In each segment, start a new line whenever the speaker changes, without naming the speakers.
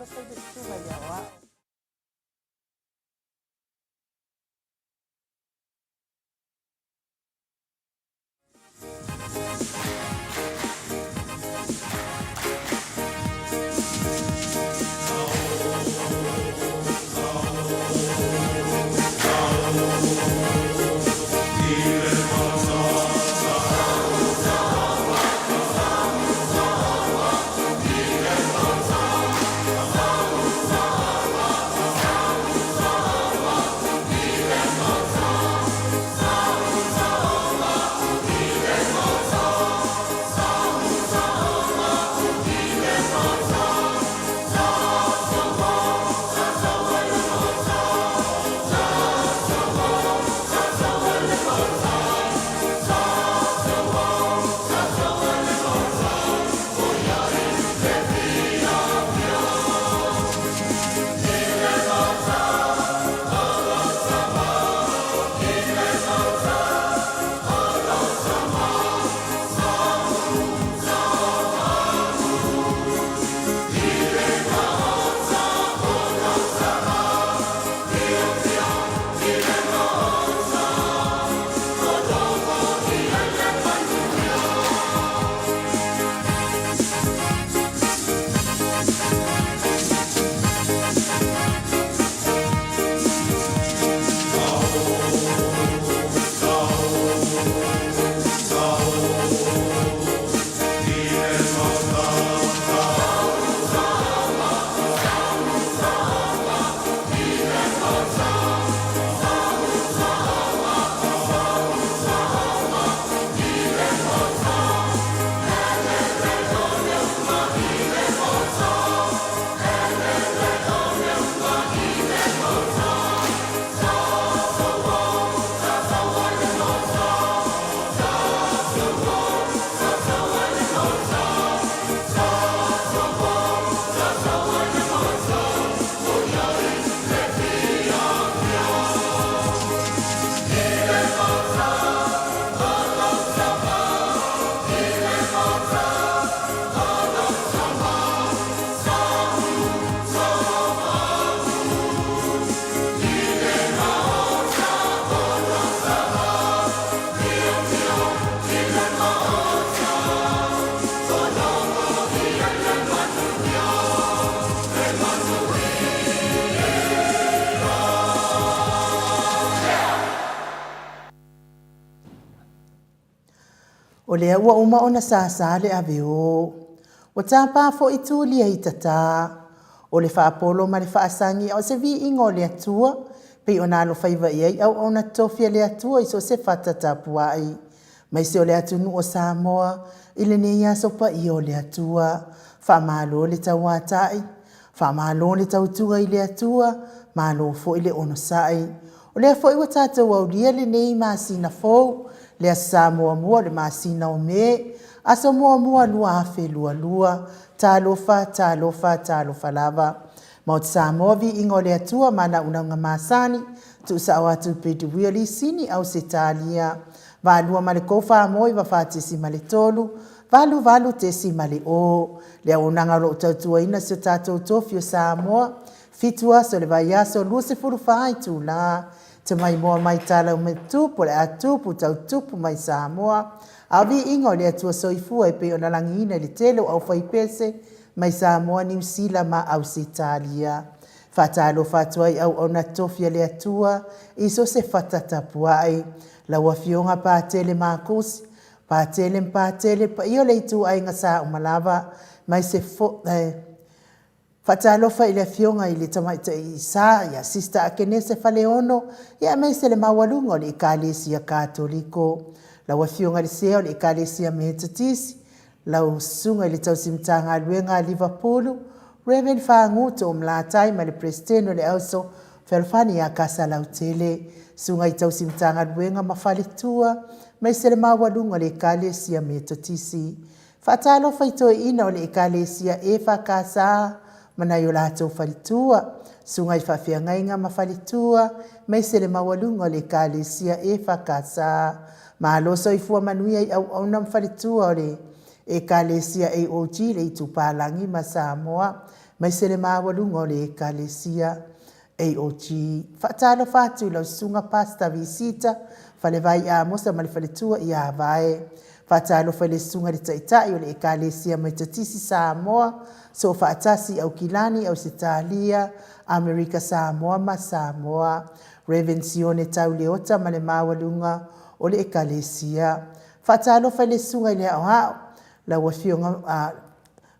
Faatalofa i le Susuga i le Aoao. O lea ua uma ona sasa le ave o. Ua tapa foi Tulia i tata. O le faapolo ma le faasagi a o se viiga o le Atua, pei ona alofaiva i ai auauna totofi a le Atua i so o se fata tapuai, maise o le atunuu o Samoa i lenei aso paia o le Atua. Faamalo le tauatai, faamalo le tautua i le Atua, malo foi le onosai. O lea foi ua tatou aulia lenei masina fou, le Aso Sa muamua o le masina o Me, aso muamua 2022. Talofa, talofa, talofa lava. Maota Samoa, viiga o le Atua ma ana unauga masani, tuusao atu i Pediwia Lisini, Ausetalia. 8 ma le 3 4 moe 4.3, 8 8.0. Le auaunaga o lo o tautuaina si o tatou tofi o Samoa, 7 aso le vaiaso, 24 itula. Te maimoa mai tala mai tupu o le a tupu tau tupu mai Samoa. A o viiga o le Atua soifua e pei ona lagiina i le tele o aufaipese mai Samoa, Niu Sila ma Ausetalia. Faatalofa atu ai auauna totofi a le Atua i so o se fata tapuai. Lau Afioga Patele Makosi, Patele ma Patele, paia o le ituaiga sa uma lava, mai se fo, Faatalofa i le Afioga i le Tamaitai Sa ia Sister Akenese Faleono, ia aemaise le maualuga o le Ekalesia Katoliko. Lau Afioga i le Sea o le Ekalesia Metotisi, lau Susuga i le Tausi Matagaluega a Livapulu, Rev. Fagu Toomalatai ma le Peresetene o le Auso Fealofani ia Kasalautele, Susuga i Tausi Matagaluega ma Faletua, aemaise le maualuga o le Ekalesia Metotisi. Faatalofa i toeaiina o le Ekalesia EFKS ma nai o latou faletua, susuga i faafeagaiga ma faletua, aemaise le maualuga o le Ekalesia EFKS. Malo soifua manuia i auauna ma faletua o le Ekalesia AOG le Itupalagi ma Samoa. Aemaise le maualuga o le Ekalesia AOG. Faatalofa atu i lau Susuga Pastor Visita Falevai Amosa ma le faletua ia Vae. Faatalofa i le Susuga i le Taitai o le Ekalesia Metotisi Samoa, Soofaatasi Aukilani, Ausetalia, Amerika Samoa ma Samoa. Rev. Sione Tau Leota ma le maualuga o le Ekalesia. Faatalofa i le Susuga i le Aoao, lau Afioga a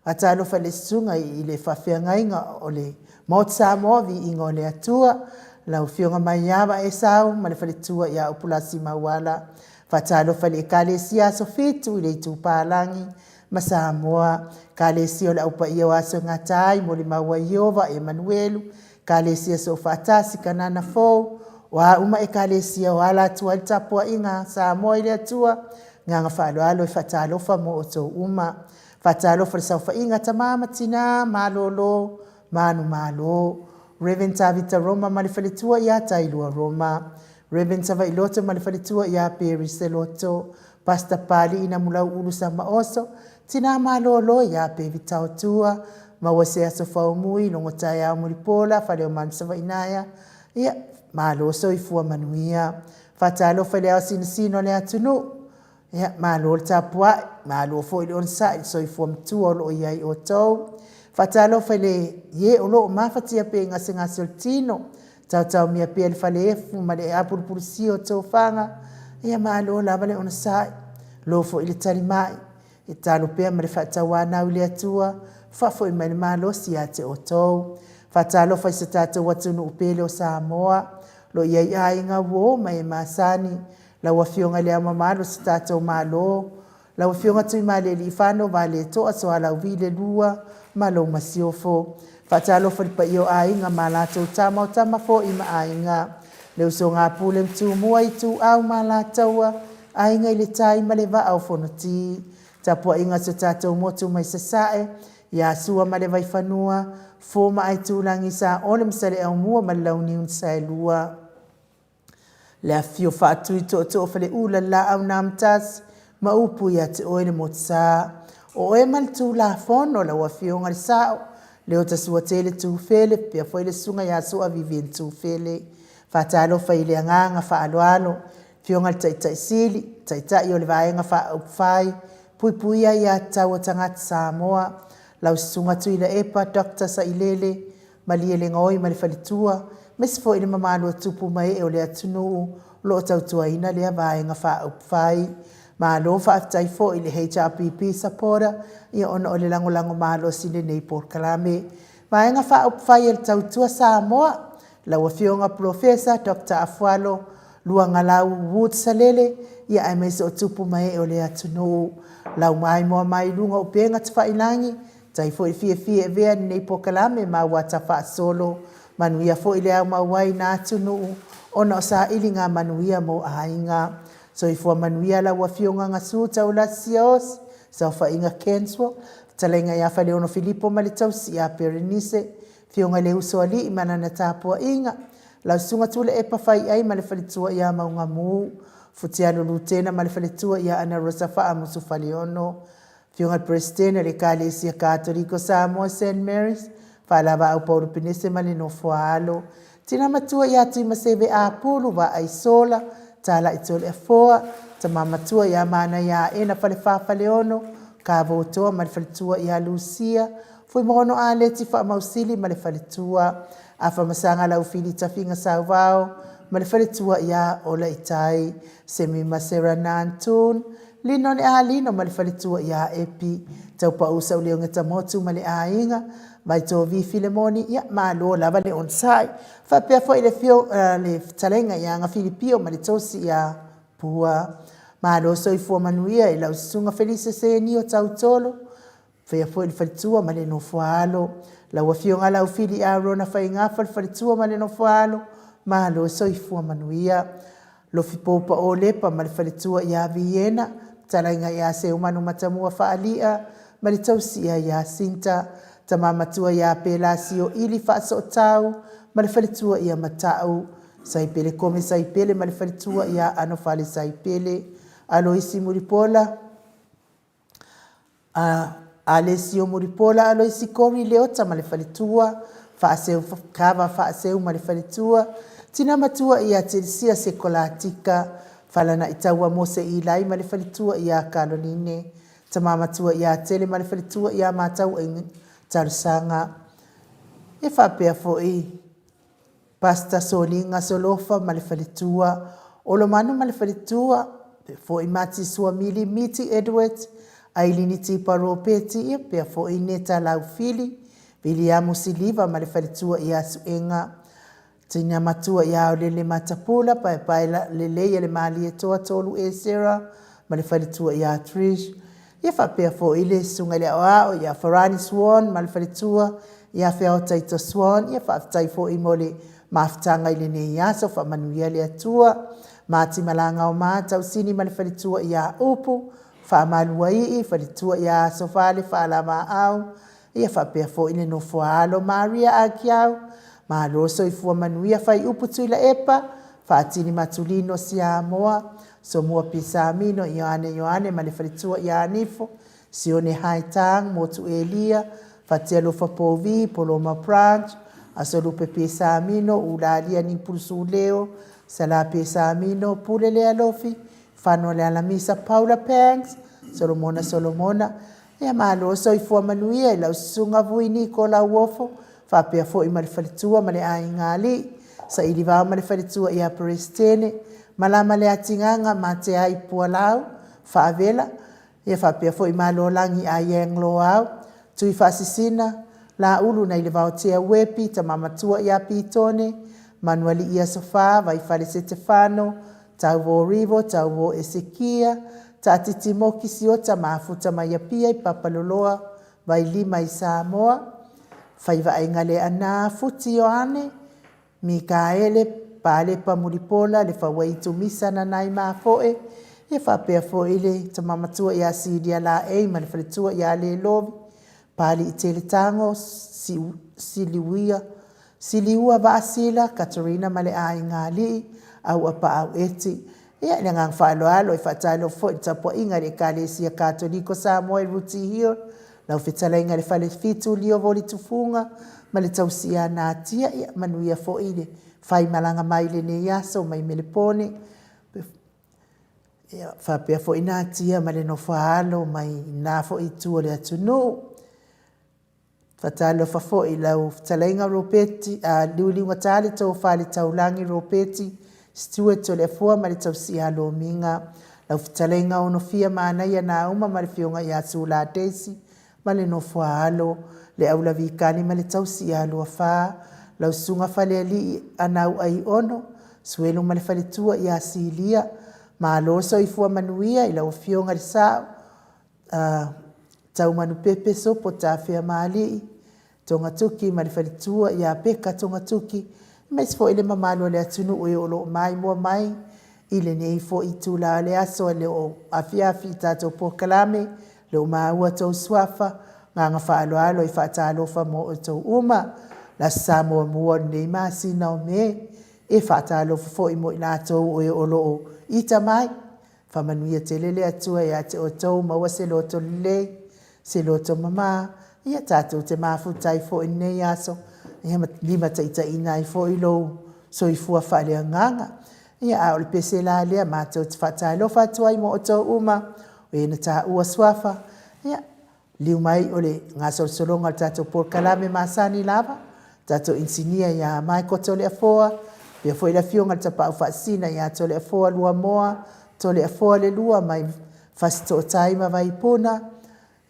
Faatalofa i le Susuga i le Faafeagaiga o le Maota Samoa, Viiga o le Atua, lau Afioga Maiava Esau ma le faletua ia Upulasi Mauala. Faatalofa i le Ekalesia Aso Fitu i le Itupalagi ma Samoa, Ekalesia o le Au Paia o Aso e Gata ai, Molimau a Ieova, Emanuelu, Ekalesia Soofaatasi, Kanana Fou, o a uma Ekalesia o ala atu ai le tapuaiga a Samoa i le Atua, agaga faaaloalo e faatalofa mo outou uma. Faatalofa i le saofaiga a tama ma tina, malolo, manumalo. Rev. Tavita Roma ma le faletua ia Tailua Roma. Rev. Savailoto ma le faletua ia Perry Seloto. Pastor Pali Inamulau Ulu Samaoso, tina malolo ia Pevi Taotua, maua se aso faumui, logo taeao mulipola, Faleomanu Savainaea, ia, malo soifua manuia. Faatalofa i le ao sinosino o le atunuu, Ia, malo le tapuai, malo foi le onosai i le soifua matua o lo o i ai outou. Faatalofa i le ie o lo o mafatia pea i gasegase o le tino, taotaomia pea le faleefu ma le apulupulusia o tofaga. Ia, malo lava le onosai, lo foi le talimai. E tatalo pea ma le faatauanau i le Atua, faafoi mai le malosi ia te outou. Faatalofa i so tatou atunuu pele o Samoa, o lo o i ai aiga, uo ma e masani. Lau Afioga i Le Ao Mamalu o si tatou Malo, lau Afioga Tuimalealiifano Vaaletoa Sualauvi le Lua ma lou Masiofo. Faatalofa i le paia o aiga ma latou tama, o tama foi ma aiga. Le usoga a Pule ma Tumua, Ituau ma Alataua, Aiga i le Tai ma le Vaa o Fonoti. Tapuaiga a si o tatou motu mai Sasae, ia Sua ma le Vaifanua, Fofo ma Aitulagi, Saole ma Saleaaumua ma le Launiu na Saelua. Le afifio faatui tootoo o Faleula le Laau na Amotasi ma upu ia te oe le Motusa. O oe ma le Tulafono, lau Afioga le Sao, Leota Suatele Tufele, faapea foi le Susuga ia Sua Vivian Tufele. Faatalofa i le agaga faaaloalo, Afioga i le Taitai Sili, Taitai o le Vaega Faaupufai, Puipuia Aiatatau a Tagata Samoa, lau Susuga Tuilaepa Doctor Sailele, Malielegaoi ma le faletua, aemaise foi le mamalu o tupu ma ee o le atunuu o lo o tautuaina lea vaega faaupufai. Malo faafetai foi i le HRPP supporter ia ona o le lagolago malosi i lenei polokalame. Vaega Faaupufai a le Tautua Samoa, lau Afioga Polofesa Doctor Afualo Luagalau Wood Salele, ia aemaise o tupu ma ee o le atunuu. Lau maimoa mai luga o upega tafailagi, Tai foi fiafia e avea lenei polokalame ma auata faasolo, manuia foi le aumau ai na atunuu ona o sailiga manuia mo aiga. Soifua manuia lau Afioga Gasu Taulasi Siaosi, Saofaiga Kenswell, Fetalaiga ia Faleono Filipo ma le tausi ia Perenise, Afioga i le Usoalii ma lana tapuaiga, lau Susuga Tuilaepa Faiai ma le faletua ia Maugamu, Futialo Lutena ma le faletua ia Anarosa Faamusu Faleono, Afioga i le Peresetene o le Ekalesia Katoliko Samoa Saint Mary's, Faalavaau Paulo Penese ma le nofo a alo. Tina matua ia Tuimaseve Apulu, Vaai Sola, Talai Toleafoa, Tama matua ia Manaia Aena Falefa Faleono, Kavo Toa ma le faletua ia Lucia, Fuimaono Aleti Faamausili ma le faletua, Afamasaga Laufili Tafiga Sauvao ma le faletua ia Ola Itai, Semi Masera Nantoon, Lino le Alino ma le faletua ia Epi, Taupau Sauleogeta Motu ma le aiga, Vaitovi Filemoni, ia malo lava le onosai. Faapea foi le afio, le fetalaiga ia Gafilipio ma le tosi ia Pua. Malo soifua manuia i lau susuga Felise Senio Tautolo, faia foi le faletua ma le nofo a alo. Lau afioga Laufili Arona Faigafa le faletua ma le nofo a alo, malo soifua manuia. Lofi Poupa Olepa ma le faletua ia Viena, fetalaiga ia Seumanu Matamua Faalia ma le tausia ia Sinta, tama matua ia Pelasio Ili Faasootau ma le faletua ia Matau, Saipele Kome Saipele ma le faletua ia Anofale Saipele, Aloisi Mulipola, a Alesio Mulipola Aloisi Kori Leota ma le faletua, Faaseu Kava Faaseu ma le faletua, Tina Matua ia Telesia Sekolatika, Falanaitaua Mose Ilai ma le faletua ia Kaloline, Tama Matua ia Tele ma le faletua ia Matauaiga Talosaga. E faapea foi Pastor Soliga Solofa ma le faletua, Olomanu ma le faletua, faapea foi Mati Suamili Miti Edwards, Ailini Tipa Ropeti, ia faapea foi Neta Laufili, Viliamu Siliva ma le faletua ia Suega, Tina Matua ia Aolele Matapula, Paepae Lelei a le Malietoa Tolu Esera ma le faletua ia Trish, ia faapea foi le Susuga i le Aoao ia Farani Swan ma le faletua ia Feaotaito Swan, ia faafetai foi mo le mafutaga i lenei aso, faamanuia le Atua. Mati Malagaoma Tausini ma le faletua ia Upu, Faamaluaii, faletua ia Asofale Faalamaau, ia faapea foi le nofoaalo Maria Akiau, malo soifua manuia Faiupu Tuilaepa, Faatili Matulino Siamoa, Somua Pisamino Ioane Ioane ma le faletua ia Anifo, Sione Haitang, Motu Elia, Fatialofa Povi, Poloma Branch, Asolupe Pisamino, Ulalia Nipulusuleo, Sala Pisamino, Pule Lealofi, Fano le Alamisa, Paula Pangs, Solomona Solomona, ia malo soifua manuia i lau susuga Vui Niko Lauofo, faapea foi ma le faletua ma le aiga alii, Saili Vao ma le faletua ia Peresetene, Malama Leatigaga, Mateai Pualau, Faavela, ia faapea foi Malolagi Aiang Loau, Tui Faasisina, Laulu nai le Vaotea Uepi, Tama Matua ia Pitone, Manualii Asofa, Vaifale Setefano, Tauvo Rivo, Tauvo Esekia, Taatiti Moki Siota Mafuta mai Apia i Papaloloa, Vailima i Samoa, Faivaaiga Leaana, Futi Ioane, Mikaele, Palepa Mulipola, Lefauaitu Misa Nanai Mafoe, ia faapea foi le tama matua ia Silia Laei ma le faletua ia Lelovi, Paliitele Tago, Siliuia, Siliua Vaasila, Katerina ma le aiga alii, Auapaau Eti. Ia, i le agaga faaaloalo e faatalofa foi i le tapuaiga i le Ekalesia Katoliko Samoa i Rooty Hill, lau fetalaiga i le Falefitu Lio Voli Tufuga ma le tausia Natia, ia manuia foi le faimalaga mai i lenei aso mai Melepone, ia, faapea foi Natia ma le nofoaalo mai na foi itu o le atunuu. Faatalofa foi i lau fetalaiga Ropeti, Liuliugatā le Tofa i le Taulagi Ropeti Stewart Toleafoa ma le tausia Lomiga, lau fetalaiga Onofia Manaia Nauma ma le afioga ia Sula Daisy ma le nofoaalo, le Aulavikali ma le tausia Luafa, lau susuga Falealii Anau Aiono, Suelu ma le faletua ia Silia, malo soifua manuia i lau afioga i le Sao, Taumanupepe Sopo Tafeamaalii, Togatoki ma le faletua ia Peka Togatoki, aemaise foi le mamalu o le atunuu e o lo o maimoa mai i lenei foi itula o le aso e le o afiafi i tatou polokalame, le o maua tou suafa, agaga faaaloalo e faatalofa mo outou uma. Le Aso Sa muamua o lenei masina o Me, e faatalofa foi mo i latou e o lo o ita mai. Faamanuia tele le Atua ia te outou, maua se loto lelei, se loto mama, ia tatou te mafuta ai foi i lenei aso, ia ma limataitaiina ai foi lou soifua faaleagaga. Ia, a o le pese la lea matou te faatalofa atu ai mo outou uma, o e na taua suafa, ia, Liliu mai o le gasolosologa o le tatou polokalame masani lava, tatou inisinia ia Michael Toleafoa, faapea foi le afioga i le Tapaau Faasisina ia Toleafoa Luamoa, Toleafoa Lelua mai Fasitootai ma Vaipuna,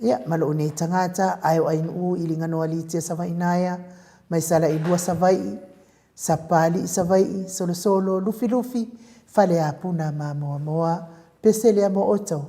ia ma lou nei tagata, Aeoainuu Iliganoa Litia Savainaea, mai Salailua Savaii, Sapapalii Savaii, Solosolo, Lufilufi, Faleapuna ma Moamoa. Pese lea mo outou.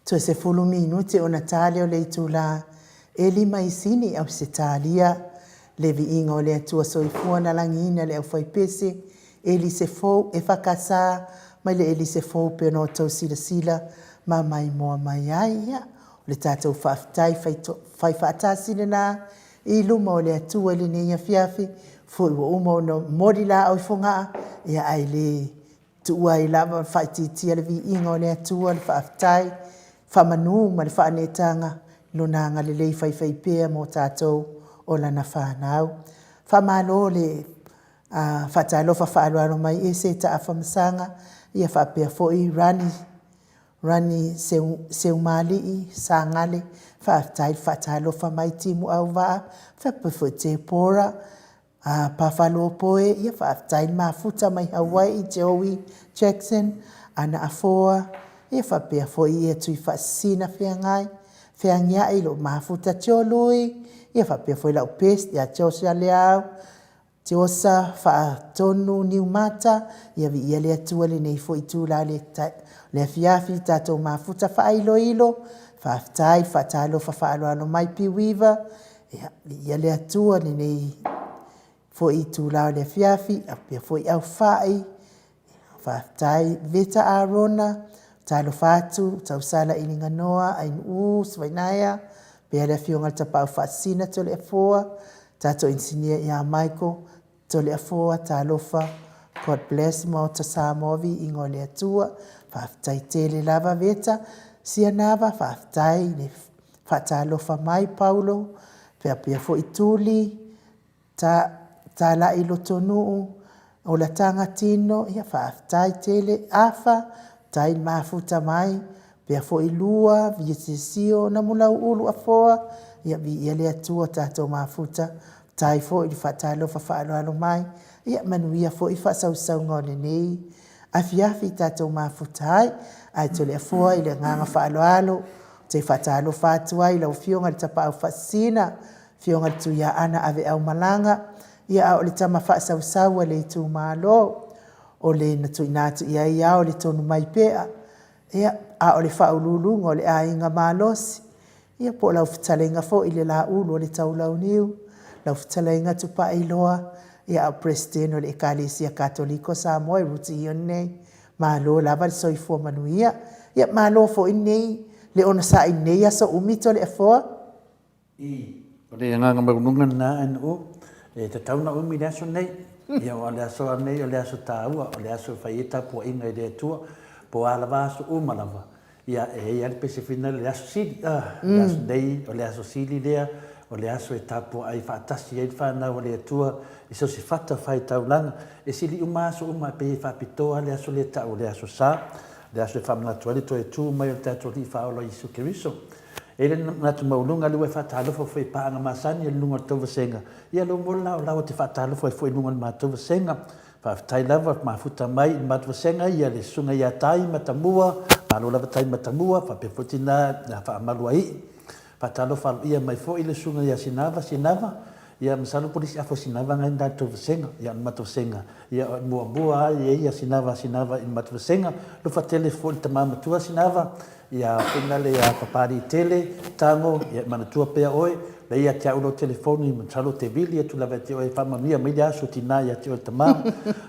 Toe 10 minute ona ta lea o le itulā e lima i Sini, Ausetalia. Le viiga o le Atua Soifua na lagiina le aufaipese Elise Fou, EFKS, mai le Elise Fou pei ona outou silasila ma maimoa mai ai. Ia, o le tatou faafetai fai faatasi lena i luma o le Atua i lenei afiafi, foi ua uma ona momoli laau i Fogaa, ia ae le tuua ai lava faaitiitia le viiga o le Atua, le faafetai, faamanu ma le faaneetaga i Lona agalelei faifaipea mo tatou o Lana fanau. Faamalo le faatalofa faaaloalo mai e Seta Afamasaga, ia faapea foi Rani, Rani Seumalii Sagale, faafetai le faatalofa mai Timu Auvaa, faapea foi Tepora Pafalopoe, ia faafetai le mafuta mai Hawaii, Joey Jackson, Ana Afoa, ia faapea foi ia Tuifaasisina Feagai, Feagiai lou mafuta Tiolui, ia faapea foi lau best ia Joshua Leao, Tiosa Faatonu Niumata, ia viia le Atua i lenei foi itula le afiafi i tatou mafuta faailoilo. Faafetai, faatalofa faaaloalo mai P Weaver, ia viia le Atua i lenei foi itula o le afiafi, faapea foi Aufai, faafetai Veta Arona, talofa atu Tausala Iliganoa, Ainuu Vainaea, pea le afioga i le Tapaau Faasisina Toleafoa, tatou inisinia ia Michael Toleafoa, talofa, God bless Maota Samoa, viiga o le Atua. Faafetai tele lava Veta Sianava, faafetai le faatalofa mai Paulo, faapea foi Tuli, Ta, Talai Lotonuu, Olataga Tino, ia faafetai tele Afa, tai mafuta mai, pea foi Lua, Viesesio, Namulauulu Afoa, ia viia le Atua tatou mafuta, tai foi le faatalofa faaaloalo mai, ia manuia foi faasausauga o lenei afiafi tatou mafuta ai, ae Toleafoa i le agaga faaaloalo, ou te faatalofa atu ai i lau Afioga i le Tapaau Faasisina, Afioga i le Tuiaana Aveaumalaga, ia a o le tama faasausau a le itumalo, o le na tuuina atu i ai ao le tonu mai pea, ia, a o le faauluuluga o le aiga malosi, ia po o lau fetalaiga foi le Laulu o le Taulauniu, lau fetalaiga Tupailoa, ia a o Peresetene o le Ekalesia Katoliko Samoa e Ruti Ione nei. Malo lava le soifua manuia. Ia, malo foi lenei, le onosai i lenei aso umi Toleafoa.
I. O le agaga maualuga lena NO, e tatau ona umi le aso lenei. Ia aua o le aso lava lenei o le aso taua, o le aso e fai ai tapuaiga i le Atua, po o a lava aso uma lava, ia e i ai lava le pese foi lena i le aso sili. O le aso nei, o le aso sili lea, o le aso e tapuai faatasi ai le fanau a le Atua i so o se fatafaitaulaga. E sili uma aso uma, e pei e faapitoa lava le aso lea e tau o le Aso Sa, le aso e faamanatu ai le toe tu mai o le tatou Alii Faaola Iesu Keriso. E i ai le manatu maualuga lea ua e faatalofa foi i paaga masani i luga o le tou vasega, ia lou moe la o la ua te faatalofa ai foi i luga o le matou vasega. Faafetai lava mafuta mai i le matou vasega ia le Susuga ia Tai Matamua, malo lava Tai Matamua, faapea foi tina ia Faamaluaii. Faatalofa aloaia mai foi le Susuga ia Sinava Sinava, ia masalo po o le isi afa o Sinava na i le tou vasega, ia o le matou vasega, ia e muamua lava i ai ia Sinava Sinava i le matou vasega. Alofa tele foi i le tama matua Sinava, Ia Finale ia Papaliitele, Tago, ia e manatua pea oe, lea ia te au lou telefoni, masalo ou te vili atu lava ia te oe e faamanuia mai le aso tina ia te oe tama.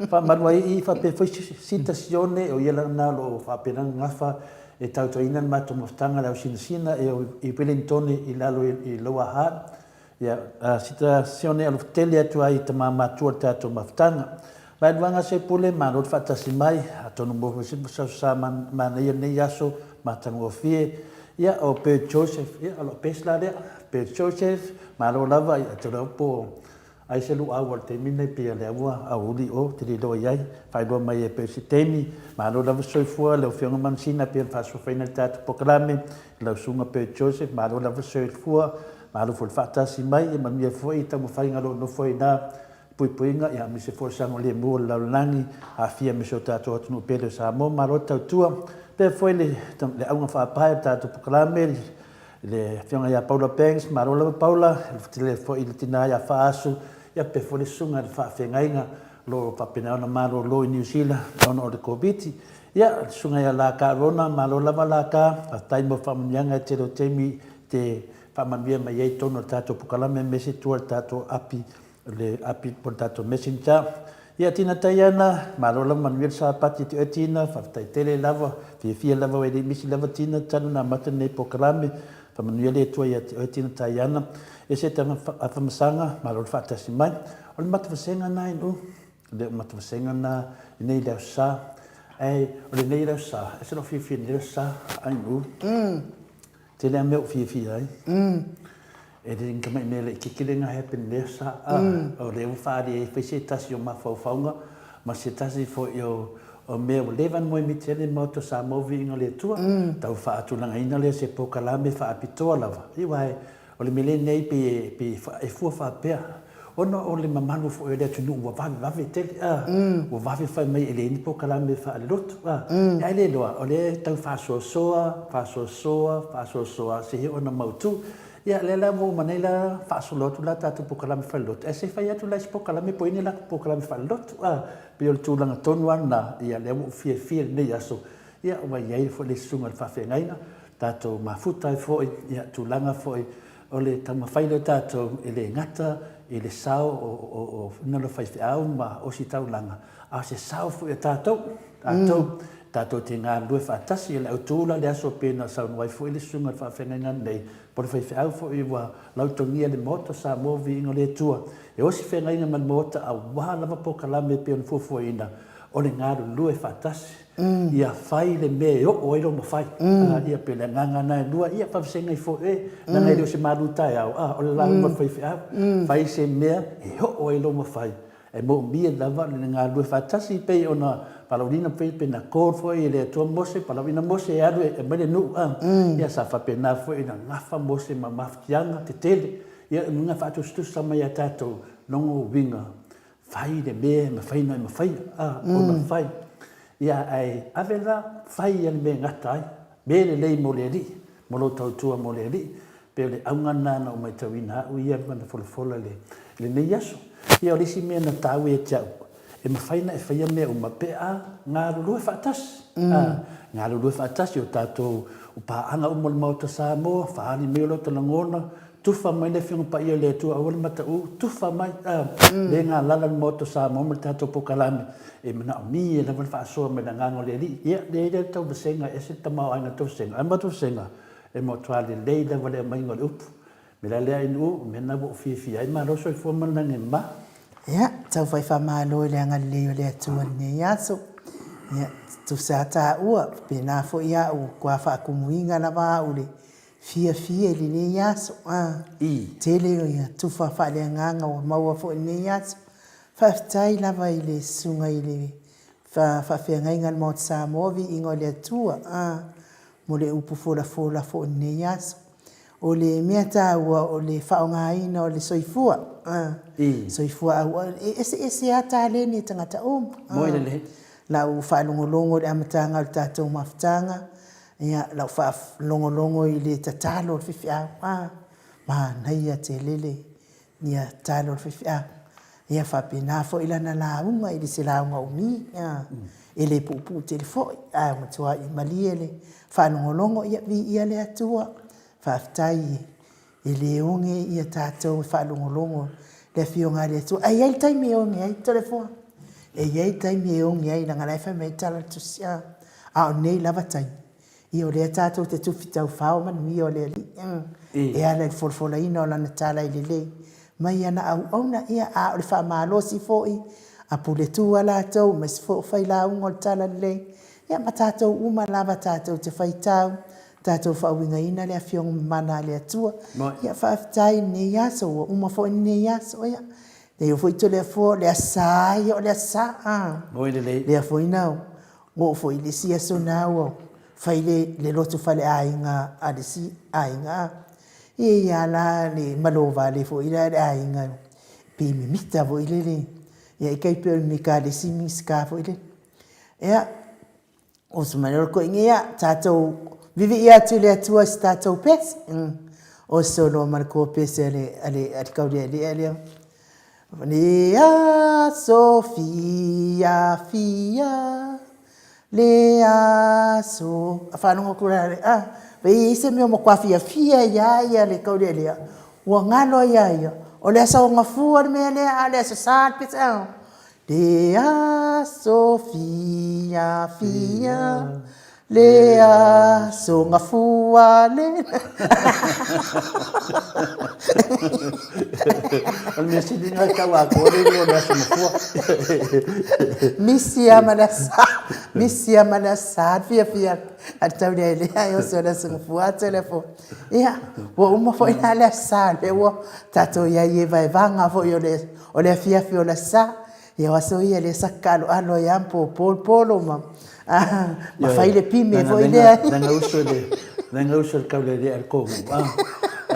Faamalu ai i faapea foi Sita Sione, o ia lena o lo o faapena ona gafa e tautuaina le matou mafutaga le ausinasina e i Wellingtone i lalo i Lower Hutt. Ia, Sita Sione alofa tele atu ai i tama matua o le tatou mafutaga. Vaeluaga Sepule, malo le faatasi mai, atonu maua foi se masaosa manaia lenei aso matagofie. Ia, o Bert Joseph, ia, o lau best la lea. Bert Joseph, malo lava, ia, te iloa po o ai se luau o le taimi lenei, pei o lea ua aoauli i o, ou te le iloa i ai. Faailoa mai e Bert se taimi. Malo lava le soifua, lau Afioga Manusina, pei ona faasoafaina le tatou polokalame, lau Susuga Bert Joseph, malo lava le soifua. Malo foi le faatasi mai, ia manuia foi taumafaiga o lo o nofo ai i ina puipuiga, ia aemaise foi o le saogalemu o le lalolagi, aafia ma si o tatou atunuu pele o Samoa. Malo le tautua. Faapea foi le auga faapae o le tatou polokalame, le Afioga ia Paula Banks, malo lava Paula, e tele foi i le tina ia Faasu, ia faapea foi le susuga i le faafeagaiga o lo o faapena ona malolo i Niu Sila ona o le Koviti. Ia, le Susuga ia Laka Rona, malo lava Laka, faafetai mo faamanuiaga e tele o taimi te faamanuia mai ai i totonu o le tatou polokalame aemaise tua i le tatou api, le api po o le tatou messenger. Ia Tina Taiana, malo lava manuia le Sapati te oe Tina, faafetai tele lava, fiafia lava au e le i misi lava Tina talu ona amata lenei polokalame, faamanuia le Atua ia te oe Tina Taiana. Ese te Afamasaga, malo le faatasi mai. O le matou vasega lena i o, le matou vasega lena i nei le Aso Sa. Ae o lenei le Aso Sa, ese lou fiafia i lenei Aso Sa, ai o. Tele lava mea ou fiafia ai. E le ni tamai mea laitiiti lea na happen i lea sa. O lea ua faaali ai foi se tasi o mafaufauga ma se tasi foi o mea ua leva ona moemiti ai le Maota o Samoa Viiga o le Atua, tau faatulagaina lea o se polokalame faapitoa lava. Aua o le mea lenei pei e e fua faapea, ona o le mamalu foi o le atunuu ua vavevave tele, a, ua vave fai mai e leai ni polokalame faalelotu, a, ae le iloa, o lea e tau faasoasoa, faasoasoa, faasoasoa seia ona mautu. Ia, lea la ua uma nei la faasolo atu la tatou polokalame faalelotu, ae se i fai atu la i se polokalame po o i ai ni latou polokalame faalelotu, a, pei o le tulaga tonu lava lena, ia lea ua ou fiafia i lenei aso, ia ua i ai foi le susuga i le faafeagaiga, tatou mafuta ai foi, ia, tulaga foi o le taumafai lea o tatou e le gata i le sao o finagalo faifeau ma ositaulaga, a o se sao foi o tatou, tatou, tatou te galulue faatasi. O le autu la o le aso pei ona saunoa ai foi le susuga i le faafeagaiga nei, po o le faifeau foi ua lautogia e le Maota o Samoa Viiga o le Atua, e osi feagaiga ma le Maota aua lava polokalame e pei ona fuafuaina, o le galulue faatasi, ia fai le mea e oo ai lou mafai. Ia pei o le agaga lena e lua, ia faavasega ifo e, leaga e le o se malu taeao, a o le lauga a le faifeau. Fai se mea e oo ai lou mafai, e moomia lava le galulue faatasi, pei ona valaauina pei pei na call foi e le Atua Mose, valaauina Mose e alu e aumai le nuu, a. Ia sa faapena foi ona gafa Mose ma mafatiaga tetele, ia na faatusatusa mai ia tatou logo uiga Fai le mea e mafai ona e mafaia, a, ona fai. Ia, ae ave la, fai ia le mea e gata ai, mea lelei mo le Alii, mo lou tautua mo le Alii. Pei o le auga lena na ou matauina au ia ma na folafola i lenei aso. Ia, o le isi mea na taua ia te au, e mafai ona e faia mea uma pe a galulue faatasi, a, galulue faatasi o tatou paaga uma o le Maota Samoa, faaali mai o lota lagona, Tufa mai le Afioga Paia o le Atua, aua le mataʻu, tufa mai, a, le galala le Maota o Samoa ma le tatou polokalame, e manaomia lava le faasoa mai le Agaga o le Alii. Ia, leai lea le tauvasega, e ese le tamaoaiga o le tauvasega, ae ma tauvasega, e matua lelei lava le aumaiga o le upu. O le mea la lea Inu, o le mea lena ua ou fiafia ai, malo le soifua ma le lagi e mama.
Ia, tau fai faamalo i le agalelei o le Atua i lenei aso. Ia, tusa lava taua, faapena foi au, ua faatumuina lava au i le Fiafia i lenei aso, a.
I.
Tele o ia tufa faaleagaga ua maua foi i lenei aso. Faafetai lava i le Susuga i le Faafeagaiga a le Maota Samoa, Viiga o le Atua, a, mo le upu folafola foi i lenei aso. O le mea taua o le faaaogaina o le soifua, a.
I.
Soifua auau, e eseese lava taleni a tagata uma, a.
Moi lelei.
Lau faalogologo i le amataga o le tatou mafutaga, Ia, lau faalogologo i le tatalo o le faifeau, a, manaia tele le, ia, tatalo o le faifeau. Ia, faapena foi lana lauga, e le se lauga umi, a, e le puupuu tele foi, ae ua matuai malie le faalogologo, ia, viia le Atua. Faafetai e le oge ia tatou e faalogologo i le Afioga a le Atua. Ae i ai le taimi e oge ai, Toleafoa. E i ai taimi e oge ai, leaga o la e fai mai le tala o le Tusi, a, a o nei lava taimi, ia o lea tatou te tufi taufao manuia o le Alii, e ala i le folafolaina o Lana tala i lelei mai ana auauna, ia, a o le faamalosi foi a puletu a latou, aemaise foi o failauga o le talalelei, ia ma tatou uma lava tatou te faitau, tatou faauigaina le Afioga Mamana a le Atua. Ia faafetai i lenei aso, ua uma foi lenei aso, ia. E oo foi Toleafoa, o le Aso Sa ia o le Aso Sa, a.
Moi lelei.
Lea foi na oo foi i le isi aso na ua fai le, le lotu faleaiga a le isi aiga, a. Ia e i ai lava la le malovale foi lea a le aiga, pei mimita foi lele, ia e tai pei o le mimita a le isi Minisita foi lele. Ia, Oso mai loa koe ia, tatou vivii atu i le Atua i se tatou pese. Oso loa ma le kōpese a le, a le, a le Kaulealea lea. Le aso fiafia, Le aso, a faalogo atu la le, a, pe i ai se mea ua matua fiafia ai lava ia le taulealea, ua galo ai ia ia, o le aso gafua le mea lea, a o le aso sa le pese, a. Le aso fiafia, le aso gafua le.
O le mea sili lena e tau atoa le igoa o le aso gafua.
Misi lava ma le aso sa, misi lava ma le aso sa le fiafia a le taulealea e oso i le aso gafua atu le apo. Ia, ua uma foi la le aso sa lea ua tatou i ai i evaevaga foi o le O le afiafi o le Aso Sa, ia o aso ia lea sa taaaloalo ai lava ma popo le polo ma ma fai le pime foi lea.
Leaga uso i le leaga uso i le taulealea le kohu a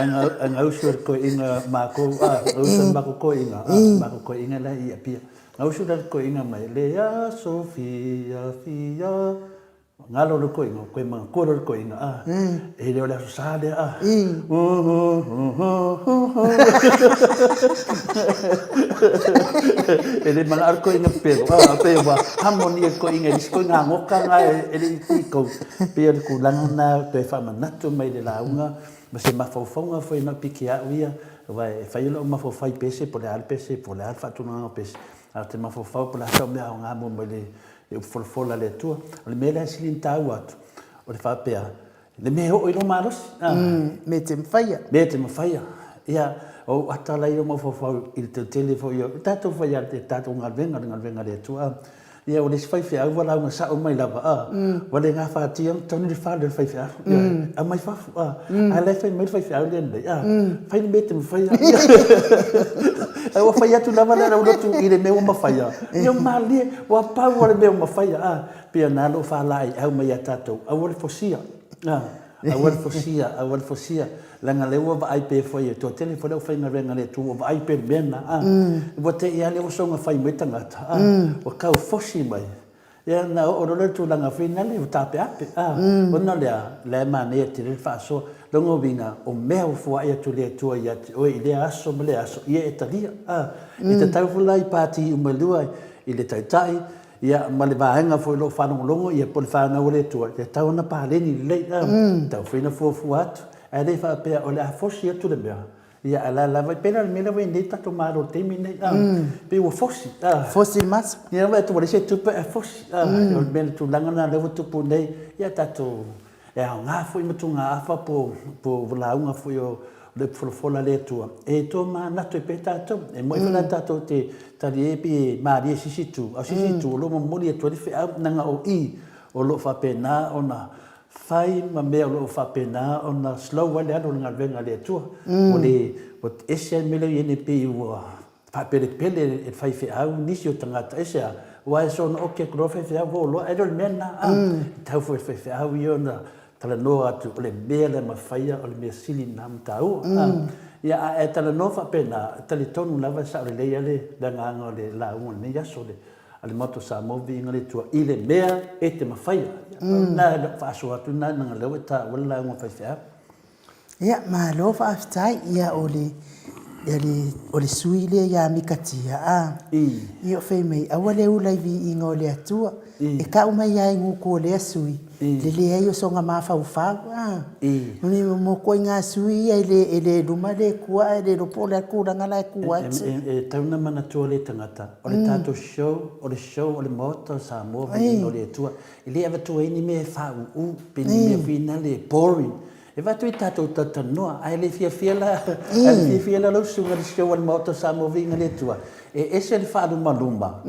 leaga uso i le toeaina matou a uso i le matou toeaina a matou toeaina la e i Apia. Na usu la le toeaina mai le aso fiafia Galo le koiga, koe manatua loa le koiga, a, e le o le Aso Sa lea, a. E le manao le koiga pepelo, a, pei ua hamonia le koiga i le isi koiga agoka lena e le i pitou. Pei o le tulaga lena toe faamanatu mai i le lauga ma se mafaufauga foi na piki au ia, aua e fai lou mafaufau i pese po o le a le pese, po o le a le faatulagaga o pese, ae ou te mafaufau po o le a sau mea aoga mo mai le le upu folafola a le Atua. O le mea lea e sili ona taua atu, o le faapea, le mea e oo i lou malosi.
Mea e te mafaia.
Mea e te mafaia. Ia, o ou ata la ia mafaufau i le teutele foi o tatou fai a le tatou galuega, le galuega a le Atua. Ia, o le isi faifeau ua lauga sao mai lava, a, ua le gafatia ona togi le fale o le faifeau. Ioe, aumai fafo, a, a o la e fai mai le faifeau lea nei, a, fai le mea e te mafaia. Ae ua fai atu lava le lotu i le mea ua mafaia. Ia malie, ua pau lava le mea ua mafaia, a, pei ona lou faalaeiau mai ia tatou, aua le fosia, a, aua le fosia, aua le fosia, leaga o lea ua vaai pea foi e toatele foi le aufaigaluega a le Atua ua vaai pea i le mea lena, a, ua te i lava lea ua soona fai mai tagata, a, ua tau fosi mai. Ia ona oo loa lea i le tulaga foi lea ua taapeape, a, ona o le a? O la e manaia tele le faasoa. Lona uiga, o mea ua foai atu e le Atua ia te oe i lea aso ma lea aso, ia e talia, a. E tatau foi la i pati uma e lua, i le Taitai, ia, ma le vaega foi o lo o faalogologo, ia, po o le fanau a le Atua, e tatau ona paleni lelei, a. E tatau foi ona fuafua atu, ae le faapea o le a fosi atu le mea, Ia, a la lava, e pei la o le mea lea ua i ai nei le tatou Malo i le taimi lenei, a, pei ua fosi, a.
Fosi le maso.
Ia, vaai atu ua leai se tupe ae fosi, a. O le mea, le tulaga lena lea ua tupu nei, ia tatou, e aoga foi motugaafa po o lauga foi o le upu folafola a le Atua e tomanatu ai pea tatou. E moni foi la tatou te talie ai pei e malie i se isi itu, a o se isi itu o lo o momoli atu ai le feau, leaga o i o lo o faapena ona Fai ma mea o lo o faapena ona slow ai le alu o le galuega a le Atua. Ua le, ua ese lava le mea lea ua i ai nei pei ua faapelepele e le faifeau nisi o tagata. Aisea? Aua e soona oki atu loa le faifeau ua oo loa, ae le o le mea lena. E tatau foi i le faifeau ia ona talanoa atu o le mea lea e mafaia o le mea sili lena ma taua. Ia, a e talanoa faapena, e talitonu lava e sao lelei lava le agaga o le lauga o lenei aso, le a le Maota o Samoa, viiga le Atua i le mea e te mafaia. Ia, na e lau faasoa atu lena, leaga o lea ua e taua le lauga faifeau.
Ia, malo faafetai. Ia, o le, ia le, o le sui lea ia Mikatia, a. Ia, o fai mai, aua le ula i viiga o le Atua. E tau mai lava i gutu o lea sui, le leai o sona mafaufau, a. Mo ituaiga sui ia e le, e le luma le Atua ae le iloa po o le a le tulaga la e tu atu.
E tatau ona manatua le tagata, o le tatou show, o le show a le Maota o Samoa viiga o le Atua, e le avatua ai ni mea e faauu pe ni mea foi na le boring. E avatu ai tatou talatalanoa, ae le fiafia la, ae le fiafia la lau susuga i le show a le Maota o Samoa viiga le Atua, e ese le faalumaluma,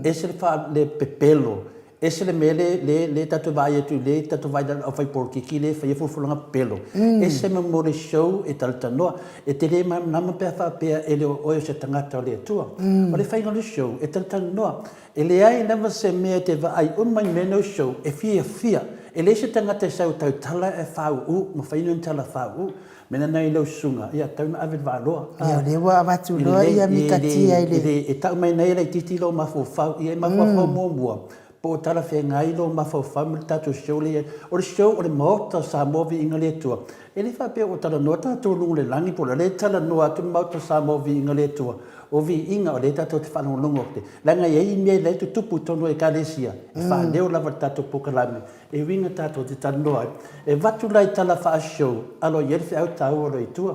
ese le pepelo, Ese le mea le, le, le tatou vaai atu i le tatou vaai au fai polokiki le faia folafolaga pepelo. Ese ma mo le show e talatalanoa. E te le malamalama pe a faapea e le o oe o se tagata o le Atua. O le faiga o le show e talatalanoa. E leai lava se mea e te vaai uma i mea nei o show e fiafia. E leai se tagata e sau e tautala e fāuū ma fai ni tala fāuū. Mea na i lau susuga, ia, tau na ave le vaaloa.
Ia, o lea ua avatu loa ia mikatia i
le... E tau mai nei e laitiiti lou mafaufau, ia e mafaufau muamua. Po o talafeagai lou mafaufau ma le tatou show lea i ai. O le show o le Maota o Samoa Viiga le Atua. E le faapea ua talanoa tatou i luga o le lagi po o le a, o lea e talanoa atu le Maota o Samoa Viiga le Atua. O viiga o lea tatou te faalogologo atu, leaga e i ai mea la e tutupu i totonu o Ekalesia, e faaleo lava i le tatou polokalame, e uiga tatou te talanoa ai. E avatu la i tala faa-show, alo i ai le feau taua o lo o i tua.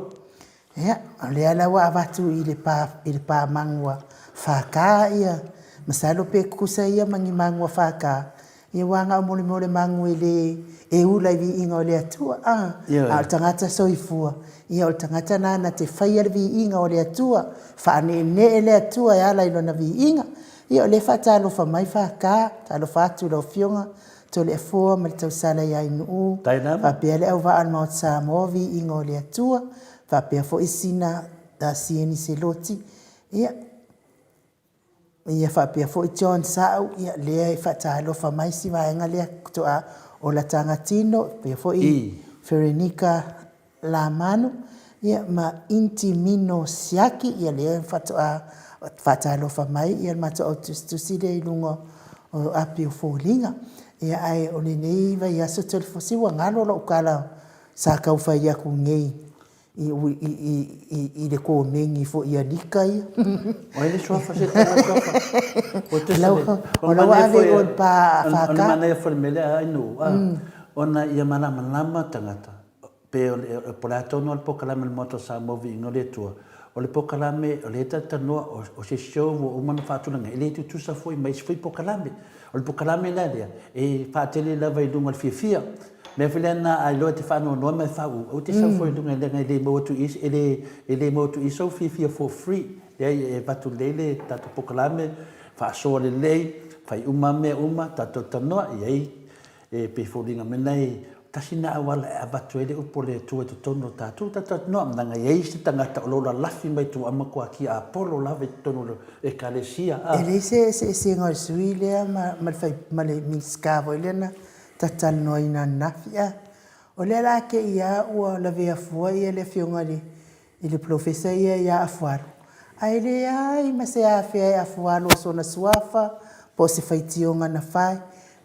Ia, o lea la ua avatu i le pa, i le pa magu a FK ia, masalo pe tutusa ia ma ni magu a FK, ia aua na o mo le mea o le magu e le, e ula i viiga o le Atua, a, a o le tagata soifua, ia o le tagata nana te faia le viiga o le Atua, faaneenee le Atua e ala i lona viiga. Ia o lea e faatalofa mai FK, talofa atu i lau Afioga Toleafoa ma le tausala ia Ainuu, faapea le auvaa o le Maota Samoa, viiga o le Atua, faapea foi sina Sieni Seloti, ia, ia faapea foi John Sa'u, ia lea e faatalofa mai si vaega lea faatoa ola tagatino, faapea foi Ferenika Lamanu, ia ma Inti Mino Siaki, ia lea faatoa faatalofa mai ia le matou au tusitusi lea i luga o api o foliga. Ia ae o lenei vaiaso Toleafoa, se ua galo lou tala sa tau fai atu nei i le komeni foi a Lika ia.
O ai le suafa se tala suafa?
O la ua ave i o i le pa a FK.
O le manaia foi o le mea lea a Ainuu, ona ia malamalama tagata Pe o le, po o le a tonu lava le polokalame a le Maota o Samoa Viiga o le Atua, o le polokalame o lea e talatalanoa, o se show ua uma ona faatulaga, e le tutusa foi ma isi foi polokalame. O le polokalame la lea, e faatele lava i luga o le fiafia. O le mea foi lea na a iloa e te faanoanoa ma e faauu, aua te sau fua i luga leaga e le maua atu i i, e le, e le maua atu i i sou fiafia for free. Leai, e avatu lelei le tatou polokalame, faasoa lelei, fai uma mea uma, tatou talanoa i ai E pei foliga mai na e tasi na auala e avatu ai le upu a le Atua i totonu o tatou talatalanoa, leaga e i ai isi tagata o lo o lalafi mai tua a matua tiapolo lava i totonu o le Ekalesia.
E leai se eseesega o le sui lea ma le fai, ma le Minisita foi lea na talatalanoaina ananafi. A o lea la te i lava ua lavea fua le Afioga i le i le polofesa ia ia Afualo, ae leai ma se afea e Afualo o sona suafa po o se faitioga na fai.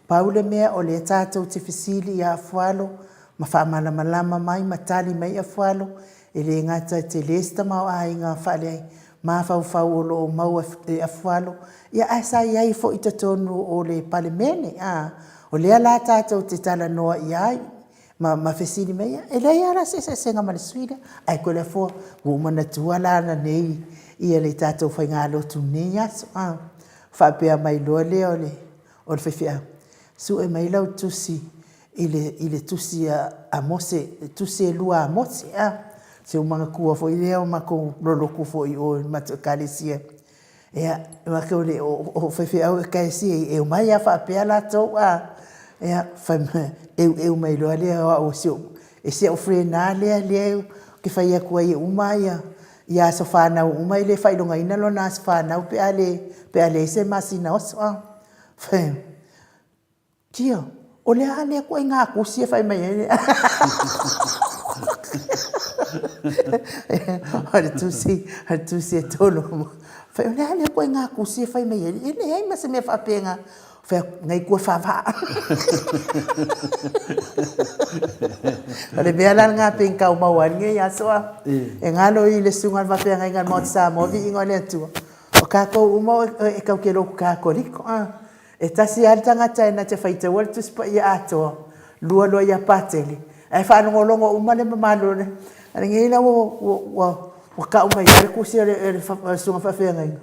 Pau le mea o lea tatou te fesili ia Afualo ma faamalamalama mai ma tali mai Afualo, e le gata e tele se tamaoaiga faale mafaufau o lo o maua e Afualo, ia ae sa i ai foi i totonu o le Palemene, a. O lea la tatou te talanoa i ai Ma, ma fesili mai ia, e leai lava la se eseesega ma le sui lea. Ae Toleafoa, ua ou manatua la ananei ia le tatou faigalotu i lenei aso. A, faapea mai loa lea o le, o le faifeau, sue mai lau tusi i le, i le tusi a, a Mose, le tusi e lua a Mose, a. Se ua manatua foi lea o matou lolotu foi i o i le matou ekalesia. Ia, matou le o faifeau ekalesia e omai lava faapea latou a. Ia, fai mai, eueu mai loa lea o au e si ou, e si au friend lava lea lea ou te fai atu ai e uma ia ia aso fanau uma e le faailogaina lona aso fanau pe a le pe a leai se masina oso a. Fai Tia, o le a lea ituaiga tusi e fai mai ai le O le tusi, o le tusi e tolu. Fai, o le a lea ituaiga tusi e fai mai ai? E leai ma se mea faapena. Fai atu, nei kua faavaa. O le mea la lena pei na tau maua ai lenei aso a. E galo i le susuga i le faafeagaiga a le Maota Samoa, viiga o le Atua. O tatou uma e tatou te lotu Katoliko. E tasi lava le tagata e na te faitaua le Tusi Paia atoa, lua loa ia Patele, ae faalogologo uma le mamalu o le lenei la ua, ua, ua tau mai lava le tusi a le, le susuga faafeagaiga,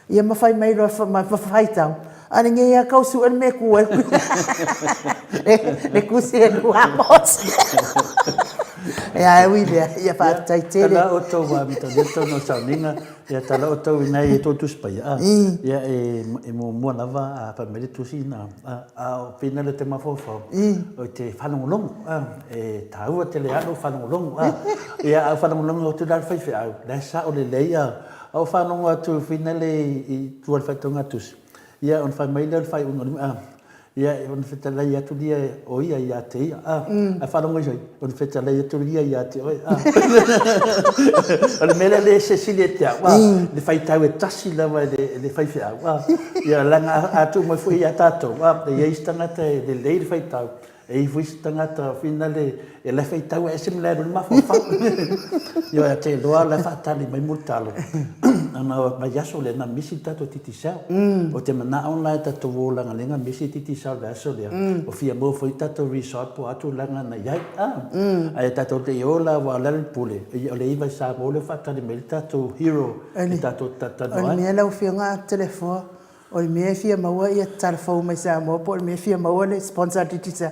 ia ma fai mai loa ma faitau, a lenei lava tau sue le mea e tu ai le tusi e lua a Mose. Ia, ae ui i lea, ia faafetai tele.
Tala outou a mitalia tonu o sauniga. Ia tala outou i nai e tou Tusi Paia, a, ia e, e muamua lava a fai mai le tusi na, a, a o pina le te mafaufau, o te faalogologo, a, e taua tele lava lou faalogologo, a, ia a ou faalogologo atu la i le faifeau, la e sao lelei, a, a ou faalogo atu foi lale i tua i le faitauga tusi, ia ona fai mai lea o le faaiuga o le mea, a. Ia, ona fetalai atu lia o ia ia te ia, a, ae faalogo ifo ai, ona fetalai atu lia ia te oe, a. O le mea lea lea e sesili ia te au, a, le faitau e tasi lava e le, le faifeau, a. Ia, leaga a, a tuu mai foi ia tatou, a, e i ai isi tagata e lelei le faitau, E i ai foi isi tagata finale e la e faitau ae ese ma le alu i le mafaufau. Ioe, ae te iloa o la e faatali mai Mulitalo, ona o le vaiaso lea na misi le tatou Digicel. Ou te manao la e tatou o leaga lea na misi le Digicel i le vaiaso lea, ua fia maua foi tatou resort po o a tulaga na i ai. Ae tatou te i o la aua o le a le pule, o le iva i Samoa lea ua faatali mai ai le tatou hero e tatou te talatalanoa ai.
O le mea lau Afioga Toleafoa, O le mea e fia maua ia tala fou mai Samoa po o le mea e fia maua le sponsor a Digicel.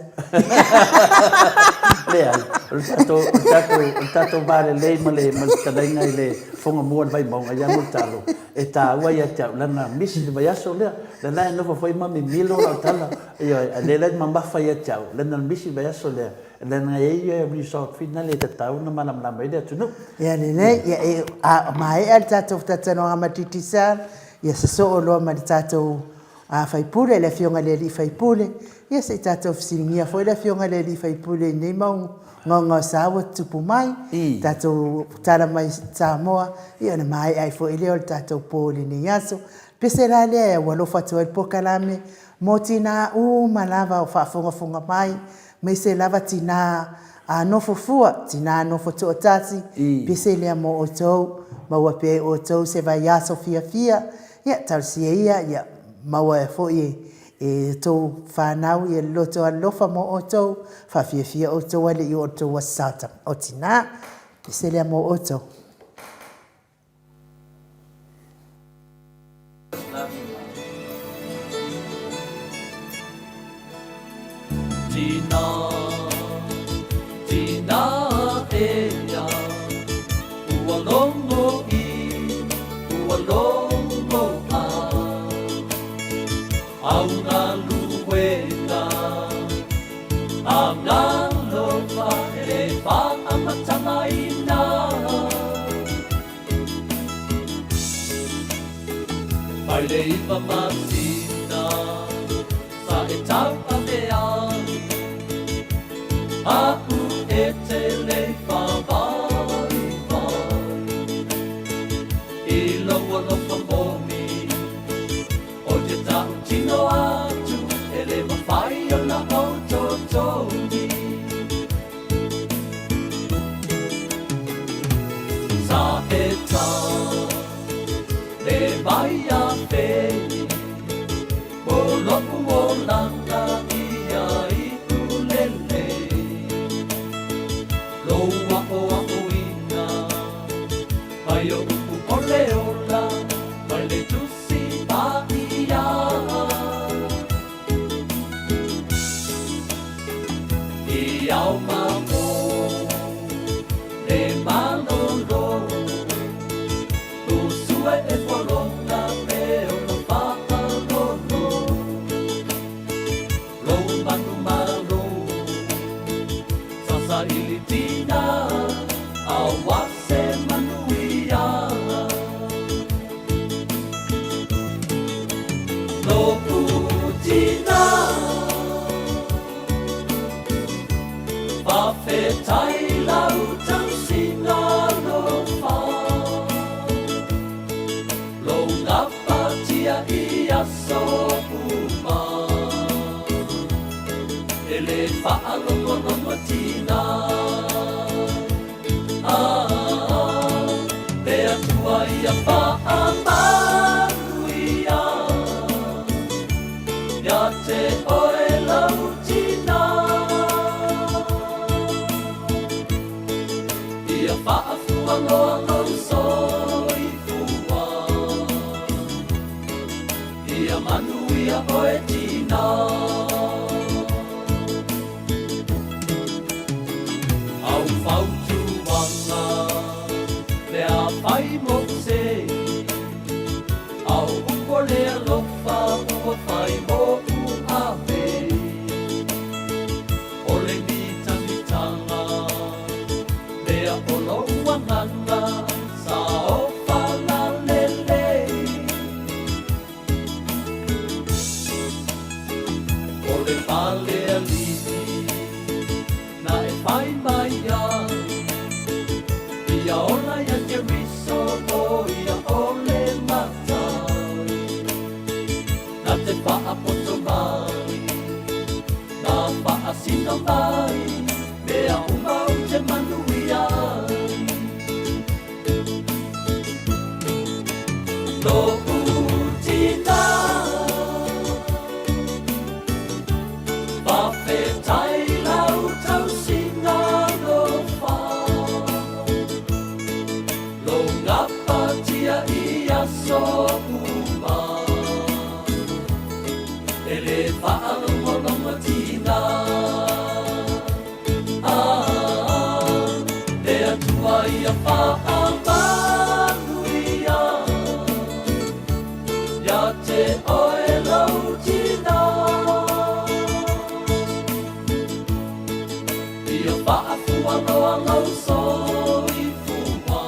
Leai, o le tatou, o le tatou, o le tatou va lelei ma le, ma le fetalaiga i le Fofoga Mua o le Vaimauga ia Mulitalo, e taua ia te au, leaga misi le vaiaso lea, lea la e nofo foi ma mimilo lau tala, ioe, a o lea la e mamafa ia te au, leaga na misi le vaiaso lea, leaga e i ai resort finale e tatau ona malamalama ai le atunuu.
Ia lelei, ia e, a maea le tatou talatalanoaga ma Digicel, Ia sosoo loa ma le tatou faipule, le Afioga i le alii faipule. Ia se i tatou fesiligia foi le Afioga i le alii faipule i nei mau gaogaosa ua tutupu mai, tatou tala mai Samoa, ia ona maea ai foi lea o le tatou po i lenei aso. Pese la lea e aualofa atu ai le polokalame mo tina uma lava o faafogafoga mai, aemaise lava tina A nofo fua, tinā nofo toatasi, pese lea mo outou, maua pea e outou se vaiaso fiafia, ia talosia ia, ia maua foi e e outou whanau ia le loto alofa mo outou, faafiafia outou ale i o outou aso o tinā, pese lea mo outou.
Tina, tina ea, ua logo i, ua logo a, Au galuega, a ngalofa e le whaamatagaina. Mai le iwa masina sa e tauave ai, Aʻu e te lei whāwaiwai I lou alofa moni O te tautino atu e le mawhai ona ou totogi. Sa e ta le mai a fei O loʻu olaga ia i ulele Lou aʻoaʻoina mai o upu ʻole ola Mai le tusi paia I ao mamo le malolo Usue e polona me ono faalolo Lou manu malo Sasa ili tina Awa se manuia Loku tina Fafetai lau tausiga alofa Lou gapatia i aso uma E le faalogologo tina Ah, le Atua ia faamanuia Ia te oe lau tina Ia faafua loa lou soifua Ia manuia oe tina Au fautuaga lea fai mou sei Au upu o le alofa ua fai moʻu ave O le mitagitaga lea o lou agaga Sa o falalelei O fai mai ai. Ia ola ia Keriso o ia o le Matai. Na te faapoto mai, na faasino mai, mea uma ou te manuia ai. Lou tina, faafetai lau tausiga alofa, lou gapatia i aso uma, e le faalogologotiga. Ah, le Atua ia faamanuia ia te oe lou tina. Ia faafualoa lou soifua,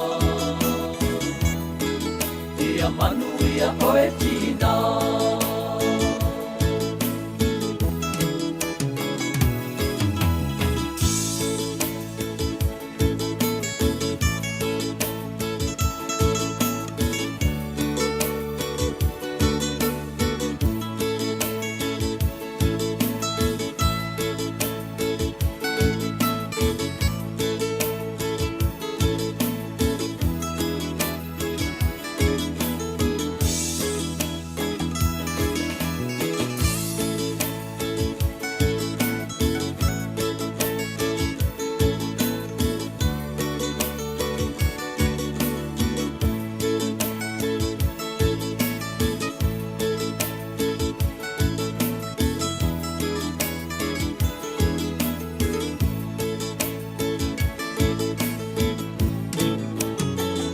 ia manuia oe tina.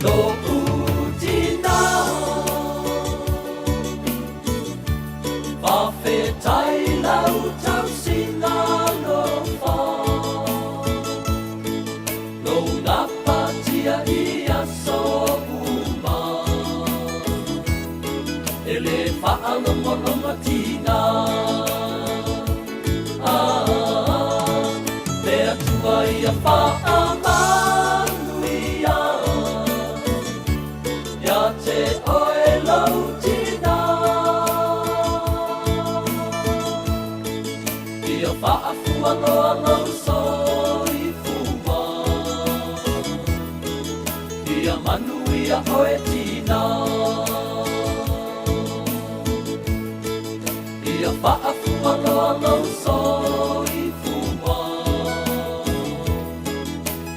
Lou tina, faafetai lau tausiga alofa, lou gapatia i aso uma, e le faalogologotiga. Ah, le Atua ia faamanuia ia te oe lou tina. Ia faafualoa lou soifua, ia manuia oe tina. Ia faafualoa lou soifua,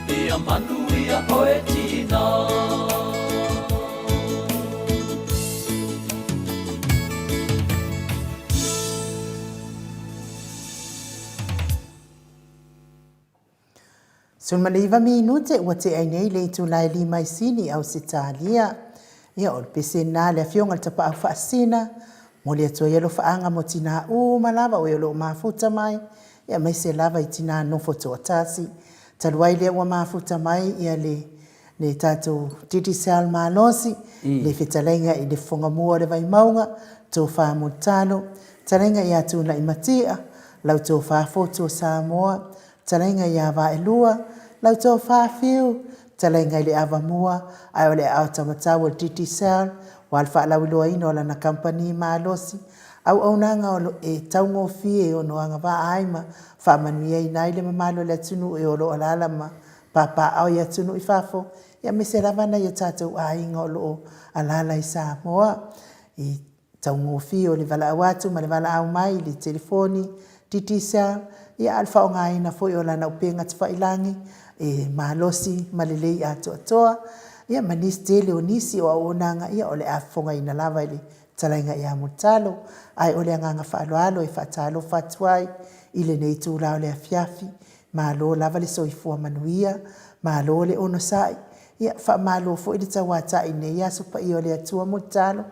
ia manuia oe tina.
19 minute ua tea ai nei le itula e lima i Sini, Ausetalia. Ia, o le pese lena a le Afioga i le Tapaau Faasisina, momoli atu ai alofaaga mo tinā uma lava o e o lo o mafuta mai, ia aemaise lava i tinā nofo toatasi. Talu ai lea ua mafuta mai ia le le tatou Digicel malosi, le fetalaiga i le Fofoga Mua o le Vaimauga, Tofa Mulitalo, fetalaiga ia Tunai Matia, lau Tofa Fotu o Samoa, fetalaiga ia Vaelua, lau Tofa Fiu, fetalaiga i le Avamua, ae o le aao tamatau o le Digicel, ua le faalauiloaina o lana kamupani malosi, auaunaga o lo e taugofie e ono agavaa ai ma faamanuiaina ai le mamalu o le atunuu e o lo o alaala ma papaaao i atunuu i fafo, aemaise lava nai o tatou aiga o lo o alaala i Samoa. I taugofie o le valaau atu ma le valaau mai i le telefoni, Digicel, ia a o le faaaogaina foi o lana upega tafailagi e malosi ma lelei atoatoa, ia ma nisi tele o nisi o auaunaga, ia o le a fofogaina lava i le Fetalaiga ia Mulitalo, ae o le agaga faaaloalo e faatalofa atu ai i lenei itula o le afiafi. Malo lava le soifua manuia, malo le onosai, ia faamalo foi le tauatai i lenei aso paia o le Atua Mulitalo.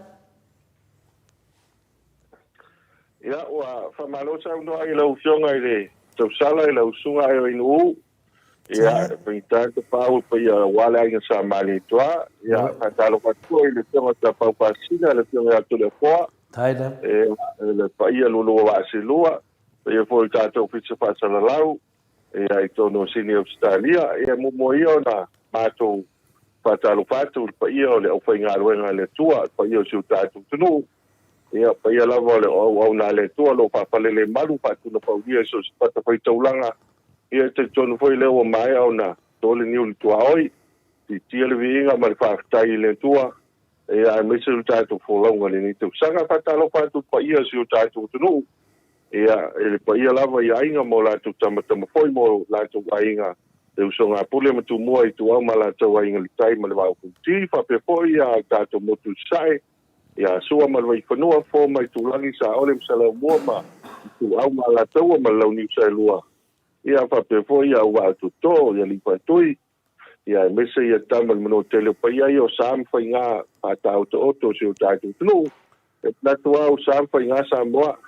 Ia, ua faamalo saunoa i lau Afioga i le Tausala i lau Susuga Irene Wu. Ia, e faigata tapaau e paia aua le aiga Sa Malietoa. Ia, faatalofa atu foi i le Afioga Tapau Faasisina, le Afioga ia Toleafoa, e, le paia lualua vaa selua, paia foi i le tatou Ofisa Faasalalau. Ia, i totonu o Sini Ausetalia. Ia, e muamua ia ona matou faatalofa atu i le paia o le aufaigaluega a le Atua, le paia o si o tatou atunuu. Ia, paia lava o le auauna a le Atua o lo o faafalelemalu, faatunapaulia i so o se fatafaitaulaga. Ia, e talitonu foi lea ua maea ona to le niu i le tuaoi, siitia le viiga ma le faafetai i le Atua, ia, aemaise o le tatou folauga i lenei tausaga. Faatalofa atu i le paia o si o tatou atunuu, ia, i le paia lava i aiga ma o latou tamatama foi ma o latou aiga, le usoga a Pule ma Tumua, Ituau ma latou aiga i le tai ma le vaa o Fonoti, faapea foi ia tatou motu i Sasae, ia Sua ma le Vaifanua, Fofo ma Aitulagi, Saole ma Saleaaumua ma Ituau ma Alataua ma le Launiu Saelua, ia faapea foi ia Auvaa o Toto, ia Alii Ia aemaise ia tama le Manuatele o paia ia o sa ma faiga faataotooto o si o tatou atunuu. E manatu lava o sa ma faiga Samoa.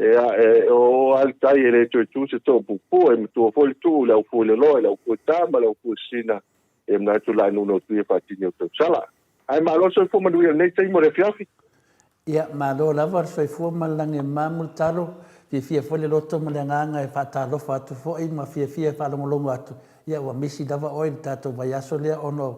Ia e oo lava le tai e le toe tu se too puupuu e matua foi le tuu i le aufueloloa i le aufueta ma le aufuesina e manatu o le a nuunautuia e faatini o tausala. Ae malo le soifua manuia i lenei taimi o le afiafi.
Ia, malo lava le soifua ma le lagi e mama le talo, fiafia foi le loto ma le agaga e faatalofa atu foi ma fiafia e faalogologo atu, ia ua misi lava oe i le tatou vaiaso lea ona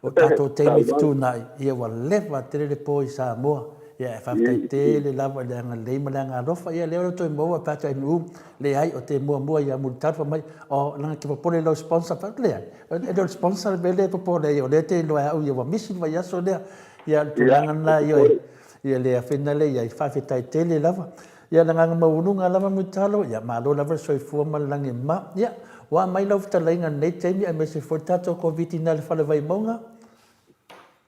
o tatou taimi fetuunai, ia ua leva tele le po i Samoa. Ia ae faafetai tele lava i le agalelei ma le agaalofa, ia lea ua toe maua pe a toe NU, leai o te muamua ia Mulitalo fai mai, oh leaga e te popole i lau sponsor, fai atu leai, e le o le sponsor le mea lea e popole ai, o lea e te iloa e au ia ua misi le vaiaso lea. Ia, o le tulaga lena, ioe, ia le afena lea i ai, faafetai tele lava. Ia, le agaga maualuga lava Mulitalo, ia malo lava le soifua ma le lagi e mama. Ia, ua aumai lau fetalaiga i lenei taimi aemaise foi le tatou Koviti-na i le Fale Vaimauga.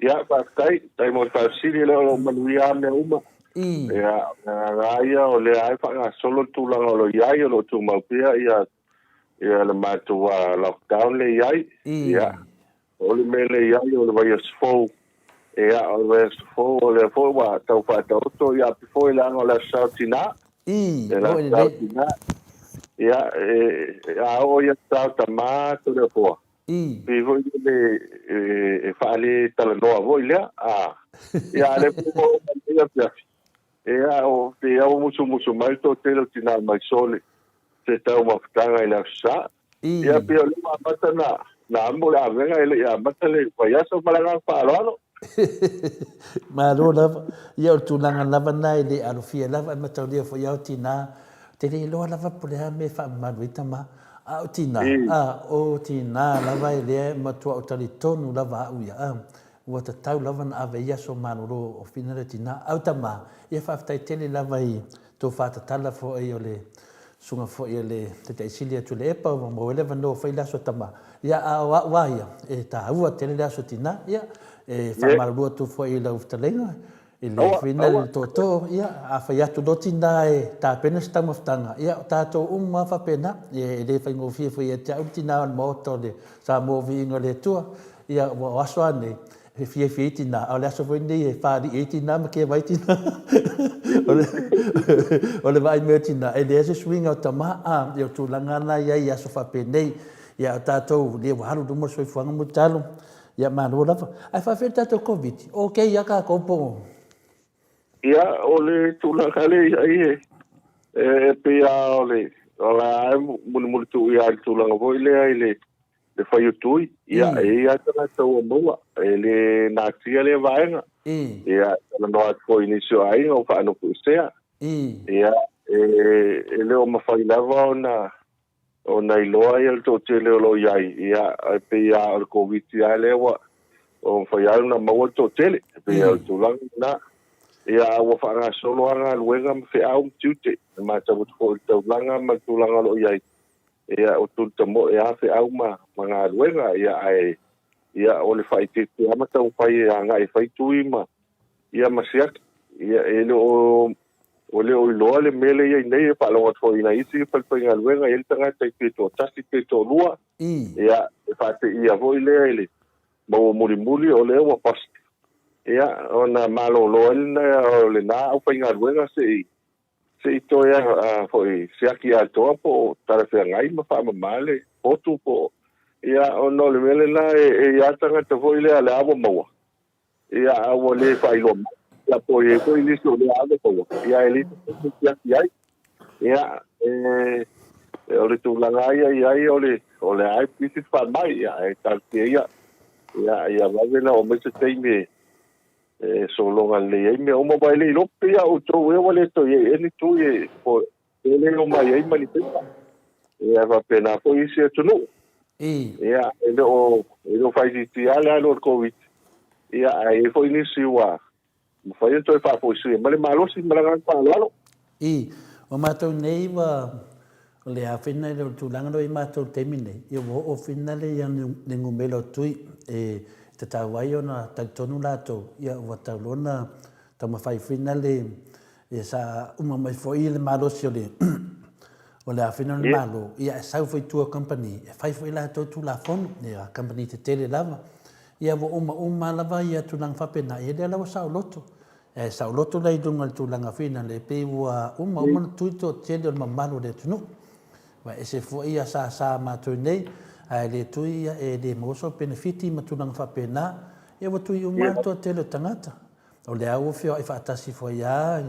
Ia, faafetai, faafetai mo le faafesili, o lea o lo o manuia lava mea uma. Ia, o le agaga ia, o lea lava e faagasolo le tulaga o lo o i ai, o lo o tumau pea ia, ia le matou lockdown lea e i ai. Ia, O le mea lea i ai o le vaiaso fou, ia, o le vaiaso fou, o lea foi ua tau faataoto, ia, api foi leaga o le Aso Sa o Tinā.
I,
Le
oi
Aso Sa o
lelei.
Tinā. Ia, e, a oo i Aso Sa o Tamā, Toleafoa, pei foi lele e, e faaletalanoa foi lea, a. Ia, a o lea foi ua oo mai lenei afiafi, ia, o, pei lava ua musumusu mai le toatele o tinā mai sole, se taumafataga i le Aso Sa. Ia pei o lea ua amata na na amo le avega e le i amata le vaiaso ma le agaga faaaloalo.
Malo lava. Ia o le tulaga lava lena e le alofia lava ae mataulia foi lava o tina, ou te le iloa lava po o le a mea e faamamalu ai tama. A o tina, a, o tina lava e lea e matua ou talitonu lava au ia, a, ua tatau lava ona ave i aso malolo o fina le tina. A o tama, ia faafetai tele lava i tou faatatala foi o le susuga foi a le Taitai Sili a Tuilaepa ua maua ai le avanoa fai le aso tama. Ia, a o au lava ia, e taua tele le aso tina. Ia, e faamalulu atu foi i lau fetalaiga, i le feina i le tootoo, ia, a fai atu loa tina e tapena se taumafataga, ia, o tatou uma lava faapena. Ia, e le faigofie foi ia te au le tina o le Maota o le Samoa Viiga o le Atua. Ia, ua o aso lava nei, E fiafia ai tina, a o le aso foi lenei e faalii ai tina ma keva ai tina. O le vaai mai o tina, e leai se suiga o tama, a, ia o tulaga lava na e i ai i aso faapenei. Ia o tatou, ia ua alu i luma le soifuaga mo talo, ia malo lava. Ae faafefea le tatou Koviti? Okay lava tatou po o?
Ia, o le tulaga lea i ai e, e pei lava o le, o la e mulimulituu i le tulaga foi lea i le, le fai o tui. Ia, e i ai lava tagata ua maua, e le natia lea vaega. Ia, e talanoa atu foi i nisi o aiga ua faanofoesea. Ia, e, e le o mafai lava ona, ona iloa ia le toatele o lo o i ai, ia, e pei lava o le Koviti lava lea ua mafai lava ona maua le toatele, e pei lava o le tulaga lena. Ia, a ua faagasolo lava galuega ma feau ma tiute, e matau atu foi i le taulaga ma le tulaga o lo o i ai, ia, ua tulitamoe lava feau ma galuega, ia, ae, ia, o le faaeteete lava ma taumafai e agai e fai tui ma, ia, ma siaki. Ia, e le o Ua le o iloa le mea lea e i ai nei, e faalogo atu foi i nai isi falefaigaluega, e i ai le tagata i pe toatasi pe toalua, ia, e faateia foi lea i le maua mulimuli o lea ua positive. Ia, ona malolo ai lena o lena aufaigaluega se i se i toe foi siaki atoa po o talafeagai ma faamama le potu po o, ia, ona o le mea lena e i ai lava tagata foi lea o lea ua maua, Ia, a ua le faailoa mai. Ia, po o i ai foi nisi o lea ave maua, ia, e leai se taimi e siaki ai. Ia, e, O le tulaga lava ia i ai o le o le a e pisi le faamai, ia ae talosia ia ia ia vave ona oo mai se taimi e e sologa lelei ai mea uma aua e le iloa pe ia outou ea ua le toe i ai ea ni tui e po e le omai ai ma ni pepa. Ia faapena foi isi atunuu. Ia e le o e le o faaitiitia lava le alu o le Koviti, ia ae i ai foi nisi ua mafai ona toe faafoisia ma le malosi ma le agaga faaaloalo.
I, o matou nei ua, o le afina lea o le tulaga lea ua i matou i le taimi lenei, ia ua oo fina le ia le numera o tui e tatau ai ona talitonu latou, ia ua tau loa ona taumafai fina le, ia sa uma mai foi le malosi o le o le afina o le Malo, ia e sau foi i tua o kamupani, e fai foi latou Tulafono, ia kamupani tetele lava. Ia ua uma uma lava ia tulaga faapena, ia lea la ua saoloto. E saoloto la i luga o le tulaga foi lea, e pei ua uma uma ona tui le toatele o le mamalu o le atunuu. Ua ese foi ia sasa a matou nei, a e le tui ia e le maua sou penefiti ma tulaga faapena. Ia ua tui uma lava le toatele o tagata. O lea ua feoai faatasi foi a,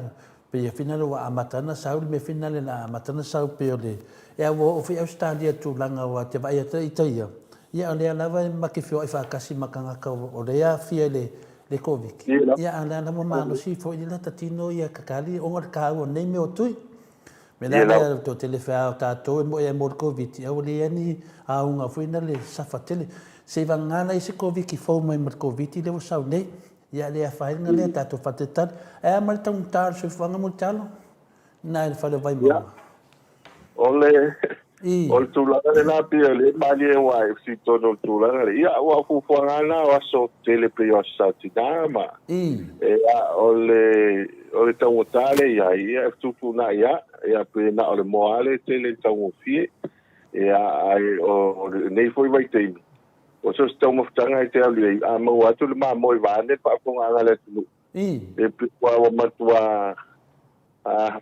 pei e fina le ua amata ana sau le mea fina le na amata ana sau pei o le e a ua oo foi Ausetalia i le tulaga ua te vaai atu i ita ia, ia o lea lava e make feoai faatasi ma tagata o lea e aafia i le le Koviti. Ia a o lea lava ua malosi foi le lata tino ia kakali ona o le taua o nei mea o tui. Me la lea o toatele feā o tatou e moe ai mo le Koviti, a ua leai ni auga foi na le safa tele. Seivagana la i se Koviti fou mai ma le Koviti lea ua sau nei. Ia le afaina lea tatou fatetali. Ae a ma le taugata o le soifuaga mo le talo? Na i le fale o Vaimauga.
O le o le tulaga lena pei o lea e malie aua e isi tonu o le tulaga lea. Ia aua o fuafuaga lava na o aso tele pei o Aso Sa Tina ma ia o le o le taugata lea i ai ia e fetuutuunai lava. Ia pei na o le moa lava lea e tele i le taugofie. Ia ae o lenei foi vaitaimi O so o se taumafataga e te alu i ai, a maua atu le mamoe vaeane le faafofogaaga a le atunuu, e pei ua matua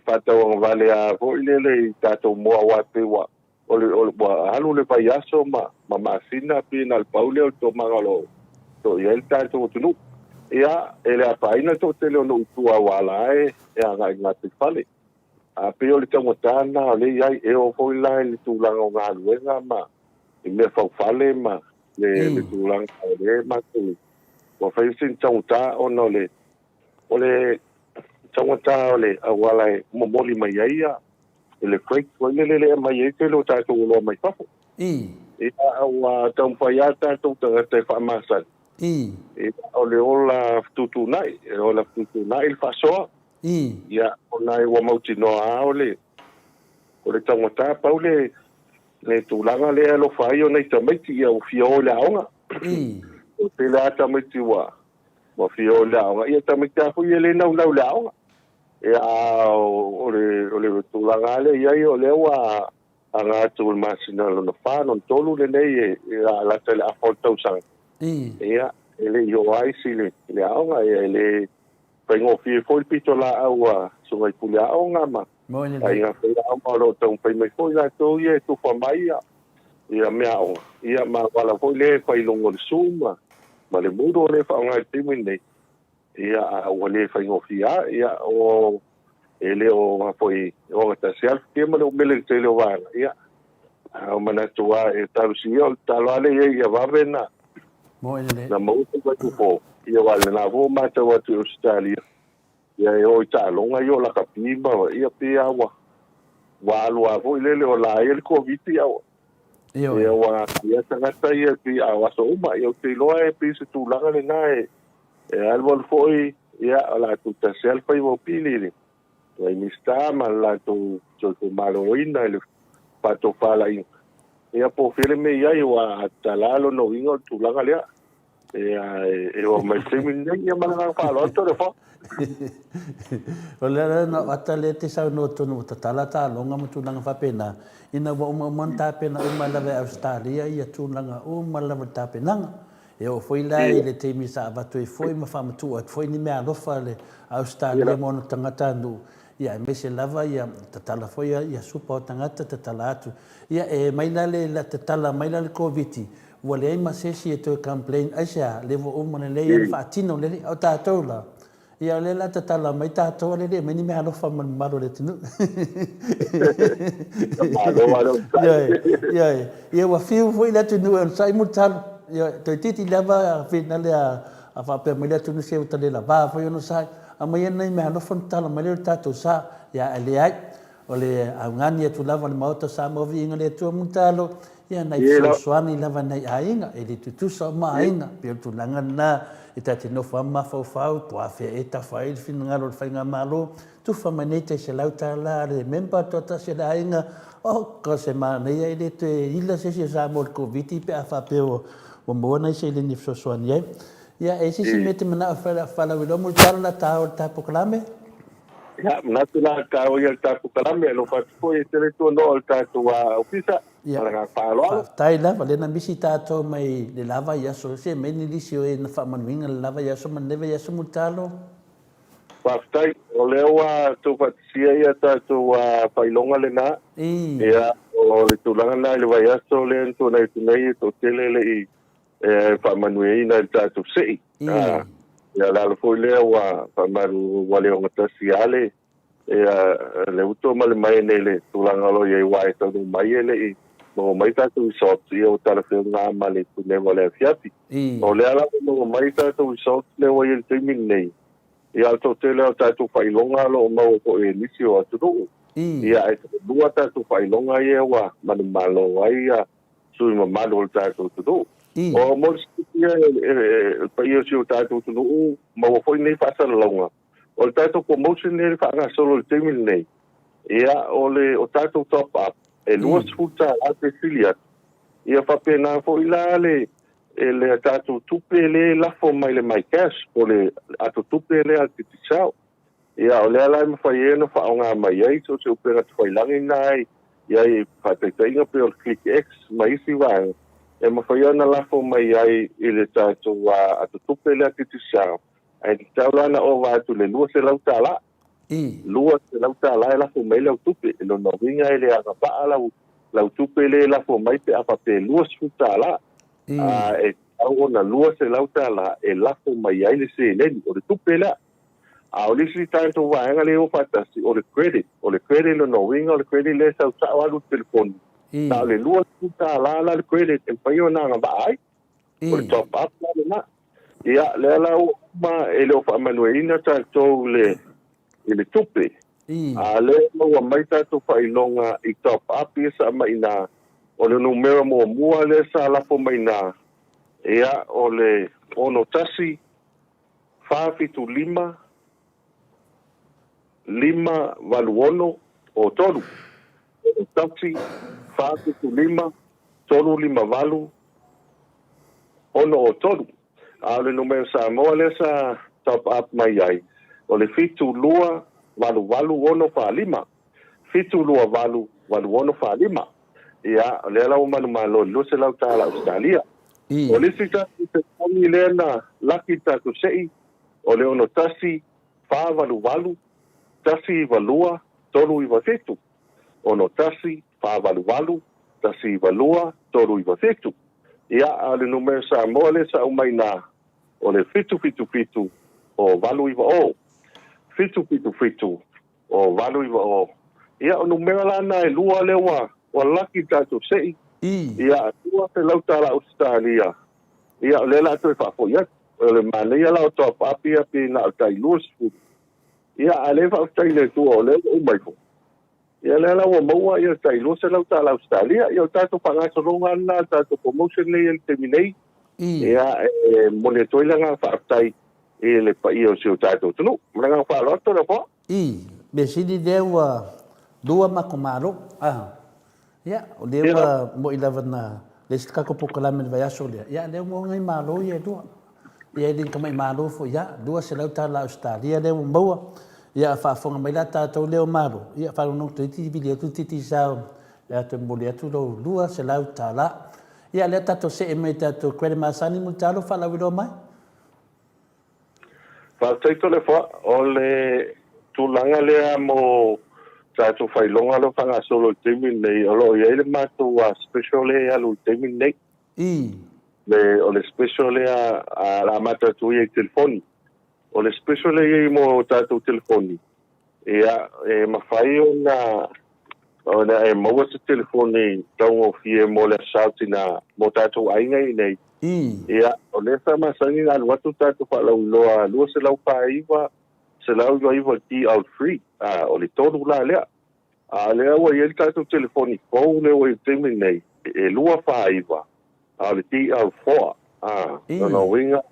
faatauagavale lava foi lele i tatou moa aua e pei ua ua alu le vaiaso ma masina pei na o le pau lea o le toomaga o lo o i ai le tatou atunuu. Ia, e le afaina le toatele o nuu i tua aua la e agai i gataifale. A pei o le taugata lena o lea e i ai, e oo foi la i le tulaga o galuega ma i mea faufale ma le tulaga o lea e matou ua fai sina taugata ona o le o le taugata o le auala e momoli mai ai ia le freight foi lele lea e aumai ai le tele o tatou oloa mai fafo. Ia ua taumafai lava tatou tagata e faamasani. Ia o le ola fetuutuunai, e ola fetuutuunai le faasoa. Ia ona ua mautinoa lava o le o le taugata pau le le tulaga lea e alofa ai o nai tamaiti ia ua fia o i le aoga. Ua tele lava tamaiti ua ua fia o i le aoga. Ia tamaiti lava foi ia e le naunau i le aoga. Ia a o le o le tulaga lava lea e i ai o lea ua aga atu i le masina lona fa, lona tolu lenei e a lata i le afa o le tausaga. Ia e le i oo lava isi i le aoga. Ia e le faigofie foi le pitolaau a Susuga i Puleaoga ma Aiga Faiaoga o lo o taumafai mai foi latou ia e tufa mai ia meaaoga, ia ma auala foi lea e fai i luga o le Zoom ma le Moodle lea e faaaoga i le taimi lenei, ia a ua le faigofie lava. Ia o e le o foi ogatasi lava le futia ma le umele i le tele o vaega, ia a o manatu lava e talosia, o le tatalo lava lea i ai ia vave na maua se vaifofo, ia aua o lena foi ua matau atu i Ausetalia, Ia e o i taaloga ia o lakapi ma ia pei lava ua ua alu lava foi lele o la ia le Koviti a ua ia ua ia tagata ia pei a o aso uma ia ou te iloa e pei se tulaga lena e e alualu foi ia o le a tuutasi lava le faiva o pili i le Minisita ma le latou soifua maloloina i le faatofalaiga ia po o fea le mea e i ai aua a tatala lava lona uiga o le tulaga lea. Ia, e oo mai le taimi lenei, ia ma le agaga faaaloalo Toleafoa.
O le ala lena o ata lea e te saunoa tonu ua tatala taaloga ma tulaga faapena, ina ua uma uma ona tapena uma lava e Ausetalia ia tulaga uma lava o le tapenaga. E oo foi la i le taimi sa avatu ai foi ma faamatuu atu foi ni meaalofa a le Ausetalia ma ona tagatanuu, ia aemaise lava ia tatala foi ia supa o tagata tatala atu. Ia e mai la le tatala mai la le Koviti, Ua leai ma se isi e toe complain, aisea, lea ua uma lelei ona faatino lelei. A o tatou la, Ia, o lea la tatala mai tatou, a le le aumai ni meaalofa ma le mamalu o le atunuu.
Malo lava le onosai.
Ioe, ioe. Ia ua fiu foi le atunuu e onosai Mulitalo. Ioe, toeitiiti lava finale a faapea mai le atunuu se ua ta le lava foi onosai. Aumai nai meaalofa ona tatala mai lea o le tatou sa. Ia, ae leai. O le augani atu lava o le Maota o Samoa Viiga le Atua Mulitalo, ia nai fesoasoani lava nai aiga, e le tutusa uma aiga, pei o le tulaga lena e ta te nofo lava ma mafaufau, po o afea ea e tafa ai le finagalo o le Faigamalo, tufa mai nei tai $100 a le member toatasi o le aiga, oka se manaia e le toe ila se isi o Samoa i le Koviti pe a faapea ua maua nai seleni e fesoasoani ai. Ia, e i ai se isi mea e te manao e faalauiloa Mulitalo o le a ta o i le ta polokalame?
Ia, manatu la taua ia le tatou kalame, alofa atu foi e tele tuanoa o le tatou ofisa.
Ia,
Ma le agaga faaaloalo.
Faafetai lava, lea na misi tatou mai le la vaiaso, se aumai ni lisi o e na faamanuiina le la vaiaso ma lenei vaiaso Mulitalo.
Faafetai, o lea ua outou faatasia ia tatou faailoga lena. Ia, o le tulaga lena i le vaiaso lea na tuanai atu nei, e toatele le i e faamanuiaina i le tatou sei. Ia, o le ala foi lea ua faamalu ua le ogatasi lava le, ia, le uto ma le maene i le tulaga o lo o i ai, aua e taunuu mai e le i maua mai tatou results, ia ua talafeauga lava ma le tuneva o le afiafi. O lea la ua maua mai tatou results lea ua i ai i le taimi lenei, ia, o le toatele lava o tatou faailoga o lo o maua foi e nisi o atunuu. Ia, ae toalua tatou faailoga ia ua manumalo ai ia sui mamalu o le tatou atunuu. O mo le silafia e le paia o si o tatou atunuu, maua foi nei faasalalauga. O le tatou promotion lea e faagasolo i le taimi lenei, ia o le o tatou top up e $20 pe sili atu. Ia faapena foi la le e le tatou tupe lea e lafo mai le MyCash po o le ato tupe lea a le Digicel. Ia, o lea la e mafai ai ona faaaoga mai ai so o se upega tafailagi lena e i ai, faataitaiga pei o le ClickX ma isi vaega, e mafai ona lafo mai ai i le tatou atotupe lea Digicel, ae tatau la ona ova atu i le $200. $200 e lafo mai ai lau tupe. O lona uiga e le agavaa lau, lau tupe lea e lafo mai pe a faapea e $20. E tatau ona $200 e lafo mai ai le seleni, o le tupe lea. A o le isi tatou vaega lea e o faatasi, o le credit. O le credit lona uiga o le credit lea e sau sao alu i le telefoni. Na o le $20 la le credit e mafai ona agavaa ai. O le top up la lena. Ia, lea la ua uma e le o faamanuiaina tatou i le tupe. A o lea e maua mai tatou faailoga i top up ia sa aumai i ina. O le numera muamua lea sa lafo mai i ina, ia, o le 61 4 7 5 5 8 6 o 3 1 4 7 5 3 5 8 6 o 3. A o le numera Samoa lea sa top up mai ai, o le 7 2 8 8 6 4 5. 7 2 8 8 6 4 5. Ia, o lea la ua manumalo i le $200 Ausetalia. O le isi tatou telefoni lea na laki i le tatou sei, o le 61 488 192 397. 61 488 192 397. Ia, a o le numera Samoa lea sa aumai i ina, o le 777 o 890. 777 O 890. Ia, o numera la na e lua lea ua, ua laki tatou sei. Ia, $200 Ausetalia. Ia, o lea o le a toe faafoi atu. O le manaia la o top up ia pe na o le tai 20. Ia, a o lea e faafetai i le Atua o lea ua uma ifo. Ia, lea la ua maua ia le tai $200 Ausetalia. Ia, o le tatou faagasologa lena, le tatou promotion lea e i ai i le taimi nei. Ia, e momoli atu ai le agaga faafetai i le paia o si o tatou atunuu. Ma le agaga faaaloalo, Toleafoa.
I, mea sili lea ua lua matou malo. A, ia, o lea ua moi lava na le isi tatou polokalame i le vaiaso lea, ia, lea ua maua nai malo ia e lua. Ia, e le ni tamai malo foi, ia, $200 Ausetalia lea ua maua. Ia, a faafofoga mai la tatou lea o malo, ia, faalogologo toeitiiti vili atu le Digicel e a toe momoli atu lou $200. Ia, lea tatou see mai i tatou credit masani Mulitalo, faalauiloa mai.
Faafetai Toleafoa. O le tulaga lea mo tatou faailoga o lo o faagasolo i le taimi lenei, o lo o i ai le matou special lea e alu i le taimi lenei. O le special lea o le a amata atu ia i telefoni. O le special lea e i ai mo tatou telefoni, ia, e mafai ona ona e maua se telefoni taugofie mo le Aso Sa o Tina mo tatou aiga i inei. Ia, o lea sa masani ona alu atu tatou faalauiloa 249 199 DL3, a, o le tolu la lea. A o lea ua i ai le tatou telefoni fou lea ua i le taimi lenei, e 249, a o le DL4, a, lona uiga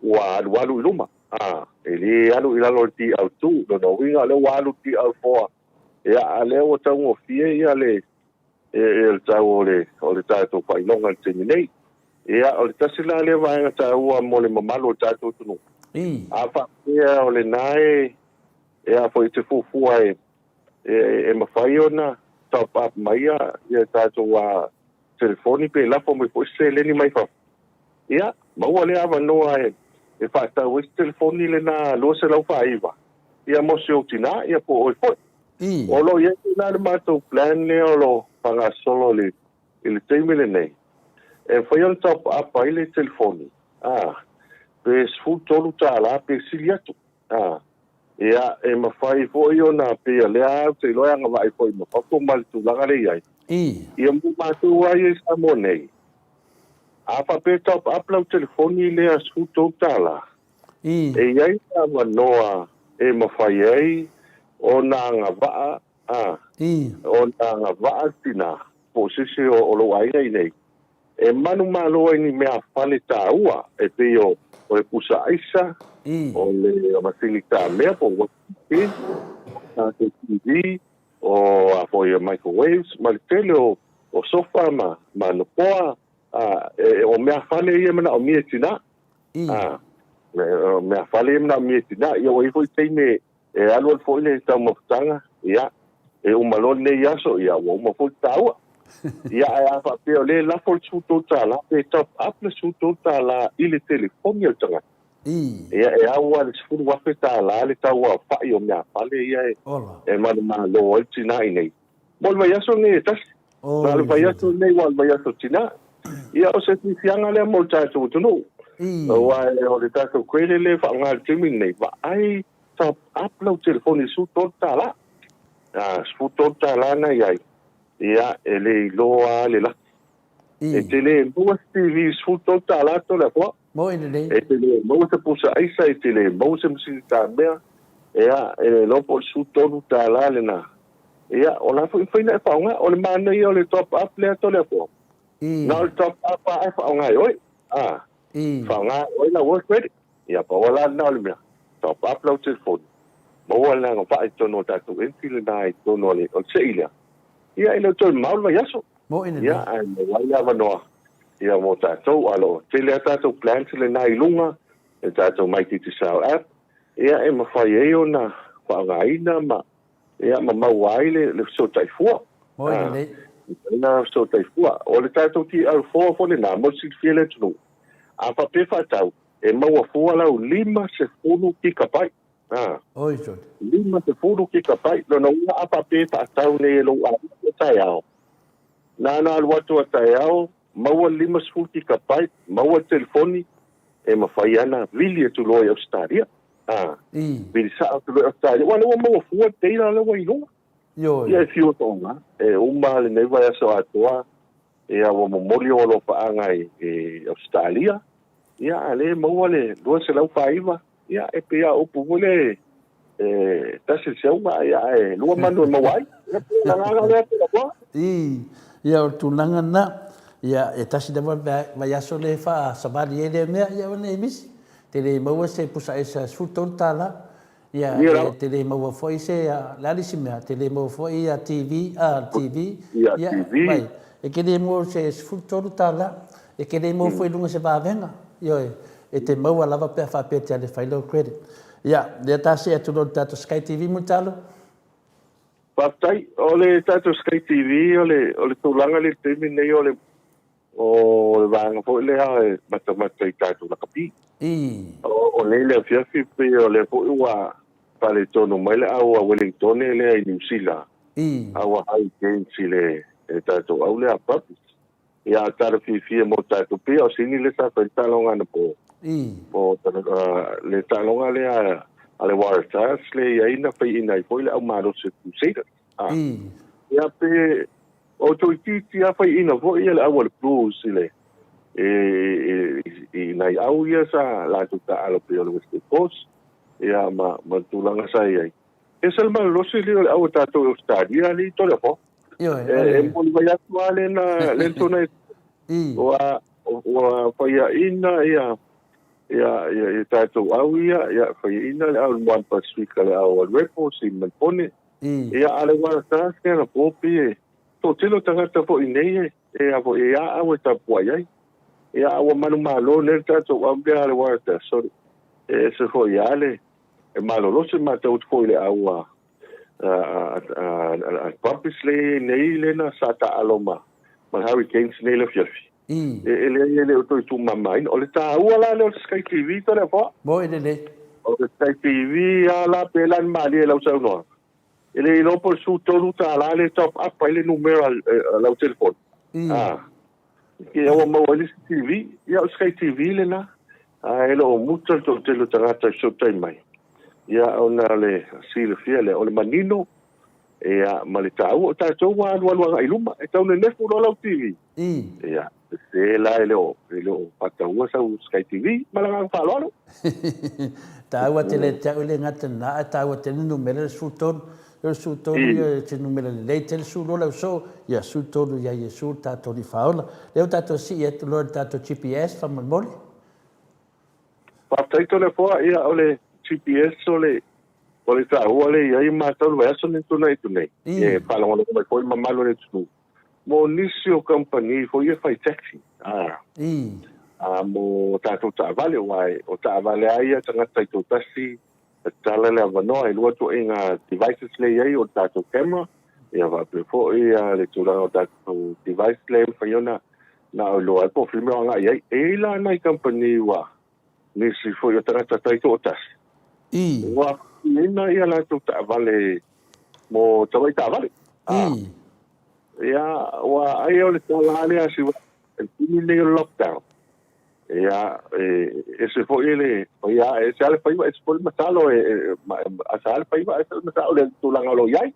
ua alualu i luma, a, e le alu i lalo o le DL2, lona uiga o lea ua alu le DL4, ia, a o lea ua taugofie ia le, e, le tau o le, o le tatou faailoga i le taimi nei. Ia, o le tasi la lea vaega taua mo le mamalu o le tatou atunuu. A faapea o lena e, e a foi e te fuafua e, e, e mafai ona top up mai ia, ia tatou a, telefoni pe lafo mai foi se seleni mai fafo, ia, maua lea avanoa e, e faatau ai se telefoni lena 249, ia mo si ou tinā, ia po o oe foi. O lo o i ai foi la le matou plan lea o lo o faagasolo i le, i le taimi lenei, e mafai ona top up ai le telefoni, a, pe $13 pe sili atu. A, ia, e mafai foi ona pei o lea ou te iloa e agavaa foi ma fafo ma le tulaga lea e i ai. Ia mo matou lava ia i Samoa nei, a faapea e top up lau telefoni lea $13, e i ai le avanoa e mafai ai ona agavaa, a, ona agavaa le tina po o se isi o lou aiga i inei E manumalo ai ni meafale taua e pei o le pusa aisa, o le masini tamea po o washing machine, o tatou TV, o a foi microwaves ma le tele o sofa ma nofoa, o meafale ia e manaomia e tina. O meafale ia e manaomia e tina. Ia ua i ai foi taimi E alualu foi le taumafataga, ia, e uma loa lenei aso, ia, ua uma foi le taua. Ia, ae a faapea o lea e lafo le $13, pe top up le $13 i le telefoni a le tagata, ia, e au lava i le $10,000 le tau aofai o meafale ia e manumalo ai le tina i inei. Mo le vaiaso lenei e tasi. Na o le vaiaso lenei aua o le vaiaso tina. Ia, o se fiafiaga lea mo le tatou atunuu. Aua o le tatou credit lea e faaaoga i le taimi lenei, vaai top up lau telefoni i le $13. A, $13 na i ai, ia, e le iloa lava le laki. E te le maua se TV i le $13 Toleafoa. E te le maua se pusa aisa, e te le maua se masini tamea, ia, e le iloa po o le $13 lena. Ia, o la foi e mafai ona e faaaoga. O le manaia o le top up lea Toleafoa, na o le top up lava e faaaoga e oe. A, faaaoga e oe lau oe credit. Ia, pau lava la lena o le mea, top up lau telefoni, maua le agavaa i totonu o le tatou entry lena i totonu o le sei lea. Ia, e le o toe mamao le vaiaso. Ia, ae maua ai le avanoa ia mo tatou. A o lo o tele lava tatou plans lena i luga, le tatou My Digicel app, ia e mafai ai ona faaaogaina ma Ia, ma maua ai le fesootai fua.
Moi lelei.
Ina fesootai fua. O le tatou TL4 foi lena, mo le silafia e le atunuu. A faapea e faatau, e maua fua lau 50 kikapai.
Oi sole.
50 kikapai. Lona uiga a faapea e faatau nei e lou aiga ia taeao, na ona alu atu a taeao, maua le 50 kikapai, maua le telefoni, e mafai lava ona vili atu loa i Ausetalia. A, vili sao atu loa i Ausetalia, aua o lea ua maua fua le data lea ua i luga. Ia e fiu atoaga, e uma lenei vaiaso atoa, ia ua momoli ou alofaaga i Ausetalia, ia a o lea e maua le 249, ia e pei lava o upu foi lea e tasi le seuga, ia ae lua manu e maua ai. Ia pei o le agaga lea Toleafoa.
Ia o le tulaga lena, ia e tasi lava le vaiaso lea e faasavali ai lea mea, ia ona e misi. Te le maua se pusa aisa $13, ia e te le maua foi se, le a le isi mea, te le maua foi ia TV, a, TV, ia, mai, e te le maua se $13, e te le maua foi i luga o se vavega, ioe, e te maua lava pe a faapea e te alu e fai lou credit. Ia, lea ta see atu loa i le tatou Sky TV Mulitalo.
Faafetai. O le tatou Sky TV, o le, o le tulaga lea i le taimi lenei, o le O le vaega foi lea e matamata i tatou lakapi. O nei le afiafi pei o lea foi ua faaletonu mai le au a Wellingtone lea i Niu Sila, a ua high games i le tatou au lea a Puppies. Ia a o le tala fiafia mo tatou, pei o Sini lea sa fai le taaloga anapo. Po le taaloga lea a le Waratahs le i ai na faiaina ai foi le au malosi o Crusaders. Ia pe o toeitiiti lava faiaina foi le au a le Blues i le i nai au ia sa latou taaalo pei o le Western Force ia ma ma tulaga sa i ai. E se le malolosi lea o le au a tatou i Ausetalia alii Toleafoa.
Ioe,
E momoli mai atu lava lena lena ua ua faiaina ia ia ia tatou au ia, ia faiaina le au Moana Pasifika le au a Rebels i Melbourne. Ia a le Waratahs ke ana pōpi e toatele o tagata foi nei e e a foi e a au e tapuai ai. Ia a ua manumalo nei le tatou au lea a le Waratahs sorry. E ese foi a le e malolosi matou atu foi i le au a a Brumbies le nei lena sa taalo ma ma Hurricanes nei le afiafi. E leai e le o toe tuumamaina. O le taua la lea o le Sky TV Toleafoa.
Mo e lelei.
O le Sky TV a la pe la ni malie i lau saunoaga. E le iloa po o le $13 lea e top up ai le numera lau telefoni. Ah. Ia ua maua ai le isi TV. Ia o le Sky TV lena. Ae le o muta le toatele o tagata i fesootai mai. Ia ona le silafia lea, o le manino ia ma le taua. O tatou ua alualu agai i luma, e tau nenefu loa lau TV. Ia, sese la e le o, e le o faataua sau Sky TV. Ma le agaga faaaloalo.
Taua tele te au e le gata na, ae taua tele le numera le 13. O le 13 ia e te numera lelei tele 12 lau soo, ia 13 ia Iesu le tatou Alii Faaola. Lea ua tatou sii atu loa i le tatou GPS faamolemole.
Faafetai Toleafoa, ia o le GPS o le o le taua lea e i ai matou i le vaiaso lenei tuanai atu nei. E faalogologo mai foi le mamalu o le atunuu mo nisi o kamupani foi ia fai taxi, a mo tatou taavale, aua o taavale lava ia a tagata taitoatasi e tatala le avanoa, e lua ituaiga devices lea e i ai, o le tatou camera, ia faapea foi le tulaga o tatou device lea e mafai ona na o iloa ai po o fea le mea o agai i ai. E i ai la nai kamupani ua nisi foi o tagata taitoatasi ua faatinoina ia latou taavale mo tamai taavale. Ia, ua ai o le tala lava lea a si i le taimi lenei o le lockdown, ia, e ese foi le, ia, e ese lava le faiva, ese foi le masalo, e, asa lava le faiva, ese le masalo, le tulaga o lo o i ai.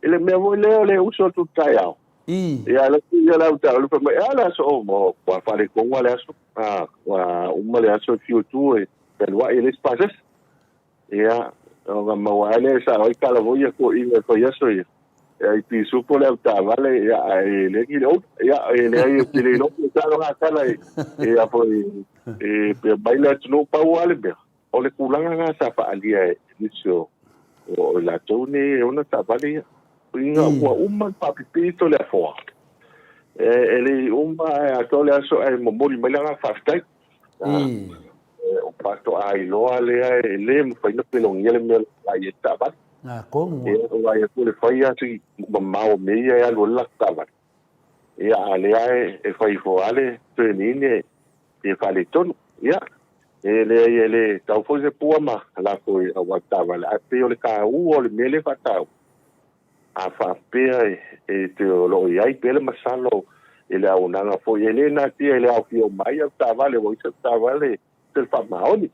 I le mea foi lea o le uso atu i le taeao, ia, le ia le au taeao, fai mai, e a le aso, oh, mo, ua faaletonu lava le aso, a, ua uma le aso e fiu atu e fealuai e leai se pasese. Ia, ona maua ai lea e sao ai tala foi ia toeaiina e fai aso ia. Ia, i pisupo le avetaavale, ia, ae le ni le owner. Ia, e leai, ou te le iloa pe sao na tala e, e, a foi, e, pe mai le atunuu, pau lava le mea, o le tulaga na sa faaalia e nisi o, o i latou nei e ona taavale ia. Ina ua uma le faapipii Toleafoa, e, e le i uma ae atoa le aso ae momoli mai le agaga faafetai. O faatoa iloa lea e le mafai ona pelogia le mea la i ai taavale.
Tonu.
Ia, aua e le fai lava si mamao o mea ia e alu ai le latou taavale. Ia, a o lea e fai ifo lava le turn-in e faaletonu. Ia, e leai e le tau foi se pua ma lafo i au taavale, ae pei o le taua o le mea lea e faataua, A faapea e te o lo o i ai pea le masalo i le auaunaga foi, e le natia i le aofia uma ai au taavale, ua i ai sau taavale se le faamaoni.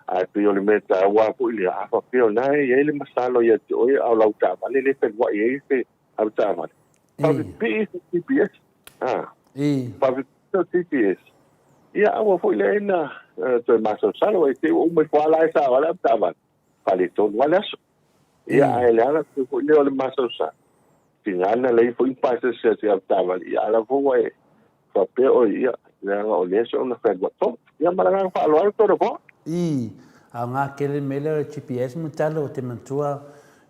Ae pei o le mea taua lava foi lea, a faapea o lena e i ai le masalo ia te oe a o lau taavale lea e feluai ai se au taavale, faapipii se GPS. Faapipii se GPS. Ia aua foi lea ina toe masalosalo, e te i ua uma ifo lava la e sao lava le au taavale, faaletonu lava le aso. Ia, ae le ala atu foi lea o le masaosao, tiga na leai foi ni pasese a si avetaavale, ia a la foi ua e faapea oe, ia, leaga o lea soona fealuai tonu. Ia, ma le agaga faaaloalo Toleafoa.
Ii, Aoga tele le mea lea o le GPS ma tala o te manatua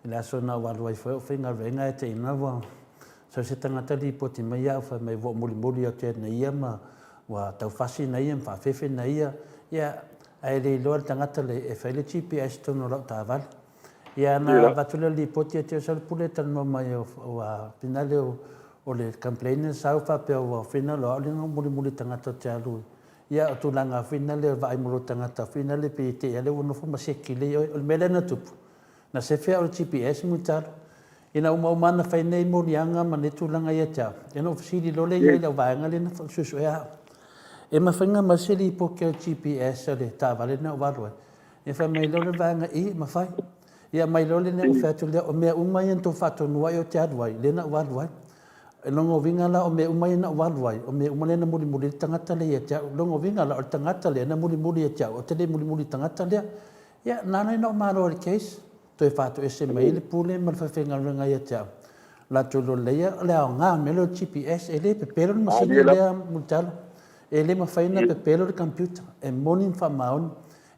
i le aso na ou alu ai foi au faigaluega e te ina ua sau se tagata lipoti mai ia au fai mai ua ou mulimuli atu ia na ia ma ua tau fasi na ia ma faafefe na ia ia ae le iloa le tagata le e fai le GPS i totonu o lau taavale. Ia na avatu lea o le lipoti ia te au sau le pule e talanoa mai ua finale o le complaint na sau faapea ua finale o au lea na mulimuli tagata ou te alu ia o tulaga finale o le vaai mo lou tagata finale pe te i lea ua nofo ma seki lelei oe. O le mea lea na tupu na sefe au i le GPS Mulitalo ina umauma na fai nei moliaga ma nei tulaga ia te au ia na ou fesili loa lea i ai i lau vaega lea na suesuea au. E mafai ona aumai se lipoti a le GPS a le taavale lena ua alu ai? Ia fai mai loa le vaega i, mafai. Ia aumai loa le mea ou fai atu lea, o mea uma ia na tou faatonuai ou te alu ai, lea na ou alu ai. O lona uiga la o mea uma ia na ou alu ai, o mea uma lea na mulimuli ai le tagata lea ia te au. O lona uiga la o le tagata lea na mulimuli ia te au, ou te le mulimuli i le tagata lea. Ia, na ala ai ona ou malo i le case, toe faatoese mai ai le pule ma le faifaigaluega ia te au. Latou iloa lelei o le aoga o le mea lea o le GPS, e le pepelo le masini lea Mulitalo. E le mafai ona pepelo le computer, e moni ma faamaoni.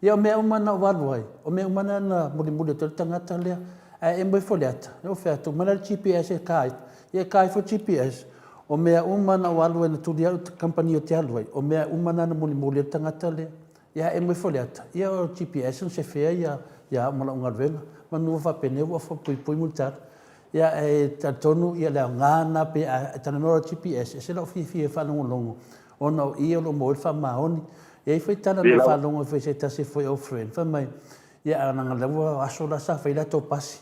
Ia o mea uma na ou alu ai, o mea uma na na mulimuli atu ai le tagata lea. Ae emo ifo le ata, lea ua fai atu, omai la le GPS e ka ifo. Ia e ka ifo le GPS, o mea uma na ou alu ai na tuli au i le kamupani ou te alu ai, o mea uma na na mulimuli ai le tagata lea. Ia ae emo ifo le ata, ia o le GPS na sefea ia ia au ma lau galuega. Manu ua faapenei ua puipui Mulitalo. Ia ae talitonu ia le aoga lena pe a talanoa loa i le GPS, ese lou fiafia e faalogologo ona o i o lo o maua ai le faamaoni. E i ai foi tala na ou faalogo ai foi i se tasi foi o friend, fai mai, ia a leaga o lea ua aso la sa fai ai latou pasi.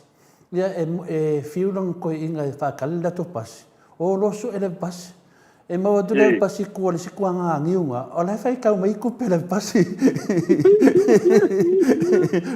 Ia e fiu lona toeaina e faatali le latou pasi, o loa sue le pasi. E maua atu le pasi i tua i le isi tuaga niu na, o la e faitau mai tupe a le pasi.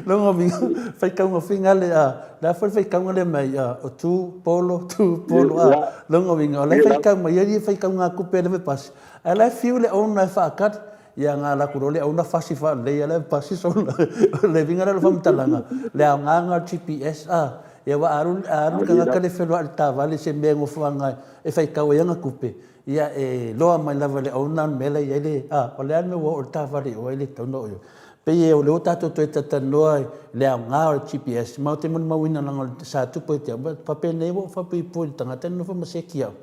Lona uiga, faitauga finale, a, le a foi le faitauga lea mai, a, o tu, polo, tu, polo, a, lona uiga, o la e faitau mai ai faitauga tupe a le pasi. Ae la e fiu le owner e faatali, ia na alu atu loa le owner fasi faalelei lava le pasi sola. O le uiga lea o le faamatalaga, le aoga lena o le GPS, a, ia aua a alu, a alu le tagata lea e feloai i le taavale i se mea e nofoaga e faitau ai ana tupe, ia e loa mai lava e le owner le mea la e i ai le, a, o le a le mea ua oo i le taavale i o ai le tatau ona oo i o. Pei o lea ua tatou toe talatalanoa i le aoga o le GPS, ma ou te molimauina leaga sa tupu ia te au, faapenei ua ou faapuipui i le tagata lea e nofo ma seki au.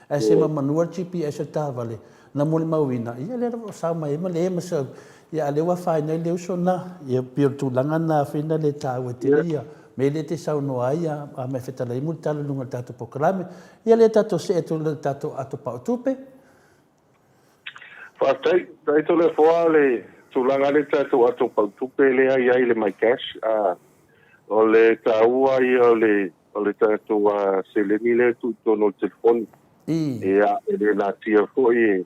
Ae sema manua le GPS o le taavale, na molimauina, ia lea lava ua sao mai ai ma le ma sau, ia a o lea ua afaina ai le uso lena. Ia pei o le tulaga lena foi na le taua tele ia mea lea e te saunoa ai a ma e fetalai ai Mulitalo i luga o le tatou polokalame. Ia lea tatou see atu i le tatou ato pao tupe.
Faafetai, faafetai Toleafoa le tulaga lea tatou ato pao tupe lea i ai le MyCash. O le taua ia o le O le tatou seleni lea e tuu i totonu o le telefoni. Ia, e le natia foi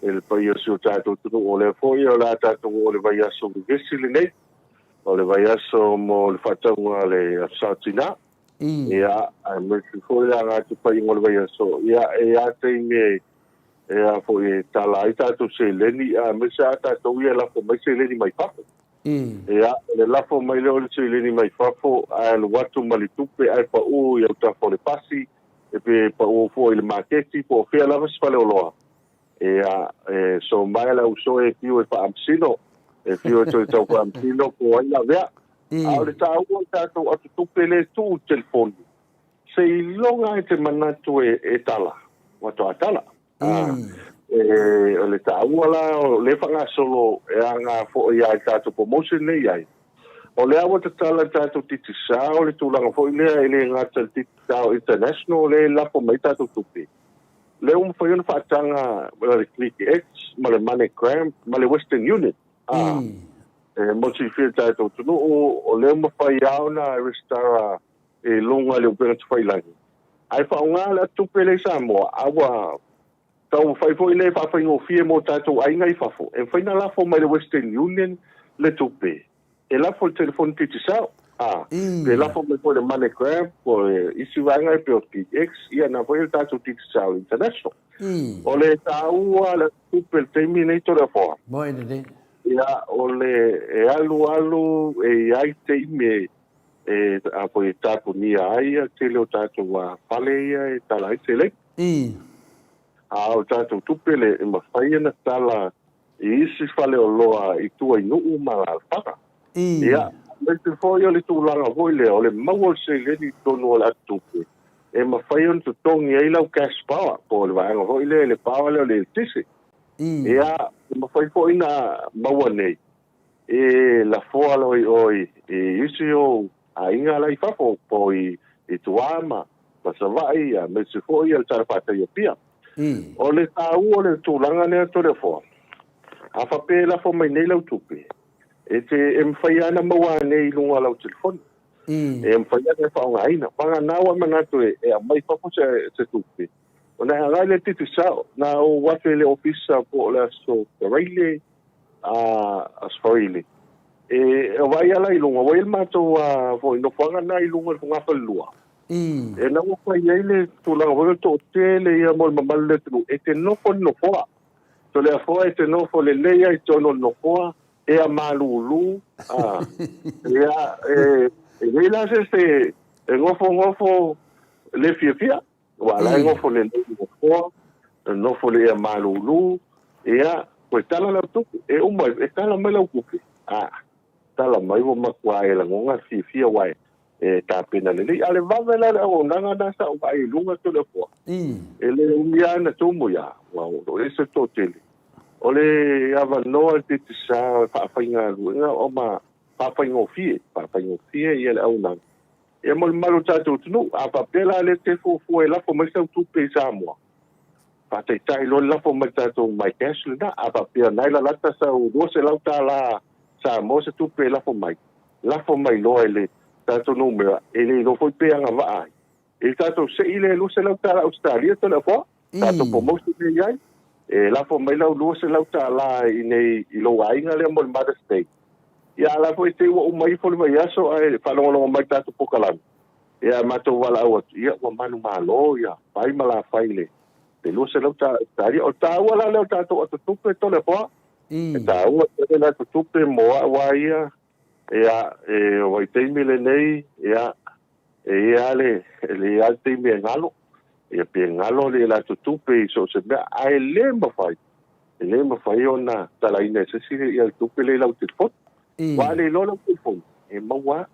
e le paia o si o tatou atunuu. O lea foi o le a tatou oo i le vaiaso vevesi lenei, o le vaiaso mo le faatauga a le Aso Sa Tina. Ia, aemaise foi le aga atu faaiuga o le vaiaso. Ia, e i ai taimi e a foi e tala ai tatou seleni, aemaise lava tatou ia e lafo mai seleni mai fafo. Ia, o le lafo mai lea o le seleni mai fafo, ae alu atu ma le tupe ae pau i autafa o le pasi, e pe pau foi i le maketi, po o fea lava se faleoloa. Ia, e so mai le uso e fiu e faamasino, e fiu e toe tau faamasino po o ai lavea. A o le taua o le tatou atutupe lea e tuu i le telefoni, seiloga e te manatu e tala, faatoa tala. E, o le taua la o lea faagasolo e aga foi lava i tatou promotion nei ai. O lea ua tatala i tatou Digicel le tulaga foi lea e le gata i le Digicel International lea e lafo mai tatou tupe. Lea ua mafai ona faataga le ClickX ma le MoneyGram ma le Western Union. A, e mo le silafia e le tatou atunuu, o lea ua mafai lava ona resitala i luga i le upega tafailagi, ae faaaoga le atutupe lea i Samoa, a ua taumafai foi lea e faafaigofie mo tatou aiga i fafo, e mafai ona lafo mai le Western Union le tupe, e lafo i le telefoni Digicel, a, pe lafo mai foi i le MoneyGram, po o isi vaega e pei o PX, ia na foi le tatou Digicel International. O le taua le atutupe i le taimi lenei Toleafoa.
Moe lelei.
Ia, o le e alu alu e i ai taimi e e a foi e tapunia ai ia tele o tatou fale ia e tala ai seleni. A o tatou tupe le e mafai ona tala i isi faleoloa i tua i nuu ma alaalafaga. Ia, aemaise foi o le tulaga foi lea o le maua o le seleni i totonu o le atutupe e mafai ona totogi ai lau cash power po o le vaega foi lea le power lea o le eletise. Ia, e mafai foi ona maua nei E lafoa loa i o i isi ou aiga la i fafo po o i tua ma Savaii aemaise foi le talafatai o Apia. O le taua o le tulaga lea Toleafoa, a faapea e lafo mai nei lau tupe, e te e mafai lava ona maua nei i luga o lau telefoni. E mafai lava ona e faaaogaina. Vagana ua e manatu e aumai i fafo se tupe. Ona e agai le Digicel, na ou afe i le ofisa po o le aso Faraile, a aso Faraile. E, e vaai ala i luga, ua i ai le matou a, foi nofoaga na i luga i le fogafalelua. E na ua fai ai le tulaga foi o le toatele ia mo le mamalu o le atunuu, e te nofo i le nofoa. Toleafoa e te nofo lelei ai i totonu o le nofoa, ea malulu, a, ia, e, e leai la se isi e nofonofo le fiafia, aua la e nofo lelei i le nofoa, e nofo le ea malulu, ia, toe tala lau tupe, e uma, e tala mai lau tupe, a, tala mai ua matua e lagona le fiafia aua e, e tapena lelei. A o le vave la o le auaunaga lena sa ou vaai i luga Toleafoa, e le umi lava ona tumu ia, aua o lo o i ai se toatele. O le avanoa i le Digicel e faafaigaluega o ma faafaigofie, faafaigofie ia le auaunaga. Ia mo le mamalu o le tatou atunuu, a faapea la lea e te fuafua e lafo mai sau tupe i Samoa, faataitai loa le lafo mai i le tatou MyCash lena. A faapea o lena e lalata sau $200 Samoa se tupe e lafo mai, lafo mai loa i le tatou numera, e le iloa foi pe agavaa ai. I le tatou sei lea e $200 Ausetalia Toleafoa, tatou promotion lea e i ai, e lafo mai lau $200 i inei i lou aiga lea mo le Mother's Day. Ia a la foi e te i ua uma ifo le vaiaso ae faalogologo mai i le tatou polokalame, ia matou valaau atu, ia ua manumalo ia fai ma la fai i le $200 Ausetalia. O le taua la lea o le tatou ato tupe Toleafoa, e taua tele le ato tupe mo au lava ia, ia e o vaitaimi lenei, ia e i ai lava le, e i ai lava le taimi e galo, ia pe galo le latou tupe i so o se mea, ae le mafai, e le mafai ona talaina e se isi ia le tupe lea i lau telefoni. Aua a le iloa lau telefoni, e maua lava.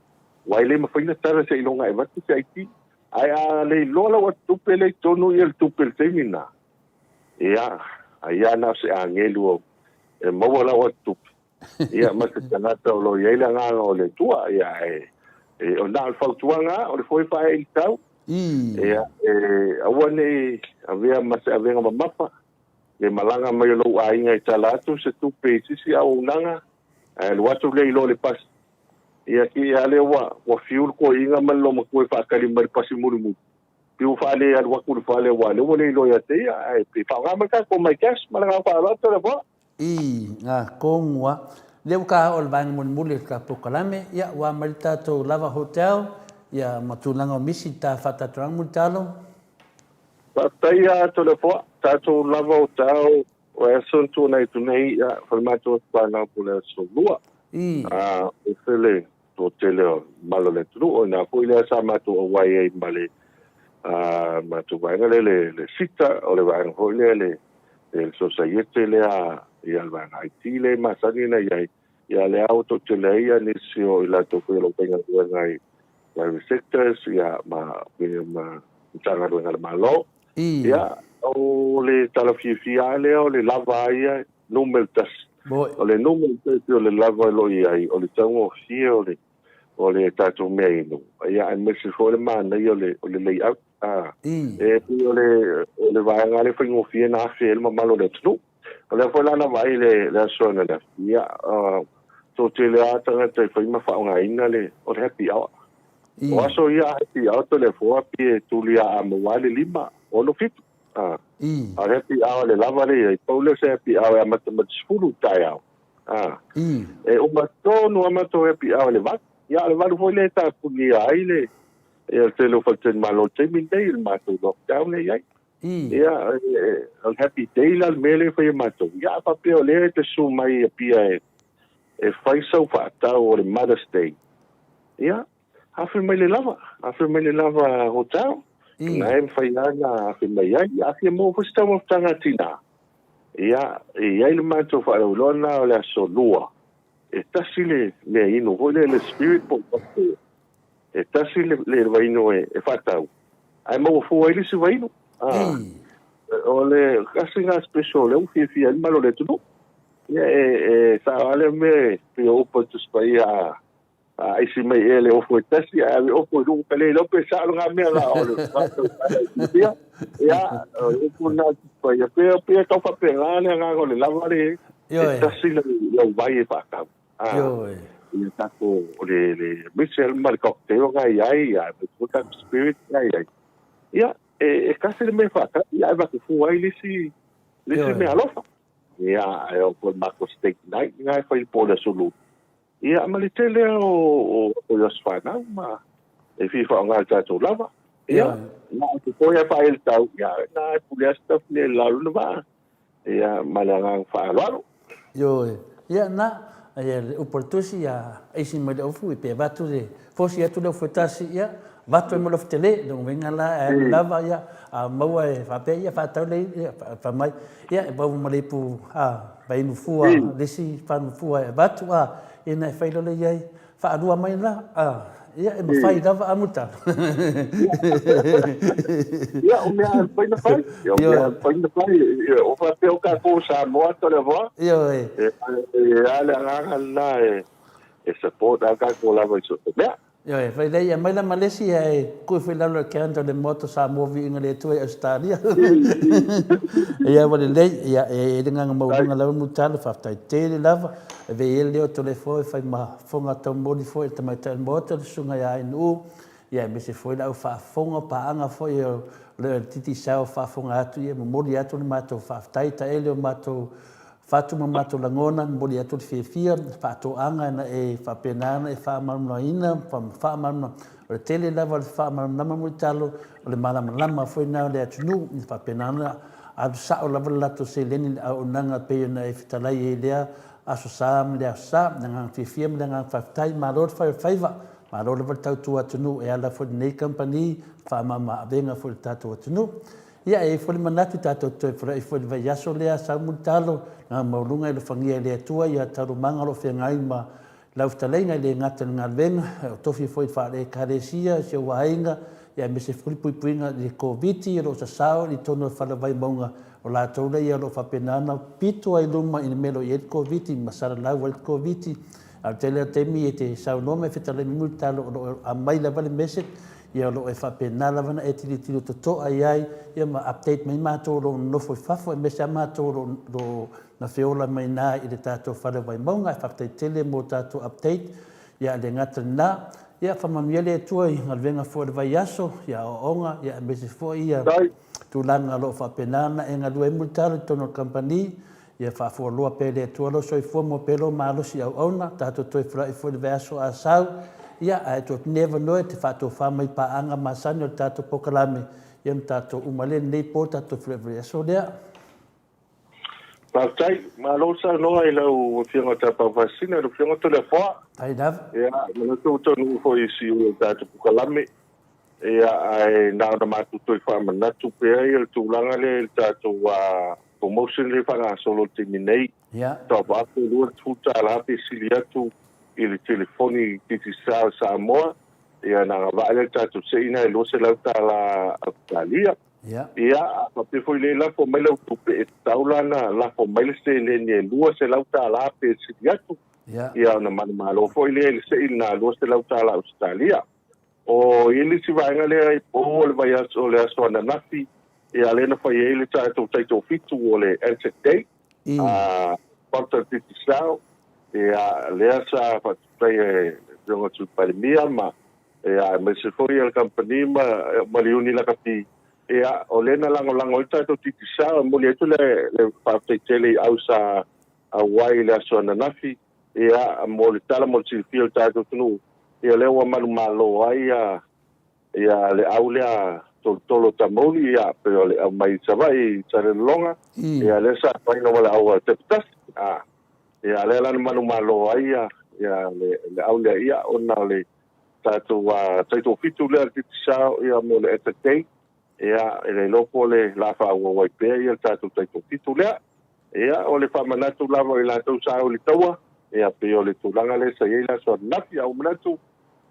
Aua e le mafai ona tala seiloga e avatu se ID. Ae a le iloa lau atutupe lea i totonu ia le tupe i le taimi lena, ia, ai lava na o se agelu e maua lau atutupe. Ia, ma se tagata o lo o i ai le agaga o le Atua, ia, e, e, o na o le fautuaga, o le foe faaee i le tau, ia, e, aua ne i avea ma se avega mamafa, le malaga mai o lou aiga e tala atu se tupe i sisi auaunaga, ae alu atu lea i lo le pasi. Ia, ki a lea ua, ua fiu le toeaina ma le loomatua e faatali mai le pasi mulimuli. Piu faale alu atu i le fale aua o lea ua le iloa ia te ia, ae pe faaaoga mai le tatou MyCash ma le agaga faaaloalo Toleafoa.
I nga kongua, lea ua ka oo i le vaega mulimuli o le ta polokalame, ia ua mai le tatou Lava Hotel, ia ma tulaga o misi ta faatatoaga mulitalo.
Faafetai ia Toleafoa, tatou Lava Hotel o le aso na tuanai atu nei, ia fai matou atu fanau po o le aso Lua. A ese le toatele o mamalu o le atunuu, o ina foi lea sa matou auai ai ma le matou vaega lea le, le SITA, o le vaega foi lea le, le sosaiete lea, ia le vaega IT lea e masani ona i ai, ia lea ua toatele ai ia nisi o i latou foi o lo o faigaluega i private sectors, ia ma, ma Matagaluega a le Malo. Ia, o le tala fiafia lava lea o le lava a ia numera tasi. O le numera tasi o le lava o lo o i ai, o le taugofie o le o le tatou mea inu, ia aemaise foi le manaia o le o le layout. A, e pei o le o le vaega lea e faigofie ona afe ai le mamalu o le atunuu. O lea foi la na vaai i le le aso analeafi, ia, toatele lava tagata e fai ma faaaogaina le o le happy hour. O aso ia happy hour Toleafoa pei e tuli a maua le 5, 6, 7. A, a le happy hour le lava lea i ai, pau lea o se happy hour e amata mai i le 10 i le taeao. A, e uma tonu lava matou happy hour i le 8. Ia, a o le 8 foi lea e tapunia ai le, ia le tele o faletalimalo i le taimi lenei i le matou lockdown lea e i ai. Ia, o le happy day la le mea lea e fai e matou. Ia, a faapea o lea e te susu mai i Apia e, e fai sau faatau o le Mother's Day, ia, afe mai le lava, afe mai le lava hotel, na e mafai lava ona afe mai ai. A fia maua foi se taumafataga a tina, ia, e i ai le matou faalauiloa lena o le aso Lua, e tasi le mea inu foi lea, le spirit po o le cocktail. E tasi le, le vainu e, e faatau, ae maua fua ai le isi vainu. Ah, o le kasi ngā special lea ua fiafia ai le malo o le atunuu. Ia, e, e sao lava lea mea e pei o upu a le Tusi Paia, a, a aisi mai ea le ofo e tasi, ae ave ofo i luga ka le iloa pe sao le ngā mea la o le faatau ala i fiafia. Ia, o le upu lena a le Tusi Paia. Pei, pei e tau faapena le agaga o le lava le, e tasi lau vai e faatau. Ah, ia tatou, o le, le mixer ma le cocktail nga i ai, ia, me tatou spirit nga i ai. Ia, e tasi le mea e faatali ae avatu fua ai le isi le isi meaalofa. Ia, e oo foi i le matou steak night lena e fai i le po o le Aso Lulu. Ia, ma le tele lava o o aso fanau ma e fia faaaoga i le tatou lava. Ia, na o te toe lava faaele tau, ia, na e pule lava se tafine i le lalo na vaa. Ia, ma le agaga faaaloalo.
Ioe. Ia, na, ia, le upu a le Tusi, ia, aisi mai le ofu, pe avatu le, fosi atu le ofu e tasi, ia, avatu ai ma le ofu tele, lona uiga la, e alu lava, ia, a maua e faapea, ia, faatau le, ia, fai mai, ia, e maua ma le ipu, a, vainu fua, le isi fanu fua e avatu, a, ia, ona e fai loa lea i ai, Faalua mai la, a, ia e mafai lava amuta.
Ia, o mea e mafai na fai. Ia, o mea e mafai na fai. Ia, o faapea o tatou o Samoa Toleafoa.
Ioe.
E, e a le agaga lena e, e support a tatou lava i so o se mea.
Ioe, fai lea ia mai la ma le isi ae kui foi lalo i le calendar o le Maota Samoa Viiga le Atua i Ausetalia. Ia ua lelei, ia e i ai le agaga maualuga lava Mulitalo, faafetai tele lava. Ave i ai le leo Toleafoa e fai ma fofoga taumoli foi i le tamaitai o le Maota, le Susuga ia Ainuu, ia aemaise foi le au faafofoga, paaga foi o le Digicel faafofoga atu, ia e momoli atu le matou faafetai taele o matou fatu ma matou lagona, momoli atu le fiafia, le faatoaga ina e faapena ona e faamalamalamaina, faamalamalama. O le tele lava o le faamalamalama Mulitalo, o le malamalama foi lena o le atunuu, ia faapena ona alu sao lava le latou seleni i le auaunaga e pei ona e fetalai ai i lea Aso Sa ma le Aso Sa. Le agaga fiafia ma le agaga faafetai, malo le fai o le faiva, malo lava le tautua atunuu e ala foi i lenei kamupani faamama avega foi i le tatou atunuu. Ia, e i ai foi le manatu tatou te toe feiloai foi i le vaiaso lea, sau Mulitalo, le agaga maualuga e alofagia e le Atua ia taualumaga o lo o feagai ma Lau fetalaiga e le gata i le galuega, o tofi foi faale-Ekalesia, si ou aiga, aemaise foi le puipuiga i le Koviti o lo o sasao i totonu o le fale Vaimauga, o latou lea o lo o faapena ona pito ai luma i le mea o lo o i ai le Koviti ma salalau ai le Koviti. A o le tele o taimi e te saunoa ma e fetalai mai Mulitalo o lo o aumai lava le message, ia o lo o e faapena lava ona e tilotilo totoa i ai ia ma update mai matou o lo o nonofo i fafo aemaise lava matou o lo o Na feola mai na i le tatou fale o Vaimauga, ae faafetai tele mo tatou update. Ia le gata lena. Ia faamanuia le Atua i galuega foi o le vaiaso, ia aoaoga, ia aemaise foi ia tulaga o lo o faapena ona e galue ai Mulitalo i totonu o le kamupani. Ia faafualoa pea e le Atua lou soifua maua pea lou malosi i auauna. Tatou toe feiloai foi i le vaiaso a sau. Ia ae tuu atu nei avanoa e te faatofa mai i paaga masani o le tatou polokalame, ia ona tatou uma lea i lenei po tatou feiloai i le vaiaso lea.
Faafetai. Malo saunoa i lau Afioga Tapaau Faasisina, lau Afioga Toleafoa.
Faafetai lava.
Ia, manatu ua taunuu foi i siui o le tatou polokalame. Ia, ae na ona matou toe faamanatu pea ia le tulaga lea i le tatou promotion lea e faagasolo i le taimi nei.
Ia.
Top up e $20 pe sili atu i le telefoni Digicel Samoa. Ia, ona agavaa lea i le tatou seina e $200 Ausetalia.
Ia.
Ia, a faapea foi lea e lafo mai lau tupe, e tatau la ona lafo mai le seleni e $200 pe sili atu.
Ia.
Ia, ona manumalo foi lea i le sei lena $200 Ausetalia. O i ai le isi vaega lea i po o le vaiaso o le aso ananafi, ia lea na fai ai le tatou taitoafitu o le Anzac Day. A Walter Digicel, ia, lea sa faatupeia e le Afioga Sui Palemia ma, ia, aemaise foi le kamupani ma, ma le Iuni Lakapi, ia, o lea na lagolago ai le tatou Digicel. E momoli atu le, le faafetai tele i au sa auai i le aso ananafi, ia, mo le tala mo le silafia o le tatou atunuu, ia, lea ua manumalo ai, ia, Ia le au lea tolotolo tamauli ia pei o le au mai Savaii i Salelologa ia lea sa faina ma le au a Tepetasi a ia lea la na manumalo ai ia ia le le au lea ia ona o le tatou taitoafitu lea le Digicel ia mo le entertain ia e le iloa po o le la faaauau ai pea ia le tatou taitoafitu lea. Ia o le faamanatu lava i latou sa au i le taua ia pei o le tulaga lea sa i ai le aso ananafi a ua manatu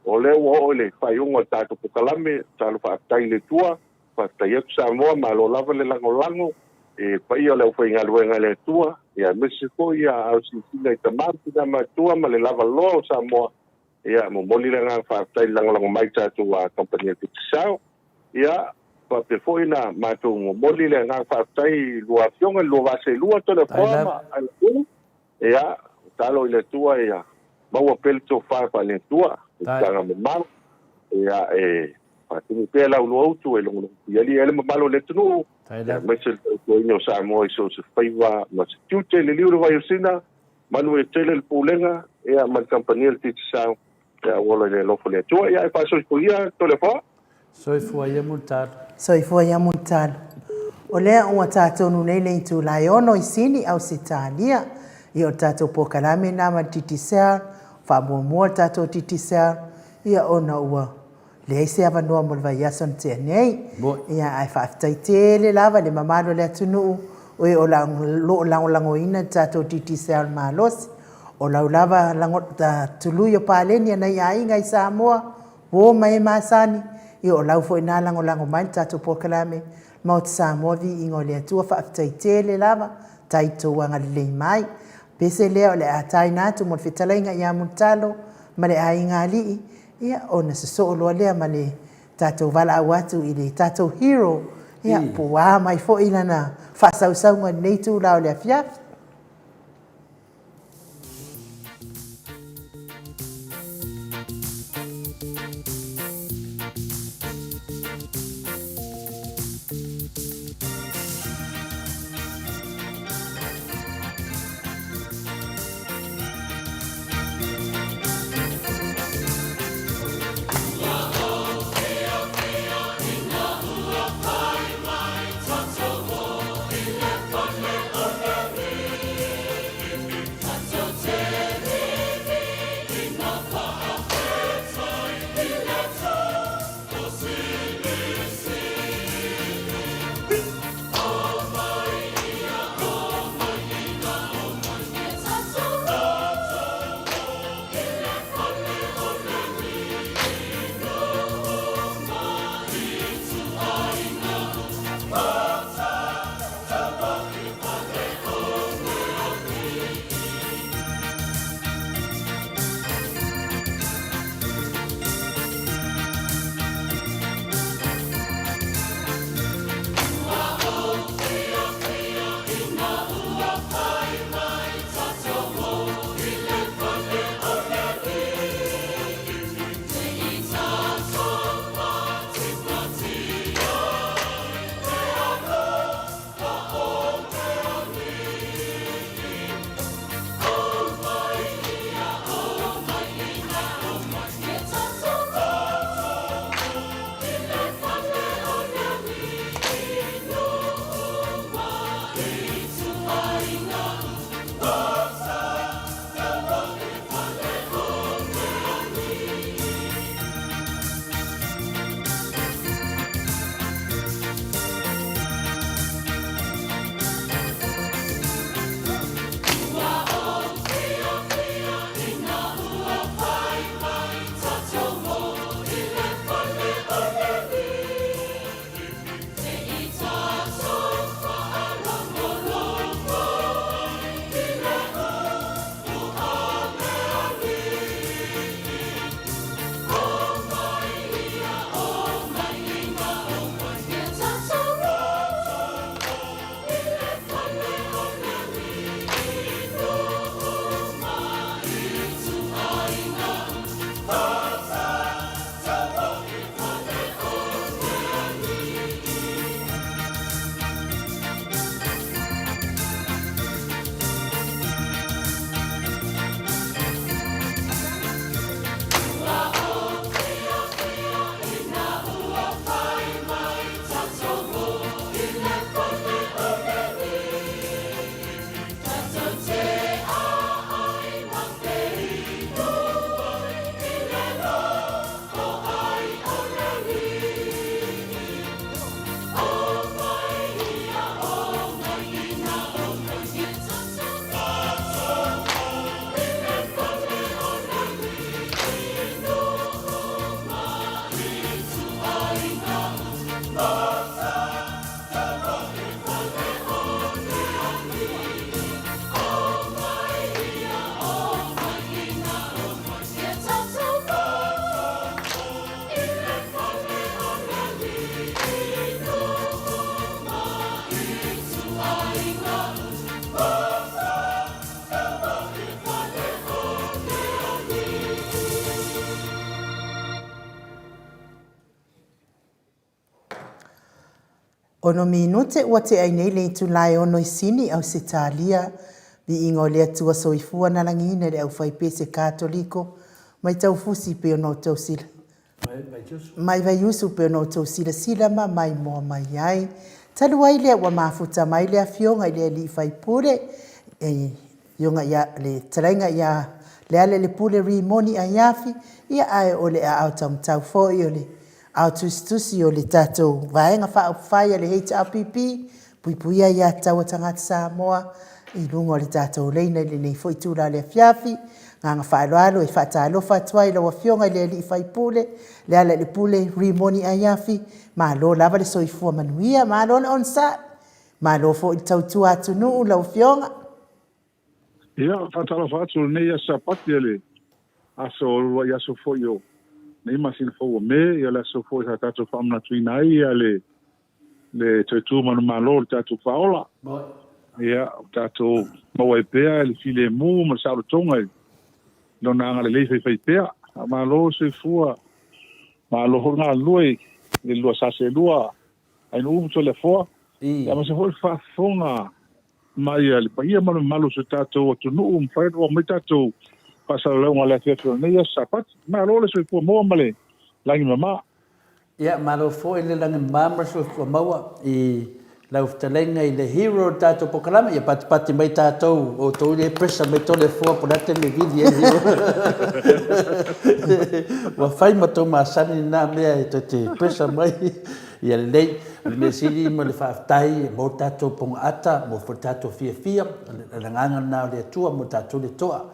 O lea ua oo i le faaiuga o le tatou polokalame, tatalo faafetai i le Atua, faafetai atu Samoa, malo lava le lagolago i le paia o le aufaigaluega a le Atua, ia aemaise foi ia au silasila i tama ma tina matua ma le lavaloa o Samoa, ia momoli le agaga faafetai i le lagolago mai i tatou kamupani a Digicel. Ia faapea foi ona matou momoli le agaga faafetai i lua afioga i le lua vaa seelua Toleafoa ma Ailauu. Ia, tatalo i le Atua ia maua pea le tofa faale-Atua, le tulaga mamao, ia e Faatino pea lau luautu e logologo puialii ai le mamalu o le atunuu, aemaise le tautuaina o Samoa i so o se faiva ma se tiute. Liliu le vai o Sina, manuia tele le Pulega ia ma le kamupani a le Digicel, ia ua ola i le alofa o le Atua. Ia ae faasoifua ia Toleafoa.
Soifua ia Mulitalo.
Soifua ia Mulitalo. O lea ua tatonu nei le itula e ono i Sini, Ausetalia. Ia o le tatou polokalame lena ma le Digicel, faamuamua le tatou Digicel, ia ona ua leai se avanoa mo le vaiaso na tea nei. Ia ae faafetai tele lava i le mamalu o le atunuu o e o lo o lagolagoina le tatou Digicel malosi. O lau lava tului o paleni a nai aiga i Samoa, uo ma e masani, ia o lau foi na lagolago mai le tatou polokalame Maota Samoa Viiga o le Atua. Faafetai tele lava, tai tou agalelei mai. Pese lea o le a taina atu mo le fetalaiga ia Mulitalo ma le aiga alii, ia ona sosoo loa lea ma le tatou valaau atu i le tatou hero, ia po ua a mai foi lana faasausauga i lenei itula o le afiafi. Ono minute ua tea nei le itula e ono i Sini, Ausetalia. Viiga o le Atua Soifua na lagiina i le aufaipese Katoliko mai Taufusi pei ona outou sila mai Vaiusu pei ona outou silasila ma maimoa mai ai. Talu ai lea ua mafuta mai le Afioga i le Alii Faipule, e Afioga ia le Talaiga ia Lealailepule Rimoni Aiafi, ia ae o le aao taumatau foi o le ao tusitusi o le tatou Vaega Faaupufai a le HRPP, puipuia ia tatau a tagata Samoa i luga o le tatou laina i lenei foi itula o le afiafi. Agaga faaaloalo e faatalofa atu ai i lau Afioga i le Alii Faipule, Lealailepule Rimoni Aiafi, malo lava le soifua manuia, malo le onosai, malo foi le tautua atunuu lau Afioga.
Ia, faatalofa atu i lenei aso Sapati, o le aso o uluai aso foi o nei masina fou o Me, ia o le aso foi sa tatou faamanatuina ai ia le le toe tu manumalo o le tatou faaola. Ia, o tatou maua ai pea le filemu ma le saolotoga i lona agalelei faifaipea. Faamalo soifua, malo foi le galulue i le lua sa seelua Ainuu ma Toleafoa, ia aemaise foi le faafofoga mai a le paia ma le mamalu o si o tatou atunuu ua mafai ona aumai tatou faasalalauga o le afiafi o lenei aso Sapati. Malo le soifua maua ma le lagi mama.
Ia, malo foi le lagi mama ma le soifua maua i lau fetalaiga i le hero o le tatou polokalame. Ia patipati mai tatou, outou i le pressure mai Toleafoa po o le a le taimi e vili ai le hero. Ua fai ma tou masani lena mea e toe te pressure mai. Ia lelei, o le mea sili ma le faafetai mo le tatou pogaata, mo foi le tatou fiafia, o le agaga lena o le Atua mo tatou le toa.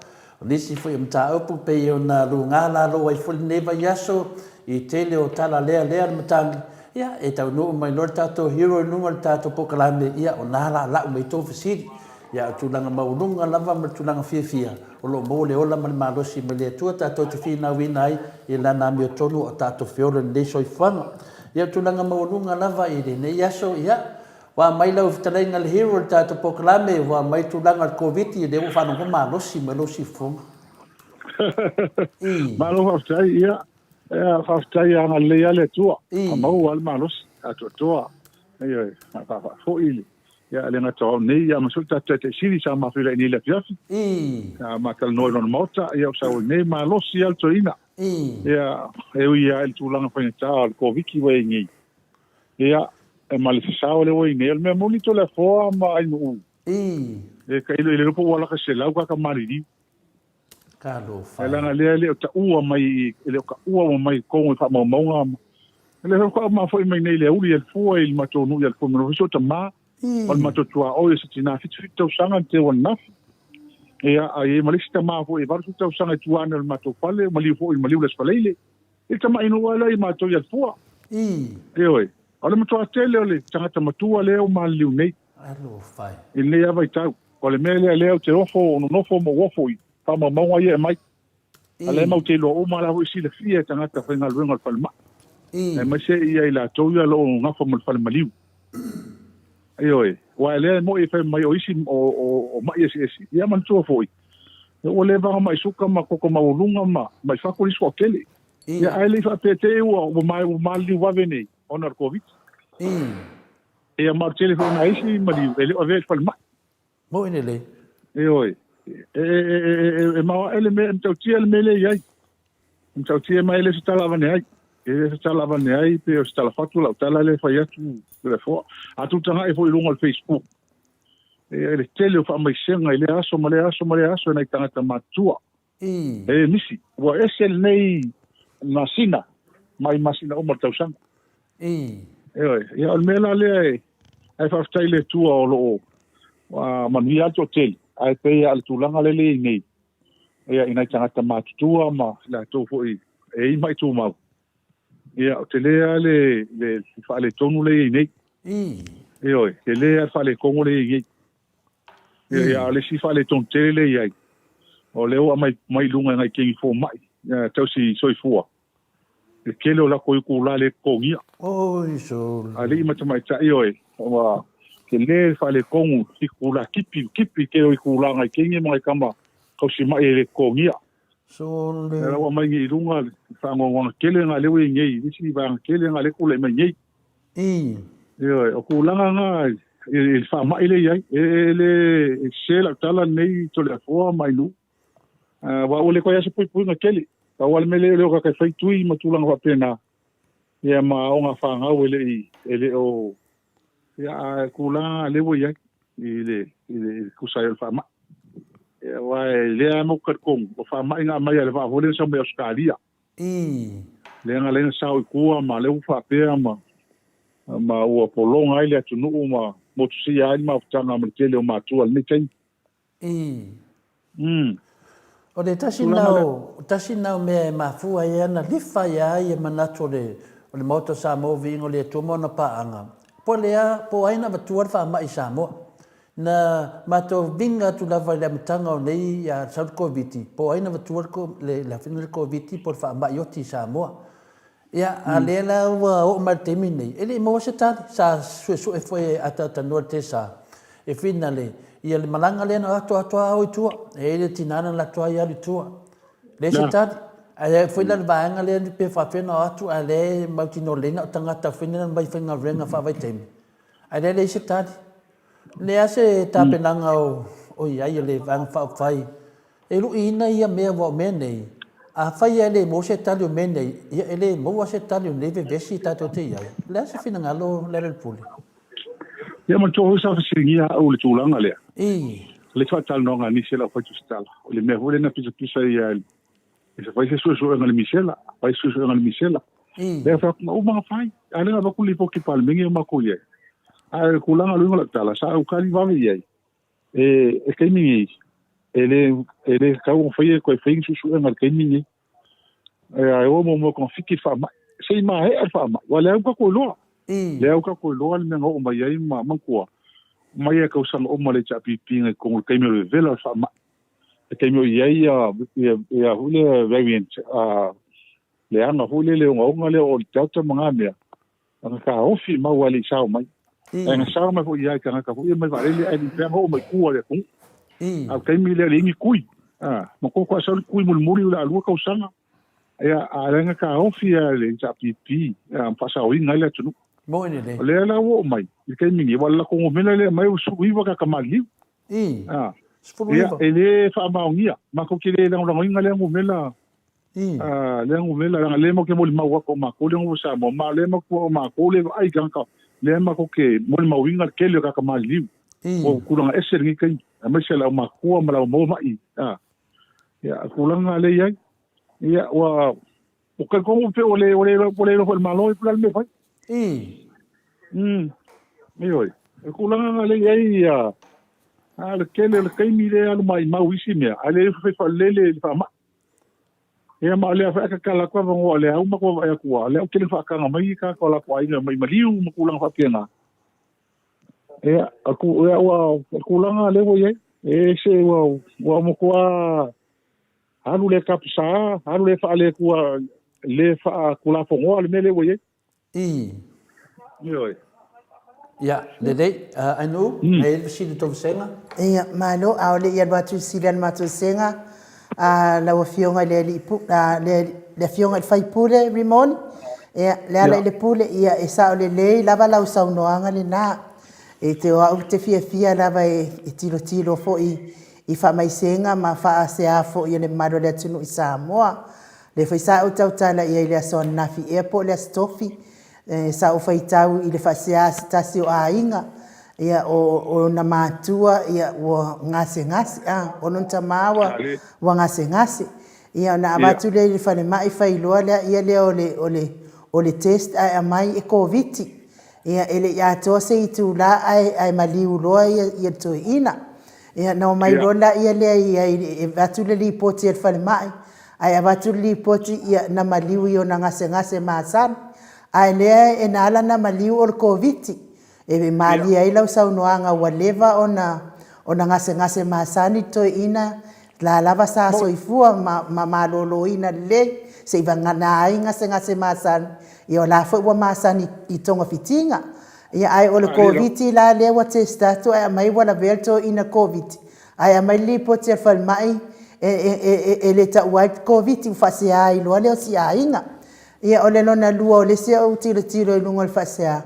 O nisi foi o mataupu pei ona luga lalo ai foi lenei vaiaso i tele o tala lealea le matagi, ia e taunuu mai loa le tatou hero i luga o le tatou polokalame, ia o na la lau mai tou fesili. Ia o tulaga maualuga lava ma le tulaga fiafia, o lo o maua le ola ma le malosi mai le Atua tatou te finauina ai i Lana amiotonu o tatou feola i lenei soifuaga. Ia o tulaga maualuga lava i lenei aso, ia, ua aumai lau fetalaiga le hero i le tatou polokalame, ua aumai tulaga o le Koviti, lea ua faalogo malosi mai lou siufofoga.
Ii. Malo faafetai, ia, ia faafetai ia agalelei lava le Atua, maua lava le malosi atoatoa, ioe, faafoi le Ia, e le gata o au nei, ia ma foi le tatou Taitai Sili sa ma feiloai nei i le afiafi. Sa ma talanoa i lona maota, ia o sau ai nei, malosi lava le toeaina. Ia, e ui lava i le tulaga faigata o le Koviti ua i ai nei. Ia, e ma le sasao lea ua i ai nei, o le mea moni Toleafoa ma Ainuu, e tailo i le iloa po ua laka 100 kaka maliliu.
Talofa
e. Leaga lea e le o taua mai, e le o taua uma mai i totonu i faamaumauga. O lea foi faatoa uma foi mai nei i le auli i Alafua i le matou nuu i Alafua, ma foi si ou tama, o le matou tuaoi o se tina 77 tausaga na teu ananafi. Ia, a i ai ma le isi tama foi e 80 tausaga i tua ane o le matou fale, maliu foi i le maliu i le Aso Faraile. I le tamai nuu lava lea i matou i Alafua. Ioe. O le matua tele o le tagata matua lea ua maliliu nei.
Alofa e.
I lenei lava vaitau. O le mea lea lea ou te ofo, nonofo ma ou ofo i faamaumauga ia e aumai. A lea matou te iloa uma la foi silafia e tagata faigaluega o le falemai. Aemaise ia i latou ia o lo o gafa ma le fale maliu. Ioe, aua o lea e moi e fai mai o isi o mai eseese. Ia manatua foi, ua leva ona mai suka ma toto maualuga ma mai fatu isi toatele. Ia ae le i faapea te i ua maliliu vave nei ona o le Koviti. Ia ma o le tele foi o nai isi maliu e le o avea i le falemai.
Moi lelei.
Ioe. E maoae le mea, e matautia le mea lea e i ai. E matautia ma e le o se tala avane ai. E le o se tala avane ai pe o se tala fatu lau tala lea e fai atu Toleafoa. A tou tagai foi i luga o le Facebook, e le tele o faamaisega i lea aso ma lea aso ma lea aso e nai tagata matutua. E le misi. Ua ese lenei masina mai masina uma o le tausaga. Ioe. Ia, o le mea la lea e, ae faafetai i le Atua o lo o manuia lava le toatele, ae pei lava o le tulaga lea e i ai nei, ia, i nai tagata matutua ma i latou foi e i ai mai tumau, ia, o tele lava le, le faaletonu lea e i ai nei. Ioe, tele lava le faaletonu lea e i ai nei. Ia, ia, a o le isi faaletonu tele lea e i ai, o lea ua aumai mai luga e nai kegi fomai, tausi soifua, le tele o latou itula le totogia.
Oi sole.
Alii ma tamaitai oe, ua tele le faaletonu itula kipi, kipi tele o itula nai kegi ma nai tama tausi mai e le totogia.
Sole.
Lea ua aumai nei i luga le faanoanoaga tele lena lea ua i ai nei, le isi vaega tele lena lea e tulai mai nei. Ioe, o tulaga na i le faamai lea e i ai, e le sese lau tala lenei Toleafoa ma Ainuu, aua ua le toe i ai se puipuiga tele. Pau lava le mea lea o le o tagata e fai tui ma tulaga faapena, ia ma aoga fanau e le i, e le o, ia a o tulaga na lea ua i ai i le, i le tusa ai o le faamai. Ia aua e lea lava matou te talitonu, o faamai na aumai a le vaa foi lea na sau mai Ausetalia.
Ii.
Lea na ala ai ona sao i tua ma lea ua faapea ma, ma ua pologa ai le atunuu ma motusia ai le mafutaga ma le tele o matua i lenei taimi.
Ii.
Mm.
O le tasi na o, tasi na o mea e mafua ai ana lifa ia ia manatu o le, o le Maota o Samoa viiga o le Atua ma ona paaga, po o le a, po o ai na avatua le faamai i Samoa. Na matou viga atu lava i le amataga o nei ia sau le Koviti, po o ai na avatua le, le le Koviti po o le faamai oti i Samoa. Ia, a lea la ua oo mai i le taimi lenei, e le i maua se tali. Sa suesue foi e ataatanoa le TSA e finale ia le malaga lea na atoatoa ao i tua. E i ai le tina na alu atu ai alu i tua. Leai se tali. Ae foi la le vaega lea pe faapefea ona o atu a o lea e mautinoa lelei na o tagata foi na omai faigaluega faavaitaimi. Ae lea e leai se tali. Le a se tapenaga o i ai a le Vaega Faaupufai e luiina ia mea aua o mea nei, afai lava e le maua se tali o mea nei, ia e le maua se tali o lenei vevesi tatou te i ai. O le a se finagalo Lealailepule?
Ia manatua foi sa fesiligia au i le tulaga lea.
Ii.
Le faatalanoaga a nisi o le aufaitusitala, o le mea foi lea na pisapisa ia e fai se suesuega i le misela, fai se suesuega i le misela. Lea fai atu, na uma ona fai, a lea na avatu le lipoti i le Palemene o matou i ai. A o le tulaga o le uiga o lau tala, sa ou tali vave i ai, e, e taimi nei, e le, e le tatau ona faia toe fai ni suesuega i le taimi nei. E, a e o mo mo togafiti le faamai. Se i maea le faamai, aua o lea ua tatou iloa. Lea ua tatou iloa le mea na oo mai ai ma manatua, mai lava i tausaga uma le HRPP na i totonu i le taimi o le vevela o le faamai. Le taimi o i ai ia ia foi lea variant le aga foi lele ogaoga lea o le Delta ma na mea, na taofi mau lava e le i sao mai. Ae na sao mai foi i ai tagata foi ia mai vaalele ae le i mafai ona oo mai tua i le atunuu. A o le taimi lea e leai ni tui. Ma kou faatoa sau le tui mulimuli o le a 2 tausaga. Ia, a lea na taofi lava e le HRPP ma faasaoina ai le atunuu.
Moni lelei.
O lea la ua oo mai i le taimi nei, aua o le latou numera lea e aumai ua 19 tagata maliliu.
Ii.
19. Ia, e le faamaonia. Matou te le lagolagoina lea numera.
Ii.
Lea numera, leaga lea matou te molimau atu o matou lea nofo i Samoa, ma o lea matou o matou lea e vaai i tagata, lea matou te molimauina le tele o tagata maliliu.
Ii.
Ua tulaga ese lenei taimi, aemaise le aumatua ma le aumaua mai. Ia, o tulaga lea e i ai. Ia, ua ua talitonu pei ua le ua le ua le iloa foi e le Malo po o le a le mea e fai.
Ii.
Ioe. O le tulaga lena lea e i ai ia, a o le tele o le taimi lea e alu maimau i isi mea, ae le fai faalele i le faamai. Ia ma o lea foi a tatala atu avanoa o lea uma matou vaai atu lava, o lea ua tele faataga mai tagata o latou aiga mai maliu ma tulaga faapena. Ia, ia ua o le tulaga lea ua i ai, e ese ua ua matua alu le tapisa, alu le faaletua, le faatulafonoa le mea lea ua i ai.
Ii.
Ioe.
Ia, lelei. Ainuu, e i ai le fesili i le tou vasega?
Ia, malo. A o le i alu atu i le fesili a le matou vasega, lau Afioga i le Alii le Afioga i le Sui Usufono Rimoni, ia, Lealailepule, ia, e sao lelei lava lau saunoaga lena. E te o au ou te fiafia lava e tilotilo foi i faamaisega ma faasea foi a le mamalu o le atunuu i Samoa. Lea foi sa ou tautala i ai i le aso ananafi ea po o le aso Tofi, sa ou faitau i le faasea a se tasi o aiga, ia, o ona matua ia ua gasegase, a, o lona tama ua, ua gasegase. Ia ona avatu lea i le falemai fai loa lea, ia lea o le, o le, o le test ae aumai e Koviti. Ia, e le i atoa se itula ae, ae maliu loa ia, ia le toeaina. Ia, ona omai loa laia lea i ai, e avatu le lipoti a le falemai, ae avatu le lipoti, ia, na maliu i ona gasegase masani. Ae lea e na ala ona maliu o le Koviti. E malie ai lau saunoaga ua leva ona, ona gasegase masani le toeaina, la lava sa soifua ma, ma maloloina lelei, seivagana ai gasegase masani, ia o la foi ua masani i togafitiga. Ia ae o le Koviti la lea ua test atu ae aumai ua lavea le toeaina Koviti, ae aumai le lipoti a le falemai e, e, e, e le taua ai le Koviti, ua faasea ai loa lea o si aiga. Ia o le lona lua o le isi au tilotilo i luga o le faasea,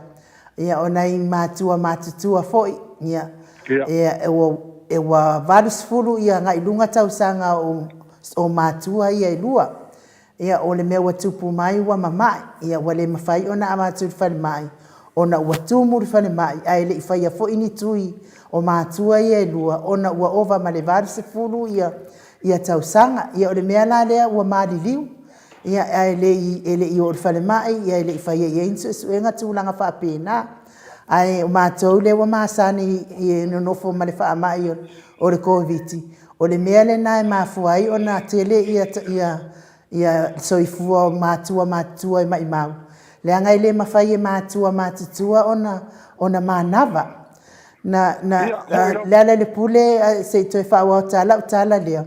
Ia, o nai matua matutua foi, ia, e, ua, e ua 80 ia agai i luga tausaga o, o matua ia e lua. Ia, o le mea ua tupu mai ua mamae, ia, ua le mafai ona avatu i le falemai, ona ua tumu le falemai, ae le i faia foi ni tui o matua ia e lua, ona ua ova ma le 80 ia, ia tausaga. Ia, o le mea la lea ua maliliu, ia, ae le i, e le i oo i le falemai, ia, e le i faia i ai ni suesuega tulaga faapena. Ae o matou lea ua masani i nonofo ma le faamai o le Koviti, O le mea lena e mafua ai ona tele ia ia ia soifua o matua matutua e maimau, leaga e le mafai e matua matutua ona ona manava. Na na Lealailepule se i toe faaauau atu lava lau tala lea,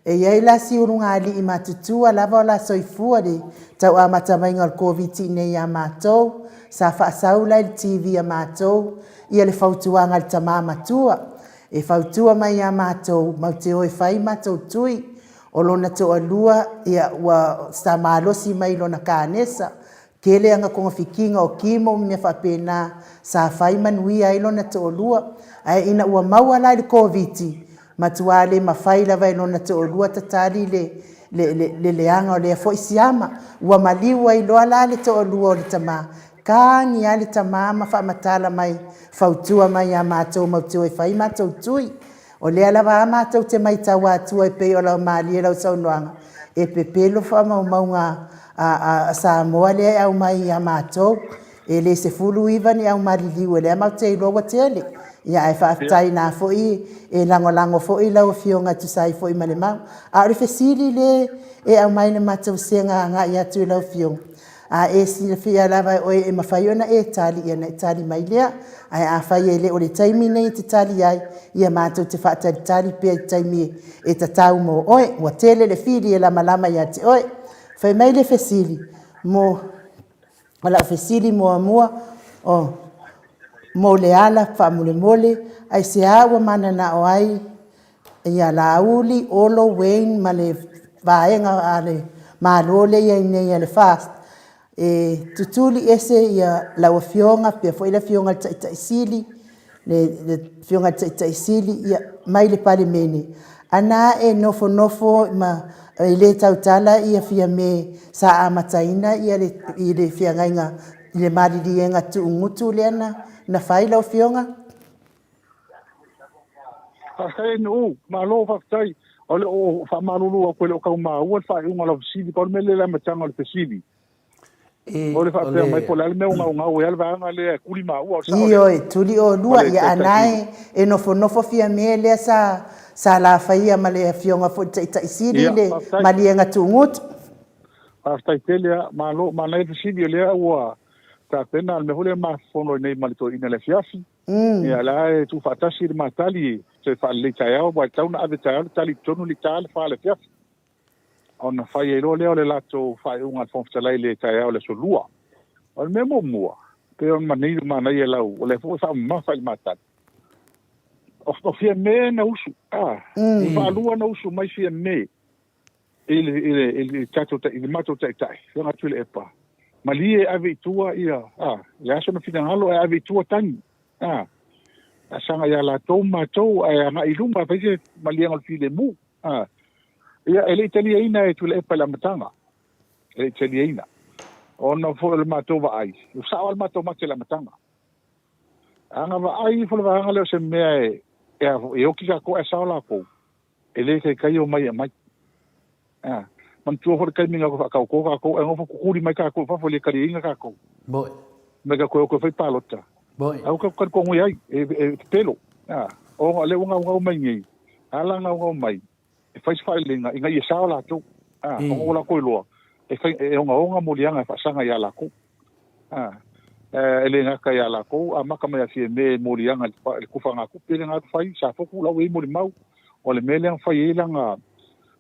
e i ai la si ulugalii matutua lava o la soifua i le tau amata maiga o le Koviti i inei ia matou, sa faasau la i le TV a matou ia le fautuaga a le tama matua. E fautua mai iā matou, mau te o e fai matou tui. O lona toalua, ia, ua sa malosi mai i lona kanesa. Tele ana togafitiga o kimo ma mea faapena sa fai manuia ai lona toalua. Ae ina ua maua la i le Koviti, matuā le mafai lava e lona toalua tatali le, le, le, le leaga o lea foi siama. Ua maliu ai loa la le toalua o le tama, Tagi lava le tama ma faamatala mai, fautua mai ia matou mau te o e fai matou tui. O lea lava a matou te maitau atua e pei o lau malie lau saunoaga, e pepelo faamaumauga a Samoa lea e aumai ia matou. E le 19 ni au maliliu o lea matou te iloa ua tele. Ia ae faafetai na foi e lagolago foi lau Afioga e tusa ai foi ma le mau. A o le fesili le e aumai le matou sega agai atu i lau Afioga, A e silafia lava e oe e mafai ona e tali, ia ona e tali mai lea. Ae afai e le o le taimi nei e te tali ai, ia matou te faatalitali pea i le taimi e tatau mo oe. Ua tele le fili e lamalama ia te oe. Fai mai le fesili, mo, o lau fesili muamua, o, mo Leala faamolemole, aisea ua mananao ai Ia Laauli, Olo, Wayne ma le vaega a le Malo lea e i ai nei a le FAST, e tutuli ese ia lau Afioga faapea foi le Afioga i le Taitai Sili, le Afioga i le Taitai Sili ia, mai le Palemene, ana e nofonofo ma e le tautala ia Fiame sa amataina ia le, i le feagaiga i le maliliega tuugutu lea na fai lau Afioga?
Faafetai Nu'u, malo faafetai. O le o faamalulu atu e le o tau maua le faaiuga o lau fesili, pau le mea lea i le amataga o le fesili. O le faapea mai po o le a le mea ua gaugau ai le vaega lea e tuli maua, o le sao lea?
Ioe, tuli oulua, ia a na e nofonofo Fiame lea sa sa lafaia ma le Afioga foi i le Taitai Sili le maliega tuugutu.
Faafetai tele lava, malo, manaia le fesili o lea ua tapena le mea foi lea ma fono ai nei ma le toeaina i le afiafi. Ia, o la e tuufaatasi le ma tali e toe faalelei taeao, aua e tatau ona ave taeao le tali i totonu i le ta le fa i le afiafi. Ona fai ai loa lea o le latou faaiuga a le Fofoga Fetalai i le taeao o le aso Lua. O le mea muamua, pei ona manino manaia lau, o lea foi ua faamamafa i le ma tali. O Fiame na usu, a, ua faalua na usu mai Fiame i le, i le, i le tatou, i le matou taitai, Afioga Tuilaepa, malie e ave i tua ia, a, le aso na finagalo e ave i tua tagi, a, a saga ia latou ma matou ae agai i luma e fai se maliega o le filemu, a. Ia, e le i taliaina e Tuilaepa i le amataga, e le i taliaina, ona foi o le matou vaai, ua sao lava le matou mate i le amataga. A na vaai ifo le vaega lea o se mea e, e, e oti tatou ae sao latou, E le taitai omai e aumai. A, manatua foi le taimi na faataoto tatou, ae nofo tutuli mai tatou i fafo e le taliaina tatou.
Moi.
Mai tatou e o toe fai palota.
Moi.
Aua tatou talitonu i ai, e, e pepelo. A, ona o lea ua gaugau mai nei, a la gaugau mai, e fai se faaleleiga ina ia sao latou. A, ona ua latou iloa, e fai, e ogaoga moliaga e faasaga ia latou. A, e le gata ia latou, amata mai ia Fiame i moliaga i le kufagatupe lea na alu fai, Safotu la ua i ai molimau, o le mea lea na fai ai lana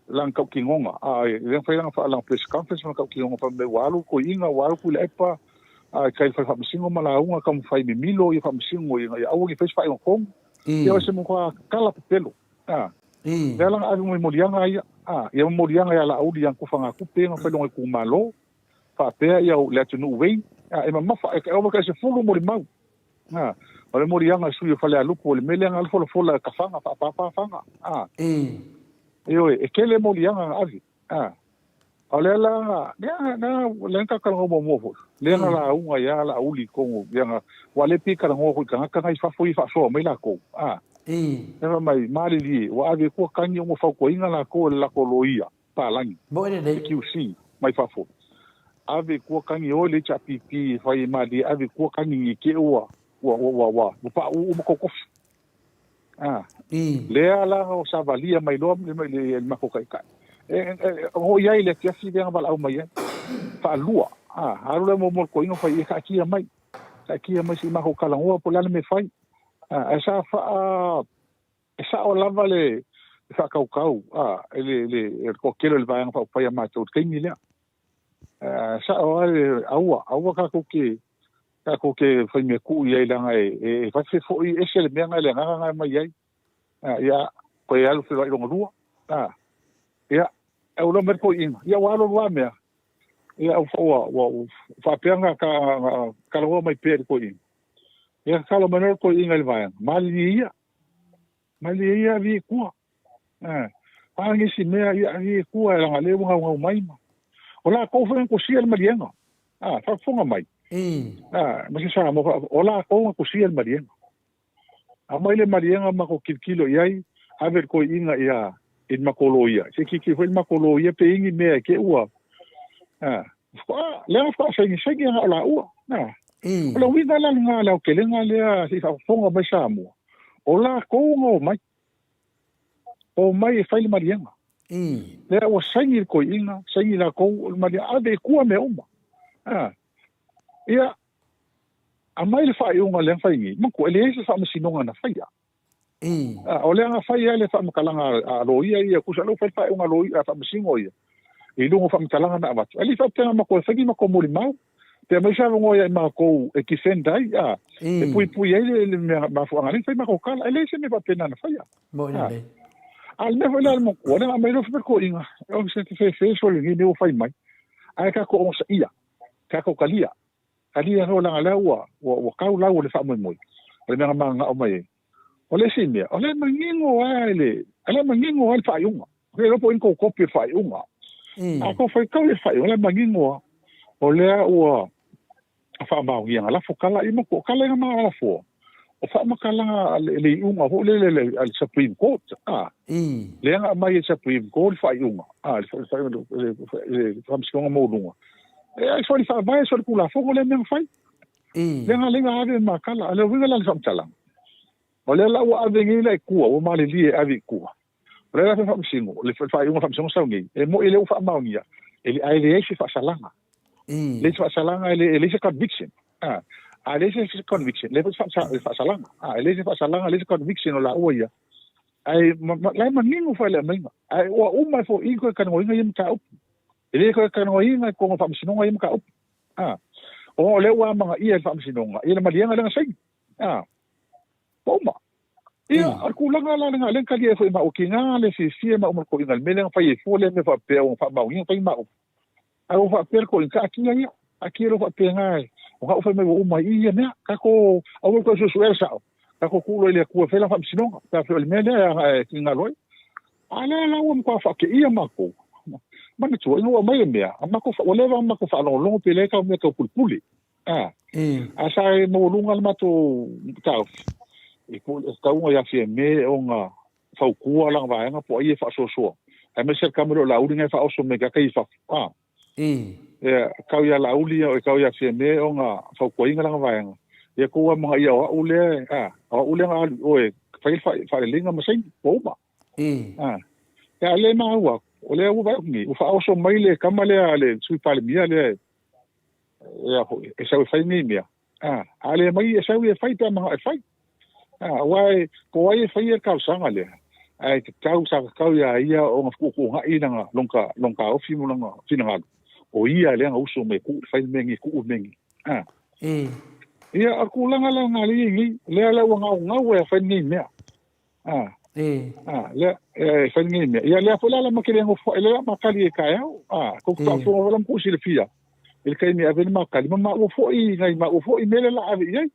lana tautinoga, a, lea na fai lana lana press conference ma lana tautinoga fai mai ua alu toeaiina, ua alu Tuilaepa i tai i le fale faamasino ma lauga taumafai mimilo ia faamasino ina ia aua ne i fai se faaiuga tonu. Ia o se matua tala pepelo. A, lea la na ave mai moliaga ia, a, ia ma moliaga ia Laauli i lana kufagatupe na fai i lona itumalo. faapea ia le atunuu Wayne, a e mamafa, e ova tai 10 molimau. A, o le moliaga a le sui o Falealupo, o le mea lea na alu folafola e ka faga, faapapa faga. A. Ioe, e tele moliaga na ave. A. O lea la, lea, lea, lea na talanoa muamua foi, lea na lauga ai lava Laauli i totonu, lea na, aua lea e pei e talanoa foi i tagata na i fafo ia e faasoa mai latou. A. Lea fai mai, malilie, ua ave atu tagi ona fautuaina latou e le latou loia palagi, le QC, mai fafo. Ave i tua tagi o le HRPP e fai e malie, ave i tua tagi ne i te i ua, ua, ua, ua, ua, ua pauu uma tou tofi. A. Lea la na savalia mai loa le matou taitai. E, e, o i ai le afiafi lea na valaau mai ai. Faalua. A, alu lea muamua le toeaina fai ia taatia mai. Taatia mai se i matou talanoa po o le a le mea e fai. A, ae sa faa, e sao lava le faatautau a, e le, le, le toatele o le Vaega Faaupufai a matou i le taimi lea. A, sao lava le aua, aua tatou te, tatou te faimea tuu i ai leaga e, e, e vave foi ese le mea na le agaga na e mai ai. A, ia, toe alu feloai lona lua. A, ia, e ulo mai le toeaina. Ia, ua alu alu lava mea. Ia, ua, ua, ua faapea na ka, na talanoa mai pea i le toeaina. Ia, tatalo mai loa le toeaina i le vaega, malilie ia, malilie ia avia i tua. A, a nisi mea ia avia i tua e leaga lea ua gaugau mai ma. O latou foi na tusia le maliega. A, faafofoga mai. A, ma se Samoa, o latou na tusia le maliega. Aumai le maliega matou tilotilo i ai, ave le toeaina ia i le matou loia. Se i tilotilo foi le matou loia pe i ai ni mea e te ua a, lea na faatoa saigisaigi na o laua. A, o le uiga la lena o le aotelega lea se i faafofoga mai Samoa, o latou na omai, omai e fai le maliega. Lea ua saini le toeaina, saini latou o le maliega, ave i tua mea uma. A, ia, Aumai le faaiuga lea na fai nei, manatua e leai se faamasinoga na faia. O lea na fai lava le faamatalaga a loia ia, tusa lea ua fai le faaiuga a loia, a faamasino ia, i luga o faamatalaga na avatu. Ae le i faapea na matou e fai ni matou molimau, pe aumai se avanoa ia i matou e defend ai, a, e puipui ai le mea mafuaaga lea na fai matou tala. E leai se mea faapena na faia. A o le mea foi lea a le matua, lea na aumai loa fai mai le toeaina, o se fefe sole lenei mea ua fai mai, ae tatou onosaia, tatou talia. Talia loa leaga lea ua, ua, ua tau lau o le faamoemoe, o le mea na mananao mai ai. O le isi mea, o lea e manino lava i le, o lea e manino lava le faaiuga. Ou te le iloa po o i ni tou kopi o le faaiuga. A tou faitau i le faaiuga, o lea e manino lava, o lea ua faamaonia na lafo tala i matua. O tala ia na lafoa, o faamatalaga a le iuga foi lele a le Supreme Court, a, lea na aumai e le Supreme Court le faaiuga, a, le Faamasinoga Maualuga. E ai soli faavae, soli Tulafono lea mea na fai. Lea na lea na ave ma tala. A le uiga la le faamatalaga, o lea la ua ave nei la i tua, ua malilie e ave i tua. O lea la fai faamasino, le faaiuga faamasinoga sau nei, e moi lea ua faamaonia, e ae leai se faasalaga. Leai se faasalaga, e leai se conviction. A, a leai se conviction, leai foi se faasalaga. A, e leai se faasalaga, leai se conviction o laua ia. Ae la e manino foi le aumaiga. Ae ua uma e foi koe talanoaina ia mataupu. E le koe talanoaina i totonu o faamasinoga ia mataupu. A, o lea ua amanaia e le faamasinoga ia le maliega lea na saini. A, ua uma. Ia, o le tulaga la lena, lea na talia ai foi e maua, tiga le fiafia maua ma le toeaina i le mea lea na fai ai fua lea mea faapea ua faamaonia fai maua. Ae ua faapea le toeaina, taatia ia, taatia lou faapena e, o ga'u fai mai ua uma ai i ia mea, tatou aua le toe suesuea le sao, tatou tuu loa i le Atua e fai lana faamasinoga, pe a fai o le mea lea e finagalo ai. A lea la ua matua faateia matou, manatua ina ua aumai le mea, a matou, ua leva ona matou faalogologo pe leai tau mea tau pulepule. A, a sa e maualuga le matou taofi, e tatau ona ia Fiame ona fautua lana vaega po o ai e faasoasoa, aemaise le tama lea o Laauli na e faaoso mai tagata ia i fafo. A, ia, tau ia Laauli e tau ia Fiame ona fautuaina lana vaega, ia tou amanaia o au lea, a, o au lea na alu i o e fai le faaleleiga ma saini, ua uma. A, a lea e maua atu, o lea ua vaai atu nei, ua faaoso mai le tama lea a le Sui Palemia lea e, e, foi, e sau e fai nei mea. A, a le mai e sau e fai pe a manao e fai. A, aua e, po o ai e faia le talosaga lea, ae tatau, sa tatau ia ia ona fetuutuunai lana, lona, lona taofi ma lona finagalo, o ia lea na uso mai e tuu, fai le mea nei, tuu le mea nei. A. Ia, o le tulaga la lena lea e i ai nei, lea la ua gaugau e fai lenei mea. A. A, lea, e fai lenei mea. Ia, lea foi la la ma te le nofo ai, lea ma tali e taeao. A, kou faafofoga foi la ma kou silafia, i le taimi e ave ai le makali, ma maua foi, nai maua foi mea lea la ave i ai.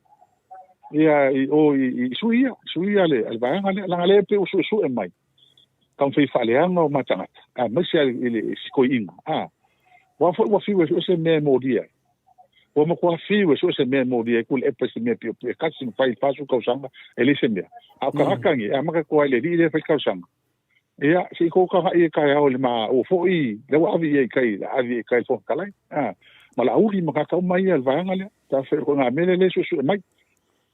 Ia i o i sui ia, sui ia le le vaega lea, leaga lea e pei ua suesue mai taumafai faaleaga o ma tagata, aemaise i le sikoiina. A, aua foi ua fiu e sue se mea e molia ai. Ua matua fiu e sue se mea e molia ai Tuilaepa i se mea piopio e tasi ma fai i le 40 tausaga e leai se mea. A o tagata nei, e amata atu lava i le alii lea e fai talosaga. Ia, se i tou tagai e taeao i le ma ua foi, lea ua ave i ai i tai, ave i ai i tai i le Fofoga Fetalai, a, ma Laauli ma tagata uma ia i le vaega lea. Pe afai o ituaiga mea lea e suesue mai.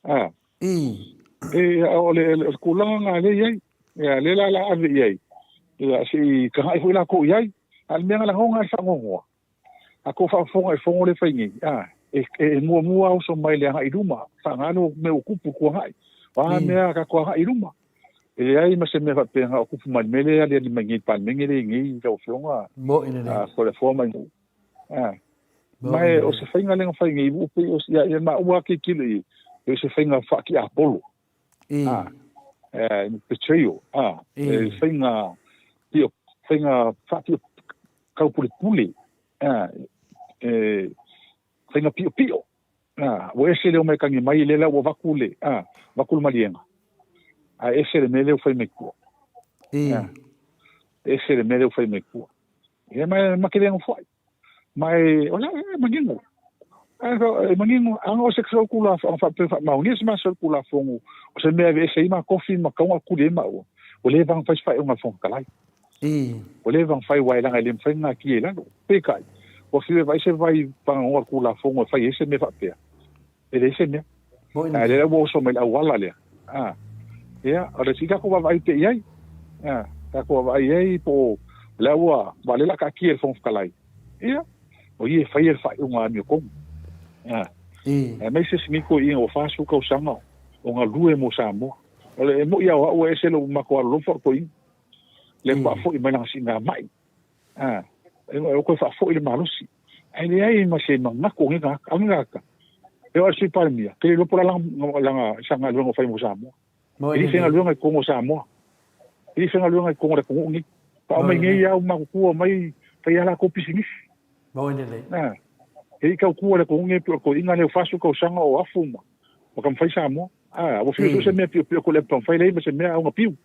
A. E, o le, o le tulaga lena lea e i ai. Ia, lea la la ave i ai. Ia, se i tagai foi latou i ai. A o le mea na lagona ai le faanoanoa, a tou faafofoga i le fono lea e fai nei, a, e, e muamua oso mai le agai i luma, faagalo mea ua tupu i le tuanai. O a mea a tatou agai i luma? E leai ma se mea faapea na o tupu mai i le mea lea e aliali mai nei i le Palemene lea e i nei lau Afioga, a, Toleafoa mai Nu'u. A, ma e, o se faiga lea na fai nei, ua pei o, ia, ia maua lava tilotilo i ai, pei o se faiga faatiapolo. A, e, betrayal, a, e faiga, pio, faiga faatio, taupulepule, a, e, faiga piopio, a, ua ese le omai tagi mai, lea la ua avatu le, a, avatu le maliega, ae ese le mea lea ua fai mai tua. A, ese le mea lea ua fai mai tua. Ia, ma e ma te le nofo ai. Ma e, o le e manino. E manino, ana o se tulafono, faapea faamaonia se matou Tulafono, o se mea e aveese ai ma tofi ma tau na tuli ai maua, ua leva ona fai se faaiuga a le Fofoga Fetalai. Ua leva ona fai aua e leaga e le mafai ona natia i lalo. Peitai, ua fiu e vaai se vai paganoa le Tulafono e fai ai se mea faapea, e leai se mea. Ae lea ua oso mai le auala lea. A, ia, o le sii tatou vaavaai pea i ai. A, tatou vaavaai i ai po o lea ua, aua o lea o le a taatia i le Fofoga Fetalai. Ia, o ia e faia le faaiuga amiotonu. A, aemaise sini toeaiina ua 40 tausaga o galue mo Samoa. O le, e moni lava o au e ese lou matou alolofa o le toeaina. Lea faatoa foi mai lana siigamai. A, e o toe faafoi le malosi. Ae leai ma se manatu o lenei tagata. A o lenei tagata, e oo lava i le Sui Palemia, ke le iloa po o le a lana, lana sa galuega o fai mo Samoa. E le i faigaluega i totonu o Samoa. E le i faigaluega i totonu o le atunuu lenei. Faaoo mai nei lava ua matutua mai fai lava latou pisinisi. A, e le i tautua i le atunuu lenei pei o le toeaina lea ua 40 tausaga o afu ma, ma taumafai Samoa. A, ua fiu e sue se mea piopio atu i le taumafai leai ma se mea au na piu.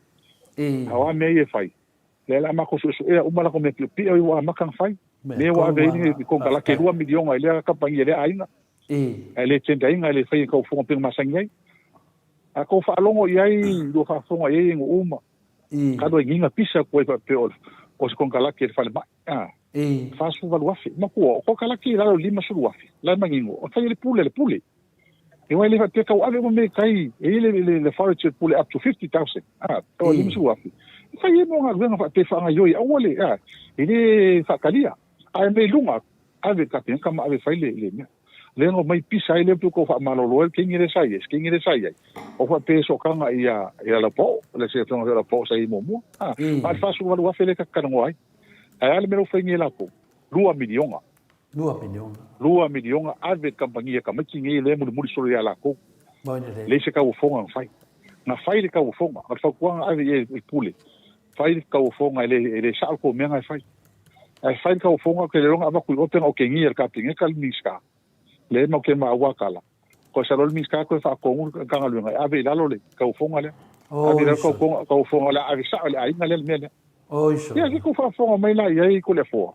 A o a mea ia e fai? Lea la a matou suesuea uma latou mea piopio ia ua amata ona fai. Mea ua ave ai le konekarate 2 miliona i lea kamupani a lea aiga. Ae le tender ina, e le faia i taufofoga pei ona masani ai. A tou faalogo i ai, lua faafofoga i ai e nuu uma, talu ai nei na pisa atu ai faapea o se konekarate i le falemai. A, 48,000. Matua, o konekarate i lalo i le 50,000, la e manino, o fai e le pule a le pule. E le faapea tau ave uma mea i tai, e i ai le authority o le pule up to 50,000, a, o 50,000. E fai ai mo galuega faapea e faagaoioi, aua le, a, e le faatalia. Ae mea i luga atu, ave i le Kapeneta ma ave e fai le, le mea. Lea na omai pisa ai lea pei ua faamalolo ai le keini lea sa i ai, se keini lea sa i ai. O faapea e sootaga ia, ia Laupoo, le se afioga ia Laupoo sa i ai muamua. A, a o le 48,000 lea ta te talanoa ai. Ae a le mea la ua fai nei e latou? 2 miliona.
2 miliona.
2 miliona ave i le kamupani a tamaiti nei lea e mulimuli solo ia latou. Leai se tauofoga na fai. Na fai le tauofoga, o le fautuaga ave i ai i le pule, fai le tauofoga e le, e le sao le tou mea na e fai. Ae fai le tauofoga, ou te le iloa na avatu i o pe na otegia e le Kapeneta le Minisita. Lea matou te maua tala, ko sa loa le Minisita toe faatonu le Matagaluega e ave i lalo le tauofoga lea. Ave i lalo le tauofoga o le a ave sao i le aiga lea le mea lea. Ia se tou faafofoga mai la i ai Toleafoa.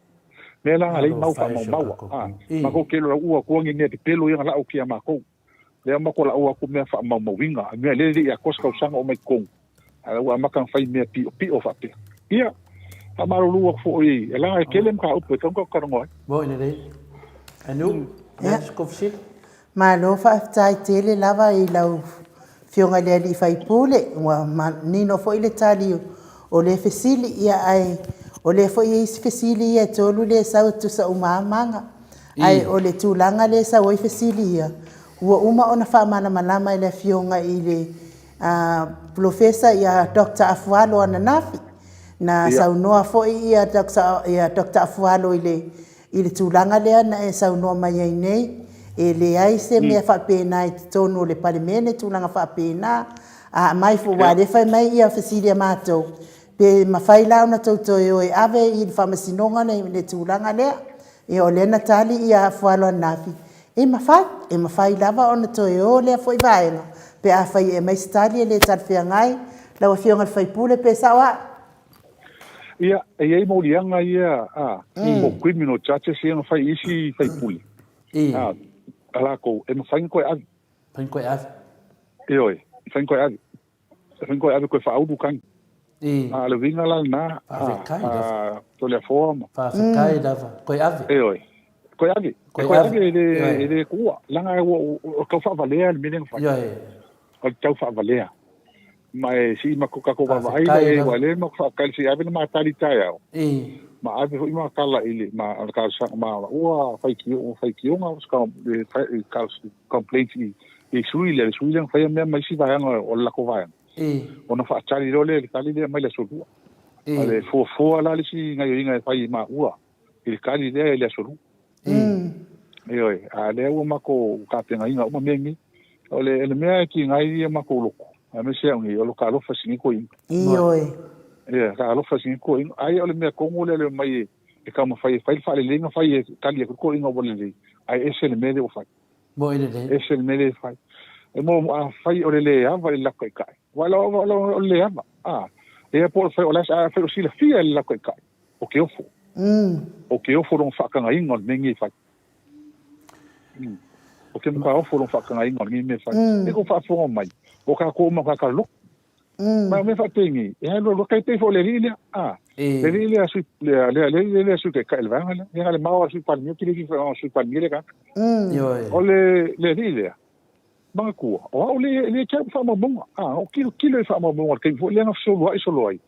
Mea la na lei mau faamaumaua. A, matou te iloa ua atu ni mea pepelo ia na lau atu ia matou. Lea matou lau atu mea faamaumauina, mea lea e le i atoa se tausaga o omai i totonu. Ae ua amata ona fai mea piopio faapea. Ia, faamalulu atu foi, e leaga e tele mataupu e tatau ona tatou talanoa ai.
Moi lelei. Anu, ia se kou fesili?
Malo faafetai tele lava i lau Afioga i le Alii Faipule, ua manino foi le tali o lea fesili, ia ae o lea foi e i ai isi fesili ia e tolu lea e sau e tusa uma lava maga. Ae o le tulaga lea e sau ai fesili ia, ua uma ona faamalamalama e le Afioga i le Polofesa ia Doctor Afualo ananafi, na saunoa foi ia Doctor Afualo i le i le tulaga lea na e saunoa mai ai nei, e leai se mea faapena i totonu o le Palemene, tulaga faapena. A aumai foi, aua o lea e fai mai ia fesili a matou, pe mafai la ona tou toe o e ave i le Faamasinoga le tulaga lea. Ia o lea na tali ia Afualo ananafi, E mafai, e mafai lava ona toe o lea foi vaega pe afai e aumai se tali e le talafeagai lau Afioga i le sui usufono pe sao a'u.
Ia, e i ai moliaga ia a, po o criminal charges ia na fai i isi faipule a, a latou, e mafai ona toe ave.
Mafai ona toe ave.
Ioe, mafai ona toe ave. E mafai ona toe ave toe faaulu tagi. A o le uiga la lena,
Faafetai lava.
a Toleafoa ma.
Faafetai lava. Toe ave.
Ioe. Toe ave.
Toe ave.
E le, e le tuua. Leaga ua, ua tau faavalea le mea lea na fai.
Ioe.
O le tau faavalea. Ma e sii ma tatou vaavaai la i ai, aua o lea matou faatali se i ave le ma tali i taeao, ma ave foi ma tala i le ma le talosaga ma ua faitio faitioga complaint i i sui lea, le sui lea na faia mea ma isi vaega o le latou vaega. Ona faatali loa lea i le tali lea mai le aso Lua. O le fuafua la le isi gaioiga e fai e maua i le tali lea i le aso Lua. Ioe, a lea ua matou tapenaina uma mea nei. O le, le mea e tiga ai ia matou loto, aemaise au nei, o lo ta alofa i si nei toeaina.
Ioe.
Ia, ta alofa i si nei toeaina. Ai o le mea tonu lea le omai e, e taumafai e fai le faaleleiga, fai e tali atu le toeaina ua lelei, ae ese le mea lea ua fai.
Moi lelei.
Ese le mea lea e fai. E mo, afai o le le ava i le latou taitai. Aua o le le ava, a, ia po o le fai o le a, afai o silafia e le latou taitai. O ke ofo. O ke ofo lona faatagaina o le mea nei e fai. O ke matua ofo lona faatagaina o lenei mea e fai. E kou faafofoga mai, o tatou uma o tagata loto. Ma o mea faapenei, e alu alu tai pei foi o le alii lea, a, le alii lea sui, le, le, le alii lea Sui Taitai o le vaega lea. Ia na le mao a le Sui Palemia, ou te le fia o le Sui Palemia le tagata. O le, le alii lea, manatua, o au le, le te au faamaumauga, a, o tilotilo i faamaumauga o le taimi foi lea na fesoloai solo ai,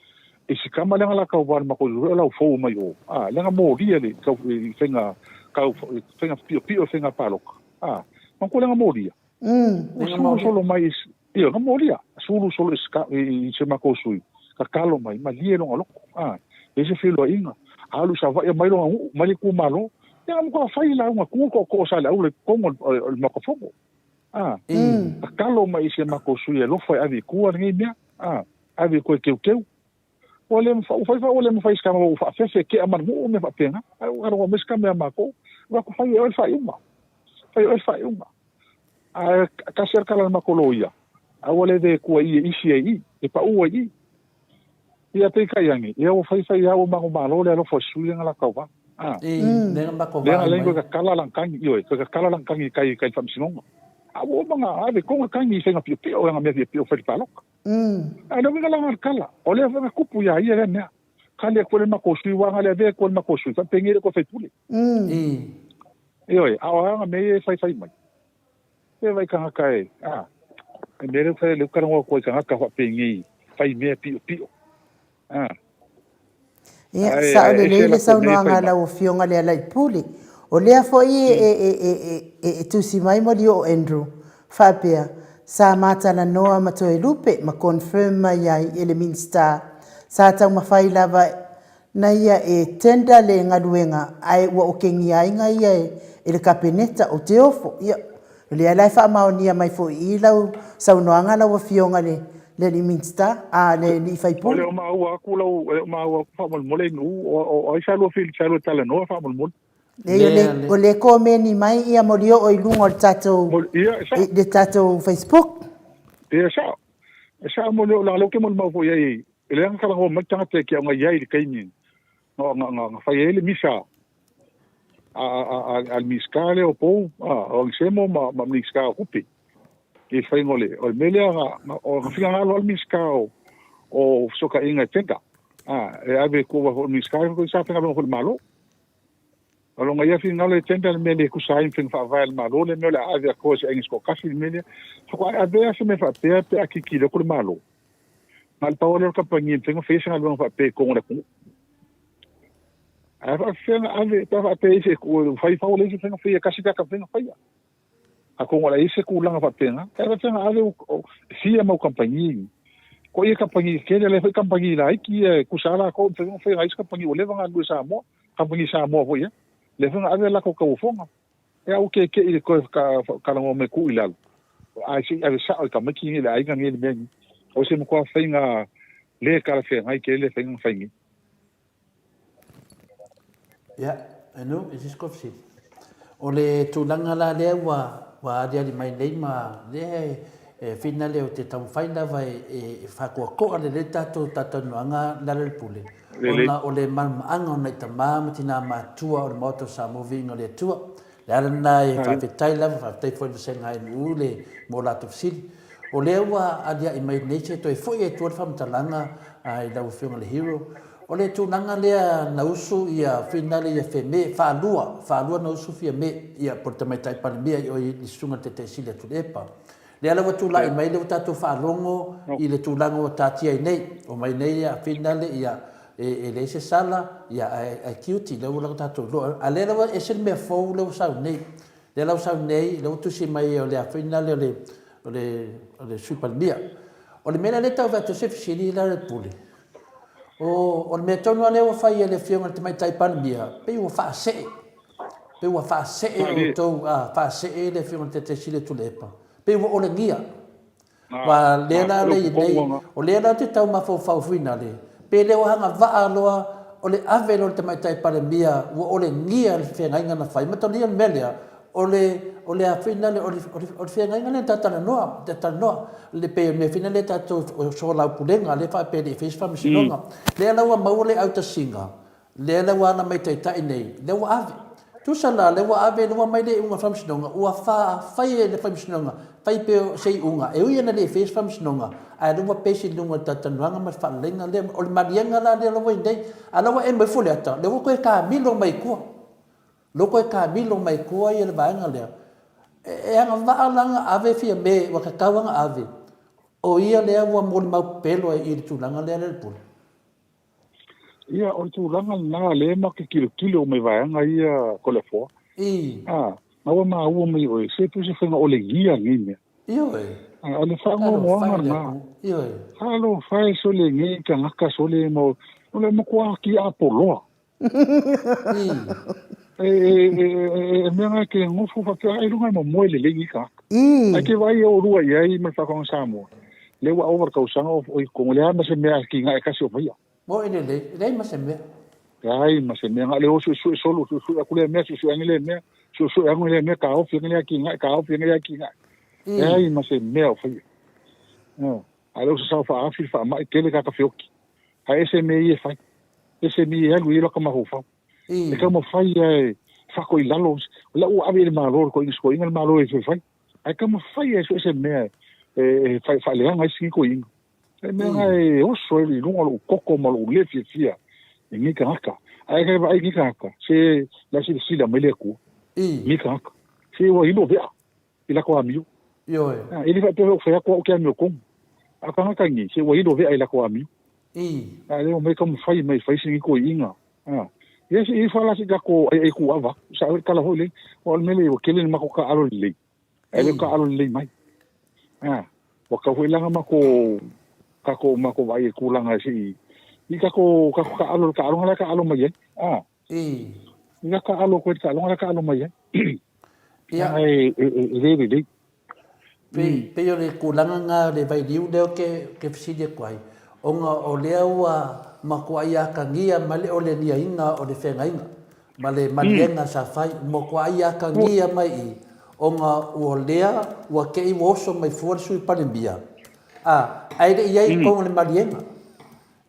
i si tama lea na la tauva i le matou o lau fou mai o, a, lea na molia le, tau, i faiga, tau, faiga piopio i faiga palota, a, manatua lea na molia. Ua sulu solo mai i, ioe, na molia, sulu solo i, i, i se matou sui, tatalo mai, malie lona loto, a, leai se feiloaiga, alu i Savaii aumai lona nuu, mai le itumalo, ia na matua fai lauga tu le tootoo o Saleaula i totonu o le Maota Fono. A, tatalo mai i si a matou sui e alofa e ave i tua lenei mea, a, ave i tua e teuteu. Ua le mafai, ua fai ua le mafai e si tama ua faafefe e tea ma le nuu mea faapena. Ae ua alu mai si tama ia matou, ua atu fai e oe le faaiuga. Fai e oe le faaiuga. Ae tasi lava le tala a le matou loia, aua le ve tua i e isi ai i i, e pau ai i. Ia peitai ane, ia ua fai fai lava ua manumalo le alofa o si sui lea na la tauva. A.
Lea na
lea na tatala lana tagi, ioe, toe tatala lana tagi i tai i tai faamasinoga. A ua uma ona ave tonu le tagi i faiga piopio, lana mea piopio fai le palota. A o le uiga la o le tala, o lea foi na tupu ia ia lea mea. Kali atu ai le matou sui uaga lea avea atu ai le matou sui, faapeni ai le toe faipule. Ioe, a o a ana mea ia e faifai mai? E vai tagata e, a, e mea lea fai lea talanoa atu ai tagata faapenei fai mea piopio. A.
Ia, e sao lelei le saunoaga a lau Afioga Lealaipule. O lea foi e, e, e, e, e, e tusi mai maliu o Andrew, faapea, sa ma talanoa ma Toelupe ma confirm mai ai e le Minisita, sa taumafai lava na ia e tender le galuega ae ua okegia ai ga ia e le Kapeneta o Teofo. Ia, o lea la e faamaonia mai foi i i lau saunoaga lau Afioga le le alii Minisita, a le alii
O le
Faipule.
o maua atu lau, e le o maua atu faamolemole i Nu'u, o, o, o ai sa lua fili, sa lua talanoa faamolemole?
Leai, o le, o le komeni mai ia molioo i luga o le tatou,
Moli, ia, e sao.
i le tatou Facebook.
Ia, e sao. E sao mo leo, leaga o lea ou te molimau foi i ai, e leaga na talanoa mai le tagata e te aumai ai i le taimi na, na, na, na fai ai le misa a, a, a, a le Minisita lea o Pou, a, o Agisemo ma, ma Minisita o Tupe. I le faiga o le, o le mea lea, na, na, o, na finagalo lava le Minisita o, o Fesootaiga e tender, a, e ave i tua foi o le Minisita, sa faigaluega foi i le Malo. O lona ia finagalo e tender le mea le tusa ai ma faiga faavae a le Malo, le mea o le a ave atoa i se aiga se toatasi le mea lea. Faatoa e avea se mea faapea pe a tilotilo atu le Malo. Na o le pau lava lea o le kamupani e mafai ona faia se galuega faapea i totonu o le atunuu. Ae faapefea ona ave pe a faapea e ese ua fai fau leai se mafai ona faia e tasi tagata mafai ona faia. Atonu o le a i ai se tulaga faapena, ae faapefea ona ave e fia mau kamupani nei. Ko ia kamupani tetele lea foi kamupani laiti ia e tusa lava latou mafai ona faia nai isi kamupani ua leva ona galulue i Samoa, kamupani Samoa foi ea. Lea foi na ave latou tauofoga. E au kekeʻi i le toe talanoa mai tuu i lalo, ae se i ave sao i tamaiti nei le aiga nei le mea nei. O se matua faiga le talafeagai tele le faiga na fai nei.
Ia, Enu, e se isi koe fesili? O le tulaga la lea ua ua aliali mai nei ma lea e e finale ou te taumafai lava e e faatoatoa lelei le tatou talatalanoaga Lealailepule ona o le malamalamaaga o nai tama ma tina matutua o le Maota o Samoa Viiga o le Atua. O le ala lena e faafetai lava, faafetai foi i le vasega ANU le mo latou fesili. O lea ua aliae mai nei se toe foi ai tua le faamatalaga i lau Afioga i le Hero. O le tulaga lea na usu ia finale ia Fiame, faalua, faalua na usu Fiame, ia po o le Tamaitai Palemia i o i le Susuga i le Taitaisili a Tuilaepa. Lea la ua tulai mai lea ua tatou faalogo i le tulaga ua taatia ai nei. Omai nei ia finale ia e leai se sala, ia ae cute, lea ua tatou iloa. A lea la ua ese le mea fou lea ua sau nei. Lea la ua sau nei, lea ua tusi mai o le a finale o le o le o le Sui Palemia. O le mea lea lea e tau avatu se fesili la le pule. O o le mea tonu lava lea ua fai e le Afioga i le Tamaitai Palemia, pei ua faasee. Pei ua faasee outou, a faasee le Afioga i le Taitaisili o Tuilaepa. Pei ua olegia. Aua lea la lea i nei, o lea la ou te tau mafaufau foi nale, pe le o agavaa loa o le ave loa o le Tamaitai Palemia ua olegia le feagaiga na fai, mataulia le mea lea, o le, o le a foi nale, o le, o le feagaiga lea na ta talanoa, ta talanoa, le pei o le mea foi lea tatou soalaupulega lea faapea e le i faia se faamasinoga. Lea la ua maua le autasiga, Lea la ua ala mai Taitai nei, lea ua ave. Tusa la, lea ua ave, lea ua aumai le iuga o le Faamasinoga, ua fa, fai e le Faamasinoga, fai pea o se iuga, e ui ina le i faia se Faamasinoga, ae lea ua base i luga o le talatalanoaga ma le faaleleiga lea. O le maliega la lea la ua i nei. A o la ua emo ifo le ata, lea ua toe taamilo mai i tua. Lea ua toe taamilo mai i tua ia le vaega lea. E agavaa la ona ave Fiame, ua tatau ona ave, o ia lea ua molimau pepelo ai i le tulaga lea le pule.
Ia, o le tulaga lena lea ma te tilotilo mai vaega ia Toleafoa.
I.
A, na ua maua mai oe, se pei o se faiga olegia lenei mea.
Ioe.
A, o le faanoanoaga lena.
Ioe.
Talofa e sole nei tagata sole ma o le matua tiapoloa. E, e, e, e mea na ke ngofo faapea ai luga e momoe lelei ni tagata. Ai ke vaai o lua i ai ma le faatoaga Samoa. Lea ua ova le tausaga o i totonu, leai ma se mea ki ngae kasi o faia.
Moe lelei, leai ma se mea.
Leai ma se mea, na o le o suesue solo, suesue aku lea mea, suesue ane lea mea, suesue ane lea mea, taofi ane lea ki ngae, taofi ane lea ki ngae. Leai ma se mea o faia. A lea ua sasao faaafi le faamai, tele tagata feoti. Ae ese mea ia e fai. Ese mea ia e alu i ai lota mafaufau. E taumafai lava e fako i lalo, o la ua ave i le Malo le toeaina, si toeaina le Malo e fai. Ae taumafai lava e sue se mea e faaleaga ai si toeaina. E mea na e oso ai i luga o lou toto ma lou le fiafia i nei tagata. Ae kai vaai i nei tagata, se la silasila mai le Atua i nei tagata. Se ua ilo vea i latou amio.
Ioe.
E le faapea ua fai atu au ke amiotonu. A o tagata nei, se ua ilo vea i latou amio.
I.
A lea ua mai taumafai mai fai se toeaiina. A. Ia se i fa la se tatou aiai kuava. Sa le tala foi lea. Aua o le mea lea ua tele ni matou taaalo lelei. Ae le o taaalo lelei mai. A. Ua tatau foi la ona matou tatou matou vaai i tulaga se i i tatou tatou taaalo le taaloga la e taaalo mai ai. A.
I.
I la taaalo atu ai le taaloga la e taaalo mai ai.
Ia.
E, e, e le lelei.
Pei, pei o le tulaga lena o le vailiu lea ou te, te fesili atu ai, ona o lea ua matuai atagia mai le olegiaina o le feagaiga ma le maliega sa fai, matuai atagia mai i, ona ua lea ua te i ua oso mai fua le Sui Palemia, a, ae le i i ai i totonu o le maliega.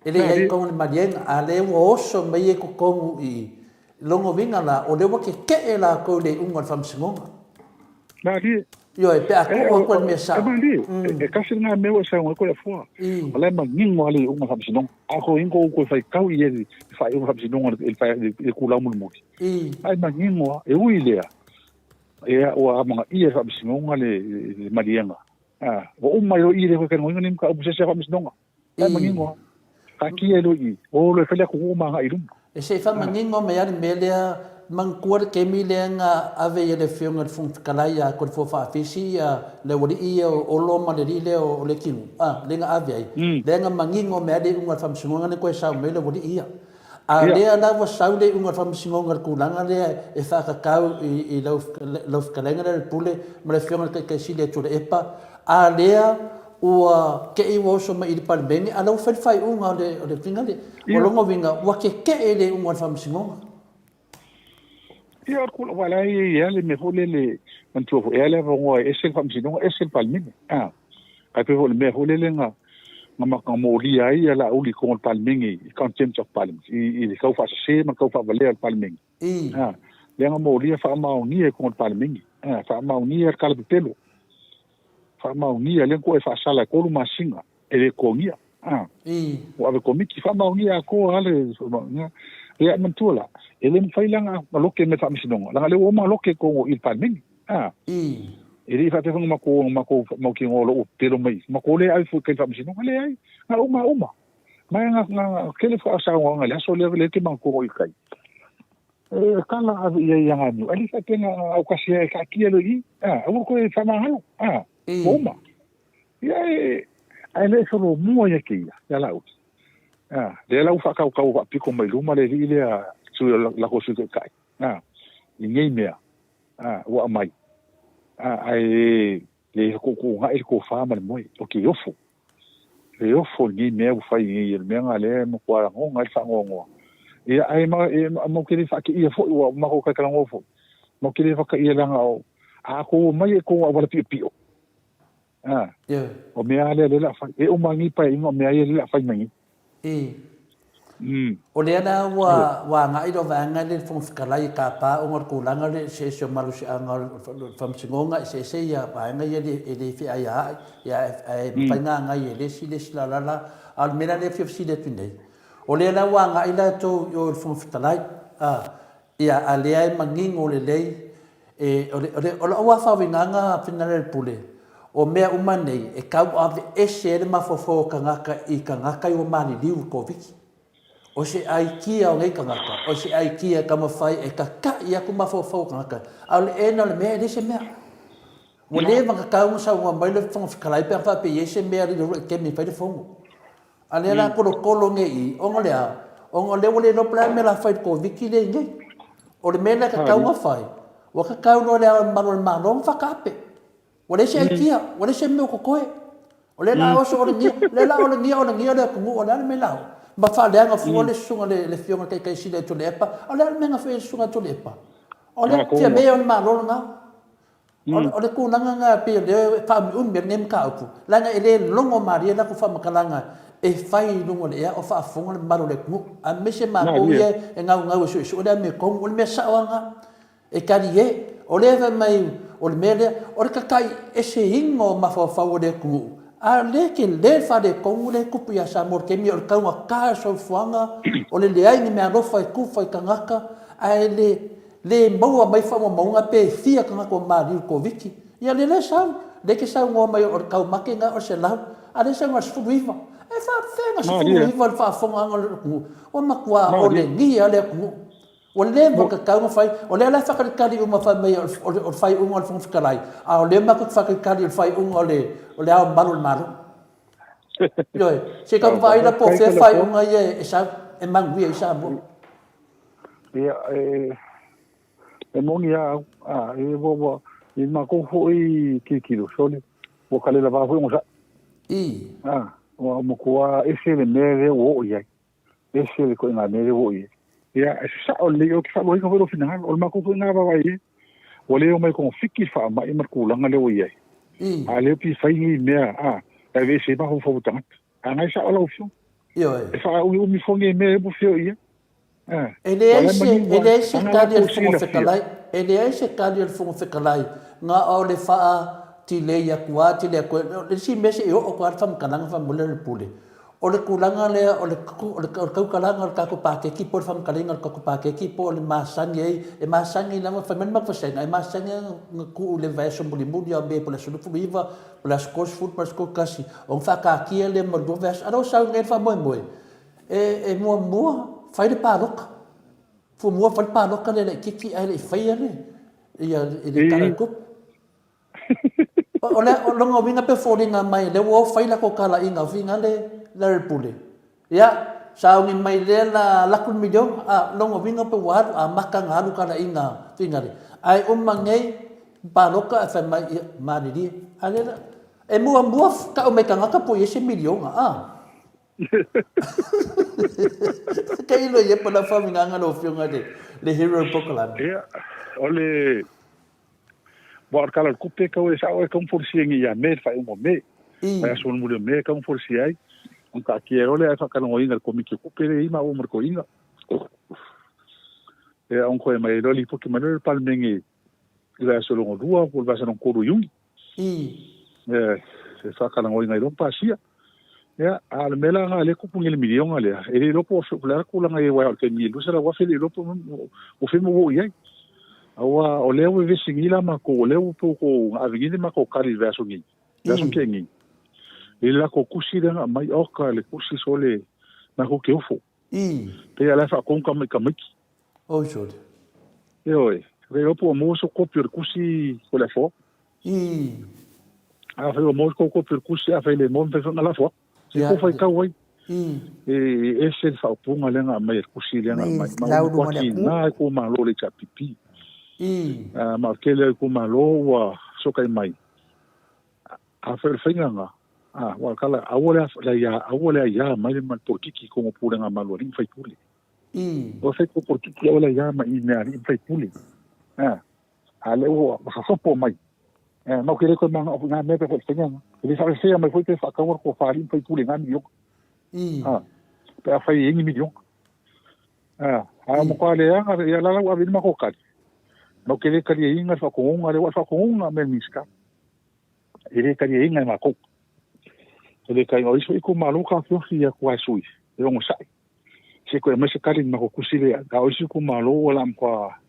E le i ai i totonu o le maliega, a lea ua oso mai ia i totonu i i. Lona uiga la, o lea ua keke'e latou i le iuga o le faamasinoga.
Malie.
Ioe, pe a tuu atu i le mea sao.
E malie, e tasi lena mea ua e saunoa ai Toleafoa. O la e manino lava le iuga o le faamasinoga. A toe ina tou toe faitau i ai i le faaiuga o le faamasinoga i le tulaga mulimuli, a e manino lava. E ui i lea, ia ua amanaia e le faamasinoga le maliega. Ua uma ai loa i i le toe talanoaina lenei mataupu i se isi lava faamasinoga. E manino lava. Taatia ai loa i i, o loa e fai le atunuu ma agai i luma.
E se i faamanino mai lava le mea lea, manatua le taimi lea na ave ai e le Afioga i le Fofoga Fetalai ia Toleafoa Faafisi le aualii ia o Olo ma le alii lea o Lekiu, a, lea na ave ai, lea na manino mai lava le iuga o le Faamasinoga na toe sau mai le aualii ia. A o lea la ua sau le iuga o le Faamasinoga i le tulaga lea e faatatau i lau fetalaiga lea le Pule ma le Afioga i le Taitaisili ia Tuilaepa, a lea ua te i ua oso mai i le Palemene, a o lea ua fai le faaiuga o le, o le faiga lea. O lona uiga, ua tetee le iuga o le Faamasinoga.
Ia, o le kula, aua o la e i ai lava le mea foi lele, manatua foi, e i ai le avanoa e ese le Faamasinoga, ese le Palemene. A, ae pei foi o le mea foi lele na, na, na molia ai ia Laauli i totonu o le Palemene i contempt of Parliament, i, i le tau faasese ma le tau faavalea o le Palemene.
I.
A, lea na molia faamaonia i totonu o le Palemene. A, faamaonia le kalapepelo. Faamaonia, lea na tuu ai faasala e 3 masina e le totogia. A,
I.
ua ave komiti, faamaonia atoa lava le, faamaonia. Ia, manatua la, e le mafai la ona loke mai le Faamasinoga, leaga o lea ua uma ona loke i totonu i le Palemene. A,
I.
e le i faapea foi ona matou, ona matou mautinoa loa ua pepelo mai, matou le ave foi i tai i le Faamasinoga. Leai, na uma uma. Ma e na, na tele foi au saunoaga i le aso lea, lea e te manatua i tai. E kala ave i ai ia Ganiu, ae le faapea na autasi ai e taatia loa i i. A, aua le toe faamagalo. A, ua uma. Ia e, ae le solomua ia te ia, ia Laauli. A, lea la ua faatautau faapito mai luma le alii lea, sui o latou Sui Taitai. A, i nei mea, a, ua aumai. A, ae le fetuutuunai le tofa ma le moe, o ke ofo. Le ofo i lenei mea ua fai nei, o le mea lena lea e matua lagona ai le faanoanoa. Ia, ae ma, e, matou te le faateia foi, ua matou talatalanoa foi, matou te le faateia leaga o, a outou omai e outou auala piopio, a, o mea lava lea o lea o le a fai. E uma nei paeaiga o mea ia lea o le a fai mai nei.
I. O lea la ua, ua agai lou vaega lea i le Fofoga Fetalai e tapa ona o le tulaga lea i le eseese o malosiaga o le Faamasinoga, eseese ia vaega ia e le feaiaai, ia ae mafai ona agai e le isi le isi lala. A o le mea la lea e fia fesili atu nei, o lea la ua agai latou i o i le Fofoga Fetalai, a, ia, a lea e manino lelei E, o le, o le, o lau lava faauigaga Finalela Pule, o mea uma nei e tauaveese ai le mafaufau o tagata i tagata i ua maliliu i le Koviti. O se aikia o nei tagata, o se aikia e taumafai e tata'i atu mafaufau o tagata, a o le ena o le mea e leai se mea. Ua leva ona tatau ona saunoa mai le Fofoga Fetalai pe a faapea e i ai se mea i le taimi e fai le fono. A lea la tolotolo nei i, ona o le a? Ona o lea ua le iloa po o le a le mea o le a fai i le Koviti lea i inei. O le mea lea e tatau ona fai, ua tatau loa i le Ao Mamalu o le Malo ona faataape. Ua leai se aikia, ua leai se mea o totoe. O lea la oso olegia, o lea la olegia olegia le atunuu, o le a le mea la o? Ma faaleaga fua le susuga le Afioga i le Taitai Sili ia Tuilaepa, a o le a le mea na fai ai le susuga ia Tuilaepa? O le Fiame o le Malo lena. O le tulaga lena e pei o lea e faaumiumi ai lenei mataupu, leaga e le logo malie latou faamatalaga e fai i luga o le ea o faafofoga le mamalu o le atunuu, aemaise matou ia e gaugau e suesue le amiotonu. O le mea sao lava lena. E talie, o lea e fai mai o le mea lea, o le tataiʻeseina o mafaufau o le atunuu, a o lea e tele le faaletonu lea e tupu ia Samoa i le taimi o le taugata o le soifuaga, o le leai ni meaalofa e tufa i tagata, ae le Le maua mai faamaumauga pe fia tagata ua maliu i le Koviti. Ia lea la e sau, lea e te saunoa mai o le taumate lena o le 100, a lea e saunoa i le 19. E faapefea na 19 le faafofogaaga o le atunuu? Ua matua olegia le atunuu. Ua leva ona tatau ona fai. O lea la e faatalitali uma fai mai o le faaiuga o le Fofoga Fetalai, a o lea matou te faatalitali i le faaiuga o le Ao Mamalu o le Malo. Ioe, se i tatou vaai la po o fea faaiuga ia e sau, e manuia ai Samoa.
Ia, e, e moni lava au, a, e, ua, ua, i matou foi tilotilo, sole, ua kalelavā foi ogasai.
I.
A, ua matua ese le mea lea ua oo i ai. Ese le ituaiga mea lea ua oo i ai. Ia, e sao lelei, ou te faaluaina foi lou finagalo, o le matou foi lena vaavaai i ai. Ua le omai kogofiki le faamai ma le tulaga lea ua i ai.
I.
A o lea pei fai nei mea, a, e aveese ai mafaufau o tagata. A na e sao lau afioga.
Ioe.
E faaumiumi foi nei mea e fia i ai.
E leai se, e leai se tali a le Fofoga Fetalai, e leai se tali a le Fofoga Fetalai, na o le faatilei atu lava, tilei atu. O le isi mea se i oo atu lava le faamatalaga faamolemole le Pule, o le tulaga lea o le, o le tautalaga o le tatou paketi po o le faamatalaina o le tatou paketi po o le masani ai, e masani lava, fai mai le matou vasega, e masani lava ona tuu i le vaiaso mulimuli o Me po o le aso 29, po o le aso 30 po o le aso 31, ona faataatia lea mo le lua vaiaso. A o lea ua sau nei le faamoemoe, e muamua fai le palota, muamua fai le palota lea laitiiti ae le i faia le, ia, le Tala o le Tupe. O le, o lona uiga pe foliga mai lea ua o fai latou talaiga finale Larry Pule. Ia, sauni mai lea la alu atu le miliona, a, lona uiga pe ua alu, amata ona alu talaiga finale. Ae uma nei palota ae fai mai, ia, malilie. A lea la, e muamua tau mai tagata po o i ai se miliona, a. Tailo ia pa lau faauigaga lau Afioga i le Hero Pokalani.
Ia. O le Aua o le Tala o le Tupe tau e sao e tau folasia nei ia Me le faaiuga o Me. Mai aso mulimuli o Me e tau folasia ai. Ona taatia ai loa lea ae faatalagoina e le Komiti o Tupe lea e i ai maua ma le toeaina. Ia ona toe aumai ai loa lipoti mai loa le Palemene i le vaiaso lona lua po o le vaiaso lona tolu o Iuni. Ia e faatalanoaina ai loa ma pasia. Ia, a o le mea la lena lea e tupu nei i le miliona lea, e le iloa po o le a le tulaga i ai aua o le taimi nei e $200,000 e le iloa po o fea ua oo i ai. Aua o lea ua vevesi nei la matou, o lea ua pei ua ave nei le matou tali i le vaiaso nei, le vaiaso na tea nei, i le latou tusi lea na aumai, oka le tusi sole matou te ofo. Pei lava o la e faatonu tama i tamaiti.
Oi sole.
Ioe, le iloa po ua maua se kopi o le tusi o le afoa. Afai ua maua se tou kopi o le tusi, afai e le maua, mafai foi ona lafo atu. Se tou faitau ai. E ese le faaupuga lea na aumai e le tusi lea na aumai. Ma ua matua tiga ai itumalo o le HRPP. Ma o le tele o itumalo ua fesootai mai. Afai o le faiga lena, aua o le tala, aua le aia mai le polokiki i totonu o pulega a Malo a alii ma faipule. Ua fai ko polokiki aua le aia mai i mea a alii ma faipule. A lea ua sosopo mai. Ma ou te le toe manao foi i na mea pe afai o le faiga lena. E le faafaifea mai foi pe faatau le tofa a alii ma faipule i na miliona. Pe afai e i ai ni miliona. A ua matua leaga, ia la la ua ave i ai le matou tali. Ma ou te le taliaina le faatonuga lea, aua o le faatonuga na aumai e le Minisita. E le taliaina e matou. E le taliaina. O isi foi itumalo taofiofi atu lava e sui, e onosai. Se toe aumai se tali i le matou tusi lea. A o isi itumalo ua la matua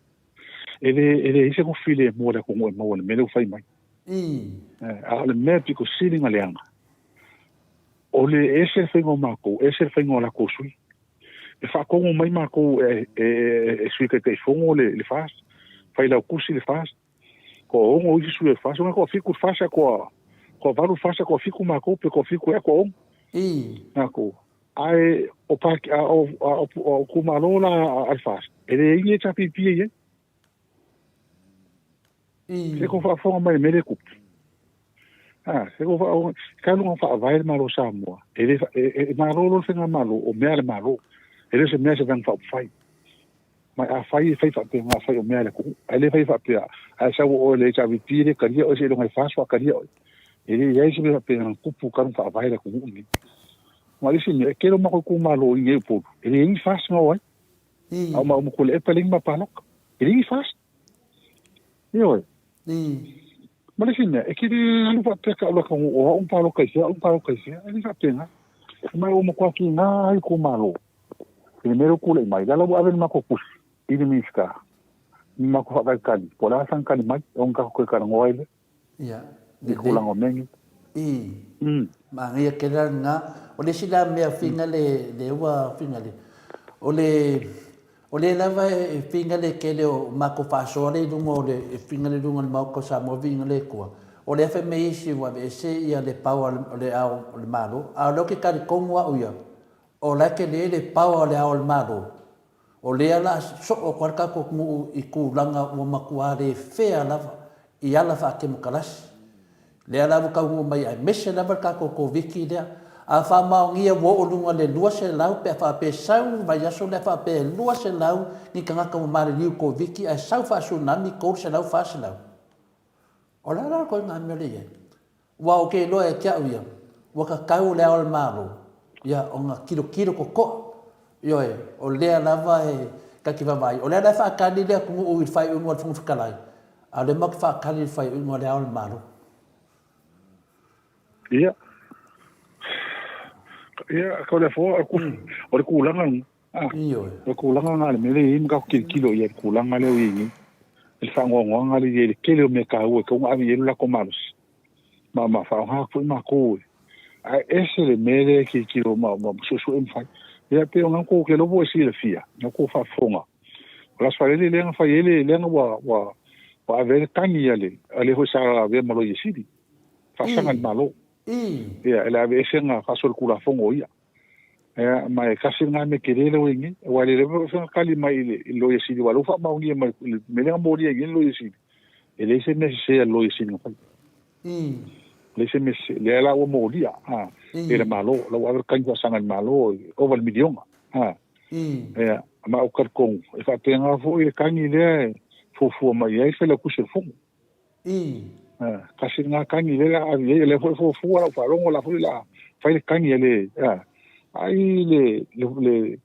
e le e leai se filemu a le atunuu e maua i le mea lea ua fai mai. A o le mea pito sili ona leaga, o le ese le faiga o matou, ese le faiga o latou sui. E faatonu mai matou e, e, e sui Taitaifono le, le FAST, Failautusi le FAST, toaono isi sui o le FAST, ona toafitu le FAST, toa, toavalu le FAST, toafitu matou, pe toafitu ea toaono. Matou. Ae o, pa, a, o, a, o, o itumalo la a le FAST, e leai ni HRPP e i ai. Se kou faafofoga mai i le mea lea e tupu. A, se kou faafofoga, talu ona faavae le Malo o Samoa, e le, e, e, e malo loa le faigamalo, o mea a le Malo. E le o se mea a se vaega faaupufai. Ma a fai, e fai faapena, a fai o mea a le atunuu. Ae le fai faapea, a e sau o oe i le HRPP e le talia oe seiloga e FAST faatalia oe. E le i ai se mea faapena na tupu talu ona faavae le atunuu lenei. Ma le isi mea, e tele o matou itumalo i inei i Upolu, e leai ni FAST na o ai. A o maua ma Tuilaepa e leai ni ma palota. E leai ni FAST. Ioe. Ma le isi mea, e te le alu faapea ka alu atunuu o au na palota i fea, au na palota i fea. E le faapena. Ma ua matua tiga ai itumalo i le mea lea ua tulai mai. La la ua ave le matou tusi i le Minisita, ma matou faatalitali, po o le a sana tali mai, ona tatou toe talanoa ai lea.
Ia,
i tulaga o mea nei.
I, manaia tele la lena. O le isi la mea finga le, lea ua finga le, o le, o lea lava e finga le tele o matou faasoa lea i luga o le, e finga le luga o le Maota o Samoa viiga le Atua. O lea fai mai isi ua aveese ia le power o le ao o le Malo, a o lea ou te talitonu au ia, o la e tele le power o le ao o le Malo. O lea la soo atu ai le tatou atunuu i tulaga ua matua le fair lava i ala faatemokarasi. Lea la ua taunuu mai aemaise lava le tatou Koviti lea. A faamaonia ua oo i luga le 200 pe a faapea e sau le vaiaso lea faapea e 200 ni tagata ua maliliu i le Koviti ae sau faa-tsunami 300, 400. O le a la le ituaiga mea lea e i ai? Aua ou te iloa ia te au ia, ua tatau le Ao o le Malo, ia, ona tilotilo totoa. Ioe, o lea lava e ta te vaavaai. O lea la e faatali le atunuu i le faaiuga a le Fofoga Fetalai, a o lea matou te faatali i le faaiuga a le Ao o le Malo.
Ia, ia, Toleafoa, o le tulaga lena.
Ioe.
O le tulaga lena i le mea lea e i ai ma tatou tilotilo i ai i le tulaga lea ua i ai nei, i le faanoanoaga lea e i ai i le tele o mea taua e tatau ona ave i ai lo latou malosi. Ma, ma faaaoga atu foi matou e. Ae ese le mea lea e tilotilo ma, ma suesue ma fai. Ia, pei o lena tou te iloa po ua e silafia, na tou faafofoga. O le Aso Faraile lea na fai ai le, lea na ua, ua, ua ave ai le tagi a le, a le foi sa avea ma Loia Sili, faasaga i le Malo. Ia, e le aveeseina faasolitulafono o ia. Ia, ma e tasi lena mea tele lea ua i ai nei. Aua e le leva foi ona tali mai i le, i le Loia Sili, aua o lea ua faamaonia mai i le mea lea na molia ai nei le Loia Sili, e leai se mea sese a le Loia Sili na faia. Leai se mea sese. Lea la ua molia, a, e le Malo, la ua ave le tagi faasaga i le Malo, ova i le miliona. A, ia, ma ou talitonu, e faapena foi le tagi lea e fuafua mai i ai le Failautusi o le Fono. Tasi lena tagi lea o le a ave i ai, o lea foi e fuafua lau faalogo o la foi o le a fai le tagi a le, ai le, le, le,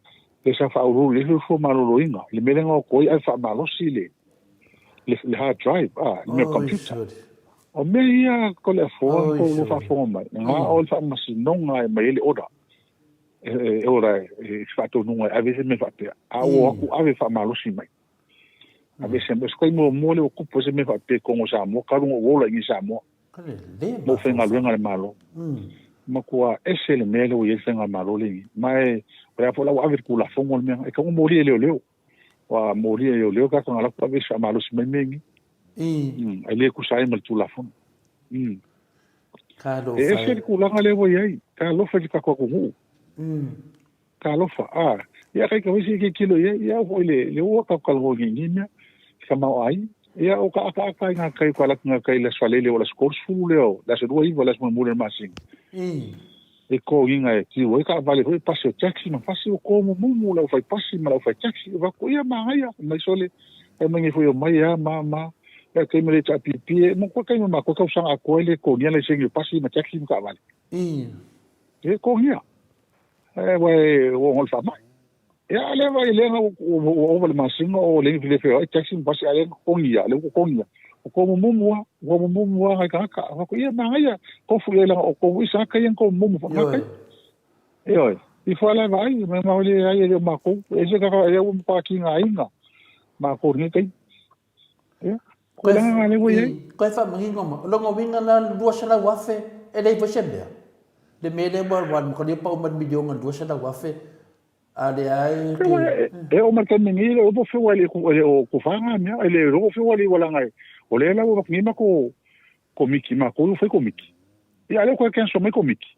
le sa faauluulu i ai le soifua maloloina, i le mea lea na o atu ai ave faamalosi le, le, le hard drive, le mea computer. O mea ia ko le afoa ko lo faafofoga mai, na o le faamasinoga e aumai ai le order. E order e faatonuga e ave se mea faapea. A ua o atu ave faamalosi mai. Aveese mai. O se taimi muamua lea ua tupu ai se mea faapea i totonu o Samoa, talu ona ou ola i inei i Samoa. Ma ou faigaluega i le Malo. Matua ese le mea lea ua i ai le faigamalo lea i inei. Ma e, o le a foi la ua ave i le Tulafono le mea lena. E tatau ona molia e leoleo. Ua molia e leoleo tagata na alu atu ave faamalosi mai mea i inei. Ae le tusa ai ma le Tulafono. E ese le tulaga lea ua i ai. Talofa i le tatou atunuu. Talofa, a, ia kai ka wisi ke kilo ia, ia o foi le, le ua ka kalgo ngi ngi mea, ka mau ai, ia o ka aka aka i ngā kai ka lak ngā kai le swalele o la skol sfulu le o, la se rua iwa la se mule masing. E ko ngi e ki o ka vale foi pasi o taxi ma pasi o ko mumu la o fai pasi ma la o fai taxi, va ko ia ma ia, mai sole, e mai ngi foi o mai ia ma ma, ia kai me le ta pipi e, mo ko kai ma ko ka usanga ko le ko ni la se ngi pasi ma taxi ma ka vale. E ko ngia. E ua e ua ngol faamai. Ia le vai le na ua ova le masina o le le fe ai taxi ma pasi ale kotogi ia le kotogi ia. O ko mumu a ua mumu a ngai kaka. Wa ko ia ma ngai ko fu ia o ko isa ka ia ko mumu fa ngai. E oi. I fo la vai ma ma le ai le ma ko e se ka e u pa ki ngai inga. Ma ko ni kai. Ia. Ko la ngai le ua
i. Koe fa mangingo ma. Longo winga la 200,000 e le fo se mea. Le mea lea ua ua ka le pau mai le miliona 200,000 a le ai
ke E o mai taimi nei le opo fewa le ku le o ku whanga mea e le rogo fewa le walanga e o le la ua ni ma ko ko miki ma ko fai ko miki ia le ko cancel mai ko miki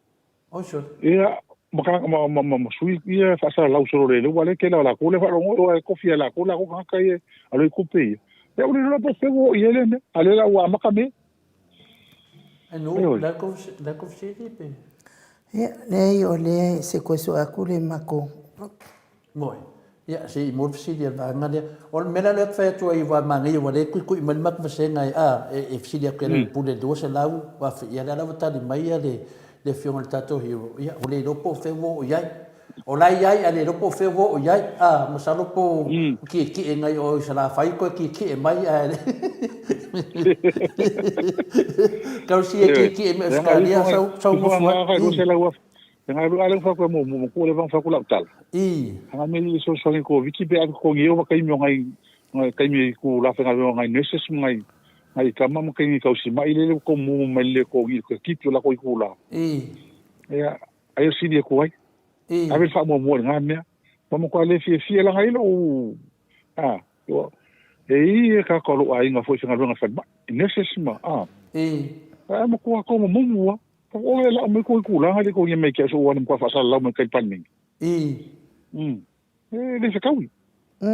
Oh sure.
Ia ma ka ma ma ma sui ia fa sa lau solo le ua le ke la la ko le fa rongo o ko fia la ko la ko ka ia a le kupe ia ia o le la po fewa ia le me a le la ua maka me
Anu, la ko la ko fsili pe.
Ia, leai o lea se koe sue atu le makou.
Moe. Ia, se i mo le fesili a le vaega lea. O le mea la lea ou te fai atu ai aua manaia ua le kuikui mai le matou vasega e, a, e fesili atu i le pule 200,000, ia lea la ua tali mai le le afioga i le tatou hero, ia, ua le iloa po o fea ua oo i ai. O la e i ai, ae le iloa po o fea ua oo i ai. A, masalo po o tietie nai o i Salafai koe tietie mai ae Tausi e tietie mai Australia sau sau
gofu ai. E ngā rua ale whaku mo mo ko le vang whaku lau tala. Nga me i so so ko viki pe ko ngi o kai mi ngai ngai kai mi ku la whenga ngai nurses ngai ngai kama mo kai kau si mai le ko mo mai le ko ngi ko kipi la ko i ku la. Ia ai o sili e ku ai. Ave le faamuamua i lena mea. Ua matua le fiafia laga ai lou, a, ua, e i e kākou o lou aiga foi i faigaluega falemai, i nurses ma, a. Ae matua tomomumu lava. Oe lau mai kou i tulaga le kou ia mai ke aso ua na matua faasalalau mai kai Palemene. E le fetaui. E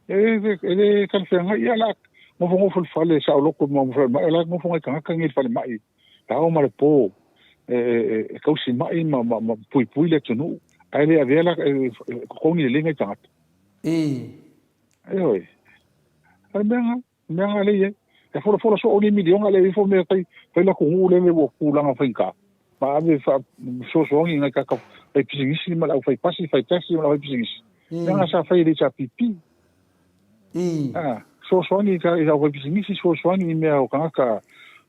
e le talafeagai ia la nofonofo i le fale saoloto ma falemai la nofo ngai tagata nei i le falemai le ao ma le po e e tausi mai ma ma ma puipui le atunuu ae le avea la e totogi lelei ngai tagata. Ioe. O le mea lena, mea lena lea e i ai. E folafola soo nei miliona lea ifo mea fai fai le atunuu lele ua tulaga faigata ma ave fesoasoani i nai tagata fai pisinisi ma le aufai pasi fai taxi ma le aufai pisinisi. Mea lena sa fai e le HRPP. Fesoasoani i le aufai pisinisi, fesoasoani i mea o tagata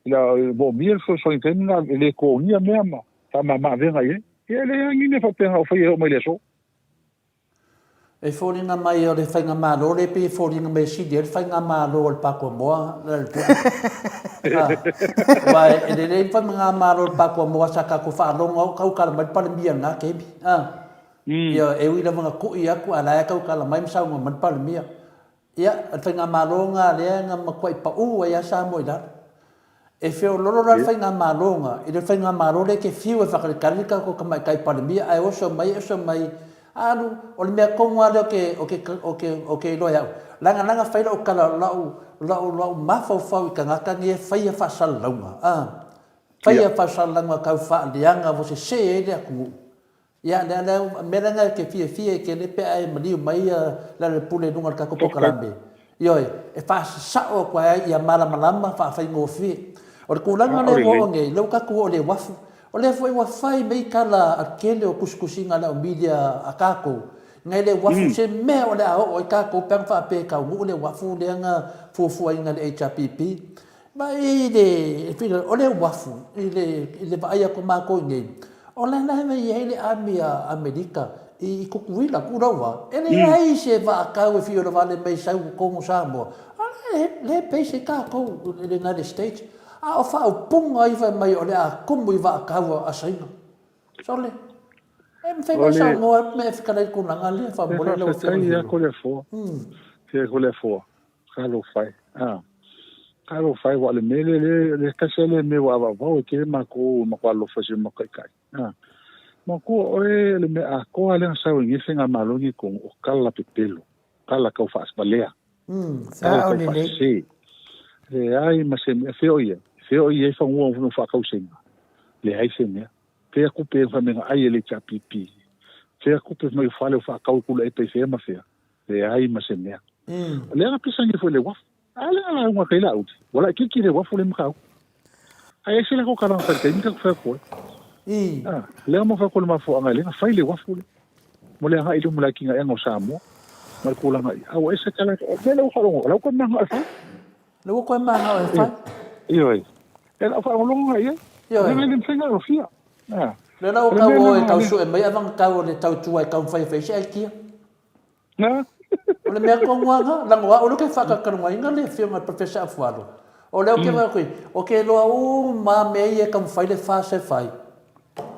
i le moomia le fesoasoani i taimi na e le totogia mea ma faamama avega i ai. Ia e leai ni mea faapena o faia e oo mai le aso.
E foliga mai o le faigamalo lea pei e foliga mai e sili ai le faigamalo a le Pakoamoa Aua e lelei le faigamalo a le Pakoamoa sa tatou faalogo au tautala mai le Palemia i lena taimi. Ia, e ui lava ina kui atu a o la e tautala mai ma saunoa mai le Palemia. Ia, o le faigamalo lena lea na matuai pau ai lava Samoa i lalo. E feololo la le faigamalo lena i le faigamalo lea e te fiu e faatalitali le tatou tamaitai Palemia ae oso mai oso mai alu, o le mea tonu lava lea ou te, ou te, ou te iloa e au, leaga la na fai lau tala, lau, lau, lau mafaufau i tagata nei e faia faasalalauga, a, faia faasalalauga tau faaleaga ua sese ai le atunuu. Ia, lea, lea, mea lena e te fiafia i tele pe a e maliu mai Lealailepule i luga o le tatou polokalame. Ioe, e faasasao atu ai ia malamalama faafaigofie. O le tulaga lea ua oo nei, lea ua tatou oo i le uafu, o lea foi ua fai mai tala a le tele o tusitusiga a le au media a tatou, nai le uafu, se mea o le a oo ai tatou pe ana faapea e taunuu le uafu lea na fuafuaina e le HRPP. Ma i le finagalo, o le uafu, i le vaai atu a matou i inei, o la e i ai le army a Amerika i Tutuila, Tuulaua, e leai se vaatau e fia olovale mai sau i totonu o Samoa, a o lea e base ai tatou i le United States. A o faaupuga ia fai mai o le a tumu i vaatau a Saina. Sole, e mafai ona saunoa mea e fetalai i le tulaga lea, faamolemole lau Afioga i le Hero.
Faafetai lava Toleafoa. Talofa e. A. Talofa e, ua le mea lea, le, le tasi lea mea ua avaavao e tele matou e matua alofa i si o matou taitai. A. Matua oe le mea atoa lea na sau ai nei faigamalo nei tonu, o tala pepelo, tala tau faasvalea, tala
Sao
tau
lelei.
faasese. Leai ma se mea, fea o i ai? Fea o i ai fanua o faatauseina? Leai se mea. Fea kupe e fai mai na ai e le HRPP? Fea kupe mai o fale o faatau e kula epe i fea ma fea? Leai ma se mea. O lea na pisa nei foi le uafu. A lea na lauga kai la uti. Ua laitiiti le uafu le Matautu. Ae ese la ko kalanga fai taimi ka fai koe. Ah, lea mo fai ko le mafuaanga le na fai le uafu le. Mo le agai luma le kinga enga o Samoa. Ma le tulaga i. A ua ese tala o mea lea ua faalogo. Lau koe manga e fai.
Lea ua koe manga e fai.
Ioe. E lau faalogologo ngai ai.
Ioe.
Lea le mafai na alofia. Ah.
Lea la ua tau o e tau sue mai avana o le tautua e taumafai e fai se aikia.
Na.
O le mea tonu lava na, leaga o au lea ou te faatautalugaina le afioga i le Professor Afualo. O lea ou te vaai atu ai, ou te iloa uma lava mea ia e taumafai le FAST e fai.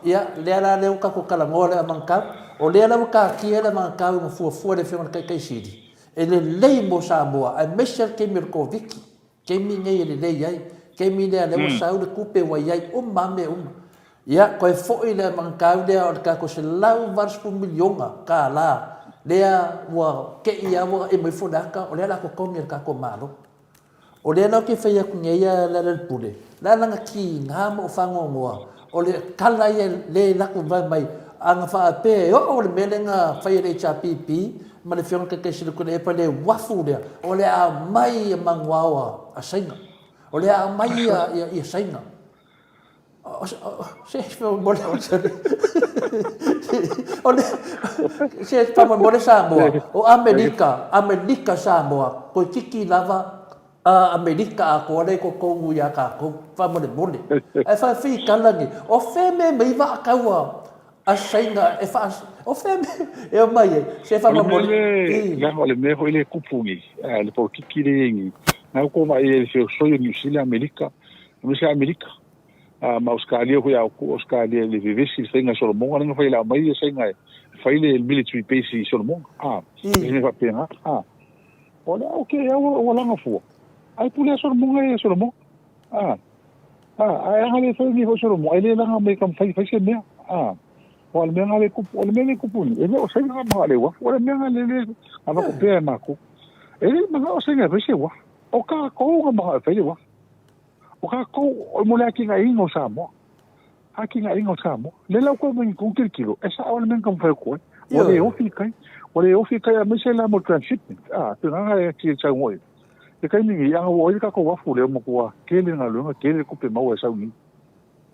Ia, lea la lea ua tatou talanoa i le avana O lea la ua taatia le avana na fuafua e le afioga i le Taitai Sili, e lelei mo Samoa aemaise lava le taimi o le Koviti. Taimi nei e lelei ai, taimi lea lea ua sau le tupe ua i ai uma lava mea uma. Ia, toe foi le magitau lea o le tatou $180 miliona lea ua te i lava ua emo ifo le ata, o lea o le a totogi e le tatou Malo. O lea la ou te fai atu nei ia Lealailepule, o le a lana tiga ma ou faanoanoa, o le tala ia lea e alu atu fai mai, ana faapea e oo le mea lea na fai e le HRPP ma le Afioga i le Taitai Sili o Tuilaepa le uafu lea, o le a aumai manuao a Saina. O le a aumai ia Saina. Se se faamolemole Samoa, o Amerika, Amerika Samoa, toeitiiti lava Amerika atoa lea i totonu ia tatou, faamolemole. Ae faafeitala nei, o fea mea mai vaa taua a Saina e faa... O fea mea e omai ai? Se faamolemole.
O le mea lea, leaga o le mea foi lea e tupu nei, le polokiki lea e i ai nei, na ua vaai i le feosoi o Niu Sila, Amerika, aemaise Amerika, ma Ausetalia foi a Ausetalia i le vevesi i le faiga e Solomoga lea na fai e aumai Saina e fai le military base i Solomoga, se mea faapena. O le a okay ua laga fua, ae pule a Solomoga ia Solomoga. Ae a le fai ni foi Solomoga, e le laga mai ka fai fai se mea. O le mea nga le kupu, o le mea le kupu ni, e le o saina ma le uafu, o le mea nga le le, a va pea e mākou. E le manao saina e fai se uafu. O kākou nga manao e fai le uafu. O kākou, o mo le atiaeina o Samoa. Atiaeina o Samoa. Le lau koe mai kou tilotilo, e sao le mea na taumafai atu ai. Ua le ofi i tai. Ua le ofi i tai aemaise la mo le transshipment. Ah, tulaga e ati e saunoa i ai. Le taimi nei, ana ua oi le tatou uafu lea ua matua tele le galuega, tele le tupe maua e sau nei.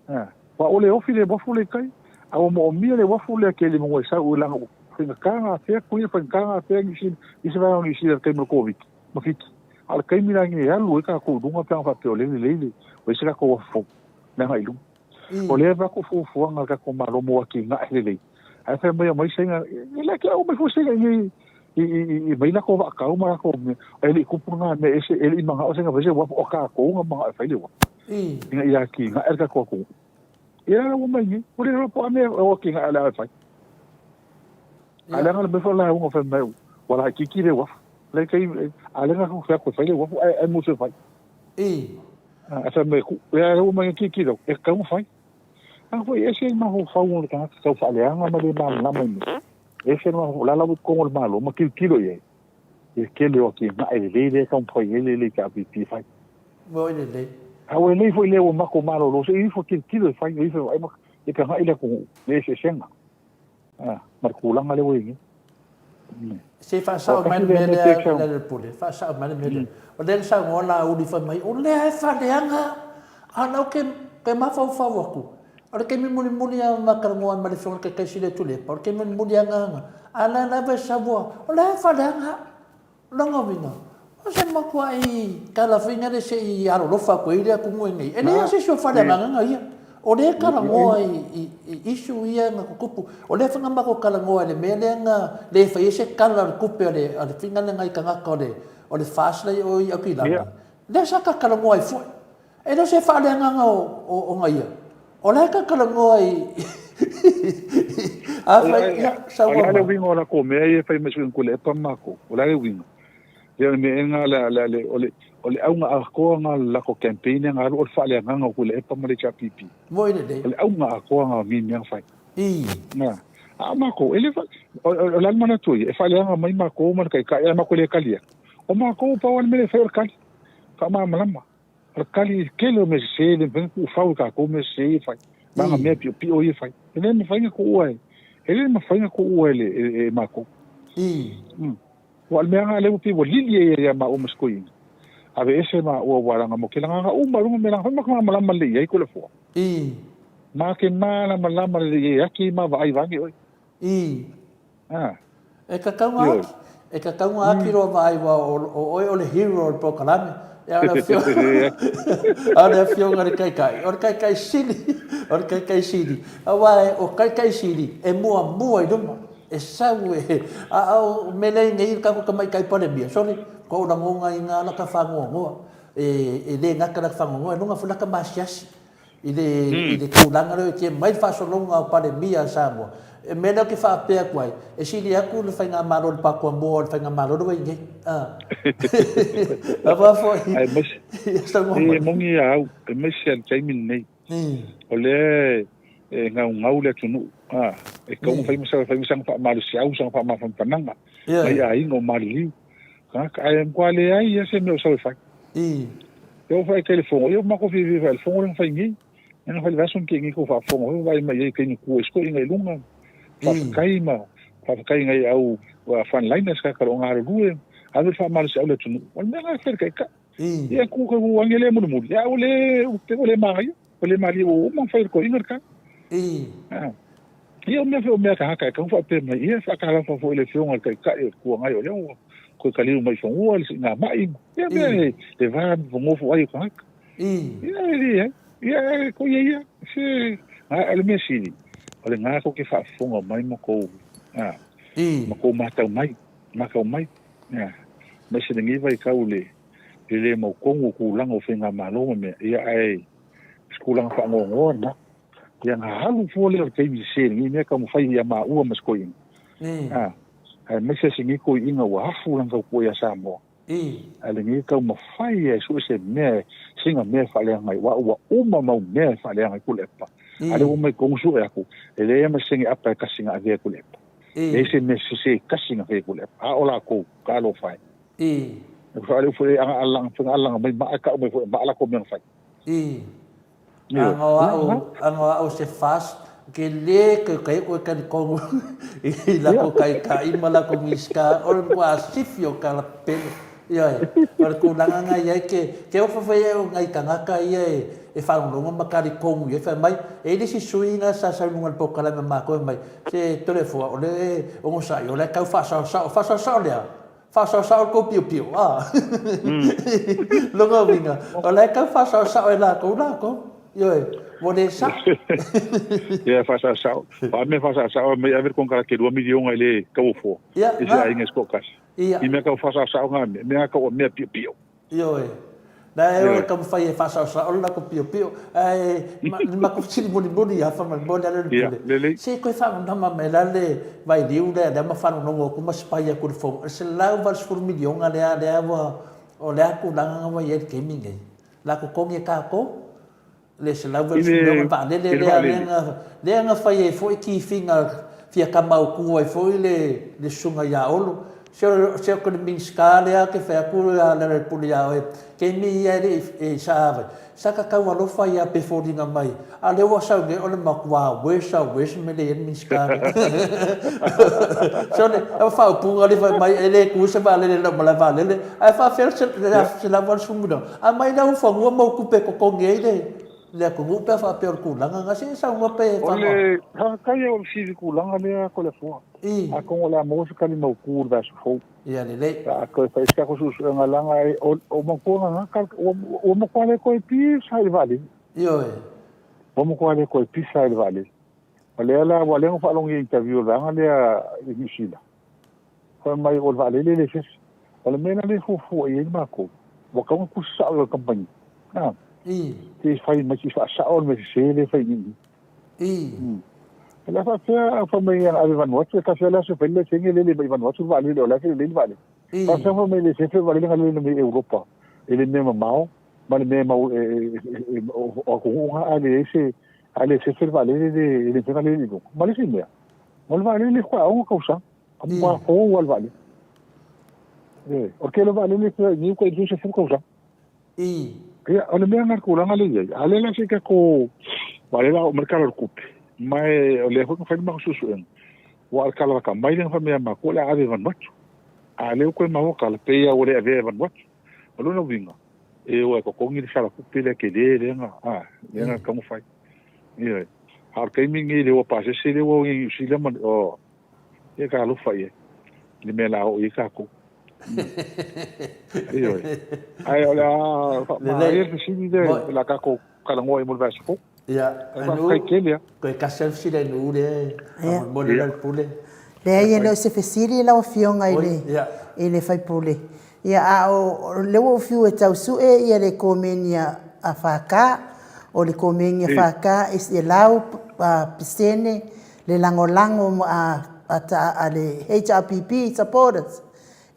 Ah, ua ua le ofi le uafu lea i tai. A ua moomia le uafu lea tele manu e sau leaga ua faigata ona afea Tuia, faigata ona afea Niu Sila, isi vaega o Niu Sila i le taimi o le Koviti ma Fiti. A o le taimi la lenei e alu ai tatou i luga pe ana faapea o lea e lelei le, ua i ai se tatou uafu fou le agai i luma. O lea e avatu fuafuaga a le tatou Malo mo atinae lelei, ae fai mai aumai Saina, e le ake aumai foi Saina i nei i mai latou vaatau ma latou mea, ae le i tupu lena mea ese, e le i manao Saina e fai se uafu, o tatou na manao e fai le uafu, ina ia atinae le tatou atunuu. Ia la ua mai nei, ua le iloa po o a mea o atinae o le a e fai. A leaga le mea foi o lauga fai mai ua laitiiti le uafu. Le kai a leaga ko fai ko fai le uafu ai ai mo se fai. A fai mai ku ia ua mai ki ki lo e kau fai. A foi ese ma ho fau o le tagata tau faaleaga ma le malamalama i mea. Ese ma ho lala ua kongo le malo ma kilokilo i ai. I le tele o atinae lelei lea e taumafai ai le lelei HRPP e fai.
Ua oi lelei.
A ua lelei foi lea ua matou malolo se i ifo tilotilo e fai, e ifo e vaai ma e tagai le atunuu i le eseesega. Ah, ma le tulaga lea ua i ai nei.
Se i faasao mai le mea lea Lealailepule, faasao mai le mea lea. O lea na saunoa Laauli fai mai, o lea e faaleaga, a o lea ou te mafaufau atu, o le taimi mulimuli lava na talanoa ai ma le Afioga i le Taitai Sili o Tuilaepa, o le taimi mulimuli lava lena, a o lea lava e sau a, o lea e faaleaga au. O lona uiga, o se matuai talafiga lea se i alolofa atu ai le atunuu lenei. E leai se isi o faaleagaga ia. O lea e talanoa i issue ia na tutupu. O lea foi na matou talanoa i le mea lea na le fai ai se tala o le tupe a le fina lea nai tagata o le FAST la e i o i Aukilani. Lea sa ta talanoa ai foi. E le o se faaleagaga o ia. O la e talatalanoa i
Afai, ia, saunoa mai. O le a le uiga o latou mea ia e fai mai sui Tuilaepa ma matou? O le a le uiga? Ia o le mea ea lena, o le auga atoa lena o le latou campaign lea na alu o le faaleagaga o Tuilaepa ma le HRPP.
Moi lelei.
O le auga atoa lena o nei mea na fai. Na. A o matou, e le fa, o le a le manatu o ia? E faaleaga mai matou ma le Taitai ae matou le tali atu. O matou pau lava le mea lea e fai o le tali. Faamalamalama. O le tali i le tele o mea sese, e le mafai ona tuufau e tatou mea sese ia e fai, ma ana mea piopio ia e fai. E le mafai ona tuua e, e le mafai ona tuua e, e, e matou. Ua o le mea lena lea ua pei ua lili ai ia maua ma si toeaina. Aveese maua ua laga mo kela gagana uma luga me laga fai ma malamalama lelei i ai ko le foa. Ma ke malamalama lelei i ai ake ma vaai vaage oe.
I. E tatau na aki. E tatau na aki loa vaai aua o oe o le hero o le polokalame. A o le afioga, a o le afioga i le Taitai, o le Taitai sili, o le Taitai sili. Aua o Taitai sili e muamua i luma, e sau e, a o mea lea i nei le tatou Tamaitai Palemia, sole, ua ou lagona ai na lata faanoanoa. E le gata i lata faanoanoa, e lagona foi lata maasiasi. I le, i le tulaga lea e te mai le faasologa o Palemia a Samoa, e mea lea ou te faapea atu ai, e sili atu le Faigamalo a le Pakoa o le Faigamalo lea ua i nei. Aua foi,
Aemaise, e moni ia au, aemaise lava i le taimi lenei, o lea e gaugau le atunuu, e tatau ona fai ma sana faamalosiau, sana faamafanafanaga mai aiga o maliliu. Tagata, ae matua leai lava se mea o sau e fai. E oo foi i telefono, ia ua matou fiafia foi i le fono lea na fai nei. Lea na fai i le vaiaso na tea nei tou faafofoga foi ma vaai mai ai i taimi tua i si toeaina i luga. Faafetai ma faafetai i nai au frontliners tagata o lo o galulue, ave le faamalosiau i le atunuu. O le mea lena e fai e le Taitai. Ia tu tu ane lea mulimuli, a ua le ua le manaia, ua le malie ua uma ona fai e le toeaina le tala. Ia o mea foi o mea tagata e tatau faapea mai, ia faatalofa foi i le Afioga i le Taitai o le Itu Agai o lea ua toe taliu mai i fanua le siigamai ma, ia mea e le va nofo ai o tagata. Ia e leai, ia e koia ia, se, a o le mea sili, o lena tou te faafofoga mai ma tou, a, ma tou matau mai, matau mai, ia, aemaise lenei vaitau i le, le le mautonu o tulaga o faigamalo ma mea, ia ae o se tulaga faanoanoa lena. Ia na alu fua lea o le taimi sese lenei mea taumafai ia maua ma si toeaina. A, aemaise si nei toeaina ua afu lana tautua ia Samoa. Ae lenei taumafai e sue se mea, sina mea e faaleaga ai, aua ua uma mau mea e faaleaga ai Tuilaepa. A lea ua omai tonu sue atu, e leai ma se sene apa e tasi na avea e Tuilaepa. Leai se mea sese e tasi na faia e Tuilaepa. A o latou, talofa e. E faaleu foi e alaga mai maa e tau mai foi e maa latou mea na fai.
Ana o au, ana o au se fast, ke le ke kai oe talitonu i lako taitai ma lako Minisita, o le matua sifi o tala pele. Ioe, o le tulaga na i ai ke, ke ofa foi e o nai tagata ia e, e faalogologo ma talitonu i ai, fai mai, e i ai le isi sui na sa sau i luga o le polokalame a matou, fai mai, se Toleafoa, o le onosai, o la e tau faasaosao, faasaosao le a? Faasaosao le tou piopio, a. Lona uiga, o la e tau faasaosao e latou latou. Ioe, ua le sao.
Ia, faasaosao. O a mea faasaosao, mai ave le konekarate $2 miliona i le tauofoa.
Ia,
I se aiga se toatasi.
Ia.
I mea tau faasaosao na mea, mea tau o mea piopio.
Ioe. Na e oe taumafai e faasaosao le latou piopio, ae le matou fesili mulimuli lava faamolemole ale le pule. Se i toe faamalamalama mai la le vailiu lea lea ma faalogologo atu ma sipai atu i le fono, e $180 miliona lea lea ua o le a tulaga na ua i ai i le taimi lenei? O le a totogi e tatou le $180 miliona le vaalele lea lea lea na fai ai foi tifiga fia tama autu ai foi le le susuga ia Olo. Se o se o ke Minisita lea ke fai atu a Lealailepule iā oe, taimi ia e le i sa vai, sa ka tau alofa ia pe foliga mai, a o lea ua sau nei o le matua worse a worse mea lea e i ai le Minisita lea. Sole, o faaupuga lea fai mai e le tu se vaalele i lau malae vaalele, ae faafefea le $180 miliona? Aumai le aufanua ma ou tupe e totogi ai le le atunuu pe a faapea o le tulaga lena. Se i saunoa pe
O le faafetai o le fesili tulaga lea Toleafoa. Atonu o le a maua se tali mautu i le vaiaso fou.
Ia lelei.
Pe a toe fai se tatou suesuega leaga o matua gagata ua matua le toe pisa i le vaalele.
Ioe.
Ua matua le toe pisa i le vaalele. O lea la ua lea na faalogo i interview a le vaega lea i Niu Sila. Fai mai o le vaalele e le fefe. O le mea la lea e fuafua i ai matou, ua tatau ona tusi sao i le kamupani. A. Se i fai mai, se i faasao le mea sese lea e fai i i. O le a faapefea fai mai ana ave Vanuatu, e tasi lava le aso e fai le laisene lele mai Vanuatu le vaalele, o la e lelei le vaalele. Faapefea fai mai le sefe le vaalele na lele mai Europa i le mea mamao ma le mea mau o atunuu na ae leai se ae le sefe le vaalele le le mafai ona lele i luga. Ma le isi mea, o le vaalele faatoa 6 tausaga, matua fou lava le vaalele. O le tele o vaalele e i nei ua tai 20 tausaga. Ia, o le mea lena le tulaga lea e i ai. A o lea la se i tatou, aua o lea o le a oo mai le Tala o le Tupe, ma o lea foi na fai le matou suesuega, aua o le tala lata mai lea na fai mai ia matou o le a ave i Vanuatu. A o lea ua toe maua tala, pei lava ua le avea i Vanuatu. O lona uiga, e o e totogi le sala tupe lea tele lea na, a, lea na taumafai. Ioe. A o le taimi lenei i le o a pasese lea ua o i Niu Sila ma, o, ia talofa i ai, i le mea o le a oo i ai tatou. Ioe. Ae o le a faamanaia le fesili lea o le a tatou talanoa ai mo le vaiaso fou.
Ia,
Faafetai tele lava.
Toe tasi lava le fesili a Nu'u lea e faamolemole Lealailepule.
Leai, e le o se fesili lau Afioga i le, i le sui usufono. Ia, a o lea ua ou fiu e tau sue ia le komeni a FK, o le komeni a FK e 100% le lagolago a le HRPP supporters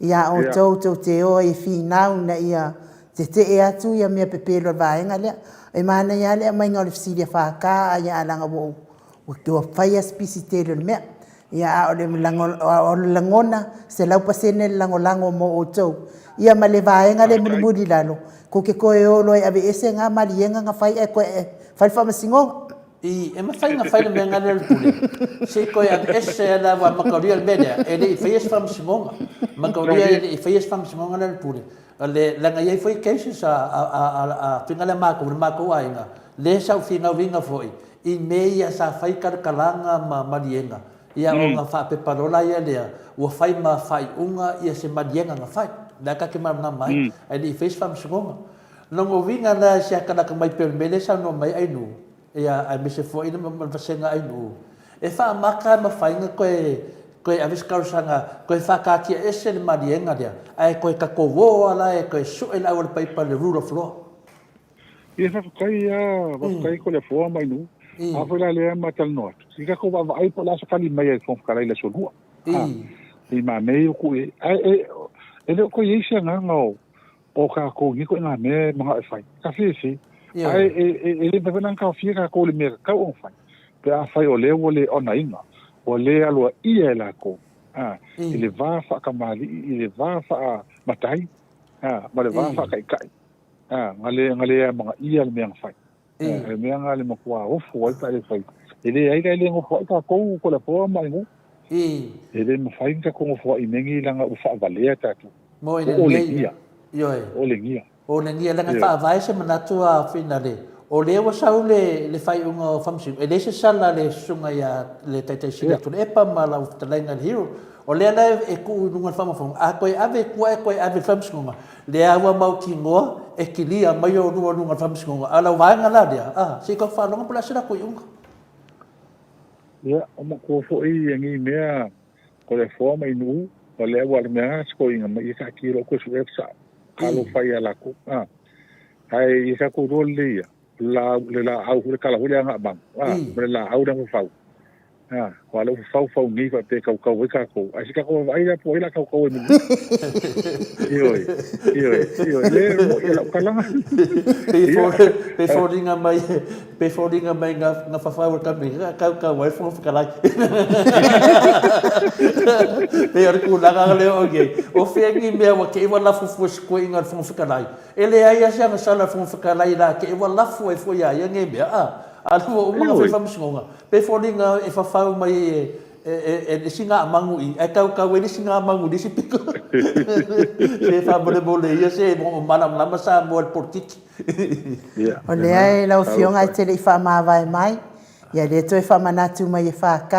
ia outou tou te o ai e finau ina ia tetee atu ia mea pepelo a le vaega lea. E manaia lava le aumaiga o le fesili a FK ae leaga ua ou fai lava si pisi tele o le mea. Ia, a o le lagona, 100% le lagolago mo outou. Ia ma le vaega lea e mulimuli i lalo, tou te toe o loa e aveese na maliega na fai ae toe fai le faamasinoga.
I, e mafai ona fai le mea lena Lealailepule, se i toe aveese lava aua mataulia le mea lea, e le i faia se faamasinoga. Mataulia e le i faia se faamasinoga Lealailepule. Le, leaga e i ai foi cases a, a, a, a, a faiga lea a matou, le matou aiga, lea sa ou finauina foi i mea ia sa fai talakalaga ma maliega, ia ona faapepalola ia lea, ua fai ma faaiuga ia se maliega na fai. O lea ta te malamalama ai, ae le i faia se faamasinoga. Lona uiga la i se atalaka mai pei o le mea lea e saunoa mai ai Ainu, ia, aemaise foi le vasega Ainu, e faamata e mafai ona toe, toe ave se talosaga, toe faataatiaese le maliega lea, ae toe tatou o lava la e toe sue le aualapaipa i le rule of law.
Ia faafetai lava, faafetai Toleafoa ma Ainu. A foi la lea ma talanoa atu, se i tatou vaavaai po o le a se tali mai a le Fofoga Fetalai i le aso Lua. I mamei o tuu i ai. Ae e le o toe i ai se agaga o o tatou i nei ituaiga mea e manao e fai. Ka fefe, ae e le mafai ona taofia tatou i le mea e tatau ona fai, pe afai o lea ua le onaina, ua le aloaia e latou, i le va faatamalii, i le va faamatai, ma le va faataitai, na le na le amanaia le mea na fai. O le mea na le matua ofo ai pe a le fai. E leai la e le nofoai tatou Toleafoa ma Ainu. E le mafai ona tatou nofoai i mea nei leaga ua faavalea tatou.
Mo ua
olegia.
Ioe.
Olegia.
Olegia leaga e faavae se manatu a Finale, o lea ua sau le le faaiuga o Faamasino, e leai se sala a le susuga ia le Taitai Sili ia Tuilaepa ma lau fetalaiga i le Hero. O lea la e tuu i luga o le faamaumauga, a toe ave i tua ae toe ave i le Faamasinoga, lea ua mautinoa e kilia mai oulua i luga o le Faamasinoga. A o lau vaega la lea, a, se i tau faalogo po o le a se latou iuga.
Ia, o matua foi ia nei mea Toleafoa ma Inuu, o lea ua alu mea se toeaina mai ia taatia loa toe sue atu sao. Alo fai ia latou. A. Ae ia tatou iloa lelei ia, la, le laau foi, le tala foi lea a Gaamanu, a, ma le laau lea na fafau. A, aua o lea ua faufau nei faapea e kaukau ai tatou, ae se tatou vaavaai la po o ai o le a kaukau ai mulimuli. Ioe, ioe, ioe, le mo'i e lau talaga.
Pei foliga mai, pei foliga mai na fafau e Kapeneta a kaukau ai le Fofoga Fetalai. Pei o le tulaga lea o i ai. O fea ni mea ua te i ua lafo fua i se toeaina o le Fofoga Fetalai? E leai lava se agasala a le Fofoga Fetalai la te i ua lafo ai fua ia ia nei mea, a? A o lea ua uma ona fai faamasinoga. Pei foliga e fafau mai e le isi gaamagu i, ae tautau ai le isi gaamagu i le isi pito. Se faamolemole ia se malamalama Samoa i le polokiki.
O lea e lau Afioga e te le i faamavae mai, ia lea toe faamanatu mai e FK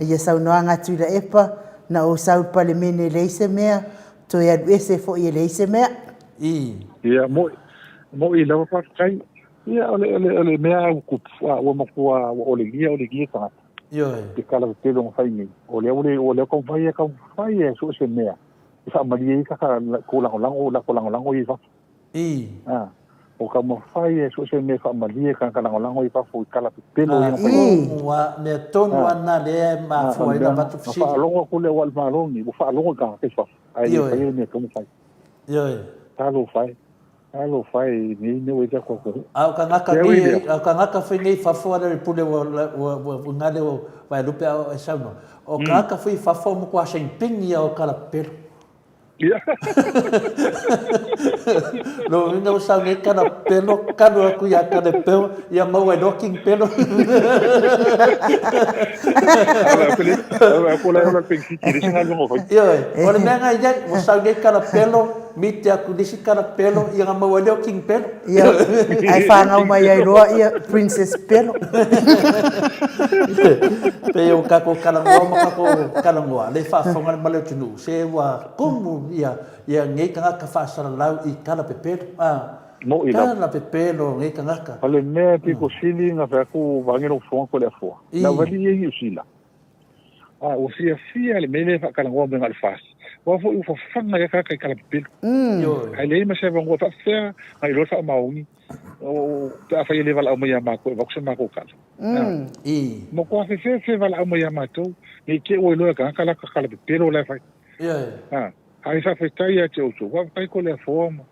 ia saunoaga a Tuilaepa, na ou sau i le Palemene e leai se mea, toe alu ese foi e leai se mea.
Ia, mo'i lava faafetai. Ia, o le, o le, o le mea ua tupu, a, ua matua, ua olegia, olegia tagata.
Ioe.
I tala tetele ona fai nei. O lea ua le, o lea ua taumafai e taumafai e sue se mea e faamalie ai kaka kou lagolago, lako lagolago ia i fafo.
I.
A, o taumafai e sue se mea e faamalie tagata lagolago ia i fafo i tala pepelo ia
na fai nei. Ua mea tonu lava lena lea e mafua ai ona avatu
fesili. Na faalogo atu lea aua o le Malo lenei ua faalogo i tagata i fafo, ae le faia le mea e tatau ona fai.
Ioe.
Talofa e. Talofa e, i nei mea ua i tatou atunuu.
A o tagata nei, a o tagata foi nei i fafo ala le pule ua ua gale o Vaelupe a o e saunoa. O tagata foi i fafo ua matua sainipini ia o tala pepelo.
Ia.
Lona uiga ua sau nei tala pepelo kalu atu ia Kalepeo ia maua ai loa King Pelo. Ioe, o le mea na i ai, ua sau nei tala pelo, Mite atu i le isi tala pelo, ia na maua ai lea o King Pelo.
Ia, ae fanau mai ai loa ia Princess Pelo.
Pei o tatou talanoa ma tatou talanoa, lea e faafofoga mai le atunuu, se ua tumu ia, ia nei tagata faasalalau i tala pepelo. A,
Moʻi lava.
tala pepelo nei tagata.
O le mea pito sili na fai atu vaeane lou fofoga Toleafoa. Na vali ia i Niu Sila. A ua fiafia le mea lea e faatalanoa mai na o le FAST. Aua foi ua fafaga ai tagata i tala pepelo. Ae leai ma se avanoa e faapefea na iloa le faamaoni pe afai e le valaau mai ia matou e avatu se matou tala. Matua fefefe valaau mai ia matou ne i te i ua iloa e tagata la tala pepelo la e fai. Ae faafetai ia te outou, faafetai Toleafoa ma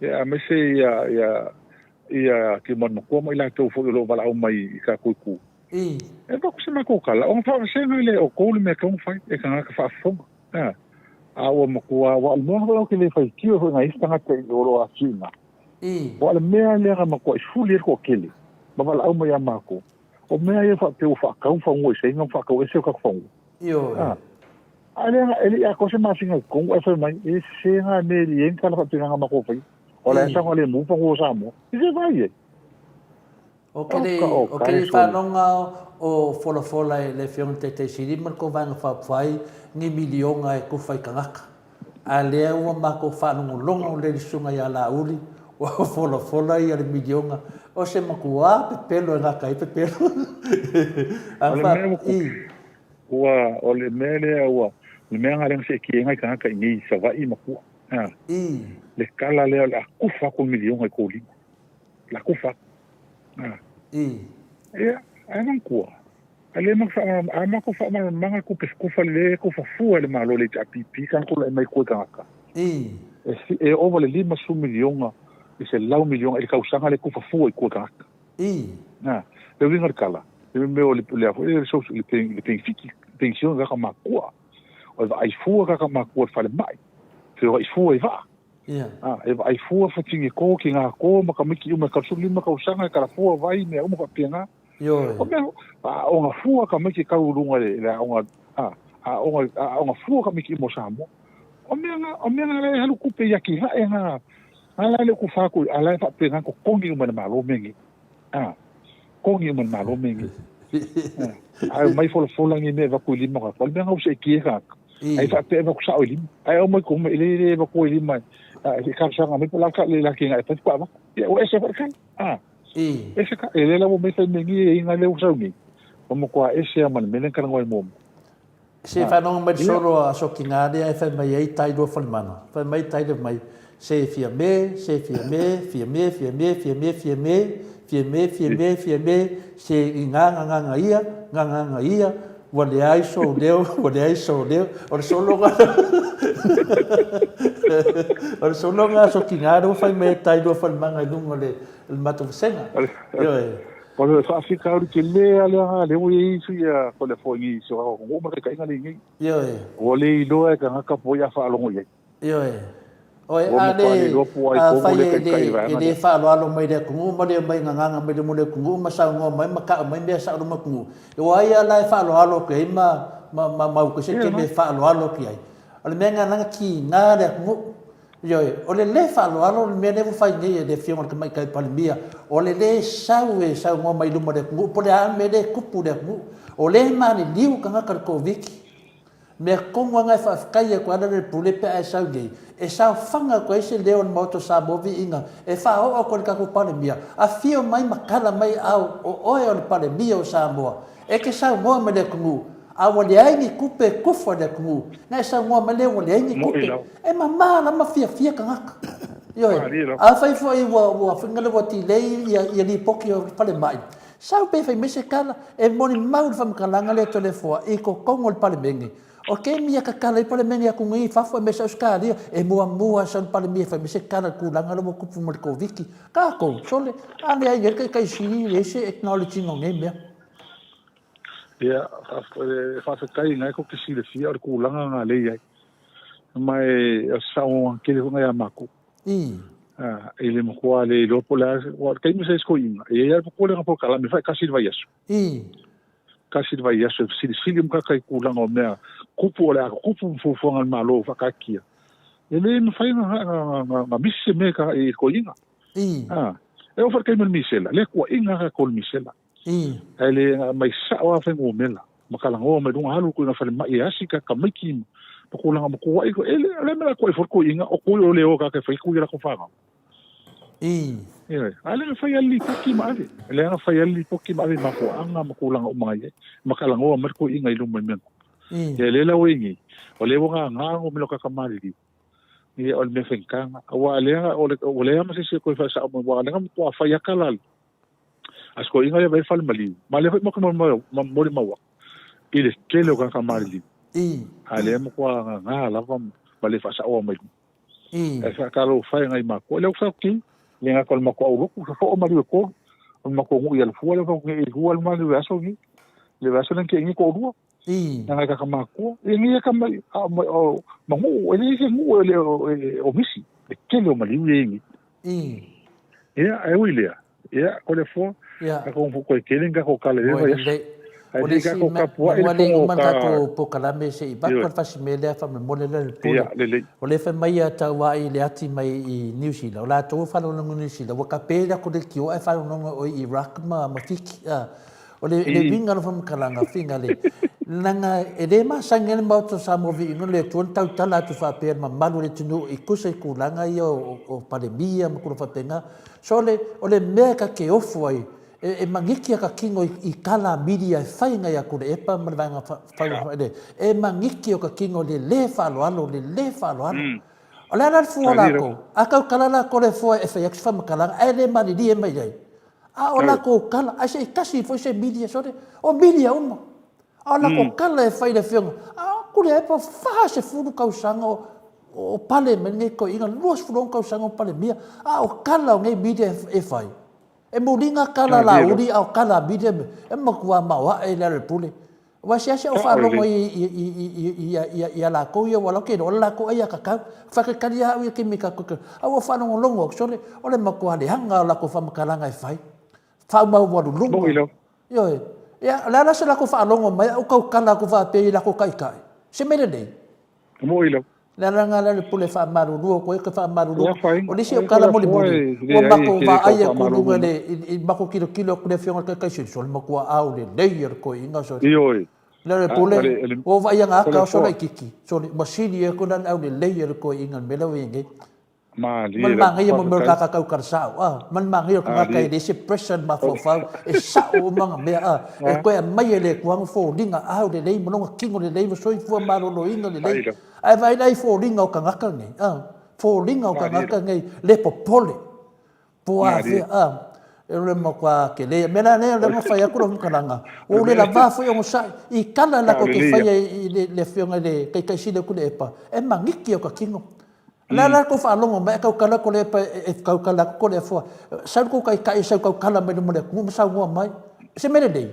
aemaise ia Tiumalu Matua ma i latou foi o lo o valaau mai i tatou itu.
I.
E avatu se matou tala, ona faavasega lea e outou le mea e tatau ona fai, e tagata faafofoga. A, a ua matua, aua o le mea foi ou te le faitio foi nai isi tagata i o lo o afifio i ina.
I.
Aua o le mea lea na matuai fuli ai le toatele, ma valaau mai ia matou, o mea ia faapea ua faatau fanua i Saina ma faatau ese o tatou fanua.
Ioe.
A, a lea e le i atoa se masina i totonu ae fai mai, e sese na mea e le i ai ni tala faapena na matou faia. O la e saogalemu fanua o Samoa. I se vai ai.
O ke le, o ke le whanonga o Folafola e le Afioga i le Taitai Sili ma le kou Vaega Faaupufai ni miliona e kufa i tagata. A lea ua matou faalogologo lea i le susuga ia Laauli ua folafola ia le miliona. O se matuā pepelo e gata ai pepelo.
O le mea ua tupu, ua, o le mea lea ua, o le mea lena lea na seetia ai nai tagata i nei i Savaii ma tua. Le tala lea o le a kufa atu le miliona i kou lima. La kufa. Ah.
I.
Ia, ae manatua, a le ma a matou faamalamalamaga tupe kufa le kufa fua e le Malo le HRPP ka tulai mai koe tagata.
I.
E, e ova le 50 miliona i 100 miliona i le tausaga le kufa fua i koe tagata.
I.
Na, le uiga o le tala, le mea o le le foi le social le le penifiki, pension ka makua. O le vaai fua ka makua le falemai. Feoai fua i vaa.
Ia.
Ā, e vaai fua whatingi kō ki ngā kō ma ka miki uma e 15 kausaga e kalafua vai mea uma faapena.
Ioe.
O mea, aoga fua ka miki kau runga le, le aoga, ā, aoga, aoga fua ka miki uma o Samoa. O mea ngā, o mea ngā lai halu kupe i aki hae ngā, ngā lai le uku whāku, a lai faapena ko kongi uma le Malo me ngi. Ā, kongi uma le Malo me ngi. Ā, ae mai folafola ngi mea e vaku i lima ka, o le mea ngā use e kie ka, Ai faapea e vaku sao i lima. Ae aumai ko mai le le vaku i lima. A e talosaga mai po la ka le la ki ngai fai pa vaku. Ia ua ese foi le tala. A.
I.
Ese ka e le la ua mai fai me ngi e inga le ua sau nei. Ua matua ese a ma le mea lea na talanoa ai muamua.
Se whanonga mai le solo a Soki Ngā lea e whai mai ai tai rua whalimana. Whai mai tai le mai se fia me, se fia me, fia me, fia me, fia me, fia me, Fiame, Fiame, Fiame, se i gagagaga ia, gagagaga ia, ua leai sou leo, ua leai sou leo. O le sologa, o le sologa aso tiga lea ua fai mai e Tailua Falemaga i luga o le matou vasega. Ioe.
O le faafitauli tele lava lea, lea ua i ai isi ko le foi i si o atunuu ma taitaiga lea i nei.
Ioe.
Ua le iloa e tagata po o ai a faalogo i ai.
Ioe. Oe, a le, afai e le, e le faaaloalo mai le atunuu ma le omai gagaga mai luma o le atunuu ma saunoa mai ma tau mai mea sao luma atunuu, o ai lava la e faaaloalo atu i ai ma, ma, ma, ma uta se tele e faaaloalo atu i ai. O le mea lena leaga tiga le atunuu. Ioe, o le le faaaloalo o le mea lea ua fai nei e le Afioga i le Tamaitai Palemia, o le le sau e saunoa mai luma o le atunuu po o le a le mea lea e tupu i le atunuu. O lea e maliliu tagata i le Koviti. Mea tonu lava na e faafetai atu ai Lealailepule pe a e sau nei, e saofaga atu ai se leo o le Maota o Samoa viiga e faaoo atu ai i le tatou Palemia, afio mai ma tala mai au o oe o le Palemia o Samoa, e te saunoa mai i le atunuu, a ua leai ni tupe e tufa i le atunuu, na e saunoa mai lea ua leai ni tupe. E mama la ma fiafia tagata. Ioe. Afai foi ua ua ua delay ia lipoti o falemai, Sau pe fai mai se tala, e molimau le faamatalaga lea Toleafoa i totonu o le Palemene. O taimi ia tatala ai Palemene atu nei i fafo aemaise Ausetalia, e muamua sau le Palemia e fai mai se tala i le tulaga lea ua tupu ma le Koviti. Tatou, sole, a leai nei le Taitai Sili, leai se acknowledge ina o nei mea.
Ia, faafetai na e tou te silafia o le tulaga na lea e i ai. Ma e o se faaogaoga tele foi na ia matou.
I.
A, i le matua le iloa po o le a, aua o le taimi sa i sikoiina, e i ai lava le popolega polokalame fai tasi le vaiaso.
I.
Tasi le vaiaso e fesilisili uma tagata i tulaga o mea tupu o le a tutupu ma fuafuaga a le Malo faakaatia. E le mafai ona misi se mea i sikoiina.
I.
A, e oo foi i le taimi o le misela, lea tuuaiga tatou i le misela.
I.
Ae le aumai sao lava fuainumera ma talanoa mai luga alu atu i falemai e asi ka tamaiti ma tulaga ma tuuai e le o le mea la tuuai foi le toeaina o tui o le o tagata e fai tui a latou fanau.
I.
Ioe. A le na fai lava le lipoti ma ave. E leaga fai lava le lipoti ma ave i mafuaaga ma tulaga uma ai ma talanoa mai le toeaina i luma i mea.
I.
Ia lea la ua i nei, o lea ua gaga numera o tagata maliliu. Ia o le mea faigata. Aua lea o le ua leai lava ma se isi e toe faasao mai aua o lea na matua fai lava tala a le A se toeaina ia vai fale maliu. Ma lea foi ma molimau i le tele o tagata maliliu.
I.
A lea matua gaga lava ma le faasaoa mai luma.
I.
Ae faatalofa e nai matua. Lea ua fai atu le gata o le matou aulotu, fofoo maliu e tolu. O le matou nuu i Alafua lea ua fai atu nei e lua le maliu i aso nei. Le vaiaso lea na tea nei toalua.
I.
Na ngai kaka matua. E nei ka mai a o ma nuu e le se nuu e le o misi. Le tele o maliu e nei.
I.
Ia, ae ui lea, ia, ko le fua,
Ia.
ka ko ko tele ka ko kale le
Oi,
vai.
lelei.
Ai
O le
le ka
isi
ko
mea,
kapuaʻi
manu
le
a le
fono o
uma le
ka
tatou polokalame se i avatu
Ioe.
le fasimea lea faamolemole lea le pule.
Ia, lelei.
O lea fai mai ia tauai i le ati mai i New Zealand, o latou e faalogologo i New Zealand, ua tape le atu leitio ae faalogologo o i Iraq ma, ma Fiti. A. O le, le
I.
uiga o le faamatalaga, Finale, leaga e le masani ai le Maota o Samoa Viiga o le Atua na tautala atu faapea i le mamalu o le atunuu i tusa i tulaga ia o, o Palemia ma tulaga faapena. So o le, o le mea ta te ofo ai, e, e magiki a ta tino i, i tala a media e fai ngai a Tuilaepa ma le vaega fa, fa, le, e magiki o ta tino i le le faaaloalo, le le faaaloalo. O le a la le fua o latou? A tautala latou le fua e fai atu se faamatalaga ae le malilie mai ai. A o latou tala, ae se i tasi foi se milia, sole, o milia uma. A o latou tala e fai i le afioga, a o Tuilaepa 40 tausaga o, o pale mai lenei toeaina, 26 tausaga o Palemia, a o tala o nei milia e fai. E muliga tala a Laauli, a o tala a milia, e matua maoae le Lealailepule. Aua e seasea ou faalogo ia latou ia, aua o la ou te iloa o le latou aiatatau. Faatalitali lava au ia taimi tatou te, a ua faalogologo atu, sole, o le matua leaga o latou faamatalaga e fai. Faamaualuluga. Ioe. Ia, o le a la se latou faalogo mai ae ou tautala atu faapea i latou taitai? Se mea lelei.
Moni lava.
Le ala lena le pule faamalulu atu ai, ke faamalulu. O nisi o tala mulimuli, ua matou vaai atu i luga i le, i matou tilotilo atu i le Afioga i le Taitai Sili, sole matua ao lelei e le toeaina sole.
Ioe.
Le ala pule, ua ou vaai aga ata o sola itiiti, sole, ua sili atu la le aulelei o le toeaina i le mea lea ua i ai nei.
Malie
Ma le manaia mo mea o le tagata tautala sao, a. Ma le manaia o le tagata e leai se pressure i le mafaufau, e sao uma ana mea, a. E toe aumai e le Atua ana foliga au lelei ma lona tino lelei ma soifua maloloina lelei. Ae vaai la i foliga o tagata nei, a. Foliga o tagata nei, le popole, po o afea, a. E o le matua tele. Mea la lea, lea na fai atu lau faamatalaga, ua ou le lavā foi onosai i tala latou te faia i le Afioga i le Taitai Sili o Tuilaepa, e maniti o ta tino. O le a la le tou faalogo mai ae tautala Tuilaepa e tautala atu Toleafoa, sau le tou Taitai e sau e tautala mai luma o le atunuu ma saunoa mai. O se mea lelei?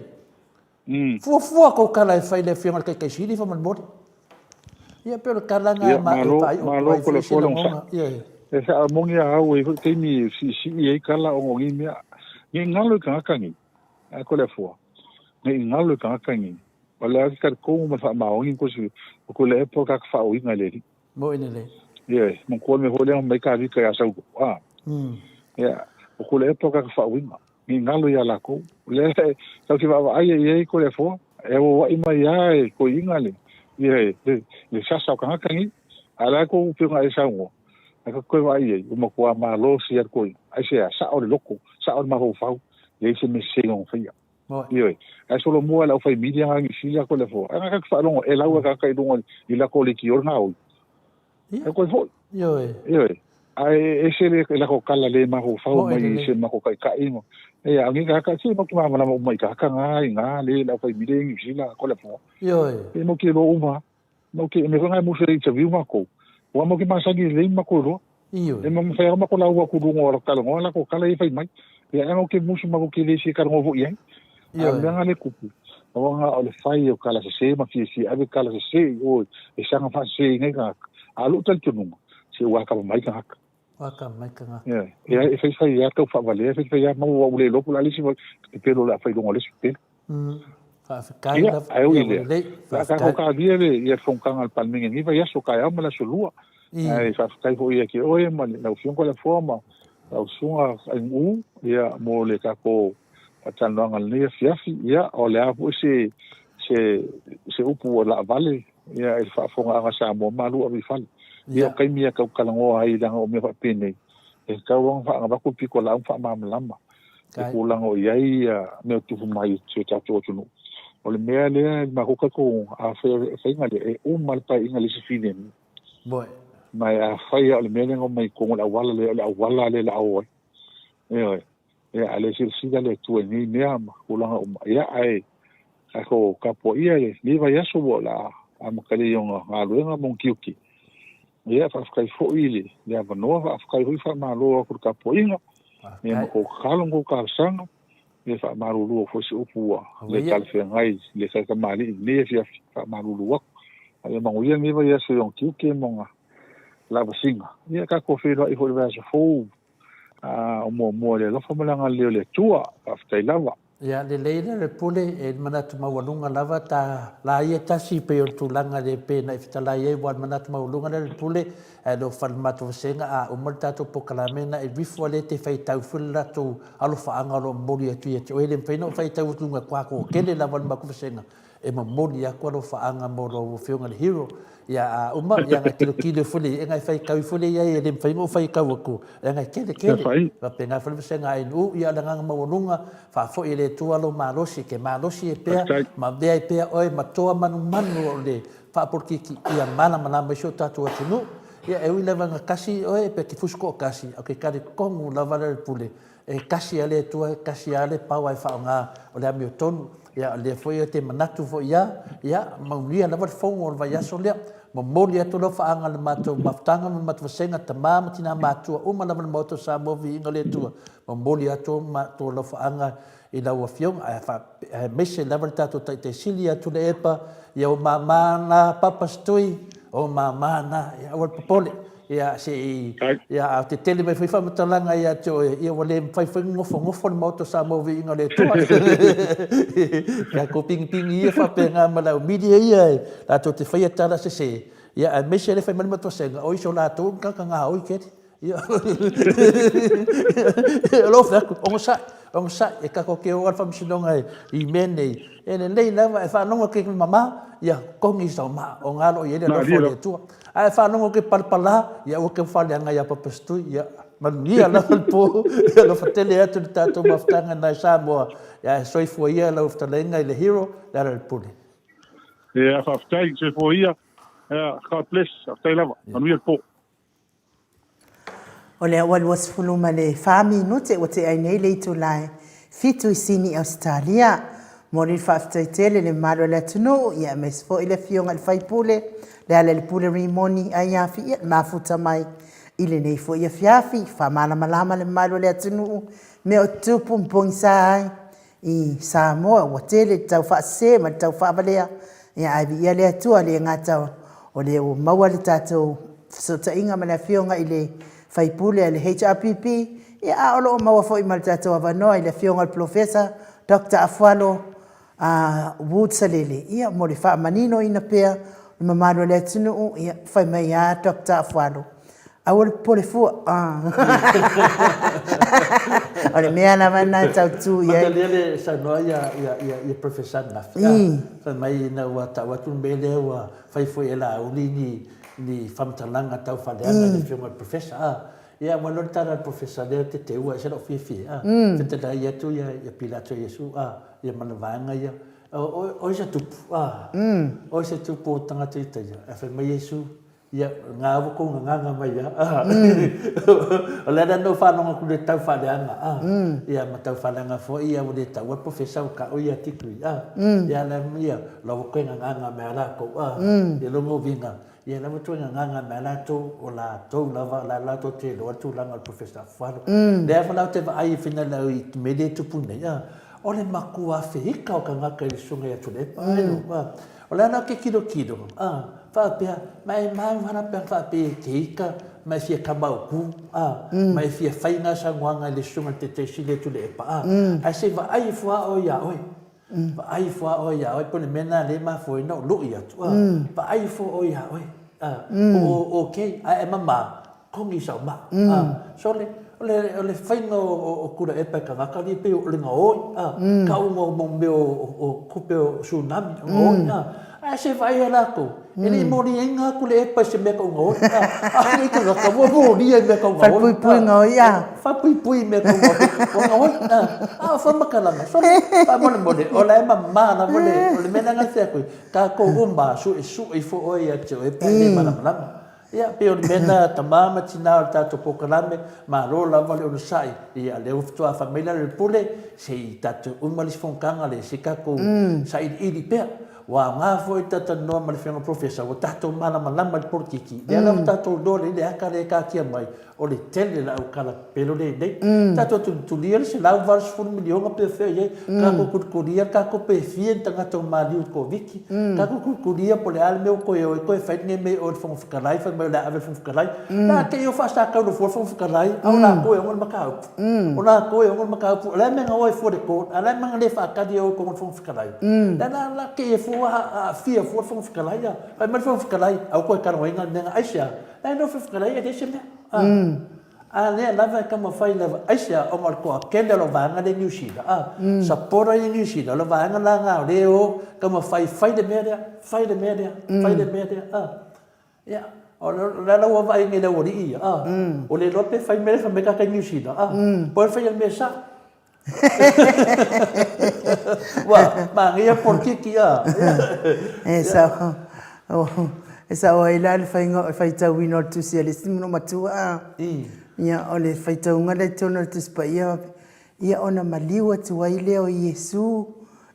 Fuafua tou tala e fai i le Afioga i le Taitai Sili faamolemole. Ia pei o le tala lena e faaiu atu ai foi se lagona.
E sao moni a au e i ai foi taimi e siisii ai tala ona o nei mea. Ne i galo i tagata nei, a Toleafoa, ne i galo i tagata nei, o le a ke talitonu ma le faamaoni o Tuilaepa o le tagata faauiga i le Alii.
Moi lelei.
Ioe, manatua le mea foi lea na fai mai Kavita ia Saulo, a. Ia, o Tuilaepa o le tagata faauiga. Ne i galo ia lakou. O lea e tatou te vaavaai i ai Toleafoa, e auauai mai lava e toeaiina le, ia, le, le sasa o tagata nei. A o le a tou pei ona e saunoa, a tatou toe vaai i ai, ua matua malosi lava le toeaina. Aisea? Sao le loto, sao le mafaufau, leai se mea sese o lona faia. Ioe. Ae solomua e le aufai media na Niu Sila Toleafoa. Ae na tatou faalogo e lau e tagata i luga i latou leitio le gaoi. E koe foi.
Ioe.
Ioe. Ae ese le latou tala le mafaufau mai i se matou taitai ma ia a o nei tagata se matou te malamalama uma i tagata na i na le le aufai media i Niu Sila Toleafoa.
Ioe.
E matou te iloa uma. Matou te mea foi na e musu e interview matou. Ua matou te masani lelei ma matou iloa.
Ioe.
E mafai lava matou lauga atu i luga o talanoa latou tala ia e fai mai. Ia ae matou te musu matou te le fia talanoa foi i ai. A o le mea lena lea e tupu, aua o le fai o tala sese ma fiafia ave tala sese i o e saga faaseseina ai tagata. A o lou talitonuga, se ua atamamai tagata.
Ua atamamai tagata.
Ioe. E faifai lava tau faavalea, faifai lava mau aua ua le iloa po o le a le isi pepelo o le a fai i luga o le isi pepelo.
Faafetai Ia, lava.
ae ui i lea, lelei. o le a tatou talia le, ia le fonotaga a le Palemene i lenei vaiaso, taeao ma le aso Lua. Ae faafetai foi ia te oe ma lau Afioga Toleafoa ma lau Susuga Ainu'u, ia, mo le tatou faatalanoaga i lenei afiafi. Ia, o le a foi se, se, se upu ua laavale, ia, i le faafofogaaga a Samoa, malu ave i fale. Ia, o taimi ia tatou talanoa ai leaga o mea faapenei, e tatau lava ona faagavatu le pitolaau ma faamalamalama le tulaga o i ai mea o tupu mai i si o tatou atunuu. O le mea lea i le matou talitonuga, afai o le faiga lea, e uma le paeaiga i le isi filemu. Ma afai lava o le mea lea na omai i totonu o le auala lea, o le auala lea o le a o ai. Ioe. Ia, a le silasila le Atua i nei mea ma tulaga uma, ia, ae tatou tapuaia lenei vaiaso ua o le a amatalia i ona galuega ma ona tiute. Ia, faafetai foi i le avanoa, faafetai foi faamalo atu i le tapuaiga, ia ma tou tatalo ma tou talosaga, ia faamalulu atu foi se upu ua le talafeagai i le taitamalii i lenei afiafi, faamalulu atu. A ia manuia lenei vaiaso i ona tiute ma ona lavasiga. Ia tatou feiloai foi i le vaiaso fou o muamua i le alofa ma le agalelei o le Atua. Faafetai lava.
Ia, lelei lea le pule, e manatu maualuga lava ta la ia tasi pei o le tulaga lea pei ona e fetalai ai, ua manatu maualuga lea le pule, ae le o fale matou vasega a uma le tatou polokalame na e rifo lea te faitau foi le latou alofaaga o lo o momoli atu ia te oe. E le mafai ona ou faitau atu luga toatele lava o le matou vasega E momoli atu alofaaga mo lau Afioga i le Hero. Ia, a uma, ia ngai tilotilo ifo le ia, ngai faitau ifo le ia, e le mafai ona ou faitau atu, leaga e tele tele. Faapena foi le vasega a ANU, ia o le agaga maualuga, faafoi e le Atua lou malosi, e te malosi ai pea, ma avea ai pea oe ma toa manumanu o le faapolokiki ia malamalama ai si o tatou atunuu. Ia, e ui lava ina tasi oe, pe te fusi toatasi, a o ke talitonu lava lea o le pule, E tasi lava le Atua, e tasi lava le power e faaaoga o le amiotonu. Ia, o lea foi e te manatu foi ia, ia, maunia lava le fono o le vaiaso lea. Momoli atu lau faaga i le matou mafutaga ma le matou vasega, tama ma tina matua uma lava i le Maota o Samoa, viiga o le Atua. Momoli atu matou lau faaga i lau Afioga, aemaise lava le tatou Taitai Sili ia Tuilaepa, ia o mama na Papa Setui, o mama na, ia aua le popole. Ia, se i, ia, a tetele mai foi faamatalaga ia te oe, ia ua le mafai foi ona nofonofo le Maota o Samoa Viiga o le Atua. Tatou pigipigi ia faapena ma le au media ia e latou te faia tala sese, ia aemaise le fai mai le matuasega, o isi o latou ni tagata gaoi tele. Ia, o lou fai atu, onosai, onosai, e tatou te o lava i le faamasinoga i mea nei, e lelei lava, e faalogo atu i mama, ia totogi sau maa, o na o lo o i ai le alofa o le Atua. Ae faalogo atu i palapala, ia aua te faaleaga ia Papa Setui, ia manuia lava le po, ia alofa tele atu le tatou mafutaga nai Samoa, ia ae soifua ia lau fetalaiga i le hero, Lealailepule.
Ia faafetai, soifua ia, God bless, faafetai lava, manuia le po.
O lea ua 24 minute ua tea ai nei le itula e fitu i Sini Ausetalia. Momoli le faafetai tele i le mamalu o le atunuu, ia aemaise foi le Afioga i le sui usufono Lealailepule Rimoni Aiafi, ia le mafuta mai i lenei foi afiafi. Faamalamalama le mamalu o le atunuu mea o tutupu ma pogisa ai i Samoa ua tele le tau faasese ma le tau faavalea, ia ae viia le Atua le gata o lea ua maua le tatou fesootaiga ma le Afioga i le sui usufono a le HRPP, ia a o lo o maua foi ma le tatou avanoa i le Afioga i le Polofesa Doctor Afualo Wood Salele, ia mo le faamaninoina pea o le mamalu o le atunuu, ia fai mai lava Doctor Afualo, Aua le popole fua. O le mea lava lena e tau tu i ai.
Matalia le saunoa ia Professor ananafi, fai mai ina ua tau atu le mea lea ua fai foi e Laauli ni faamatalaga tau faaleaga i le Afioga i le Professor. Ia aua loa le tala a le Professor lea te teua ese lou fiafia. Fetalai atu ia Pilato ia Iesu ia ma le vaega ia, O ai se tupu? O ai se tupu o tagata i tai? Ae fai mai Iesu, Ia, ngā ua kou nganganga mai ia. O le ala na ou faalogo atu i le tau faaleaga, ia ma tau faaleaga foi ia ua le taua le professor ua tau ia degree, ia la ia, la ua toe nganganga mai a latou, ia lona uiga, ia la ua toe nganganga mai a latou, o latou lava, la latou te iloa le tulaga o le professor Afualo. Lea foi la ou te vaai i finagalo i mea lea e tupu nei, o le matua feika o tagata i le susuga ia Tuilaepa, O le ala o ke kilokilo, a, faapea, ma e mau hala pe ana faapea e te ika, ma e fia kamauku, a, ma e fia fai nga saunoaga i le susuga i le Taitaisili a Tuilaepa, a, ae se i vaai ifo a oe ia oe. Vaai ifo a oe ia oe, po o le mea lena lea e mafua ai ona ou lui atu, a, vaai ifo oe ia oe, a, po o okay, ae e mama, Kogi sau ma. Sole, o le, o le faiga o, o Tuilaepa e tagata alii pei o le gaoi, a, kauga o mau mea o, o tupe o tsunami, o gaoi, a. Ae se vaai a latou, e le i moliaina lava Tuilaepa i se mea tau gaoi, a. A o nei tagata ua molia i mea tau gaoi.
Falepuipui gaoi, a.
Falepuipui i mea tau gaoi, o gaoi, a. A o faamatalaga, sole, faamolemole, o la e mama lava le, o le mea lea na fai atu ai, tatou uma suesue ifo oe ia te oe pe a e le malamalama. Ia, pei o le mea lena, tama ma tina o le tatou polokalame, malo lava le onosai. Ia, lea ua faatoa fai mai Lealailepule, se i tatou uma le isi fonotaga le isi tatou sailiili pea. Ua aoga foi le talatalanoa ma le Afioga Professor, ua tatou malamalama i le polokiki. Lea la ua tatou iloa lelei le ata lea e taatia mai, o le tele o le aukala pepelo lea e i nei. Tatou tulitulia le $180 miliona pe o fea o i ai, tatou tulitulia le tatou pe fia ni tagata ua maliu i le Koviti, tatou tulitulia po o le a le mea ua toe o ai toe fai lenei mea i o i le Fofoga Fetalai, fai mai o le a ave i le Fofoga Fetalai. O le a te i o faasatauro fua le Fofoga Fetalai, a o latou e ona le mataupu. O latou e ona le mataupu. O le a le mea na o ai fua i le court, a o le a le mea na le faatali ai o i totonu o le Fofoga Fetalai? O le a la te i fua aafia fua le Fofoga Fetalai, a fai mai le Fofoga Fetalai, aua toe talanoaina le mea lena. Aisea? La e nofo fetalai e leai se mea. A A lea lava e taumafai lava aisea ona o le toatele o lau vaega lea i Niu Sila a sapora ia i Niu Sila o le vaega la na o lea e o taumafai fai le mea lea fai le mea lea fai le mea lea a Ia o le ala ua vaai nei i le aualii ia a ua le iloa pe fai le mea lea fai mai tagata i Niu Sila a po o le faia le mea sao. Ua manaia polokiki a.
E sao, e sao ai la le faiga o le faitauina o le tusi a le isi matua a. Ia, o le faitauga lea i totonu o le Tusi Paia, ia ona maliu atu ai lea o Iesu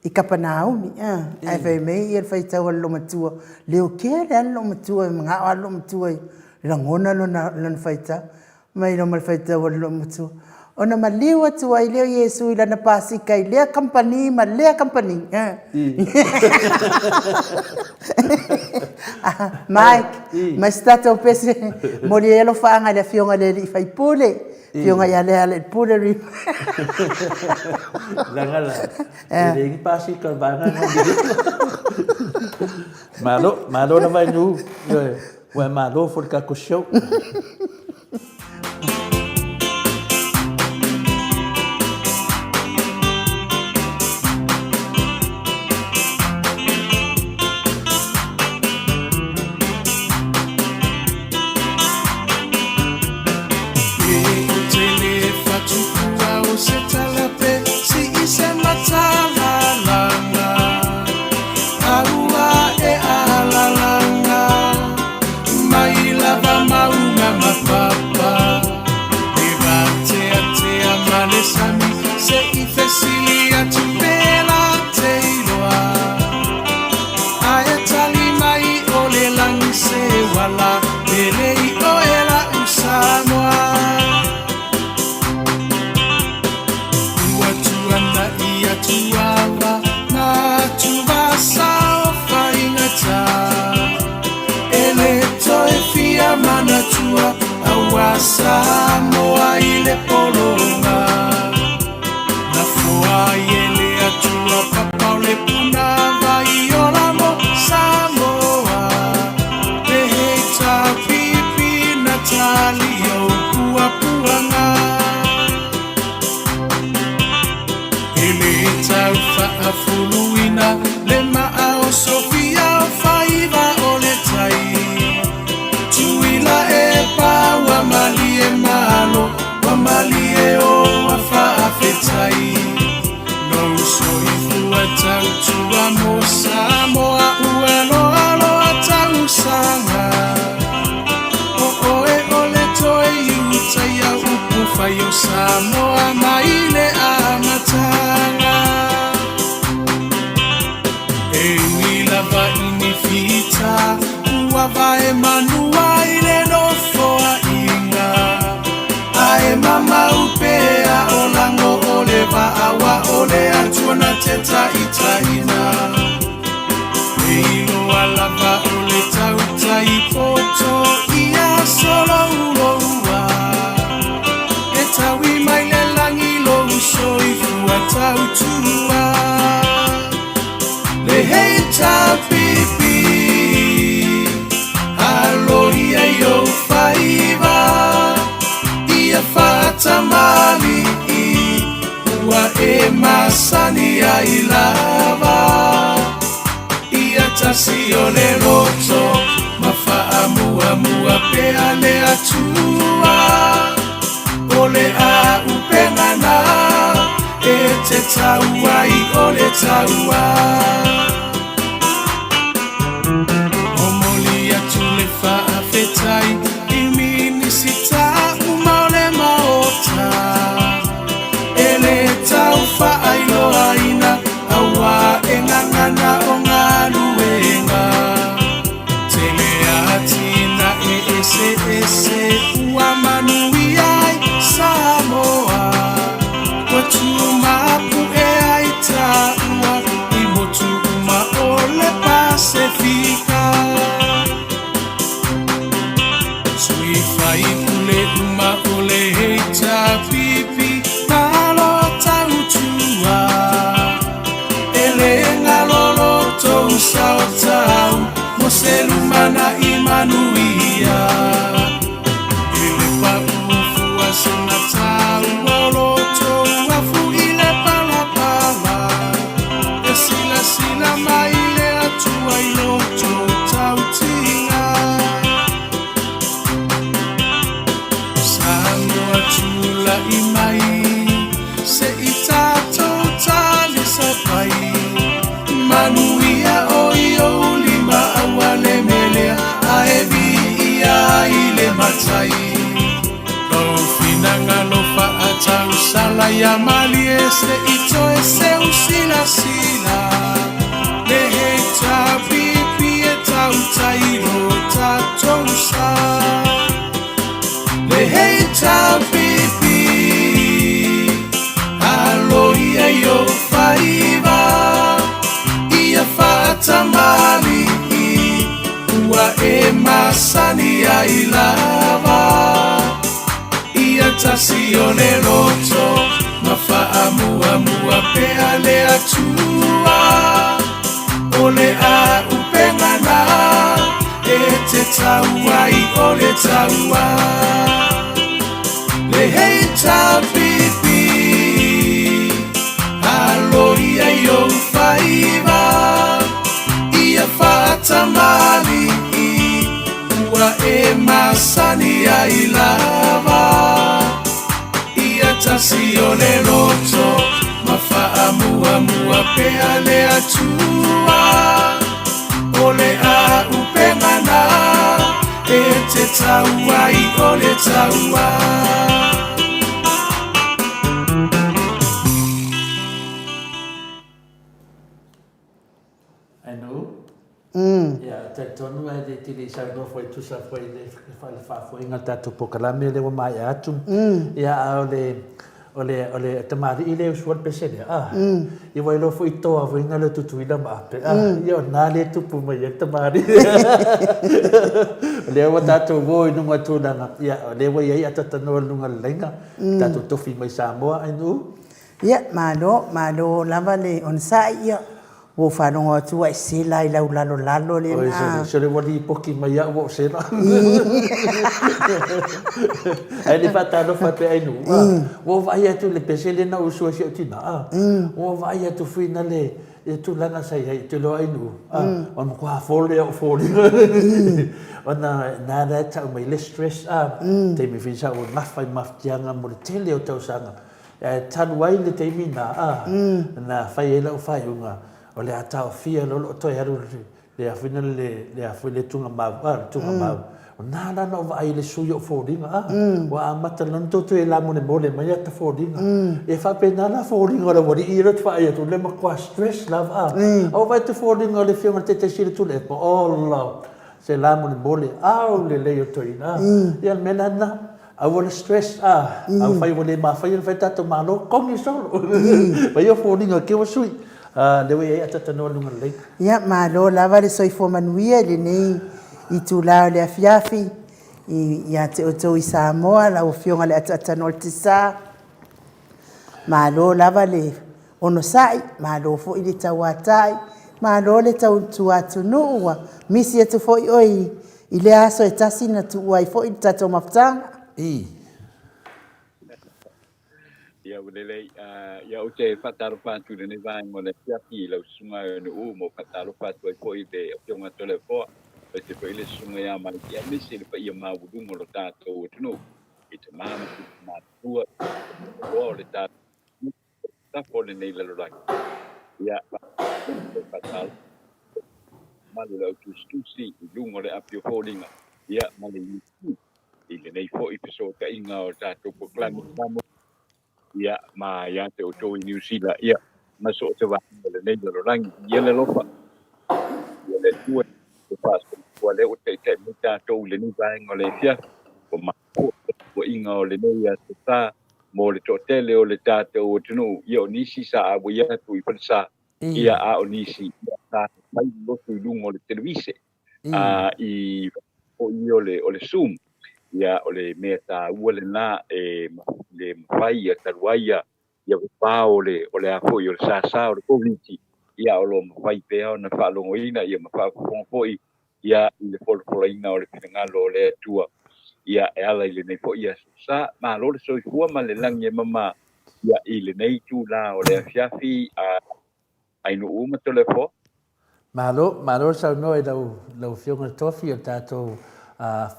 i Kapanaumi, a. Ae fai mai ia le faitau a le loomatua, leokea le a le loomatua, e manao lava le loomatua e lagona lona faitau. Mai loma le faitau a le loomatua. Ona maliu atu ai lea o Iesu i lana pasika i lea kamupani ma lea kamupani. Mike, ma se tatou pese, momoli ai alofaaga i le Afioga i le Alii Faipule, Afioga ia Lealailepule Ripa.
Leaga la, e leai ni pasika o le vaega lena o Miliona. Malo, malo lava e Nu. Ua e malo foi le tatou show.
Samoa i le pologa Na foa ai e le Atua papa o le punavai ola mo Samoa Le HRPP na tali ou puapuaga E le tau faafuluina le maa o Sofia o faiva o le tai Tuila e pa ua malie malo ua malie o ua faafetai Lou soifua tautua mo Samoa ua loaloa tausaga O oe o le toe iutaia upu fai o Samoa mai le amataga E ui lava i ni fita ua vae manua i le nofoaiga Ae mamau pea o lago o le vaa ua o le Atua na te taitaiina E iloa lava o le tautai poto ia solouloua E taui mai le lagi lou soifua tautua Le HRPP Aloia i ou faiva Ia faatamalii Ua e masani ai lava Ia tasi o le loto Ma faamuamua pea le Atua O le auupega na E te tau ai o le taua Momoli atu le faafetai i Minisita uma o le Maota E le tau faailoaina auā e gagana o galuega Tele atinae eseese ua manuia ai Samoa Ua tumapu'e ai taua i motu uma o le Pasefika Sui faipule uma o le HRPP malo tautua E le galo lo tou sao tau mo se lumanai manuia I le paʻu fua segatā ua o lo tou afu i le palapala E silasila mai le Atua i lo tou tautiga Samoa tulai mai se i tatou talisapai Manuia o i ou lima aua le melea ae viia ai le matai Lou finagalo faatausala ia malie se i toe seu silasila Le HRPP e tautai lo tatou sa Le HRPP Aloia i ou faiva Ia faatamalii Ua e masani ai lava Ia tasi o le loto Ma faamuamua pea le Atua O le auupega na E te tau ai o le taua Le HRPP Aloia i ou faiva Ia faatamalii Ua e masani ai lava Ia tasi o le loto Ma faamuamua pea le Atua O le auupega na E te tau ai o le taua
Anu, Ia, talitonu e le tele i saunoa foi e tusa foi i le faafoeina o le tatou polokalame lea ua maea atu. Ia, a o le, o le, o le tamalii lea e usua le pese lea, a, ia ua iloa foi toa foi na lea o Tutuila ma Ape, a, ia o na lea e tupu mai ai le tamalii. O lea ua tatou o i luga o tulaga, ia, o lea ua i ai atatanoa i luga o le laina, tatou tofi mai Samoa, Ainuu.
Ia, malo, malo lava le onosai, ia, ua ou faalogo atu ua e sela i lau lalolalo lena.
Oi, sole, sole ua lipoti mai au ua ou sela. Ae le faatalofa atu e Ainuu, a, ua ou vaai atu i le pese lea na ou usu ai si ou tina, a, ua ou vaai atu foi na le, i le tulaga sa i ai, ou te iloa Ainuu, a, ua matua fole ou foliga. Ona na la e tau mai le stress, a, taimi foi sa ou gafa i mafatiaga mo le tele o tausaga. Ae talu ai le taimi na, a, na fai ai lau faaiuga, o le a taofia loa lou toe alu le a foi le, le a foi le tugamau, a, le tugamau. O na la na ou vaai i le sui o foliga, a, ua amata loa ona toe lamolemole mai ata foliga. E faapena la foliga o le aualii ia lea ou te vaai atu, o le matua stress lava, a. A ua vaai atu foliga o le Afioga i le Taitai Sili o Tuilaepa, ola, se lamolemole, au lelei o le toeaina, a. Ia o le mea la lena. Aua le stress a, afai ua le mafai ona fai tatou malo, kogi solo. Fai o foliga ke ua sui. A, lea ua i ai atatanoa luga lelei.
Ia, malo lava le soifua manuia i lenei itula o le afiafi ia te outou i Samoa, lau Afioga i le Ataatanoa o le Tiasa. Malo lava le onosai, malo foi le tauatai, malo le tautua atunuu, ua misi atu foi oe i lea aso e tasi na tuua ai foi le tatou mafutaga.
I.
Ia ua lelei. Ia ou te faatalofa atu i lenei vaega o le afiafi i lau susuga e Nu'u ma ou faatalofa atu ai foi i le Afioga Toleafoa, aemaise foi le susuga ia Maiki aemaise le paia maualuga o lo tatou atunuu i tama ma matutua, loa o le tatou tafa o lenei lalolagi. Ia, faatalofa mamalu o le au tusitusi i luga o le api o foliga, ia, ma le YouTube i lenei foi fesootaiga o le tatou polokalame i Samoa, ia, ma ia te outou i Niu Sila, ia, ma so o se vaega o lenei lalolagi. Ia le alofa, ia le Atua e faasoasoa lea ua taitai mai tatou i lenei vaega o le afiafi, ua maua le tapuaiga o lenei aso sa mo le toatele o le tatou atunuu, ia o nisi sa auai atu i falesa, ia a o nisi ia sa fai lotu i luga o le televise, a i foi o le o le Zoom, ia o le mea taua lena e le mafai ia talu ai ia ia vavao o le o le a foi o le sasa o le Koviti, ia o lo o mafai pea ona faalogoina ia ma faafofoga foi ia i le folafolaina o le finagalo o le Atua, ia e ala i lenei foi aso sa. Malo le soifua ma le lagi e mama ia i lenei itula o le afiafi a Ainuu ma Toleafoa.
Malo, malo le saunoa i lau, lau Afioga i le Tofi o le tatou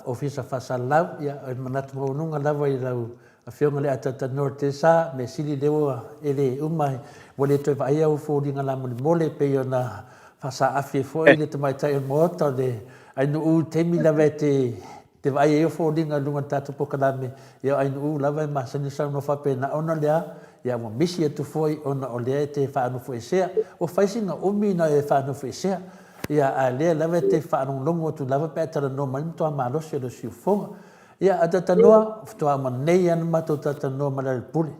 Ofisa Faasalalau. Ia, o le manatu maualuga lava i lau Afioga i le Ataatanoa o le TSA, mea sili lea ua e le uma, ua le toe vaaia ou foliga lamolemole e pei ona faasaafi ai foi le tamaitai o le Maota o le Ainuu i le taimi lava e te te vaai ai o foliga i luga o le tatou polokalame, ia o Ainuu lava e masani ona saunoa faapena, ona o le a? Ia ua misi atu foi ona o lea e te faanofoesea. Ua fai sina umi ona e faanofoesea, ia a o lea lava e te faalogologo atu lava pe a talanoa mai le matua malosi o le siufofoga. Ia, a talatalanoa, faatoa uma nei lava ona matou talatalanoa ma Lealailepule.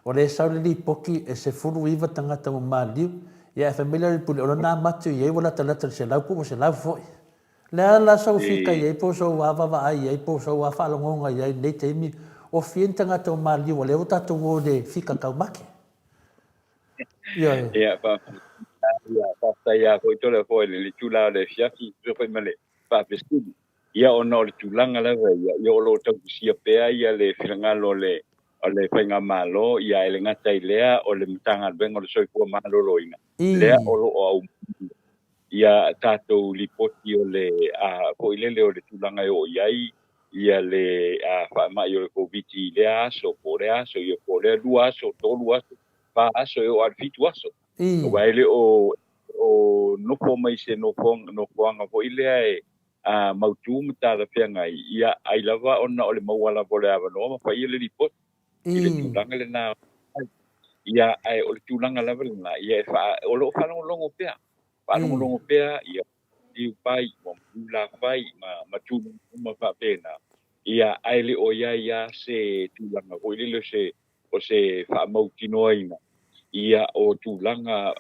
O lea e sau le lipoti e 19 tagata ua maliliu. Ia ae fai mai Lealailepule, o lona amata i ai ua latalata i le 100 po ua 100 foi. O le a la sou fika i ai po o sou a vaavaai i ai po o sou a faalogoga i ai i lenei taimi, o fia ni tagata ua maliliu o lea ua tatou o i le fika taumate? Ioe.
Ia, faafetai lava foi Toleafoa i le itula o le afiafi, tusa foi ma le faafesili. Ia ona o le tulaga lava ia, ia o lo o tautisia pea ia le finagalo o le o le faigamalo, ia e le gata i lea o le Matagaluega o le Soifua Maloloina, lea o lo o aumaia ia tatou lipoti o le a foi lele o le tulaga e oo i ai ia le faamai o le Koviti i lea aso, po o lea aso, ia po o lea 2 aso, 3 aso, 4 aso, e oo lava i le 7 aso. Aua e le o o nofo mai se nofoaga foi lea e mautu ma talafeagai, ia ai lava ona o le maua lava o le avanoa ma fai le lipoti i le tulaga lena. Ia, ae o le tulaga lava lena, ia e o lo o faalogologo pea, faalogologo pea, ia liu pai, ua maliu lafai, ma tulaga uma faapena. Ia, ae le o i ai lava se tulaga foi lele o se o se faamautinoaina ia o tulaga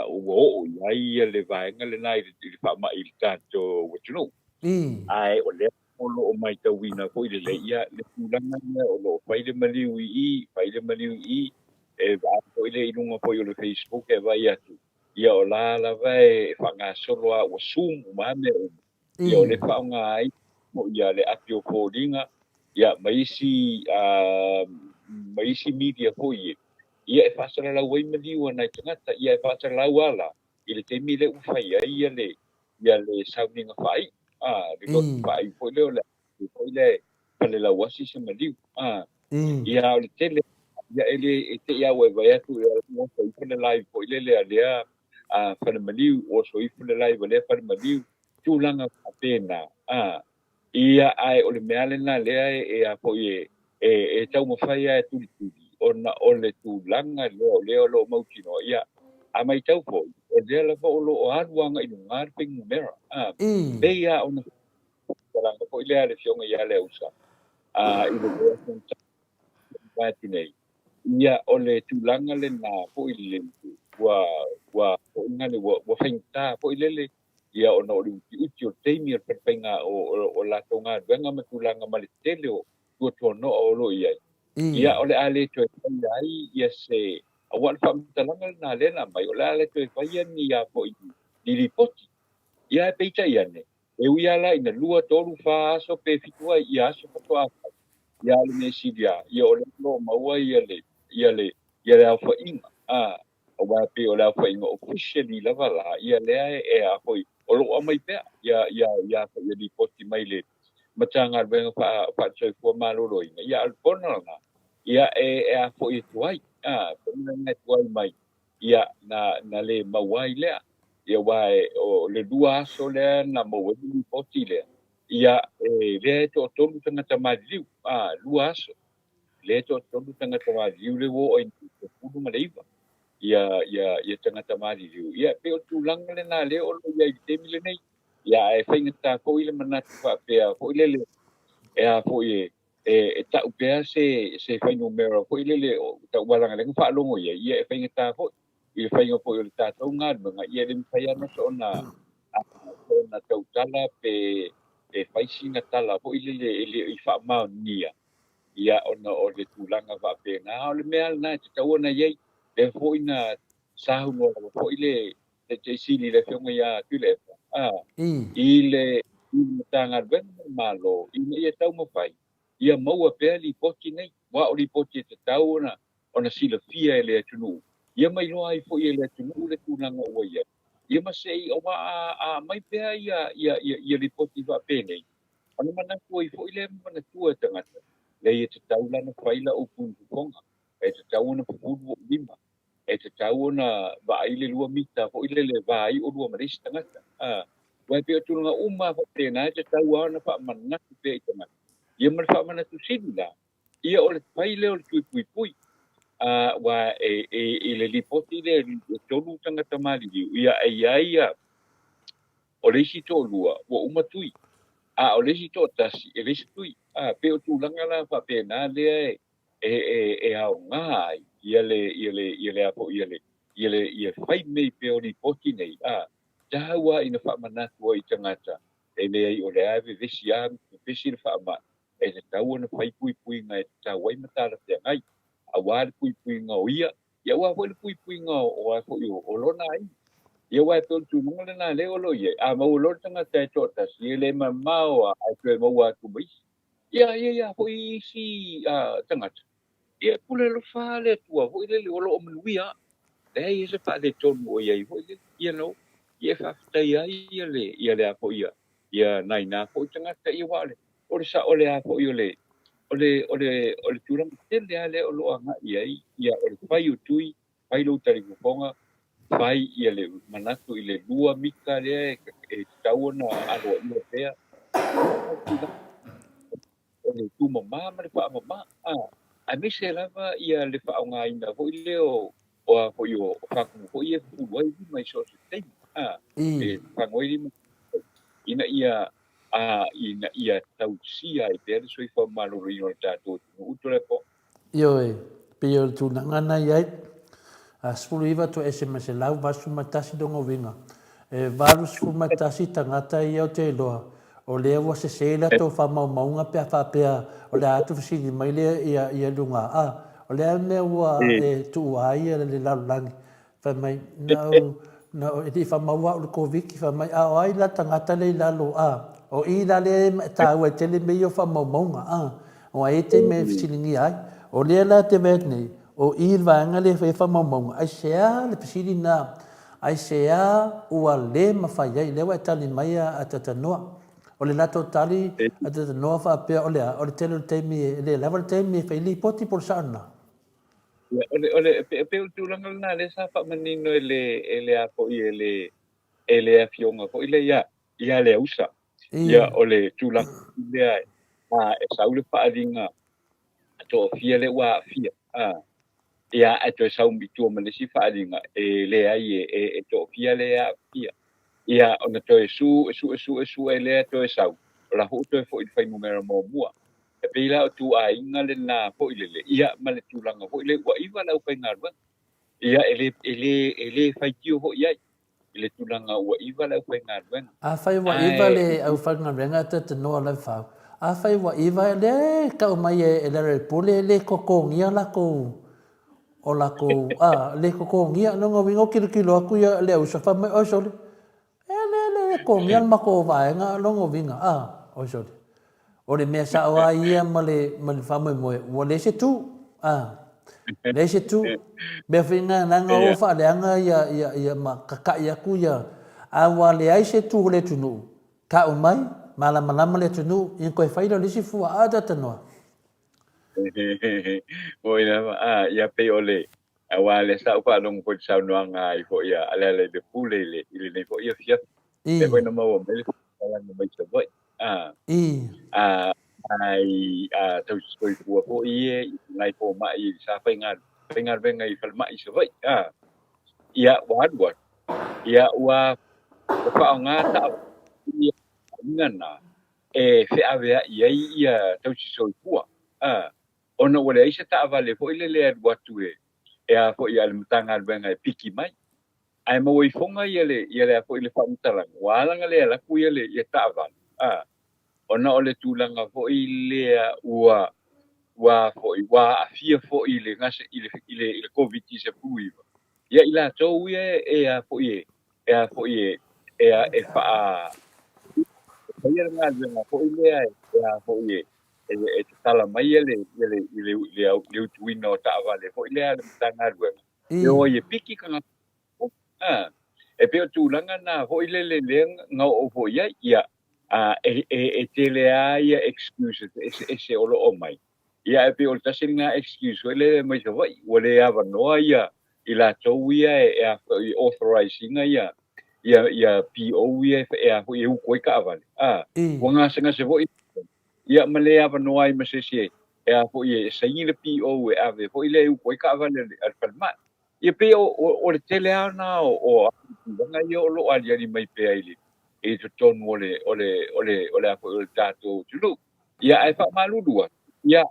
ua oo i ai le vaega lena i le faamai i le tatou atunuu. Ae o lea o lo o matauina foi lelei, ia, le tulaga lea o lo o fai le maliu i i, fai le maliu i i, e vaai foi lea i luga foi o le Facebook e vaai atu, ia o la lava e faagasolo lava ua zoom uma lava mea uma. Ia o lea e faaaoga ai foi ia le api o foliga, ia ma isi ma isi media foi ia, ia e faasalalau ai maliu a nai tagata, ia e faasalalau lava la i le taimi lea ua fai ai ia le ia le sauniga faaiu, a, le lotu faaiu foi lea o le api foi lea e falelauasi se maliu, a. Ia o le tele ia e le e te i lava ua e vaai atu ia ua oso ifo le live foi lele a lea a fale maliu, oso ifo le live a lea fale maliu, tulaga faapena, a. Ia ae o le mea lena lea e a foi e e e taumafai lava e tulituli ona o le tulaga lea o lea o lo o mautinoa. Ia a matau foi, o lea lava o lo o alu agai i luga le fuainumera, a. Pei lava ona faamatalaga foi lea a le Afioga ia Leausa a i le vea atu nei, ia o le tulaga lena foi lele ua ua foi lele ua ua faigata foi lele ia ona o le utiuti o le taimi o le faifaiga o o latou galuega ma tulaga ma le tele o tuatuanoa o lo o i ai. Ia o le a le toe faia ai ia se aua o le faamatalaga lena lea na aumai, o le a le toe faia ni a foi ni lipoti. Ia ae peitai ane, E ui lava la ina lua, tolu, fa aso pe fitu ai ia aso faatoa fai, ia a o le mea sili lava, ia o lea o lo o maua ia le, ia le, ia le aofaiga, a, aua e pei o le aofaiga officially lava la, ia lea e, e a foi, o lo o aumai pea ia, ia, ia, ia lipoti mai le Matagaluega faa, Faale-Soifua Maloloina, ia a o le pono lena, ia e, e a foi e tuai, a, pono lena e tuai mai, ia, na, na le maua ai lea. Ia, aua e, o le lua aso lea na maua ai le lipoti lea, ia, e, lea e toatolu tagata maliliu, a, lua aso. Lea e toatolu tagata maliliu lea ua oo ai i le 19 ia, ia, ia tagata maliliu. Ia, e pei o le tulaga lena lea o lo o i ai i le taimi lenei. Ia, ae faigata foi le manatu faapea foi lele, e a foi e, e, e tau pea se, se fuainumera foi lele o taualagalega faalogo i ai, ia e faigata foi i le faiga foi o le tatou galuega, ia e le mafai lava ona ona tautala pe e fai sina tala foi lele e le i faamaonia, ia ona o le tulaga faapena. O le mea lena e tatau ona i ai, lea foi na saunoa lava foi le Taitai Sili le Afioga ia Tuilaepa, a, i le i le Matagaluega ma le Malo ina ia taumafai ia maua pea lipoti nei, aua o lipoti e tatau ona ona silafia e le atunuu, ia ma iloa ai foi e le atunuu le tulaga ua i ai, ia ma se i aua a a aumai pea ia ia ia ia lipoti faapenei, ona manatu ai foi lea ma manatua e tagata, leai e tatau la ona fai lau puipuiga, e tatau ona fufulu ou lima, e tatau ona vaai le lua mita foi lele e va ai olua ma le isi tagata. A, aua e pei o tulaga uma lava faapena e tatau lava ona faamanatu pea i tagata. Ia ma le faamanatu sili la, ia o le fai lea o le tui puipui. A, aua e, e, i le lipoti lea e tolu tagata maliliu, ia e i ai ia, o le isi toalua ua uma tui, a o le isi toatasi e leai se tui. A, pei o tulaga la faapena lea e, e, e, e aoga ai ia le, ia le, ia le a foi, ia le, ia le, ia fai mei pea o lipoti nei, a, tau a ina faamanatu ai i tagata, e leai o lea e vevesi a, vevesi le faamai, e tatau ona fai puipuiga e tatau ai ma talafeagai, aua le puipuiga o ia, ia aua foi le puipuiga o, o a foi o, o lona aiga. Ia aua e pei o le tulaga lena lea o lo o i ai, a maua loa le tagata e toatasi, e le mamao a, ae toe maua atu ma isi. Ia, ia, ia foi isi tagata, ia e pule alofa le Atua foi lele o lo o manuia. Leai e se faaletonu o i ai foi lele, ia no, ia e faafetai ai ia le, ia le a foi ia, ia nai nā foi tagata, ia aua o le, o le sao o le a foi o le, o le, o le, o le tulaga tele lava lea o lo o agai i ai, ia o le fai o tui, fai lou talifofoga, fai ia le manatu i le lua mita lea e tatau ona aloaia pea. O le tumama ma le faamama, a, aemaise lava ia le faaaogaina foi lea o, o a foi o, o fagumu foi ia e fufulu ai lima i so o se taimi, a, e fagu ai lima ina ia, a, ina ia tausia ai pea le soifua maloloina o le tatou atunuu. Tuilaepa.
Ioe, pei o le tulaga na i ai, a 19 toese ma 181 lona uiga, e 81 tagata ia ou te iloa O lea ua sese latou faamaumauga pe a faapea o le a atu fesili mai lea ia ia luga a. O le a le mea ua e tuua ai ia le lalolagi? Fai mai, na ou, na ou, e le i faamaua au i le Koviti, fai mai, a o ai la le tagata lea i lalo a? O i la lea e taua ai tele mea ia o faamaumauga a, aua e i ai taimi e fesiligia ai. O lea la e te vaai atu nei, o i le vaega lea e fai ai faamaumauga, aisea le fesili lena, aisea ua le mafai ai, lea ua e tali mai a Tatanoa. O le latou tali a Tatanoa faapea, o le a? O le tele o le taimi e le lava le taimi e fai lipoti po o le sao lena?
Ia, o le, o le, e pei o le tulaga lena lea sa faamanino e le, e le a foi, e le, e le afioga foi lea ia, ia Leausa. Ia, o le tulaga lea, a, e sau le faaaliga toafia lea ua aafia, a, ia, ae toe sau i tua ma le isi faaaliga, e leai, e, e, e toafia lea e aafia. Ia, ona toe su, sue, sue, sue lea toe sau, o la foi ua toe foi i le fuainumera muamua. E pei la o ituaiga lena foi lele, ia, ma le tulaga foi lea ua iva le aufaigaluega. Ia, e le, e le, e le faitio foi i ai i le tulaga ua iva le aufaigaluega.
Afai ua iva le aufaigaluega e talanoa Laufau, afai ua iva, o lea e tau mai e Lealailepule e le totogia latou, o latou, a, le totogia. O lona uiga ua tilotilo atu ia Leausa fai mai, oi sole, E le, le, le togia le matou vaega, lona uiga, a, oi sole, o le mea sao lava ia ma le, ma le faamoemoe, ua leai se tu, a, leai se tu. Mea foi na, leaga o faaleaga ia, ia, ia ma kakaʻi atu ia, a ua leai se tu o le atunuu, tau mai, malamalama le atunuu, ia ona toe fai lea o le isi fua, a talanoa.
Moi lava, a, ia pei o le, aua lea sa ou faalogo foi i le saunoaga ai foi a Lealailepule i le, i lenei foi afiafi. Lea foi na maua mai le faamatalaga mai Savaii. A, a, ai a tausisoifua foi ia i nai fomai sa faigaluega i falemai i Savaii. A, ia ua alu alu, ia ua faaaoga taavale ia na e feaveai ai ia tausisoifua, a, ona ua leai se taavale foi lele e alu atu e, e a foi a le Matagaluega e piki mai. Ae maua ifoga ia le, ia le a foi le faamatalaga, ua ala ona le alu atu ia le, ia taavale, a, ona o le tulaga foi lea ua, ua a foi, ua aafia foi i le gase, i le, i le, i le Koviti-19, ia i latou ia e a foi e, e a foi e, e, a, e faa, e faia le galuega foi lea e a foi e, e, e tatala mai ia le, ia le, i le, i le, le utuina o taavale foi lea a le Matagaluega, e o ai e piki tagata. A, e pei o tulaga na foi lele lea na oo foi i ai, ia, a, e, e, e tele lava ia excuses eseese o lo o mai. Ia ae pei o le tasi lena excuse foi lele mai Savaii, ua le avanoa ia i latou ia e a foi e authorize ina ia ia ia PO ia e a foi e utu ai taavale, a, ua gasegase foi ia ma le avanoa ai ma se isi e a foi e saini le PO e ave foi lea e utu ai taavale a le falemai. Ia pei o o le tele lava lena o o tulaga ia o lo o aliali mai pea i le i totonu o le o le o le o le a foi o le tatou atunuu. Ia ae faamalulu atu, ia,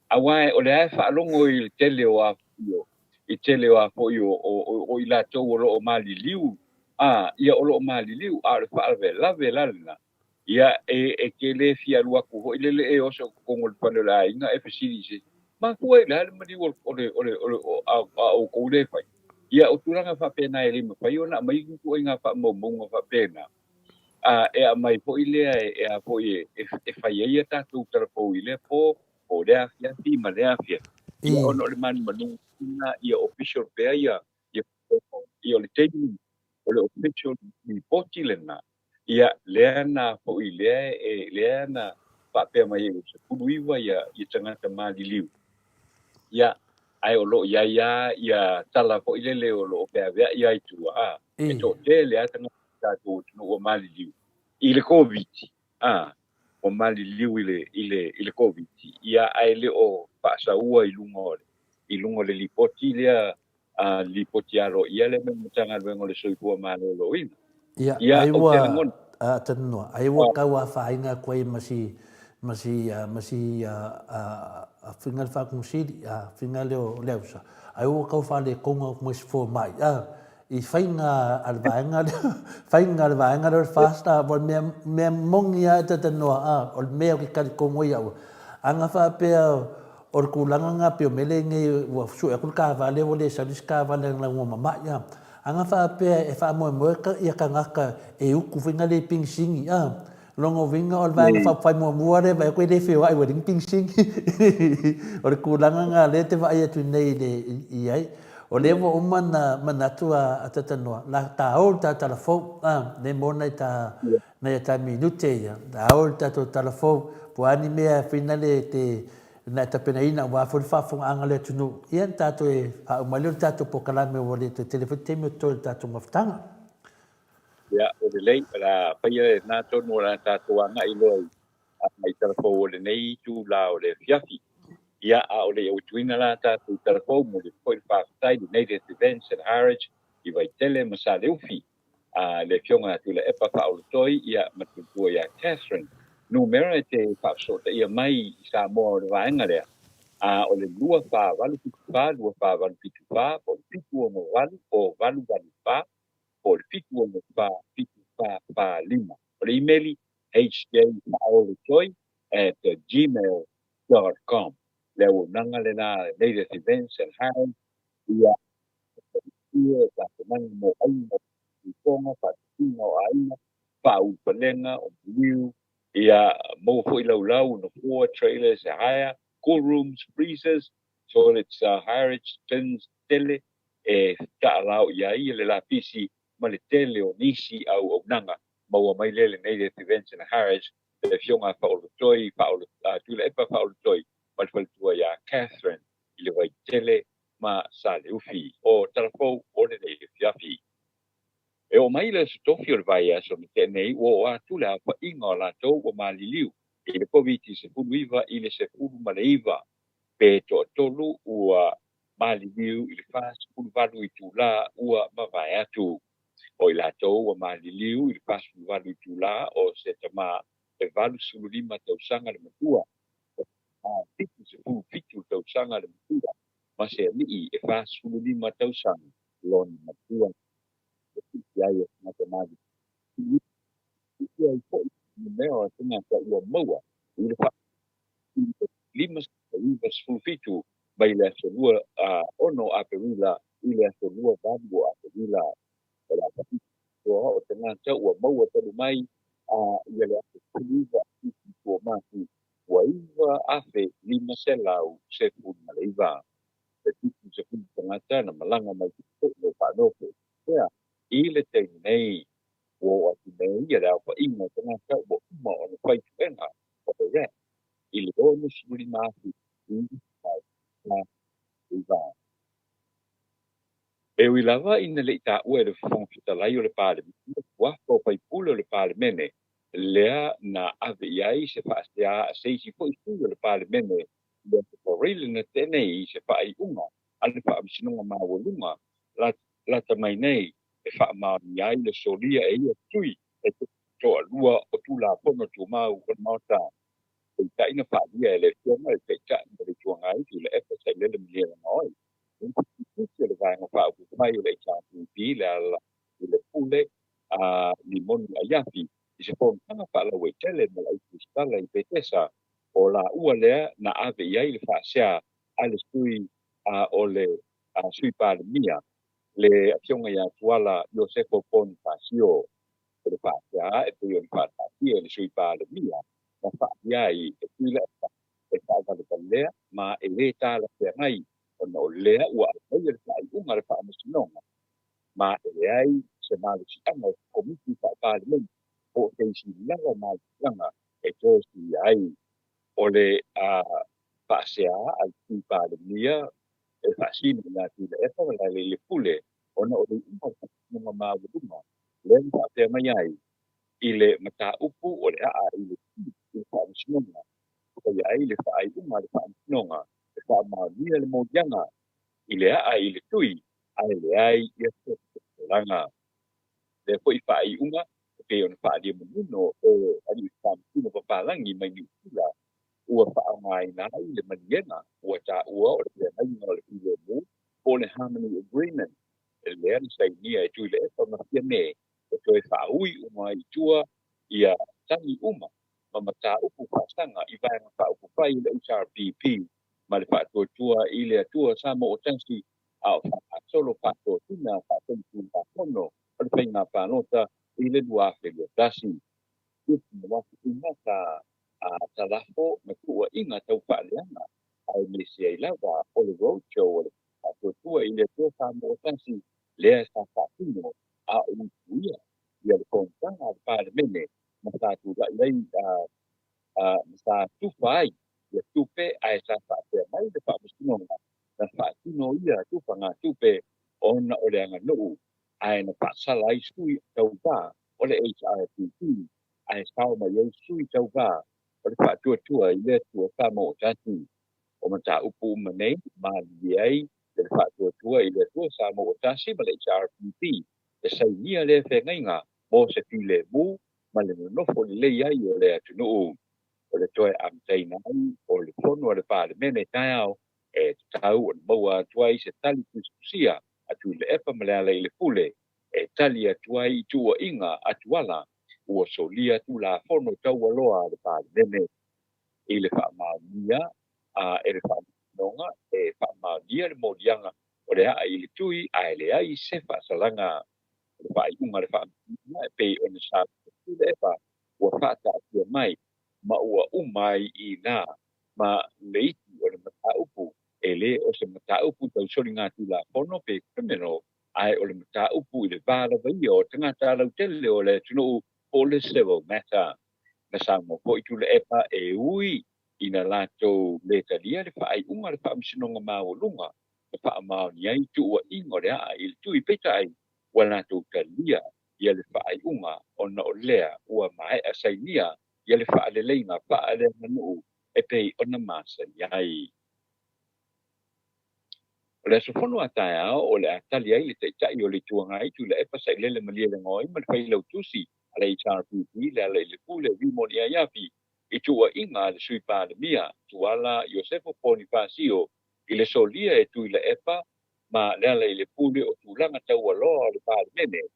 aua o lea e faalogo i le tele o a foi o, i tele o a foi o, o, o, o i latou o lo o maliliu, a, ia o lo o maliliu, a o le faalavelave la lena, ia, e, e te le fia alu atu foi lele e oso i totonu o le fale o le aiga e fesili i se isi, mafua i le a le maliu o le, o le, o le, o le, o, a, a outou lea e fai? Ia, o tulaga faapena e le mafai ona aumai ni ituaiga faamaumauga faapena. A e aumai foi lea e a foi e, e fai ai a tatou talafou i lea po, po lea afiafi ma lea afiafi. Ia ona o le manumanuga lena ia official pea ia, ia, ia o le taimi o le official lipoti lena, ia lea na foi lea e, lea na faapea mai ai ua 19 ia, ia tagata maliliu. Ia, ae o lo o i ai lava ia tala foi lele o lo o feaveai lava i tua, a, e toatele lava tagata o le tatou atunuu ua maliliu i le Koviti, a, ua maliliu i le, i le, i le Koviti, ia, ae le o faasaua i luga o le, i luga o le lipoti lea, a, lipoti aloaia lea mai le Matagaluega o le Soifua Maloloina.
Ia, Ia, ai ua, a, talanoa, ai ua tau afaina atu ai ma si, ma si, ma si, a, a, a faiga le faatonusili, a, faiga lea o Leausa, ai ua tau faaletonu atu ma isi fomai, a. i faiga a le vaega lea, faiga a le vaega lea o le FAST, a, ua mea, mea moni lava e talanoa, a, o le mea ou te talitonu ai au, ana faapea o le tulaga lena pei o mea lea nei ua sue atu le taavale ua le sau le isi taavale leaga ua mamai, a. Ana faapea e faamoemoe ia tagata e utu foi na le penisini, a. Lona uiga o le Vaega Faaupufai muamua lea e vaai atu e le feoai ua leai ni penisini. O le tulaga lena lea e te vaai atu nei i ai. O lea ua uma ona manatu a Tatanoa, la ta o le ta tala fou, a, lea mo nai ta, nai a ta minute ia, la o le tatou tala fou, po o a ni mea foi nale e te, na e tapenaina aua foi le faafofogaaga a le atunuu, ia ona tatou e faauma ai lea o le tatou polokalame ua le toe tele foi le taimi o totoe o le tatou mafutaga.
Ia, ua lelei, o le a faia lena tonu o le a tatou agai loa i talafou o lenei itula o le afiafi. Ia, a o le i autuina la tatou i talafou, momoli atu foi le faafetai i le Native Events and Harwich i Vaitele ma Saleufi, a le Afioga ia Tuilaepa Faaolotoi, ia, ma le faletua ia Catherine. Numera e te faafesootaia mai i Samoa o le vaega lea, a o le 24874, 24874, po o le 768 o 884, po o le 764 7445. O le imeli, hjfaaolotoi@gmail.com. Le auaunaga lena a Native Events and Hiring, ia ia tapenaga mo aiga, tutoga, faatupiga o aiga, faaulufalega o maliu, ia maua foi laulau, nofoa, trailers e hire, cool rooms, freezers, toilets, harage, bins, tele e taalao i ai le lapisi ma le tele o nisi auaunaga. Maua mai lea lenei le Events and Harage, le Afioga a Faaolotoi, Tuilaepa Faaolotoi ma le faletua ia Catherine i le Vaitele ma Saleufi. O Talafou o lenei afiafi. E oo mai le aso tofi o le vaiaso na tea nei, ua oo atu le aofaiga o latou ua maliliu i le Koviti-19 i le 19, pe toatolu ua maliliu i le 48 itula ua mavae atu. O i latou ua maliliu i le 48 itula o se tama e 85 tausaga le matua, o se tama e 77 tausaga le matua, ma se alii e 45 tausaga lona matua. E piki ai o tagata maliliu, e piki ai foi numera o tagata ua maua i le 597 mai le aso 26 Aperila i le aso 28 o Aperila. O le a toa o tagata ua maua talu mai ia le aso 19 o Mati ua 9,519. E 70 tagata na malaga mai fafo o faanofo pea i le taimi nei. Ua oo atu nei ia le aofaiga o tagata ua uma ona fai suega o le RAT i le 65,949. E ui lava ina le i taua e le Fofoga Fetalai o le Palemene suafa o faipule o le Palemene lea na ave i ai se faasea a se isi foi sui o le Palemene i le Aso Faraile na tea nei i se faaiuga a le Faamasinoga Maualuga lata mai nei e faamaonia ai le solia e ia sui e toalua o Tulafono Tumau o le Maota. Peitai na faaalia e le Afioga i le Taitai o le Itu Agai, Tuilaepa Sailele Malielegaoi, le Tusi o le Vaega Faaupufai o le HRPP le ala i le Pule a Limoni Aiafi i se fonotaga faalauaitele ma le Autusitala i Petesa o laua lea na ave i ai le faasea a le sui o le Sui Palemia, le Afioga ia Tuala Iosefo Ponifasio. O le faasea e pei ona faataatia e le Sui Palemia na faaalia ai e Tuilaepa e faavalevalea ma e le talafeagai ona o lea ua aumaia le faaiuga a le Faamasinoga ma e leai se malosiaga o se Komiti Faa-Palemene po o se isi lava malosiaga e toe suia ai. O le faasea a le Sui Palemia e faasino ia Tuilaepa ma Lealailepule ona o le iuga o le Faamasinoga Maualuga lea na faapea mai ai i le mataupu o le aa i le i le Faamasinoga, faia ai le faaiuga a le Faamasinoga e faamaonia le moliaga i le aa i le tui ae leai ia se tolaga. Lea foi faaiuga e pei ona faaalia manino e Alii Faamasino Papalagi mai Niu Sila ua faaaogaina ai le maliega ua taua o le feagaiga o le filemu po o le Harmony Agreement. lea na sainia e Tuilaepa ma Fiame e toe faaui uma ai i tua ia tagi uma ma mataupu faasaga i Vaega Faaupufai o le HRPP ma le Faatuatua i le Atua Samoa o Tasi a o faagasolo faatosina faasolitulafono o le faiga palota i le 2021. Tupu sa talafo ma tuuaiga tau faaleaga aemaise ai lava o le road show o le Faatuatua i le Atua Samoa Tasi lea sa faatino a o utuia ia le fonotaga a le Palemene ma sa tulai ai ma sa tufa ai ia tupe ae sa faapea mai le Faamasinoga na faatino ia tufagatupe ona o le aganuu ae na faasala ai sui tauva o le HRPP ae sao mai ai sui tauva o le Faatuatua i le Atua Samoa Tasi. O mataupu uma nei malilie ai le Faatuatua i le Atua Samoa Tasi ma le HRPP e sainia lea feagaiga mo se filemu ma le nonofo lelei ai o le atunuu. O le toe amataina ai o le fono a le Palemene taeao e tatau ona maua atu ai se tali tusitusia a Tuilaepa ma Lealailepule e tali atu ai i tuuaiga a Tuala ua solia Tulafono Taualoa a le Palemene. I le faamaonia e le Faamasinoga e faamaonia le moliaga o le aa i le tui ae leai se faasalaga. O le faaiuga a le Faamasinoga e pei ona sa Tuilaepa ua faataatia mai ma ua uma ai i inā ma le isi o le mataupu e le o se mataupu tau soligatulafono pe criminal ae o le mataupu i le va lava ia o tagata lautele o le atunuu po o le civil matter. Na saunoa foi Tuilaepa e ui ina latou le talia le faaiuga a le Faamasinoga Maualuga na faamaoni ai tuuaiga o le aa i le tui, peitai ua latou talia ia le faaiuga ona o lea ua maea sainia ia le faaleleiga faaleaganuu e pei ona masani ai. O le aso fono a taeao o le a tali ai le Taitai o le Itu Agai Tuilaepa Sailele Malielegaoi ma le Failautusi a le HRPP Lealailepule Rimoni Aiafi i tuuaiga a le Sui Palemia Tuala Iosefo Ponifasio i le solia e Tuilaepa ma Lealailepule o tulaga taualoa o le Palemene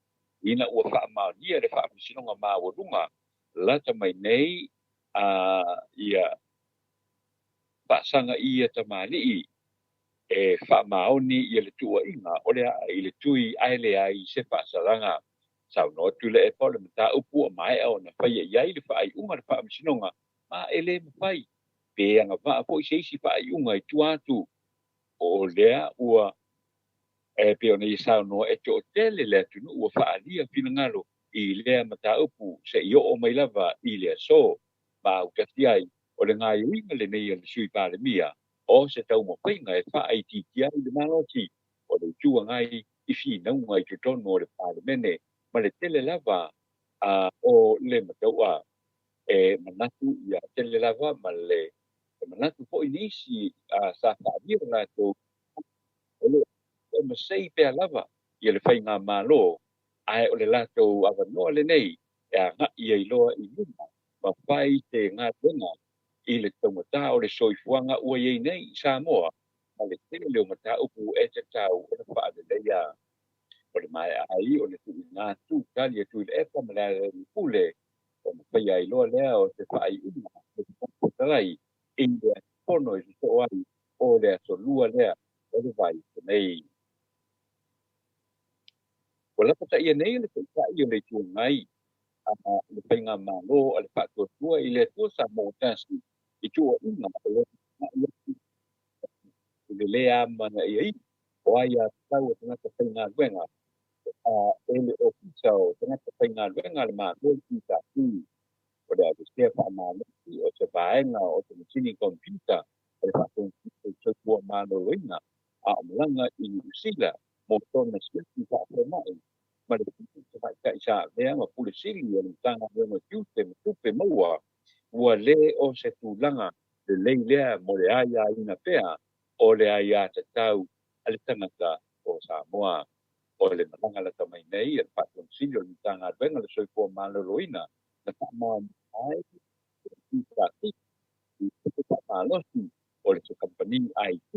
ina ua faamaonia le Faamasinoga Maualuga lata mai nei a ia faasaga i ia tamalii e faamaoni ia le tuuaiga o le aa i le tui ae leai se faasalaga. Saunoa Tuilaepa o le mataupu ua maea ona faia i ai le faaiuga a le Faamasinoga ma e le mafai pe agavaa foi se isi faaiuga i tua atu o lea ua e pei ona ia saunoa e toatele le atunuu ua faaalia finagalo i lea mataupu seia oo mai lava i le aso. Ma autasi ai o le gaoioiga lenei a le Sui Palemia o se taumafaiga e faaitiitia ai le malosi o le Itu Agai i finauga i totonu o le Palemene ma le tele lava o le mataua e manatu ia tele lava ma le manatu foi nisi sa faaalia o latou o lo o masei pea lava ia le faigamalo ae o le latou avanoa lenei e agai ai loa i luma ma fai se galuega i le taugata o le soifuaga ua i ai nei i Samoa ma le tele o mataupu e tatau ona faaleleia. O le maea ai o le tuuina atu tali a Tuilaepa ma Lealailepule ona faia ai loa lea o se faaiuga a le Fofoga Fetalai i le aso fono e sosoo ai o le aso Lua lea o le vaiaso nei. Ua lapataia nei le Taitai o le Itu Agai a le Faigamalo a le Faatuatua i le Atua Samoa Tasi i tuuaiga o lona agai atu i le le amanaiaina o aiatatau a tagata faigaluega e le Ofisa o Tagata Faigaluega a le Malo PSC. O le aveesea faamalosi o se vaega o se masini computer a le Faatonutino o le Soifua Maloloina a o malaga i Niu Sila mo tona siaki faafomai ma le pule tamaitai sa avea ma pule sili o le Matagaluega o Tiute ma Tupe Maua, ua le o se tulaga lelei lea mo le aiaina pea o le aiatatau a le tagata o Samoa. O le malaga lata mai nei a le Faatonusili o le Matagaluega o le Soifua Maloloina na faamaonia ai le PSC i tupe faamalosi o le kamupani IT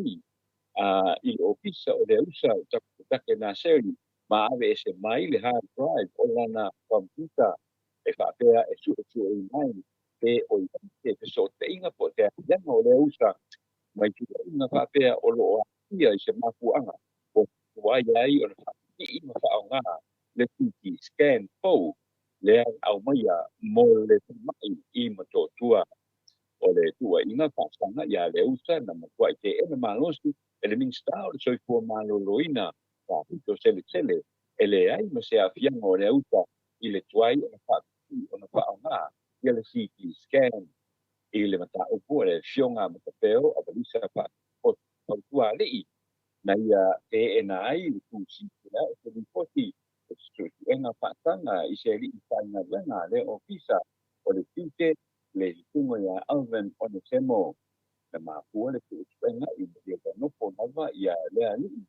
i le Ofisa o le Ausa o Taputake Naseri. ma aveese mai le hard drive o lana computer e faapea e suesueina ai pe o i ai se fesootaiga po o se aafiaga o lea usa mai tuuaiga faapea o lo o aafia i se mafuaaga ua tuai ai ona faapipii ma faaaoga le CT scan fou lea na aumaia mo le falemai i Motootua. O le tuuaiga faasaga iā Leausa na matuai teena malosi e le Minisita o le Soifua Maloloina Faapito Selesele e leai ma se aafiaga o Leausa i le tuai ona faapipii ona faaaoga ia le CT scan i le mataupu a le Afioga a Matapeo Avalisa Fautualii na ia teena ai le tusi lea o se lipoti o se suesuega faasaga i se alii faigaluega a le Ofisa o le Tiute le susuga ia Alvin Onesemo. Na mafua le suesuega ina ia ua nofo lava ia lea alii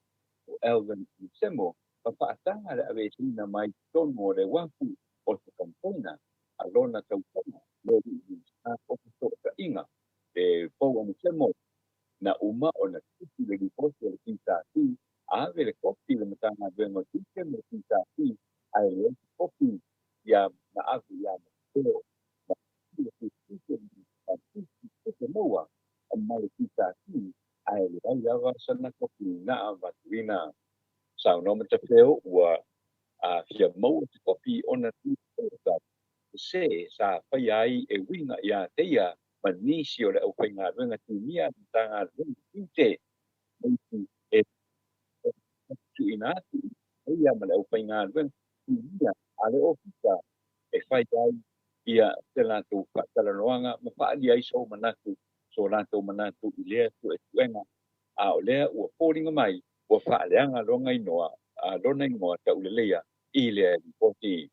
o Alvin Onesemo ma faataga le aveeseina mai totonu o le uafu o se container a lona tausaga le alii Minisita o Fesootaiga le Paul Onesemo. Na uma ona tusi le lipoti a le PSC, ave le kopi i le Matagaluega o Tiute ma le PSC ae leai se kopi ia na ave ia Mateo ma maua ma le PSC ae leai lava sana kopi na avatuina. Saunoa Matafeo ua fia maua se kopi ona sese sa faia ai e uiga ia te ia ma nisi o le aufaigaluega timia a le Matagaluega Tiute ma isi e tuuina atu i ia ma le aufaigaluega timia a le Ofisa e fai ai ia se latou faatalanoaga ma faaalia ai sou manatu, so latou manatu i lea suesuega, a o lea ua foliga mai ua faaleaga lona inoa, lona igoa tauleleia i lea lipoti.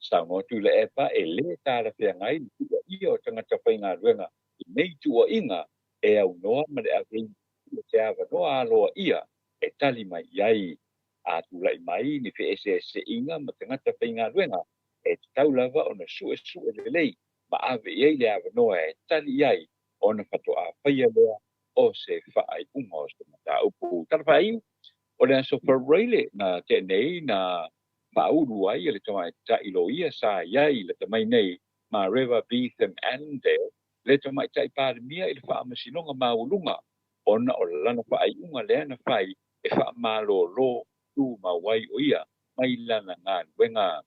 Saunoa Tuilaepa e lē talafeagai le tuuaia o tagata faigaluega i nei tuuaiga e aunoa ma le avei o se avanoa aloaia e tali mai i ai. A tulai mai ni feeseeseaiga ma tagata faigaluega, e tatau lava ona suesue lelei ma ave i ai le avanoa e tali i ai ona faatoa faia lea o se faaiuga o se mataupu. Tala faaiu, o le aso Faraile na tea nei na faaulu ai e le tamaitai loia sa i ai lata mai nei ma Reva Beetham Annandale le tamaitai Palemia i le Faamasinoga Maualuga ona o lana faaiuga lea na fai e faamalolo tumau ai o ia mai lana galuega.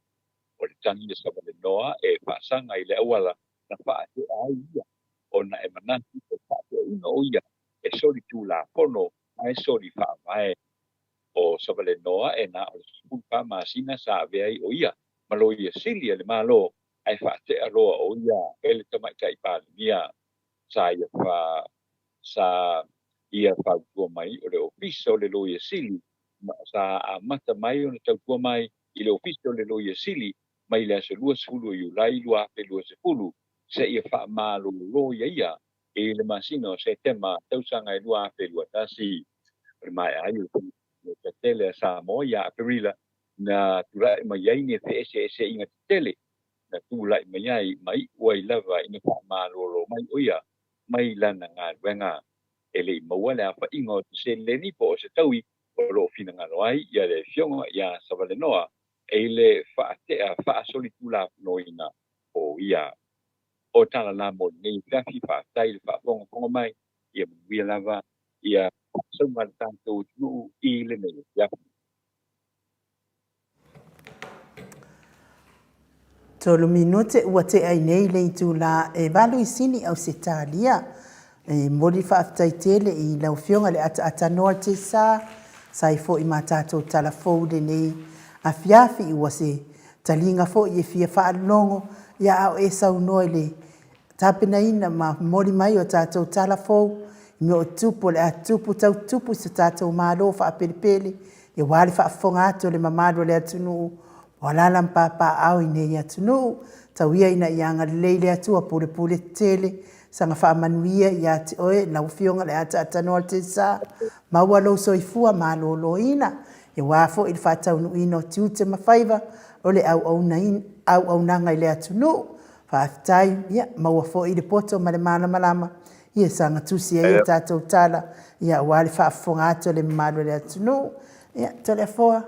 O le tagi a Savalenoa e faasaga i le auala na faatea ai ia ona e manatu o le faateaina o ia e soli tulafono ma e soli faavae. O Savalenoa e na o le 14 masina sa avea ai o ia ma Loia Sili a le Malo ae faatea loa o ia e le Tamaitai Palemia. Sa ia fa sa ia fautua mai o le Ofisa o le Loia Sili sa amata mai ona tautua mai i le Ofisa o le Loia Sili mai le aso 20 o Iulai 2020 seia faamalolo ia ia i le masina o Setema tausaga e 2021. O le maea ai o le Faiga Tele a Samoa ia Aperila na tulai mai ai ni feeseeseaiga tetele na tulai mai ai ma iu ai lava ina faamalolo mai o ia mai lana galuega. E le i maua le aofaiga o se seleni po o se taui o lo o finagalo ai ia le Afioga ia Savalenoa i le faatea faasolitulafonoina o ia. O tala la mo lenei afiafi, faafetai i le faafogafoga mai, ia manuia lava ia faasauga a le tatou atunuu i lenei afiafi.
Tolu minute ua tea ai nei le itula e valu i Sini, Ausetalia. E momoli le faafetai tele i lau Afioga i le Ataatanoa o le Tesa, sa ai foi ma tatou tala fou i lenei afiafi. Ua se taliga foi e fia faalogo, ia a o e saunoa i le tapenaina ma momoli mai o tatou tala fou i mea o tupu o le a tupu tau tupu i so tatou Malo faapelepele, aua le faafofoga atu a le mamalu o le atunuu o alaala ma papaaao i nei atunuu. Tau ia ina ia agalelei le Atua pulepule tetele, saga faamanuia ia te oe lau Afioga le Ataatanoa o le Tesa, maua lou soifua maloloina, aua foi le faataunuuina o tiute ma faiva o le auaunaga i le atunuu. Faafetai, ia maua foi le poto ma le malamalama ia saga tusi ai a tatou tala, ia aua le faafofoga atu a le mamalu o le atunuu. Ia, Toleafoa.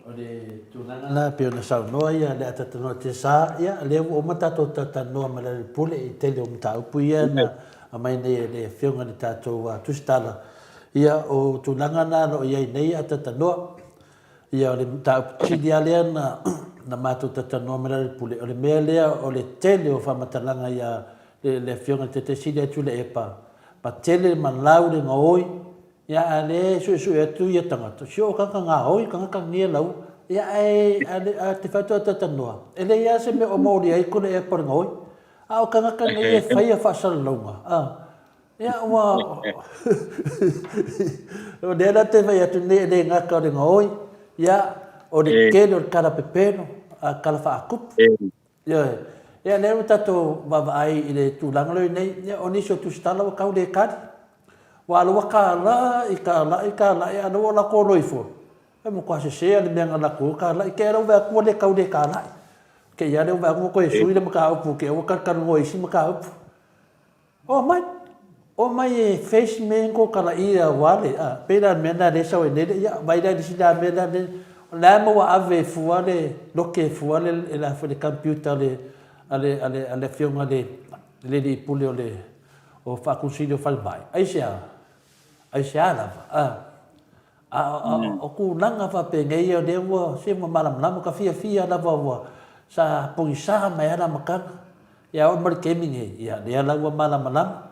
O le tulaga la pei ona saunoa ia le atatanoa Tesa, ia lea ua uma tatou talatalanoa ma Lealailepule i tele o mataupu ia na aumai nei e le Afioga i le tatou Tusitala. Ia o tulaga na o lo o i ai nei atatanoa. Ia o le mataupu sili lava lea na na matou talatalanoa ma Lealailepule, o le mea lea o le tele o faamatalaga ia le Afioga i le Taitai Sili ia Tuilaepa, ma tele ma lau le gaoi. Ia a lea e suesue atu ia tagata, si oo tagata gaoi, tagata nia lau, ia ae a te fai atu a talatalanoa, e leai lava se mea o maoli ai kona ea po o le gaoi. A o tagata nei e faia faasalalauga, a, ia ua, o lea la te fai atu nei e le gata o le gaoi, ia o le tele o le tala pepelo, a tala faatupu. Ioe. Ia lea ua tatou vaavaai i le tulaga lea ua i ai nei, ia o nisi o tusitala ua tau le tali. Ua alu ua talai, talai, talai, a o lea ua latou loifo, e matua sese lava le mea na latou talai. Te i lava lea ua vaai atu ua le tau le talai. Te i lava lea ua vaai atu ua toe sui le mataupu, te i ua talatalanoa i isi mataupu. Omai, omai e face me ko kala ia wale a pei la mea na le sau ai nei ia vai la isi la mea la le la ma ua ave fua le loke fua le e la foi le computer le ale ale ale afioga le le li pule o le o faakunsili o falemai aisea aisea lava a a o tulaga faapenei ia lea ua se ua malamalama ka fiafia lava ua sa pogisa mai lava le amataga. Ia oo mai le taimi nei, ia lea la ua malamalama,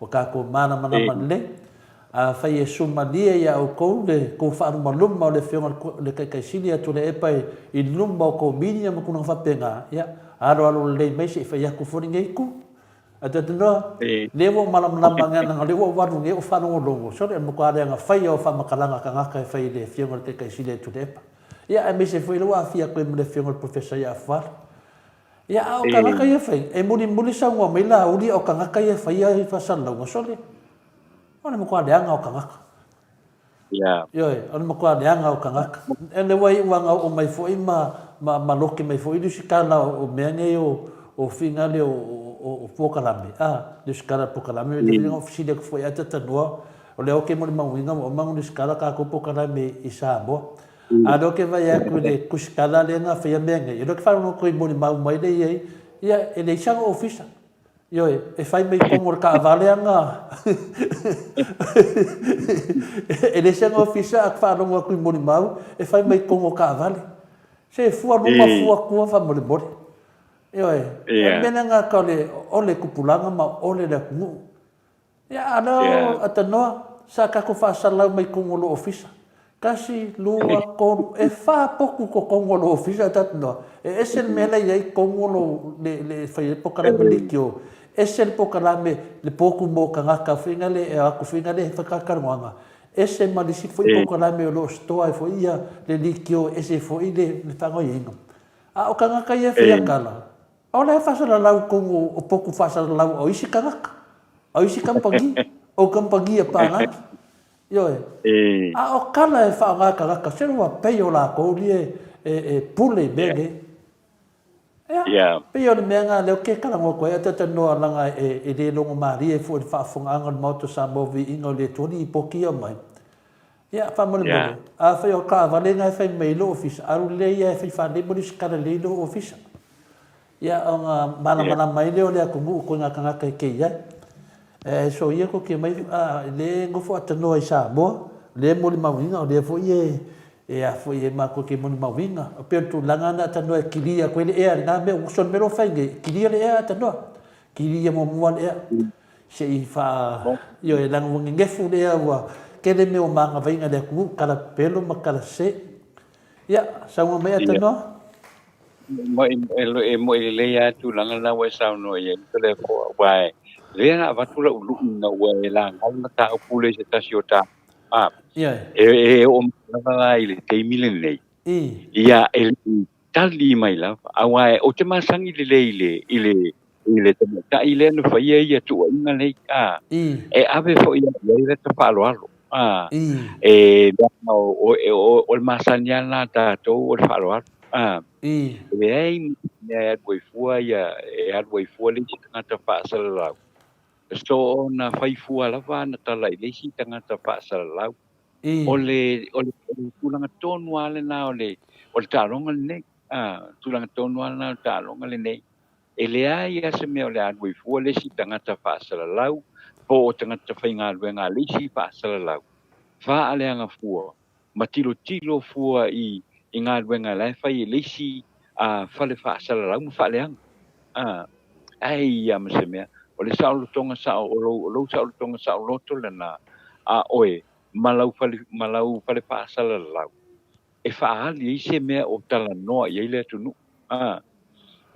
ua tatou malamalama lelei. Afai e sumalie ia outou le tou faalumaluma o le Afioga i le Taitaisili ia Tuilaepa i luma o tou media ma tulaga faapena, ia aloalo lelei mai se i fai atu foi lenei itu. Ae talitonoa, lea ua ou malamalama leaga o lea ua ou alu nei ou faalogologo, sole o le matua leaga faia o faamatalaga a tagata e fai i le Afioga i le Taitaisili ia Tuilaepa. Ia aemaise foi lea ua aafia atu ai ma le Afioga i le Professor ia Fuala. Ia, a o tagata ia e fai, e mulimuli saunoa mai Laauli a o tagata ia e faia i faasalalauga, sole, o le matua leaga o tagata. Ioe, o le matua leaga o tagata. E le ua iu ana oo mai foi ma, ma, ma loke mai foi lusitala o, o mea nei o, o finale o, o, o polokalame, a, lusitala polokalame, le fili na fesili atu foi a tatanoa, o lea oke molimauina ua uma ona lusitala tatou polokalame i Samoa. A o lea ou te vaai atu i le tusitala lea na faia mea nei, o lea ou te faalogo atu i molimau mai lea e i ai, ia, e leai sana ofisa. Ioe, e fai mai totonu o le taavale ana, e leai sana ofisa ae ou te faalogo atu i molimau, e fai mai totonu o taavale. Se fua luma fua tua faamolemole. Ioe, o le mea lea na o le tupulaga ma ole le atunuu. Ia, a lea o Atanoa, sa tatou faasalalau mai totonu o lou ofisa. Tasi, lua, tolu, e fa potu totonu o lou ofisa Atanoa. E ese le mea la e i ai totonu o lou, le, le fai ai le polokalame leitio, ese le polokalame, le potu mo tagata foi na le e o atu foi na le e fai talatalanoaga, ese ma le isi foi polokalame o lo o store ai foi ia le leitio, ese foi le, le faagaoioiga. A o tagata ia e faia tala, O le faasalalau tonu o potu faasalalau o isi tagata, o isi kamupani, o kamupani a palagi. Ioe. A o kala e faaaoga e tagata, se ua pei o lakou lie e pule i mea nei. Ia, pei o le mea lena lea ou te talanoa atu ai, ae talanoa leaga e le logomalie foi i le faafofogaaga a le Maota o Samoa viiga o le Atua lipoti ia mai. Ia, faamolemole, afai o taavale na e fai mai ai lou ofisa, alu lelei ia e fai faalelei ma lusitala lelei lou ofisa. Ia, ona malamalama ai lea o le atunuu ituaiga tagata e kei ai. E soia tou te omai, a, le nofo atanoa i Samoa, lea e molimauina, o lea foi e, e a foi e matou te molimauina. E pei o le tulaga lena atanoa e kilia atu ai le ea i lena mea, ua sole mea lea ua fai nei, e kilia le ea atanoa. Kilia muamua le ea. Se i faa, ioe, leaga ua nenefu lea ua tele mea ua magavaina i le atunuu, tala pepelo ma tala sese. Ia, saunoa mai Atanoa.
E moe lelei lava tulaga na ua e saunoa i ai Toleafoa, aua lea na avatu lau lui ina ua e laga le mataupu lea i se tasi o tatou, a, e oo mai lava la i le taimi lenei, ia, e le i tali mai lava, aua ou te masani lelei i le, i le, i le tamaitai lea na faia ia tuuaiga nei, a, e ave foi i ai lata faaaloalo, a, e leaga o, o, o le masani lava lena a tatou o le faaaloalo, a, e leai ma se mea e alu ai fua ia, e alu ai fua le isi tagata faasalalau, so ona fai fua lava ana tala i le isi tagata faasalalau. O le, o le, o le tulaga tonu lava lena o le, o le taaloga lenei, a, tulaga tonu lava lena o le taaloga lenei. E leai lava se mea o le a alu ai fua le isi tagata faasalalau po o tagata faigaluega a le isi faasalalau faaleaga fua ma tilotilo fua i i galuega la e fai e le isi fale faasalalau ma faaleaga. A, ae ia ma se mea, o le saolotoga sao, o lou, o lou saolotoga saoloto lena a oe ma lau fale, ma lau fale faasalalau e faaali ai se mea o talanoa i ai le atunuu, a,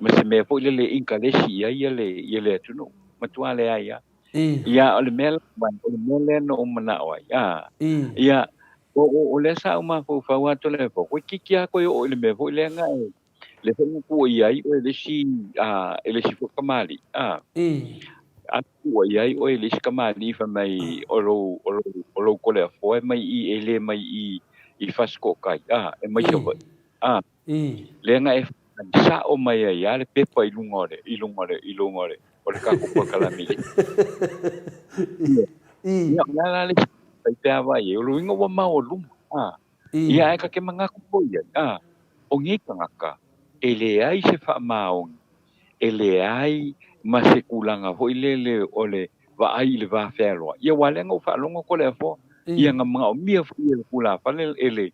ma se mea foi lele e inkalesi i ai le, ia le atunuu. Matua leai lava. Ia, o le mea la, o le mea lea na ou manao ai, a, ia, o, o, o lea sa ou mafaufau atu le po, koe kiki a koe oo i le mea foi lea na e, le foi na tuuaia ai oe e le isi, a, e le isi foi kamali'i, a, a tuuaia ai oe e le isi kamali'i fai mai o lou, o lou, o lou Toleafoa e mai i, e le mai i, i Fasitootai, a, e mai Savaii, a, lea na e sa'o mai ai a le pepa i luga o le, i luga o le, i luga o le, o le tatou polokalame i Ia, o le a la le fai pe a vaai ai, o le uiga ua maualuma, a. Ia, ae ta te manatu foi i ai, a, o nei tagata, e leai se faamaoni, e leai ma se tulaga foi lele o le vaai i le va fealoai. Ia, aua o lea na ou faalogo Toleafoa, ia na manaomia foi e le tulafale, e le,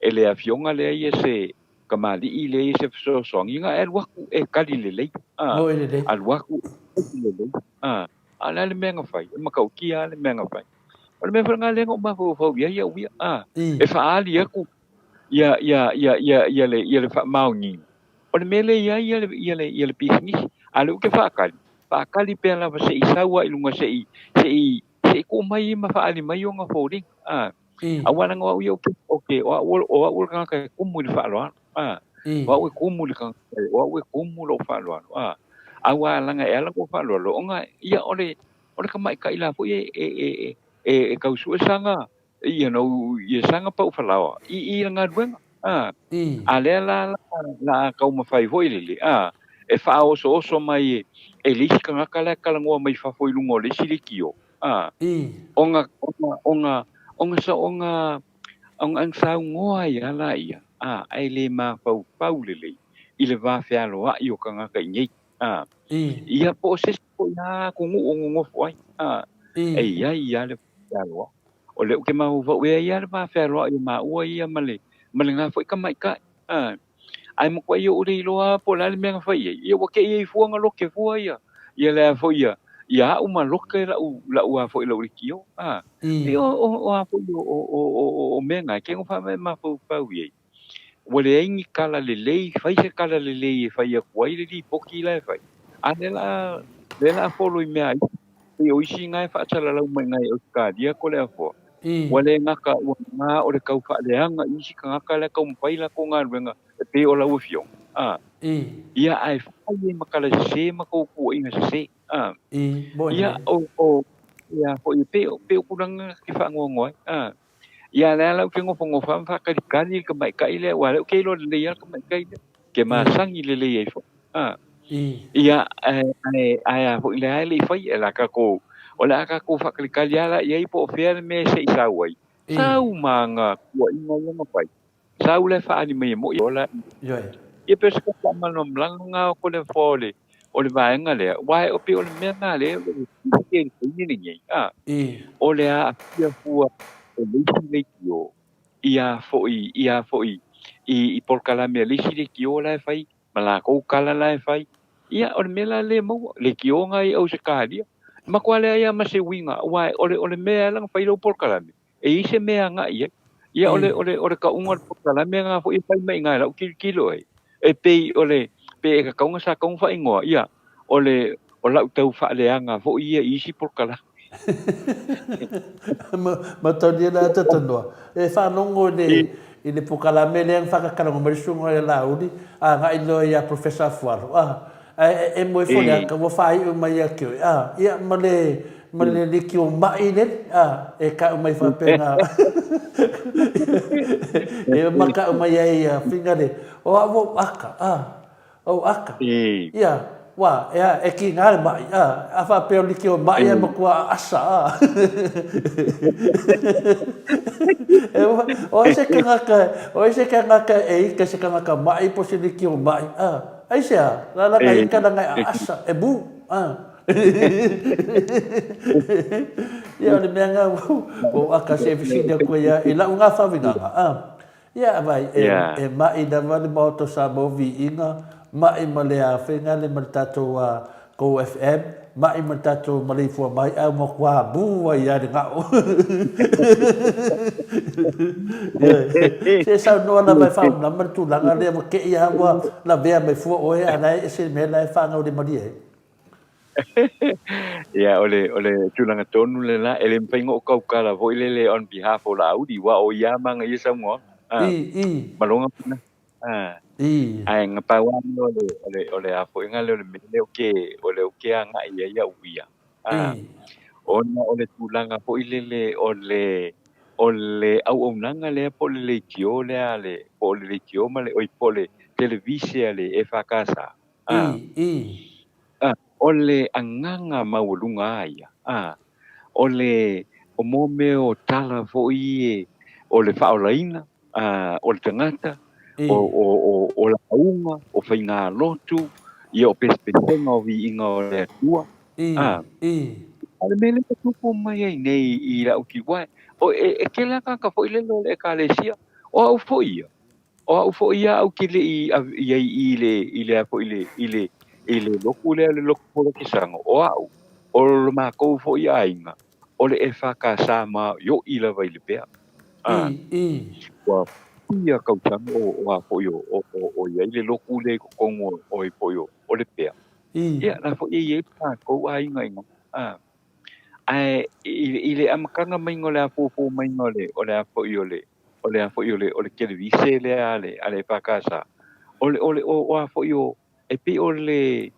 e le afioga lea ia se kamali'i lea ia se fesoasoani, na e alu atu e kali lelei, a, alu atu e kali lelei, a, a o le a le mea na fai? E matautia lava le mea na fai. O le mea foi lena lea na ou mafaufau i ai au ia, a, e faaali atu ia, ia, ia, ia, ia le, ia le faamaoniga, o le mea lea e i ai ia le, ia le, ia le pisinisi. A o lea ou te faatali, faatali pea lava se i sau lava i luga se i, se i, se i tuu mai ma faaali mai ona foliga, a. Aua leaga o au ia ou te, ou te, o au, o au o le tagata e tumu i le faaaloalo, a. O au e tumu i le tagata, o au e tumu lou faaaloalo, a. Aua leaga e ala ona ou faaaloalo, ona ia o le, o le tamaitai la foi e, e, e, e, e tau sue sana, you know, ia sana pau falaoa i, i le galuega, a. A lea la, la, la taumafai foi lele, a, e faaosooso mai e, e le isi tagata la e talanoa mai fafo i luga o le isi leitio, a, ona, ona, ona, ona, sa, ona, ona saunoa ai lava laia, a, ae le mafaufau lelei i le va fealoai o tagata i nei, a, ia po o se isi foi lava atunuu o nonofo ai, a, e i ai lava le va fealoai. O lea ou te mafaufau, e i ai lava le va fealoai o maua ia ma le, ma lena foi tamaitai, a. Ae matuai ou le iloa po o le a le mea na fai ai. Ia ua te i ai fua na loke fua ia. Ia le a foi ia, ia a'u ma loke la'u, la'u a foi la'u leitio. A, e o, o, o a foi o, o, o, o, o mea na e ke no wha mafaufau i ai. Ua leai ni kala lelei, fai se kala lelei e fai atu ai le lipoti la e fai. A lea la, lea la follow i mea a isi. Pei o isi na e faasalalau mai nai Ausetalia ko le afoa. Ua le gata ua na o le tau faaleaga i isi tagata la e taumafai latou galuega e pei o lau afioga. A. Ia ae fai ai ma tala sese ma tou tuuaiga sese. A. Ia o, o, ia foi e pei, pei o tulaga na te faanoanoa ai. A. Ia lea la ou te nofonofo lava ma faatalikali i le tamaitai lea, aua o lea ou te iloa lelei lava le tamaitai lea, ke masani lelei ai foi. A. Ia, ae, ae, ae a foi lea e le i faia, la tatou, o le a tatou faatalikali lava la i ai po o fea le mea se i sau ai. Sau ma ana tuuaiga ia na fai. Sau la e faaali mai e mo'i ola. Ia pei o se faamalamalamaga lena o Toleafoa o le, o le vaega lea, aua e pei o le mea lena lea o le i le taimi lenei, a, o le aafia fua o le isi leitio i a foi, i a foi, i, i polokalame a le isi leitio la e fai, ma latou kala la e fai. Ia, o le mea la lea e maua, leitio na i Ausetalia. E matua leai lava ma se uiga, aua o le, o le mea e ala ona fai lau polokalame, E i ai se mea agai i ai. Ia, o le, o le, o le kauga o le polokalame lena foi e fai mai i ina i lau tilotilo ai, e pei o le, pe e tatau ona sa tatau ona faaigoa, ia, o le, o lau tau faaleaga foi ia i isi polokalame.
Matalia la talanoa. E faalogo i le, i le polokalame lea na faakakalanga mai le susuga ia Laauli, agai loa ia Professor Afualo, a, Ae e moe fo le aka ua faaiu mai ia te oe, a, ia ma le, ma le leitio ma'i lele, a, e ka'u mai faapena. E maka'u mai ai ia Fingare, o a'u ou aka, a, ou aka. Ia, Ua, ea, e kiga le maʻi, a, a faapea o like o maʻi ae matua aʻasa, a. E o ai se kanaka, o ai se kanaka e ika se kanaka maʻi po se like o maʻi, a. Aisea, la lana ika lana e aʻasa, e mū, a. Ia, o le mea lena ua ou aka se fesili atu ai ia i laʻu na faauigaga, a. Ia, vai, e, e maʻi lava le Maota o Samoa viiga, maʻi ma le afega le ma le tatou a Go FM, maʻi ma le tatou maleifua mai, ae ua matua mū ai lava le gao. Ioe. Se saunoa lava e faamalamalama le tulaga lea ua te i lava ua lavea mai fua oe a o la e ese le mea la e faagaulemalie ai.
Ia, o le, o le tulaga tonu lena, e le mafai ona ou tautala foi lele on behalf o Laauli, aua o ia ma ana ia saunoaga. Ah,
I, i.
ma lona manatu. Ah,
I.
ae na pau lava lea o le, o le, o le a foi lea o le mea lea ou te, o lea ou te agai ai au ia. Ah,
I.
ona o le tulaga foi lele o le, o le auaunaga lea po o le leitio lea a le, po o le leitio ma le, oi, po o le televise a le EFKS. Ah,
I, i.
Ah, o le agaga maualuga a ia, ah, o le, o mo mea o tala foi e, o le faaolaina, ah, o le tagata,
I.
o, o, o, o lauga, o faigalotu, ia o pesepesega o viiga o le Atua,
I,
ah.
I.
A o le mea lea ua tupu mai ai nei i lau tiwae, o, e, e tele lava tagata foi lele o le Ekalesia, o au foi ia, O au foi ia au ke le i i ai i le i le a foi le i le i le loku lea le loku polokesano o au o lo makou foi aiga o le EFKS ma ioʻi lava i le pea a
I, i.
ua pia kausaga o o a foi o o o i ai le loku lea i totonu o o i foi o o le pea
I.
ia la foi e i ai lo makou aiga i na a ae i i le amataga maiga o le afuafua maiga o le o le a foi o le o le a foi o le o le televise lea a le a le EFKS, o le o le o a foi o e pei o le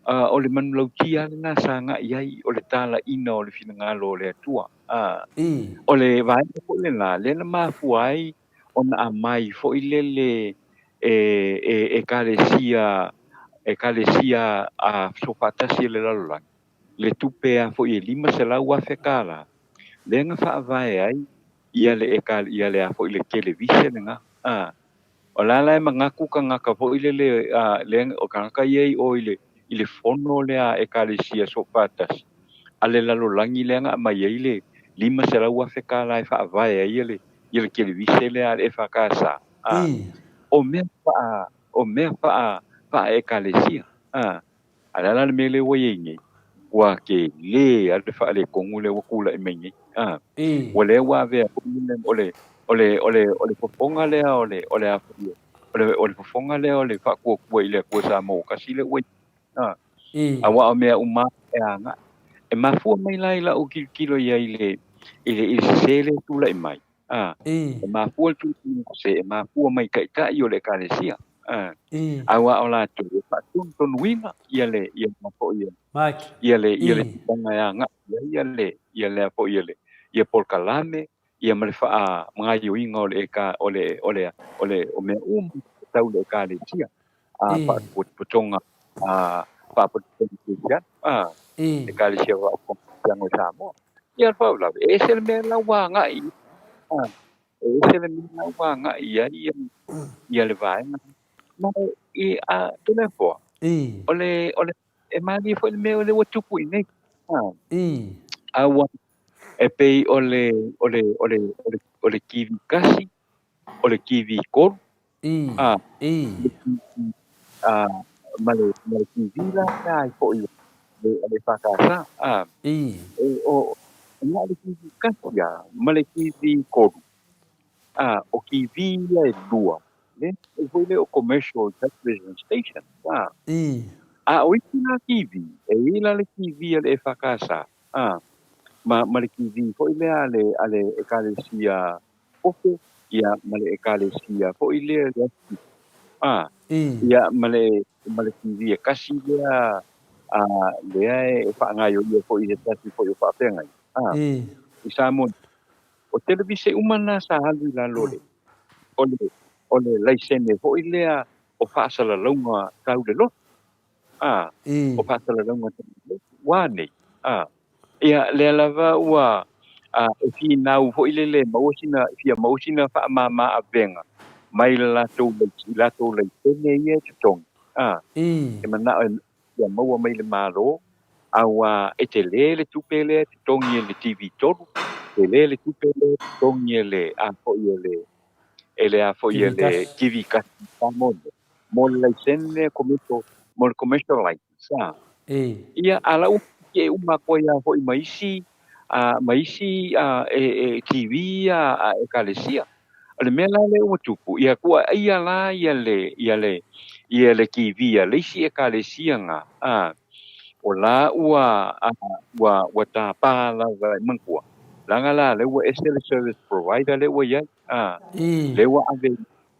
a o le manulauti lava lena sa agai ai o le talaiina o le finagalo o le Atua. A
I.
o le vaega foi lena lea na mafua ai ona aumai foi lele e e ekalesia ekalesia a soofaatasi e le lalolagi le tupe a foi e $500,000 tala lea na faavae ai ia le eka ia le a foi le televise lena a o la la e manatu tagata foi lele a le o tagata ia i o i le i le fono lea a ekalesia soofaatasi a le lalolagi lea na aumai ai le $500,000 tala e faavae ai ia le ia le televise lea a le EFKS a
I.
o mea faa o mea faa faa ekalesia a A o le a la le mea lea ua i ai nei? Ua tele lava le faaletonu lea ua tulai mai nei. A,
I.
ua lea ua avea foi le, o le, o le, o le, o le fofoga lea o le, o le a foi, o le, o le fofoga lea o le faatuatua i le Atua Samoa tasi lea ua i ai. A,
I.
aua o mea uma e agai. E mafua mai la i lau tilotilo i ai i le, i le, i le sese lea e tulai mai. A,
I.
e mafua le tulai se e mafua mai taitai o le ekalesia. A,
I.
aua o latou e faatonutonuina ia le ia le foi ia
Mike.
ia le ia le
I.
tulaga e agai i ai ia le ia le foi ia le ia polokalame ia ma le faagaoioiga o le eka o le o le o le o mea uma tau le ekalesia a
I.
faapotopotoga a faapotopotoga kerisiano a
I.
ekalesia faapotopotoga o Samoa. Ia le faalavelave, e ese le mea la ua agai i ai. E ese le mea la ua agai i ai ia, ia le vaega. Ma i a Toleafoa,
I.
o le, o le, e malie foi le mea o lea ua tupu i inei. A,
I.
a ua, e pei o le, o le, o le, o le, o le TV kasi, o le TV kolu,
I.
a,
I.
a, ma le, ma le TV la lea ai foi le, le EFKS, a,
I.
e, o, na o le TV kasi lava ma le TV kolu, a, o TV ia e lua, le, e foi lea o commercial television station, a,
I.
a o isi la TV, e i ai la le TV a le EFKS, a, ma, ma le TV foi lea a le, a le ekalesia Ope, ia, ma le ekalesia foi lea le a,
I.
ia, ma le, ma le TV e kasi lea, a, lea e faagaioia foi i se tasi foi o faafeagai, a,
I.
i Samoa nei. O televise uma na sa alu i lalo o le, o le, o le laisene foi lea o faasalalauga tau le lotu. a, o faasalalauga ua nei, a. Ia, lea lava ua a, e finau foi lele e maua sina, fia maua sina faamama avega mai le latou, i latou laisene ia e totogi, a, e manao e fia maua mai le Malo, auā e tele le tupe lea e totogi e le TV3, tele le tupe lea e totogi e le, a foi e le, e le a foi e le TV kasi i Samoa nei, mo le laisene commercial, mo le commercial license, a. Ia, a la ua e uma atu ai lava foi ma isi, a, ma isi a, e, e TV a, a Ekalesia. O le mea la lea ua tupu, ia tuuaia la ia le, ia le, ia le TV a le isi Ekalesia na, a, o la ua, a, ua, ua tapa lava e manatua, leaga la lea ua ese le service provider lea ua i ai, a, lea ua ave i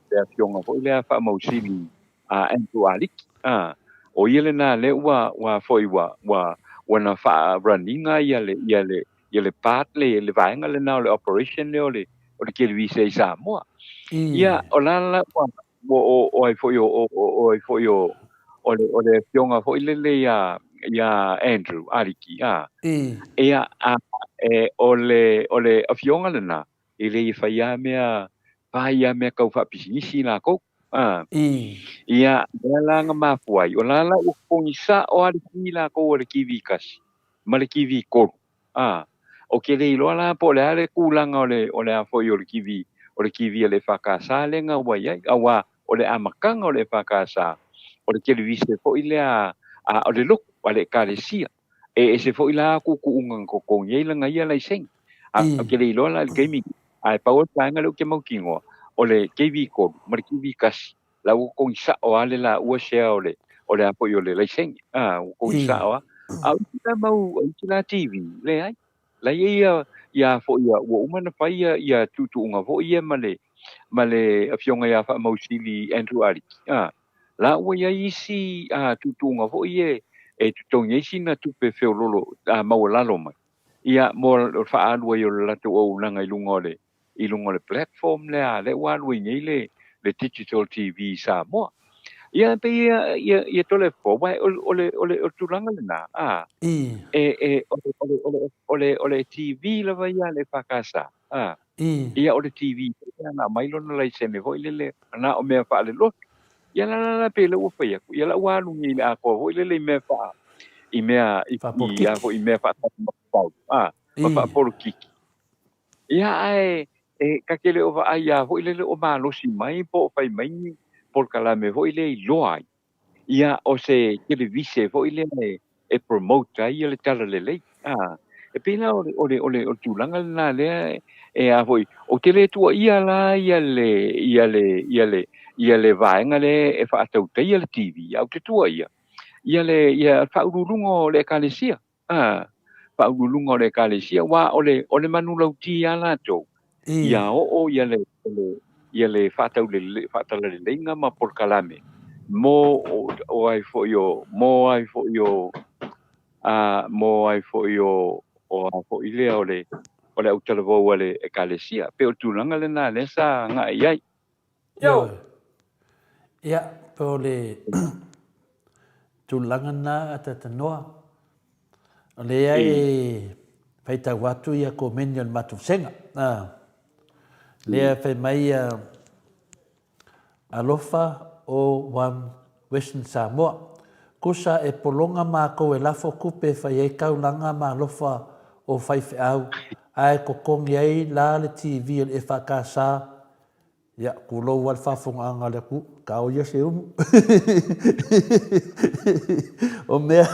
le afioga foi lea faamausili a Andrew Aliki, a, o ia lena lea ua, ua foi ua, ua, ua na faa-run ina ia le, ia le, ia le part le, le vaega lena o le operation lea o le, o le kelevise i Samoa. Ia, o la la ua, ua o, o ai foi o, o, o, o ai foi o, o le, o le afioga foi lele ia, ia Andrew Aliki, a. Ia, a, e, o le, o le afioga lena, e le i fai lava mea, fai lava mea tau faapisinisi lakou. A. Ia, lea la na mafua ai, o la la ua totogi sao lava le fee lakou a le TV kasi ma le TV kolu. A. Ou te le iloa la po o le a le tulaga o le, o le a foi o le TV, o le TV a le EFKS lea na ua i ai, auā o le amataga o le EFKS, o le televise foi lea a, o le lotu a le Ekalesia. E ese foi la tuutuuga na totogi ai lana ia laisene. A, ou te le iloa la i le taimi nei, ae pau o le vaega lea ou te mautinoa, o le KV 3 ma le KV 1, la ua totogi sao lava le laua share o le, o le a foi o le laisene, a, ua totogi sao lava. A o isi la mau, o isi la TV, leai. La i ai ia, ia foi ia, ua uma ona fai ia, ia tuutuuga foi ia ma le, ma le Afioga ia Faamausili Andrew Aliki, a. La ua i ai isi tuutuuga foi ia e totogi ai sina tupe feololo maualalo mai, ia, mo le faaalu ai o le latou auaunaga i luga o le, i luga o le platform lea, lea ua alu ai nei le, le Digital TV i Samoa. Ia, e pei ia, ia, ia Toleafoa, aua o, o le, o le, o le tulaga lena, a, e, e, o le, o le, o le, o le, o le TV lava ia a le EFKS, a, Ia o le TV foi lea na aumai lona laisene foi lele na o mea faalelotu. Ia la la la pei lea ua fai atu, ia la ua alu nei i le atoa foi lele i mea faa i mea i i a foi i mea faatau a ma faapolokiki. Ia ae e ta te le o vaai a foi lele o malosi mai po o fai mai ni polokalame foi lea i loa ai. Ia, o se televise foi lea e, e promote ai le talalelei. A, e pei la o le, o le, o le, o le tulaga lena lea e a foi, ou te le tuuaia la ia le, ia le, ia le, ia le vaega lea e faatautaia le TV, ae ou te tuuaia ia le, ia le faauluuluga o le Ekalesia. A, faauluuluga o le Ekalesia, aua o le, o le manulauti a latou, ia oo ia le, ia le faataulele, faatalaleiga ma polokalame mo o, o ai foi o, mo ai foi o, a, mo ai foi o, o a foi lea o le, o le autalavou a le Ekalesia. Pei o le tulaga lena lea sa agai i ai.
Ioe. Ia, pe o le tulaga na a Tatanoa, o lea e faitau atu ia komeni o le matou vasega. Lea fai mai ia Alofa o One Western Samoa. Kusa e pologa makou e lafo kupe e fai ai kaulaga ma alofa o faifeau ae totogi ai la le TV o le EFKS Ia, tulou lava le faafofogaaga a le atunuu, tao ia se umu. O mea,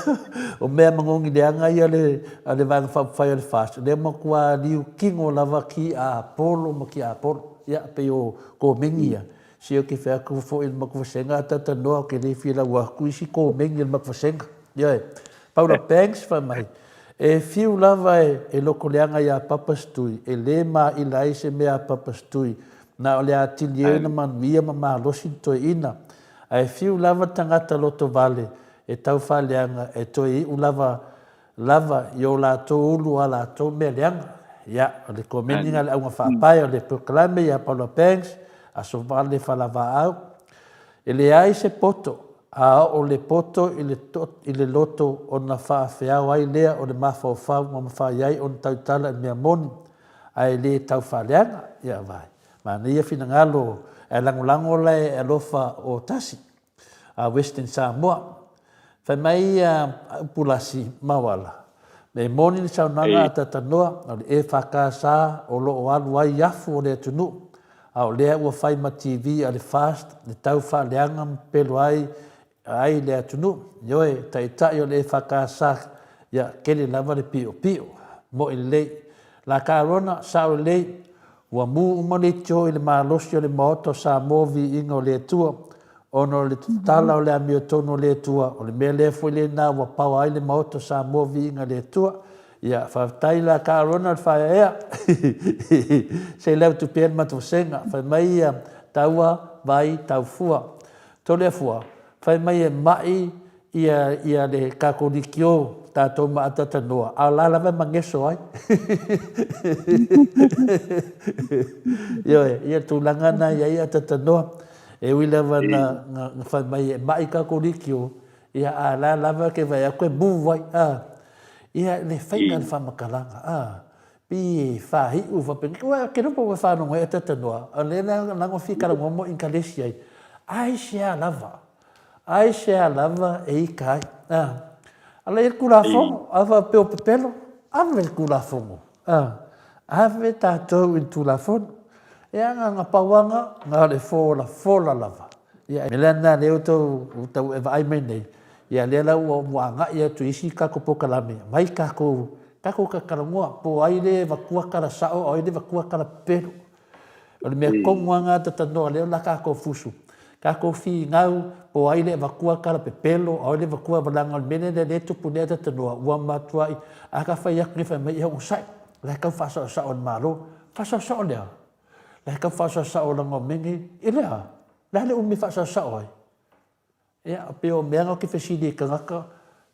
o mea manogi leaga ia le, a le Vaega Faaupufai a le FAST, lea matua liu kino lava ki a polo ma ki a polo. Ia, pei o komeni ia, se ou te fai atu foi i le matou vasega, a talatalanoa ou te le fia lau atu isi komeni a le matou vasega. Ioe. Paula Banks fai mai, E fiu lava e lokoleaga iā Papa Stui, e lē māʻila ai se mea a Papa Stui, na o le atili ai ona manuia ma malosi le toeaina. Ae fiu lava tagata lotovale e tau faaleaga e toe iʻu lava lava i o latou ulu a latou mea leaga. Ia, o le komeni lena a le auga faapae o le polokalame iā Paula Banks, Aso Vale Falavaau. E leai se poto. A oo le poto i le i le loto ona faafeao ai lea o le mafaufau ma mafai ai ona tautala i mea moni, ae le tau faaleaga. Ia vaai. Manaia finagalo ae lagolago la e alofa o tasi a Western Samoa. Fai mai ia Upulasi Mauala, E moni le saunoaga a Tatanoa, o le EFKS o lo o alu ai afu o le atunuu, a o lea ua fai ma TV a le FAST le tau faaleaga ma pepelo ai ai le atunuu. Ioe, taitai o le EFKS, ia, kele lava le piopio. Mo'i lelei. La Carona, sao lelei, ua mu uma leitio i le malosi o le Maota o Samoa viiga o le Atua, ona o le tatala o le amiotonu o le Atua, o le mea lea foi lena ua paoa ai le Maota o Samoa viiga i le Atua. Ia, faafetai la Carona le faaeaea. Se i lau atu pea le matou vasega. Fai mai ia taua, vai, taufua. Toleafua, fai mai e ma'i ia ia le tatou leitio tatou ma atatanoa a o la lava e mageso ai. Ioe, ia tulaga na i ai atatanoa. E ui lava na, na, na fai mai e ma'i tatou leitio, ia a la lava ke vai atu e mu ai. A, ia le faiga le faamatalaga. A, pi e fahi'u faapena. Ua ke lopo ua faalogo ai atatanoa, o lea la na fia talanoa mo inkalesi ai. Aisea lava Aisea lava e ika ai? A. Ala i le Tulafono, a faapea o pepelo, ave le Tulafono. A. Ave tatou i le Tulafono. Ia, na ona pau lava lena, na o le folafola lava. Ia, o le mea lena lea ua tau e vaai mai nei, ia lea la ua agai atu i isi tatou polokalame, aumai tatou, tatou talatalanoa, po o ai lea e avatua tala sao a o ai lea e avatua tala pepelo. O le mea tonu lava lena ta talanoa lea o le a tatou fusu, tatou finau po o ai le avatua tala pepelo, o ai le avatua leaga o le mea lea e tupu nei a ta talanoa ua matuai a ta fai atu nei fai mai ia onosai la e tau faasaosao e le Malo. Faasaosao le a? La e tau faasaosao leaga o mea nei, i le a? Le a le umi e faasaosao ai? Ia, pei o mea na ou te fesili ai i tagata,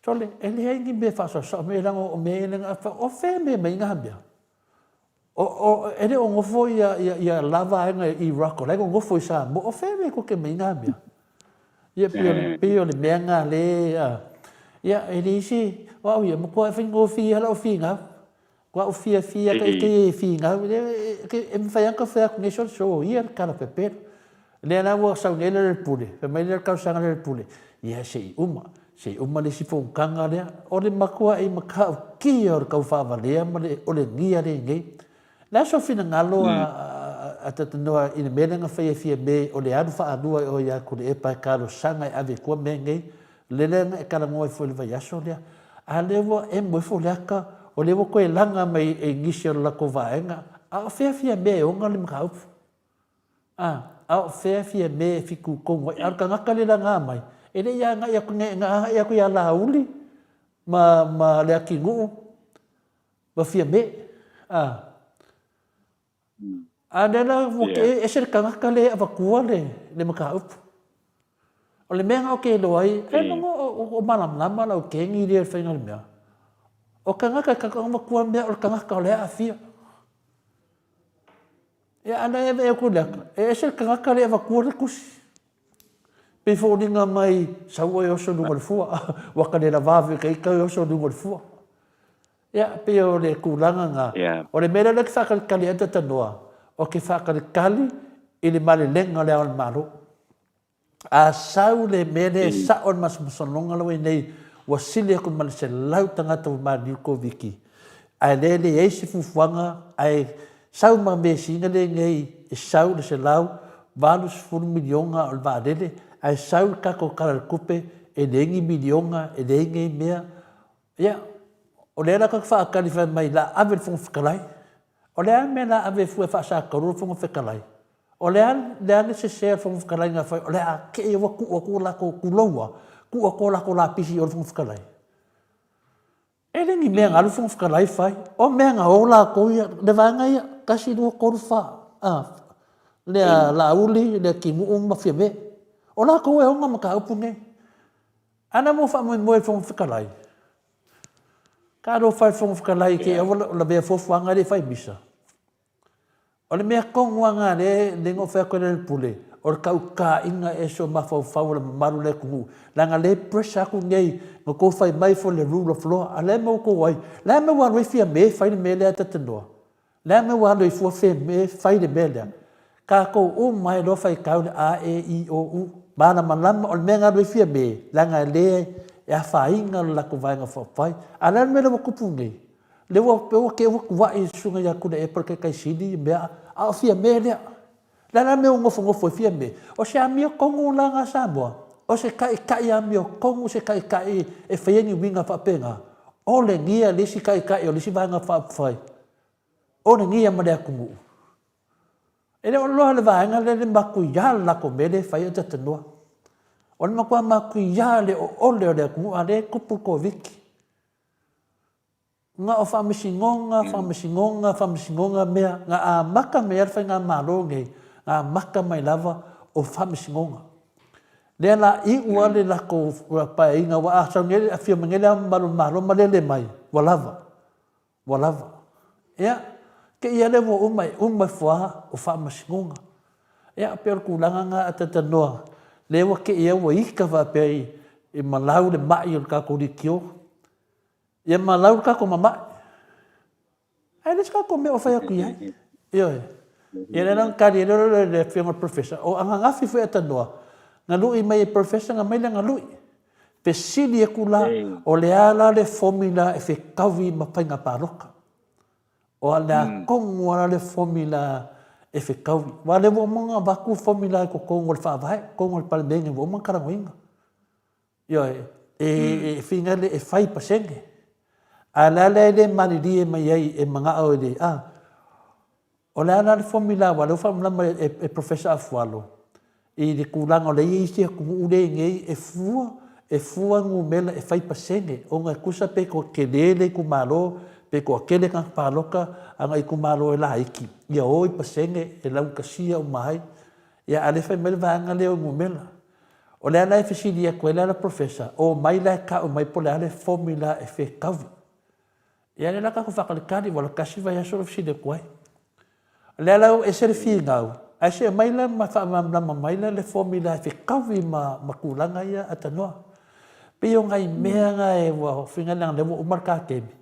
sole, e leai ni mea e faasaosao mai leaga o mea ia na, o fea e mea mai ai na mea? O, o, e le o nofo ia, ia, ia la vaega i Iraq, o la e nonofo i Samoa, o fea e mea koke mai ai na mea? Ia, pei o le, pei o le mea na le, a, ia, e leai se, o au ia, e matuai faigofie lava lau finau. Ua ou fiafia ka ike e finau, e mafai lava ona tau fai atu nei, sole, soia le tala pepelo. Lea la ua sau nei le pule, fai mai le talosaga lea i le pule, ia se i uma, se i uma le isi fonotaga lea. O le matuai matautia o le tau faavalea ma le olegia lea i inei. O le a sou finagalo a Tatanoa i le mea lea na faia e Fiame o le alu faalua i o ia Tuilaepa e talosaga e ave i tua mea nei? Le lea na e talanoa ai foi i le vaiaso lea. A lea ua emo ifo le ata, o lea ua toe laga mai e nisi o le latou vaega, a o fea Fiame e ona le mataupu? A, a o fea Fiame e fitutonu ai? A o le tagata lea e laga mai, e le i agai atu, na agai atu ia Laauli ma, ma Leatinuu ma Fiame. A. A lea la ua yeah. ese le tagata lea e avatua le, le mataupu. O le mea na o ke iloa ai, e nogo o, o malamalama lau kengi lea i le faiga o le mea. O tagata e kaka avatua mea o le tagata o lea aafia. Ia a lea e atu le ata, e ese le tagata lea e avatua le tusi. Pei foliga mai sau oe oso i luga o le fua, ua ka le lavave ka ita oe oso i luga o le fua. Ia, pei o le tulaga na.
Yeah.
O le mea lea ou te faatalitali ai Tatanoa, ou te faatalitali i le malelega o le Ao o le Malo. A sau le mea lea e sao le masomasologa la ua i nei, ua sili atu ma le 100 tagata ua maliliu Koviti, ae lea e leai se fuafuaga, ae sau ma measina lea i nei e sau le 180 miliona o le vaalele, ae sau le tatou Tala o le Tupe e leai ni miliona, e leai nei mea. Ia, o lea la tatou te faatali fai mai la ave le Fofoga Fetalai. O le a le mea la ave fua e faasatalu le Fofoga Fetalai? O le a le a le sese a le Fofoga Fetalai na fai o le a te i ua tuu atu latou tuloua, tuu atu latou lapisi i o le Fofoga Fetalai. E le ni mea na alu le Fofoga Fetalai fai, o mea na o latou ia, le vaega ia, 1, 2, 3, 4, a, lea Laauli, Leatinuu ma Fiame. O latou e ona mataupu nei. Ana mo faamoemoe i le Fofoga Fetalai. Talofa e le Fofoga Fetalai te aua lavea fuafuaga e le i fai misa. O le mea tonu lava lena lea na ou fai atu ai i le pule, O le kaukaiga ese o mafaufau o le mamalu o le atunuu, leaga lea e pressure atu nei na outou fai mai for le rule of law, a o le a le mea ua outou ai? Le a le mea ua alu ai Fiame e fai le mea lea a Tatanoa? Le a le mea ua alu ai fua Fiame e fai le mea lea? Tatou uma lava e iloa faitau le A, E, I, O, U, malamalama, o le mea na alu ai Fiame, leaga e le e afaina le latou Vaega Faaupufai. A o le a le mea lea ua tupu nei? Lea ua te i ua tuai le Susuga ia Tuilaepa le Taitai Sili mea, a o Fiame lea. Le a la le mea ua nofonofo ai Fiame? O se amiotonu la na Samoa? O se taitai amiotonu, se taitai e faia ni uiga faapena? O lenei le isi taitai o le isi Vaega Faaupufai, o lenei ma le atunuu. E le o loa le vaega lea le matuia le latou mea lea e fai o Tatanoa. O le matua matuia le oole o le atunuu a lea e tupu le Koviti. Na o faamasinoga, faamasinoga, faamasinoga mea na amata mai ai le faigamalo lenei, na amata mai lava o faamasinoga. Lea la iu lava le latou paeaiga aua a sau nei, afio mai nei Le Ao Mamalu o le Malo ma lele mai, ua lava, ua lava. Ia, te i lava lea ua uma, e uma ifo lava o faamasinoga. Ia, pei o le tulaga lena a Tatanoa, lea ua te i lava ua ita faapea i malau le mai o le tatou leitio. Ia malau le tatou mamae. Ae le se tatou mea o fai atu i ai. Ioe. Ia lea la na tali ai loa le afioga i le Professor, o ananafi foi Atanoa, na lui mai e Professor na mai lana lui. Fesili atu la, o le a la le formula e fetaui ma faiga palota? O le a tonu lava la le formula e fetaui? Aua o lea ua uma ona avatu le formula i totonu o le Faavae, totonu o le Palemene ua uma ona talanoaina. Ioe, e finagalo e fai pasene. A o le a lea e le malilie mai ai e manao i le, a? O le a la le formula aua o lea ua faamalamalama e Professor Afualo i le tulaga o lea e i ai isi atunuu lea e i ai nei e fua, e fua numera e fai pasene ona e tusa pe toatele le itumalo pe toatele tagata palota a na itumalo e laiti, ia o i pasene e laugatasia uma ai. Ia a o lea e fai mai le vaega lea o numera. O le a la e fesili atu ai la le Professor, omai la e tau mai po o le a le formula e fetaui. Ia lea la tatou faatalitali ua tasi vaiaso lea fesili atu ai. O lea la ua ese le finau, ae se aumai la ma faamalamalama mai la le formula e fetaui ma tulaga ia Atanoa. Pei o nai mea na e ua finau leaga o lea ua uma le ta taimi.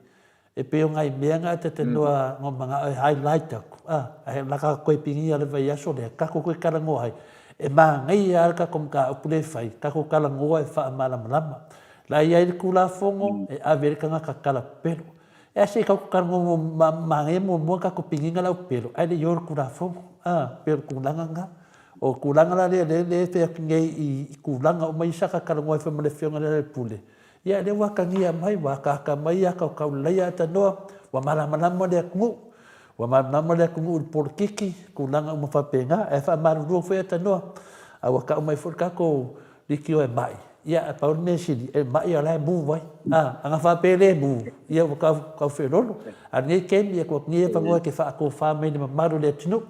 E pei o nai mea na ta te noa manao e highlight atu, a, ae o le a tatou toe pigia i le vaiaso lea, tatou toe talanoa ai. E manaia lava le tatou mataupu lea e fai, tatou talanoa e faamalamalama. La e i ai le Tulafono e ave ai le tagata talapelo. E a se i tatou talanoa manaia muamua tatou pigiga le aupelo, ae le i o i le Tulafono, a, pei o le tulaga lena. O le tulaga la lea lea e fai atu nei i tulaga uma ia sa ta talanoa ai foi ma le Afioga i le Lealailepule, Ia, lea ua atagia mai, ua ataata mai Ataotauleleia Atanoa, ua malamalama le atunuu, ua malamalama le atunuu i le polokiki, tulaga uma faapena. Ae faamalulu foi Atanoa, a ua tau mai foi le tatou leitio e mai, ia, ae pau le mea sili, e mai a o la e mu ai. A, ana faapea e le mu, ia ua tau, tau feoloolo. A o lenei taimi, e tuu atu nei avanoa e te faatofa mai i le mamalu o le atunuu,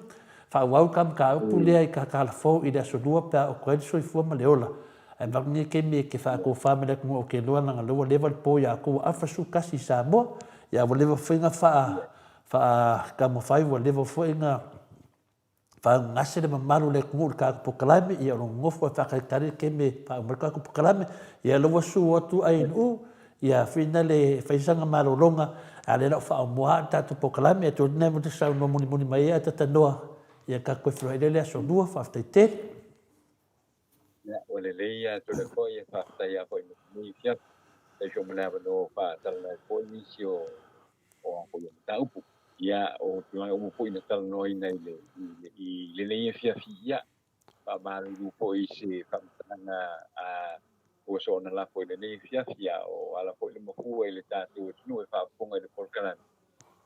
faaauau le ta mataupu lea i ta tala fou i le aso Lua pe a oo atu ai le soifua ma le ola. Ae avatu lenei taimi e te faatofa mai le atunuu ou te iloa leaga lea ua leva le po ia outou ua afa 11 i Samoa, ia ua leva foi na faa faataumafai ua leva foi na faaugase le mamalu o le atunuu i le tatou polokalame, ia o lo o nonofo e faatalitali le taimi e faauma ai le tatou polokalame. Ia lea ua susu atu ANU, ia whina le fai sana malologa, a o lea o le a ou faamuamua lava le tatou polokalame. Atonu lena e te saunoa mulimuli mai ai ae talanoa, ia tatou toe feiloai lea i le aso Lua. Faafetai tele.
Ia, ua lelei ia Toleafoa, ia faafetai lava foi mo lenei afiafi. Faafetai foi mo le avanoa ua faatalanoa ai foi nisi o o a foi o mataupu. Ia, o tulaga uma foi na talanoaina i le i lenei afiafi, ia, faamalulu foi i se faamatalaga a ua soona lafo i lenei afiafi, a o ala foi le mafua i le tatou atunuu e faafofoga i le polokalame.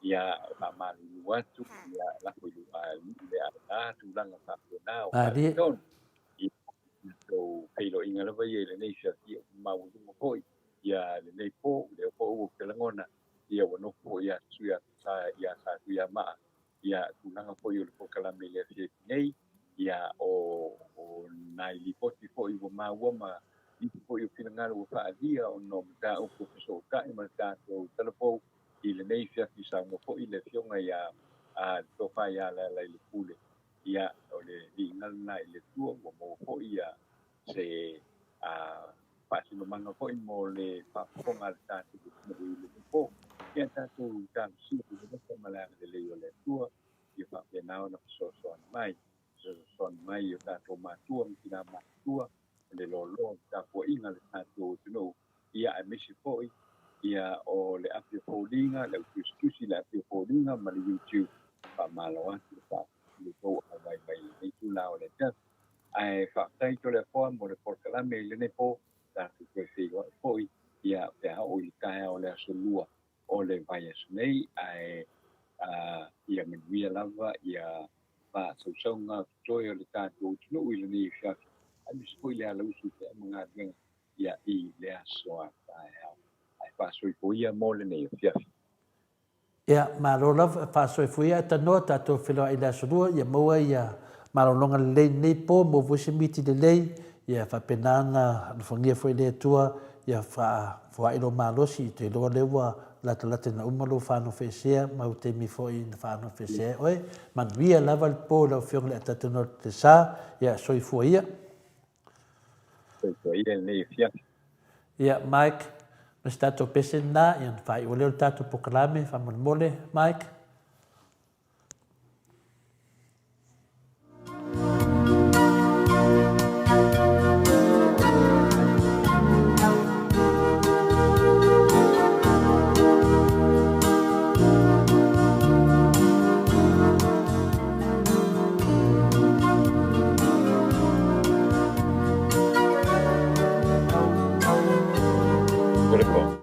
Ia, faamalulu atu, ia, lafo i le aina tulaga faapena o faaletonu. Ia, tatou feiloaiga lava ia i lenei afiafi, maualuga foi ia lenei po, lea foi ua ou te lagona, ia ua nofo foi ia Sui ia Satuiamaa, ia tulaga foi o le polokalame i le afiafi nei, ia o o nai lipoti foi ua maua ma nisi foi o finagalo ua faaalia ona o mataupu o fesootai ma le tatou talafou i lenei afiafi. Saunoa foi le afioga ia le Tofa ia Lealailepule, ia o le viiga lena i le Atua ua maua foi ia se faasinomaga foi mo le faafofoga a le tatou atunuu i lenei po. Ia tatou talosia i le alofa ma le agalelei o le Atua ia faapena ona fesoasoani mai, fesoasoani mai i o tatou matua ma tina matutua, le loaloa o le tapuaiga a le tatou atunuu, ia aemaise foi ia o le api o foliga, le au tusitusi i le api o foliga ma le YouTube. Faamalo atu le faafetai i le tou auai mai i lenei itula o le afiafi. Ae faafetai Toleafoa mo le polokalame i lenei po, tatou toe feiloai foi ia pe a oo i le taeao o le aso Lua o le vaiaso nei, ae ia manuia lava ia faasausauga totoe o le tatou atunuu i lenei afiafi, aemaise foi le alausu pea ma galuega ia i le aso a taeao. Ae faasoifua ia mo lenei afiafi.
Ia, malo lava, faasoifua ia Tanoa, tatou feiloai i le aso Lua, ia maua ia malologa lelei i lenei po, maua foi se miti lelei, ia faapena ona alofagia foi e le Atua, ia faafoai lou malosi, ou te iloa o lea ua latalata ina uma lou faanofoesea ma au taimi foi na faanofoesea ai oe. Manuia lava le po i lau Afioga i le Atatanoa Lesa, ia soifua ia.
Soifua ia lenei afiafi.
Ia, Mike, ma se tatou pese lena, ia ona faaiu lea o le tatou polokalame, faamolemole, Mike.
Beautiful.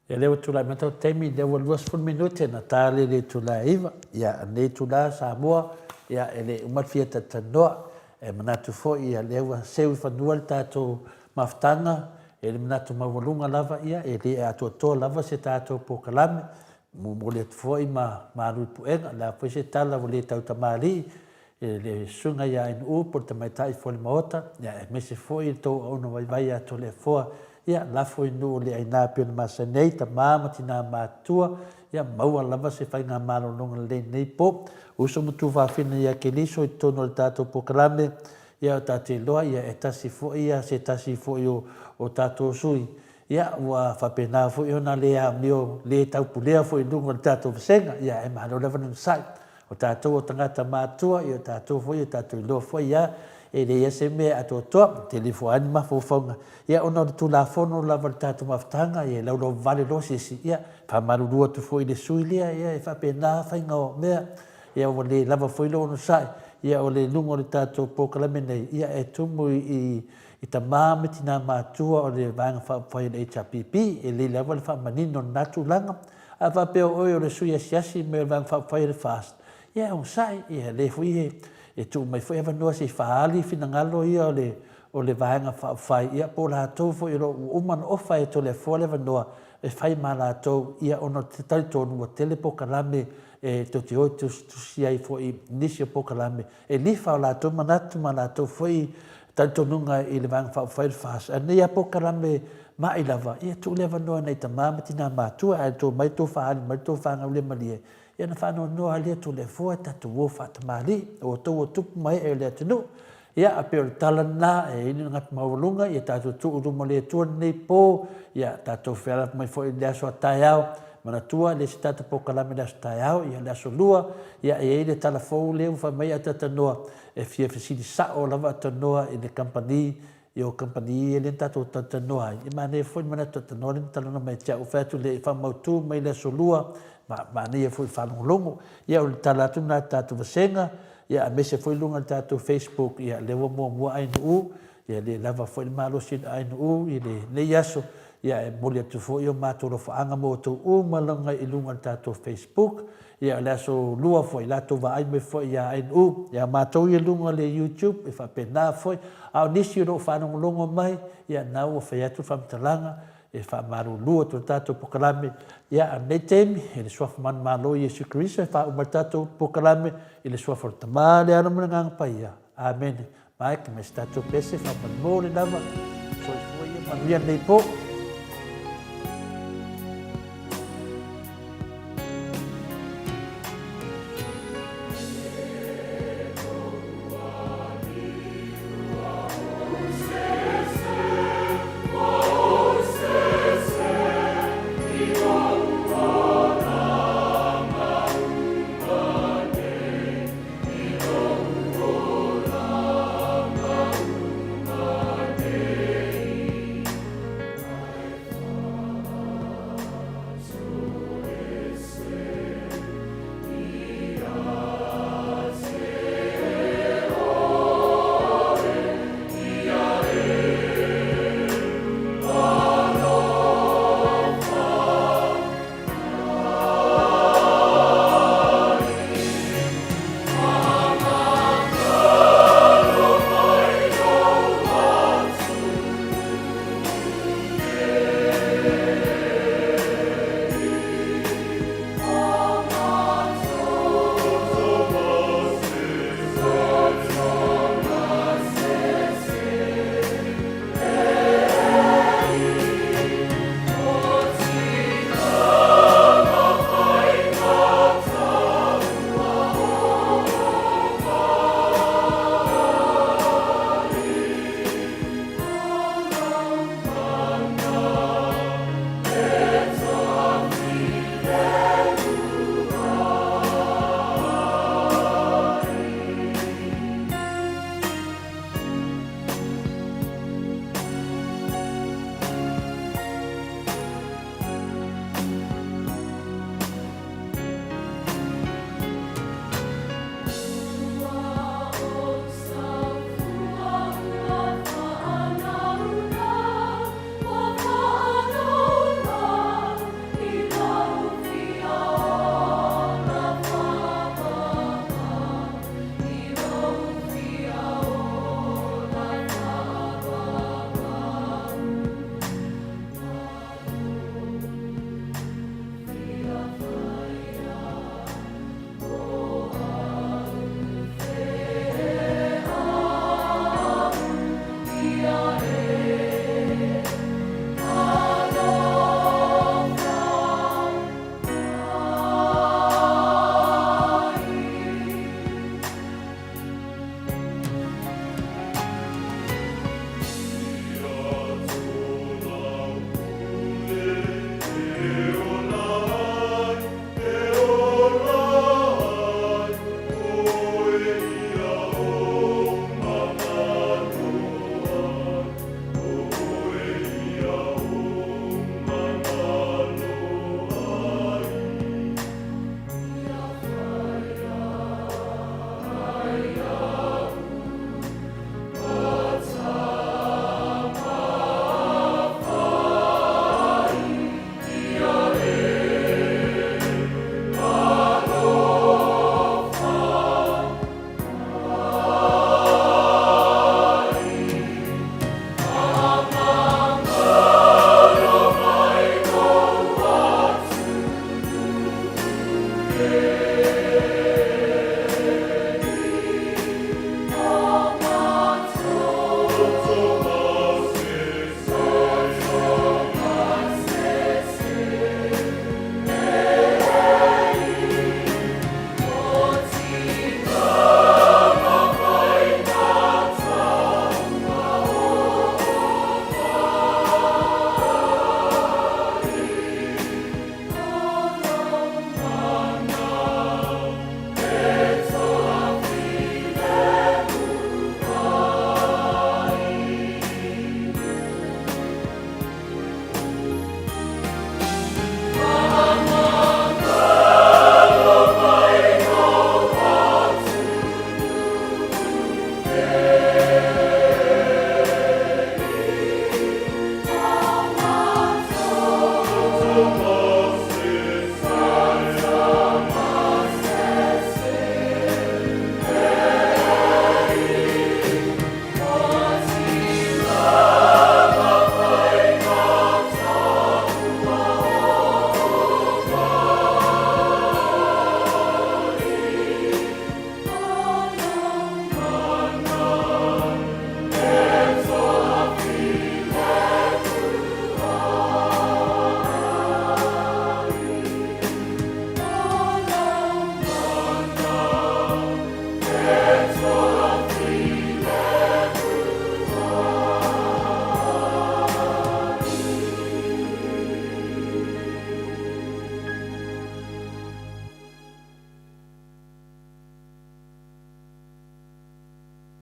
Ia lea ua tulai mai tau taimi, lea ua 20 minute na ta le le itula e 9. Ia, lenei itula Samoa, ia e le uma le fia talatalanoa. E manatu foi ia lea ua seu i fanua le tatou mafutaga, e le manatu maualuga lava ia e le atoatoa lava se tatou polokalame. Momoli atu foi ma malu i puega, o le a foi se tala ua le tautamalii i le Susuga ia Ainuu po o le Tamaitai foi o le Maota, ia aemaise foi le tou auauna vaivai ia Toleafoa, ia lafo i nuu le aina pei ona masani ai tama ma tina matutua, ia maua lava se faigamalologa lelei i lenei po. Uso ma tuafafine ia Keliso i totonu o le tatou polokalame, ia o tatou iloa ia e tasi foi ia se tasi foi o o tatou sui, ia ua faapena foi ona le amio le taupulea foi i luga o le tatou vasega, ia ae malo lava le onosai. O tatou o tagata matutua, ia o tatou foi, o tatou iloa foi ia, e leai lava se mea e atoatoa, e tele foi lava ni mafaufauga. Ia ona o le Tulafono lava o le tatou mafutaga, ia e laulauvale loa se isi, ia, e faamalulu atu foi i le sui usufono lea, ia e faapena lava faiga o mea, ia ua le lava foi lou onosai, ia o le luga o le tatou polokalame nei, ia e tumu i i tama ma tina matutua o le Vaega Faaupufai a le HRPP, e lelei lava le faamanino o lena tulaga. A faapea o oe o le sui asiasi mai o le Vaega Faaupufai a le FAST, ia e onosai, ia lea foi e tuu mai foi avanoa se i faaali finagalo ia o le o le Vaega Faaupufai, ia po o latou foi o lo o ua uma ona ofa e Toleafoa le avanoa e fai ma latou, ia ona ou te talitonu ua tele polokalame e tou te o e tusitusi ai foi i nisi o polokalame e lifa o latou manatu ma latou foi talitonuga i le Vaega Faaupufai o le FAST. A o lenei lava polokalame ma'i lava, ia tuu le avanoa i nai tama ma tina matutua, ae tou omai tou faaali mai le tou faagaulemalie, ia ona faanoanoa lava lea Toleafoa, tatou o faatamalii, o outou o tupu ma ee o le atunuu. Ia, e pei o le tala lena, e i ai le manatu maualuga, ia tatou tuu i luma o le Atua lenei po, ia tatou fealofani mai foi i le aso a taeao. Manatua, e le o se tatou polokalame i le aso taeao, ia o le aso Lua, ia e i ai le tala fou lea ua fai mai Atatanoa, e fia fesili sao lava Atatanoa i le kamupani, i o kamupani ia lea na tatou talatalanoa ai, e manaia foi le manatu Atatanoa lea na talanoa mai ia te au, ou fai atu lea e faamautu mai le aso Lua, ma manaia foi i le faalogologo. Ia o le tala atu lena i le tatou vasega, ia aemaise foi luga o le tatou Facebook, ia lea ua muamua Ainuu, ia le lava foi le malosi o Ainuu i lenei aso, ia e momoli atu foi o matou alofaaga mo outou uma lava i luga o le tatou Facebook, ia o le aso Lua foi, latou vaai mai foi ia Ainuu, ia matou ia i luga o le YouTube, e faapena foi, a o nisi o lo o faalogologo mai, ia na ua fai atu le faamatalaga, e faamalulu atu le tatou polokalame, ia, a lenei taimi, i le Suafa manumalo o Iesu Keriso e faauma ai le tatou polokalame i le Suafa o le Tama, le Alo ma le Agaga Paia. Amene. Maeke mai se tatou pese, faamolemole lava. Soifua ia, manuia lenei po.